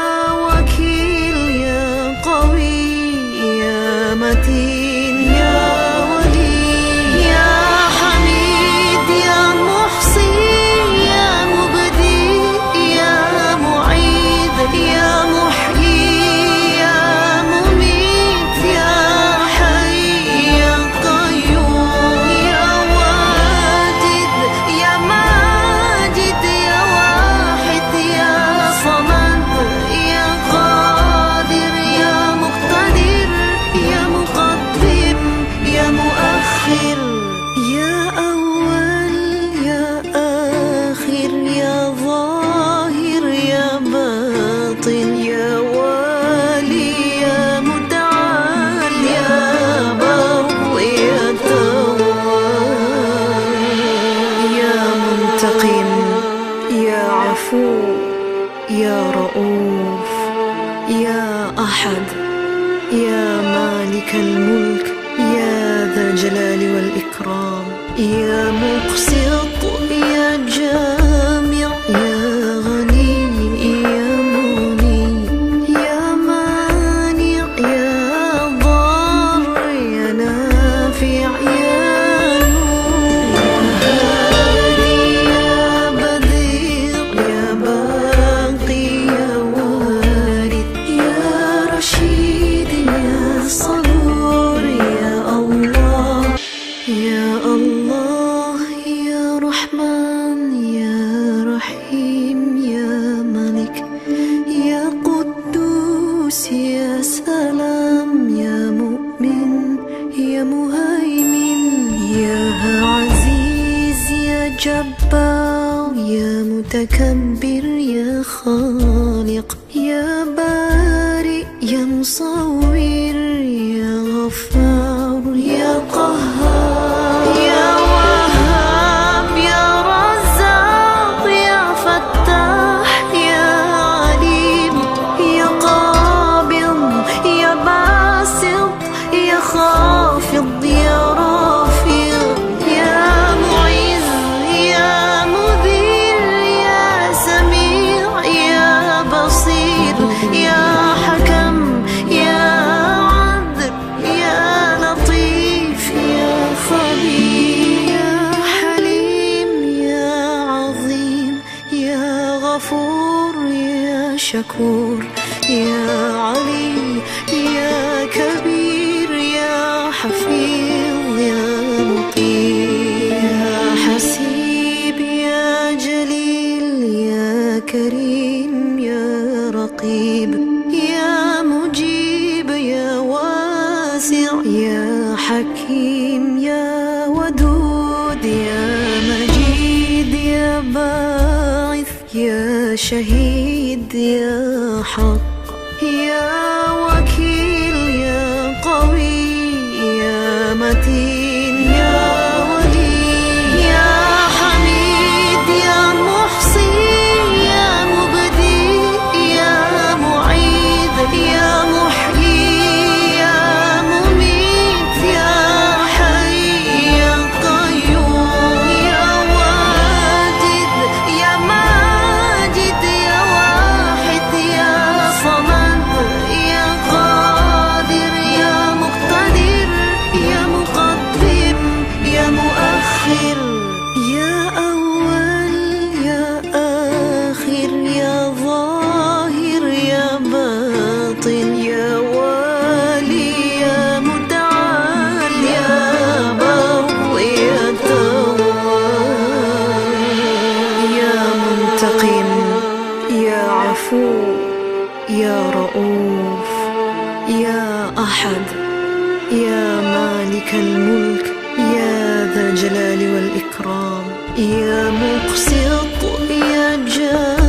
وكيل، يا قوي، يا متين، يا ولي، يا حميد، يا محصي، يا مبدي، يا معيد، يا محيي، يا مميت، يا حي، يا قيوم، يا واجد، يا ماجد، يا واحد، يا صمد، يا قادر، يا مقتدر، يا مقدم، يا مؤخر، يا أول، يا آخر، يا ظاهر، يا باطن، يا والي، يا متعال، يا بر، يا تواب، يا منتقم، يا عفو، يا رؤوف، يا أحد، يا مالك الملك، يا ذا الجلال والإكرام، يا مقسط، يا جامع، يا غني، يا مغني، يا مانع، يا ضار، يا نافع، يا نور، يا هادي، يا بديع، يا باقي، يا وارث، يا رشيد، يا صبور، يا الله، يا الله، يا رحمن، يا رحيم، يا ملك، يا قدوس، يا سلام، يا مؤمن، يا مهيمن، يا عزيز، يا جبار، يا متكبر، يا خالق، يا بارئ، يا مصور، يا غفار، يا قهار، يا وهاب، يا رزاق، يا فتاح، يا عليم، يا قابض، يا باسط، يا خافض، يا رافع، يا معز، يا مذل، يا سميع، يا بصير، يا حكم، يا عدل، يا لطيف، يا خبير، يا حليم، يا عظيم، يا غفور، يا شكور، يا علي، يا حكيم يا ودود يا مجيد يا باعث يا شهيد يا حق يا وكيل يا قوي يا متين يا ولي يا حميد يا محصي يا مبدي يا معيد يا محيي يا مميت يا حي يا قيوم يا واجد يا ماجد يا واحد يا صمد يا قادر يا مقتدر يا مقدم يا مؤخر يا أول يا آخر يا ظاهر يا باطن يا والي يا متعال يا بر يا تواب يا منتقم يا عفو يا رؤوف يا أحد يا مالك الملك يا ذا الجلال والإكرام يا مقسط يا جابر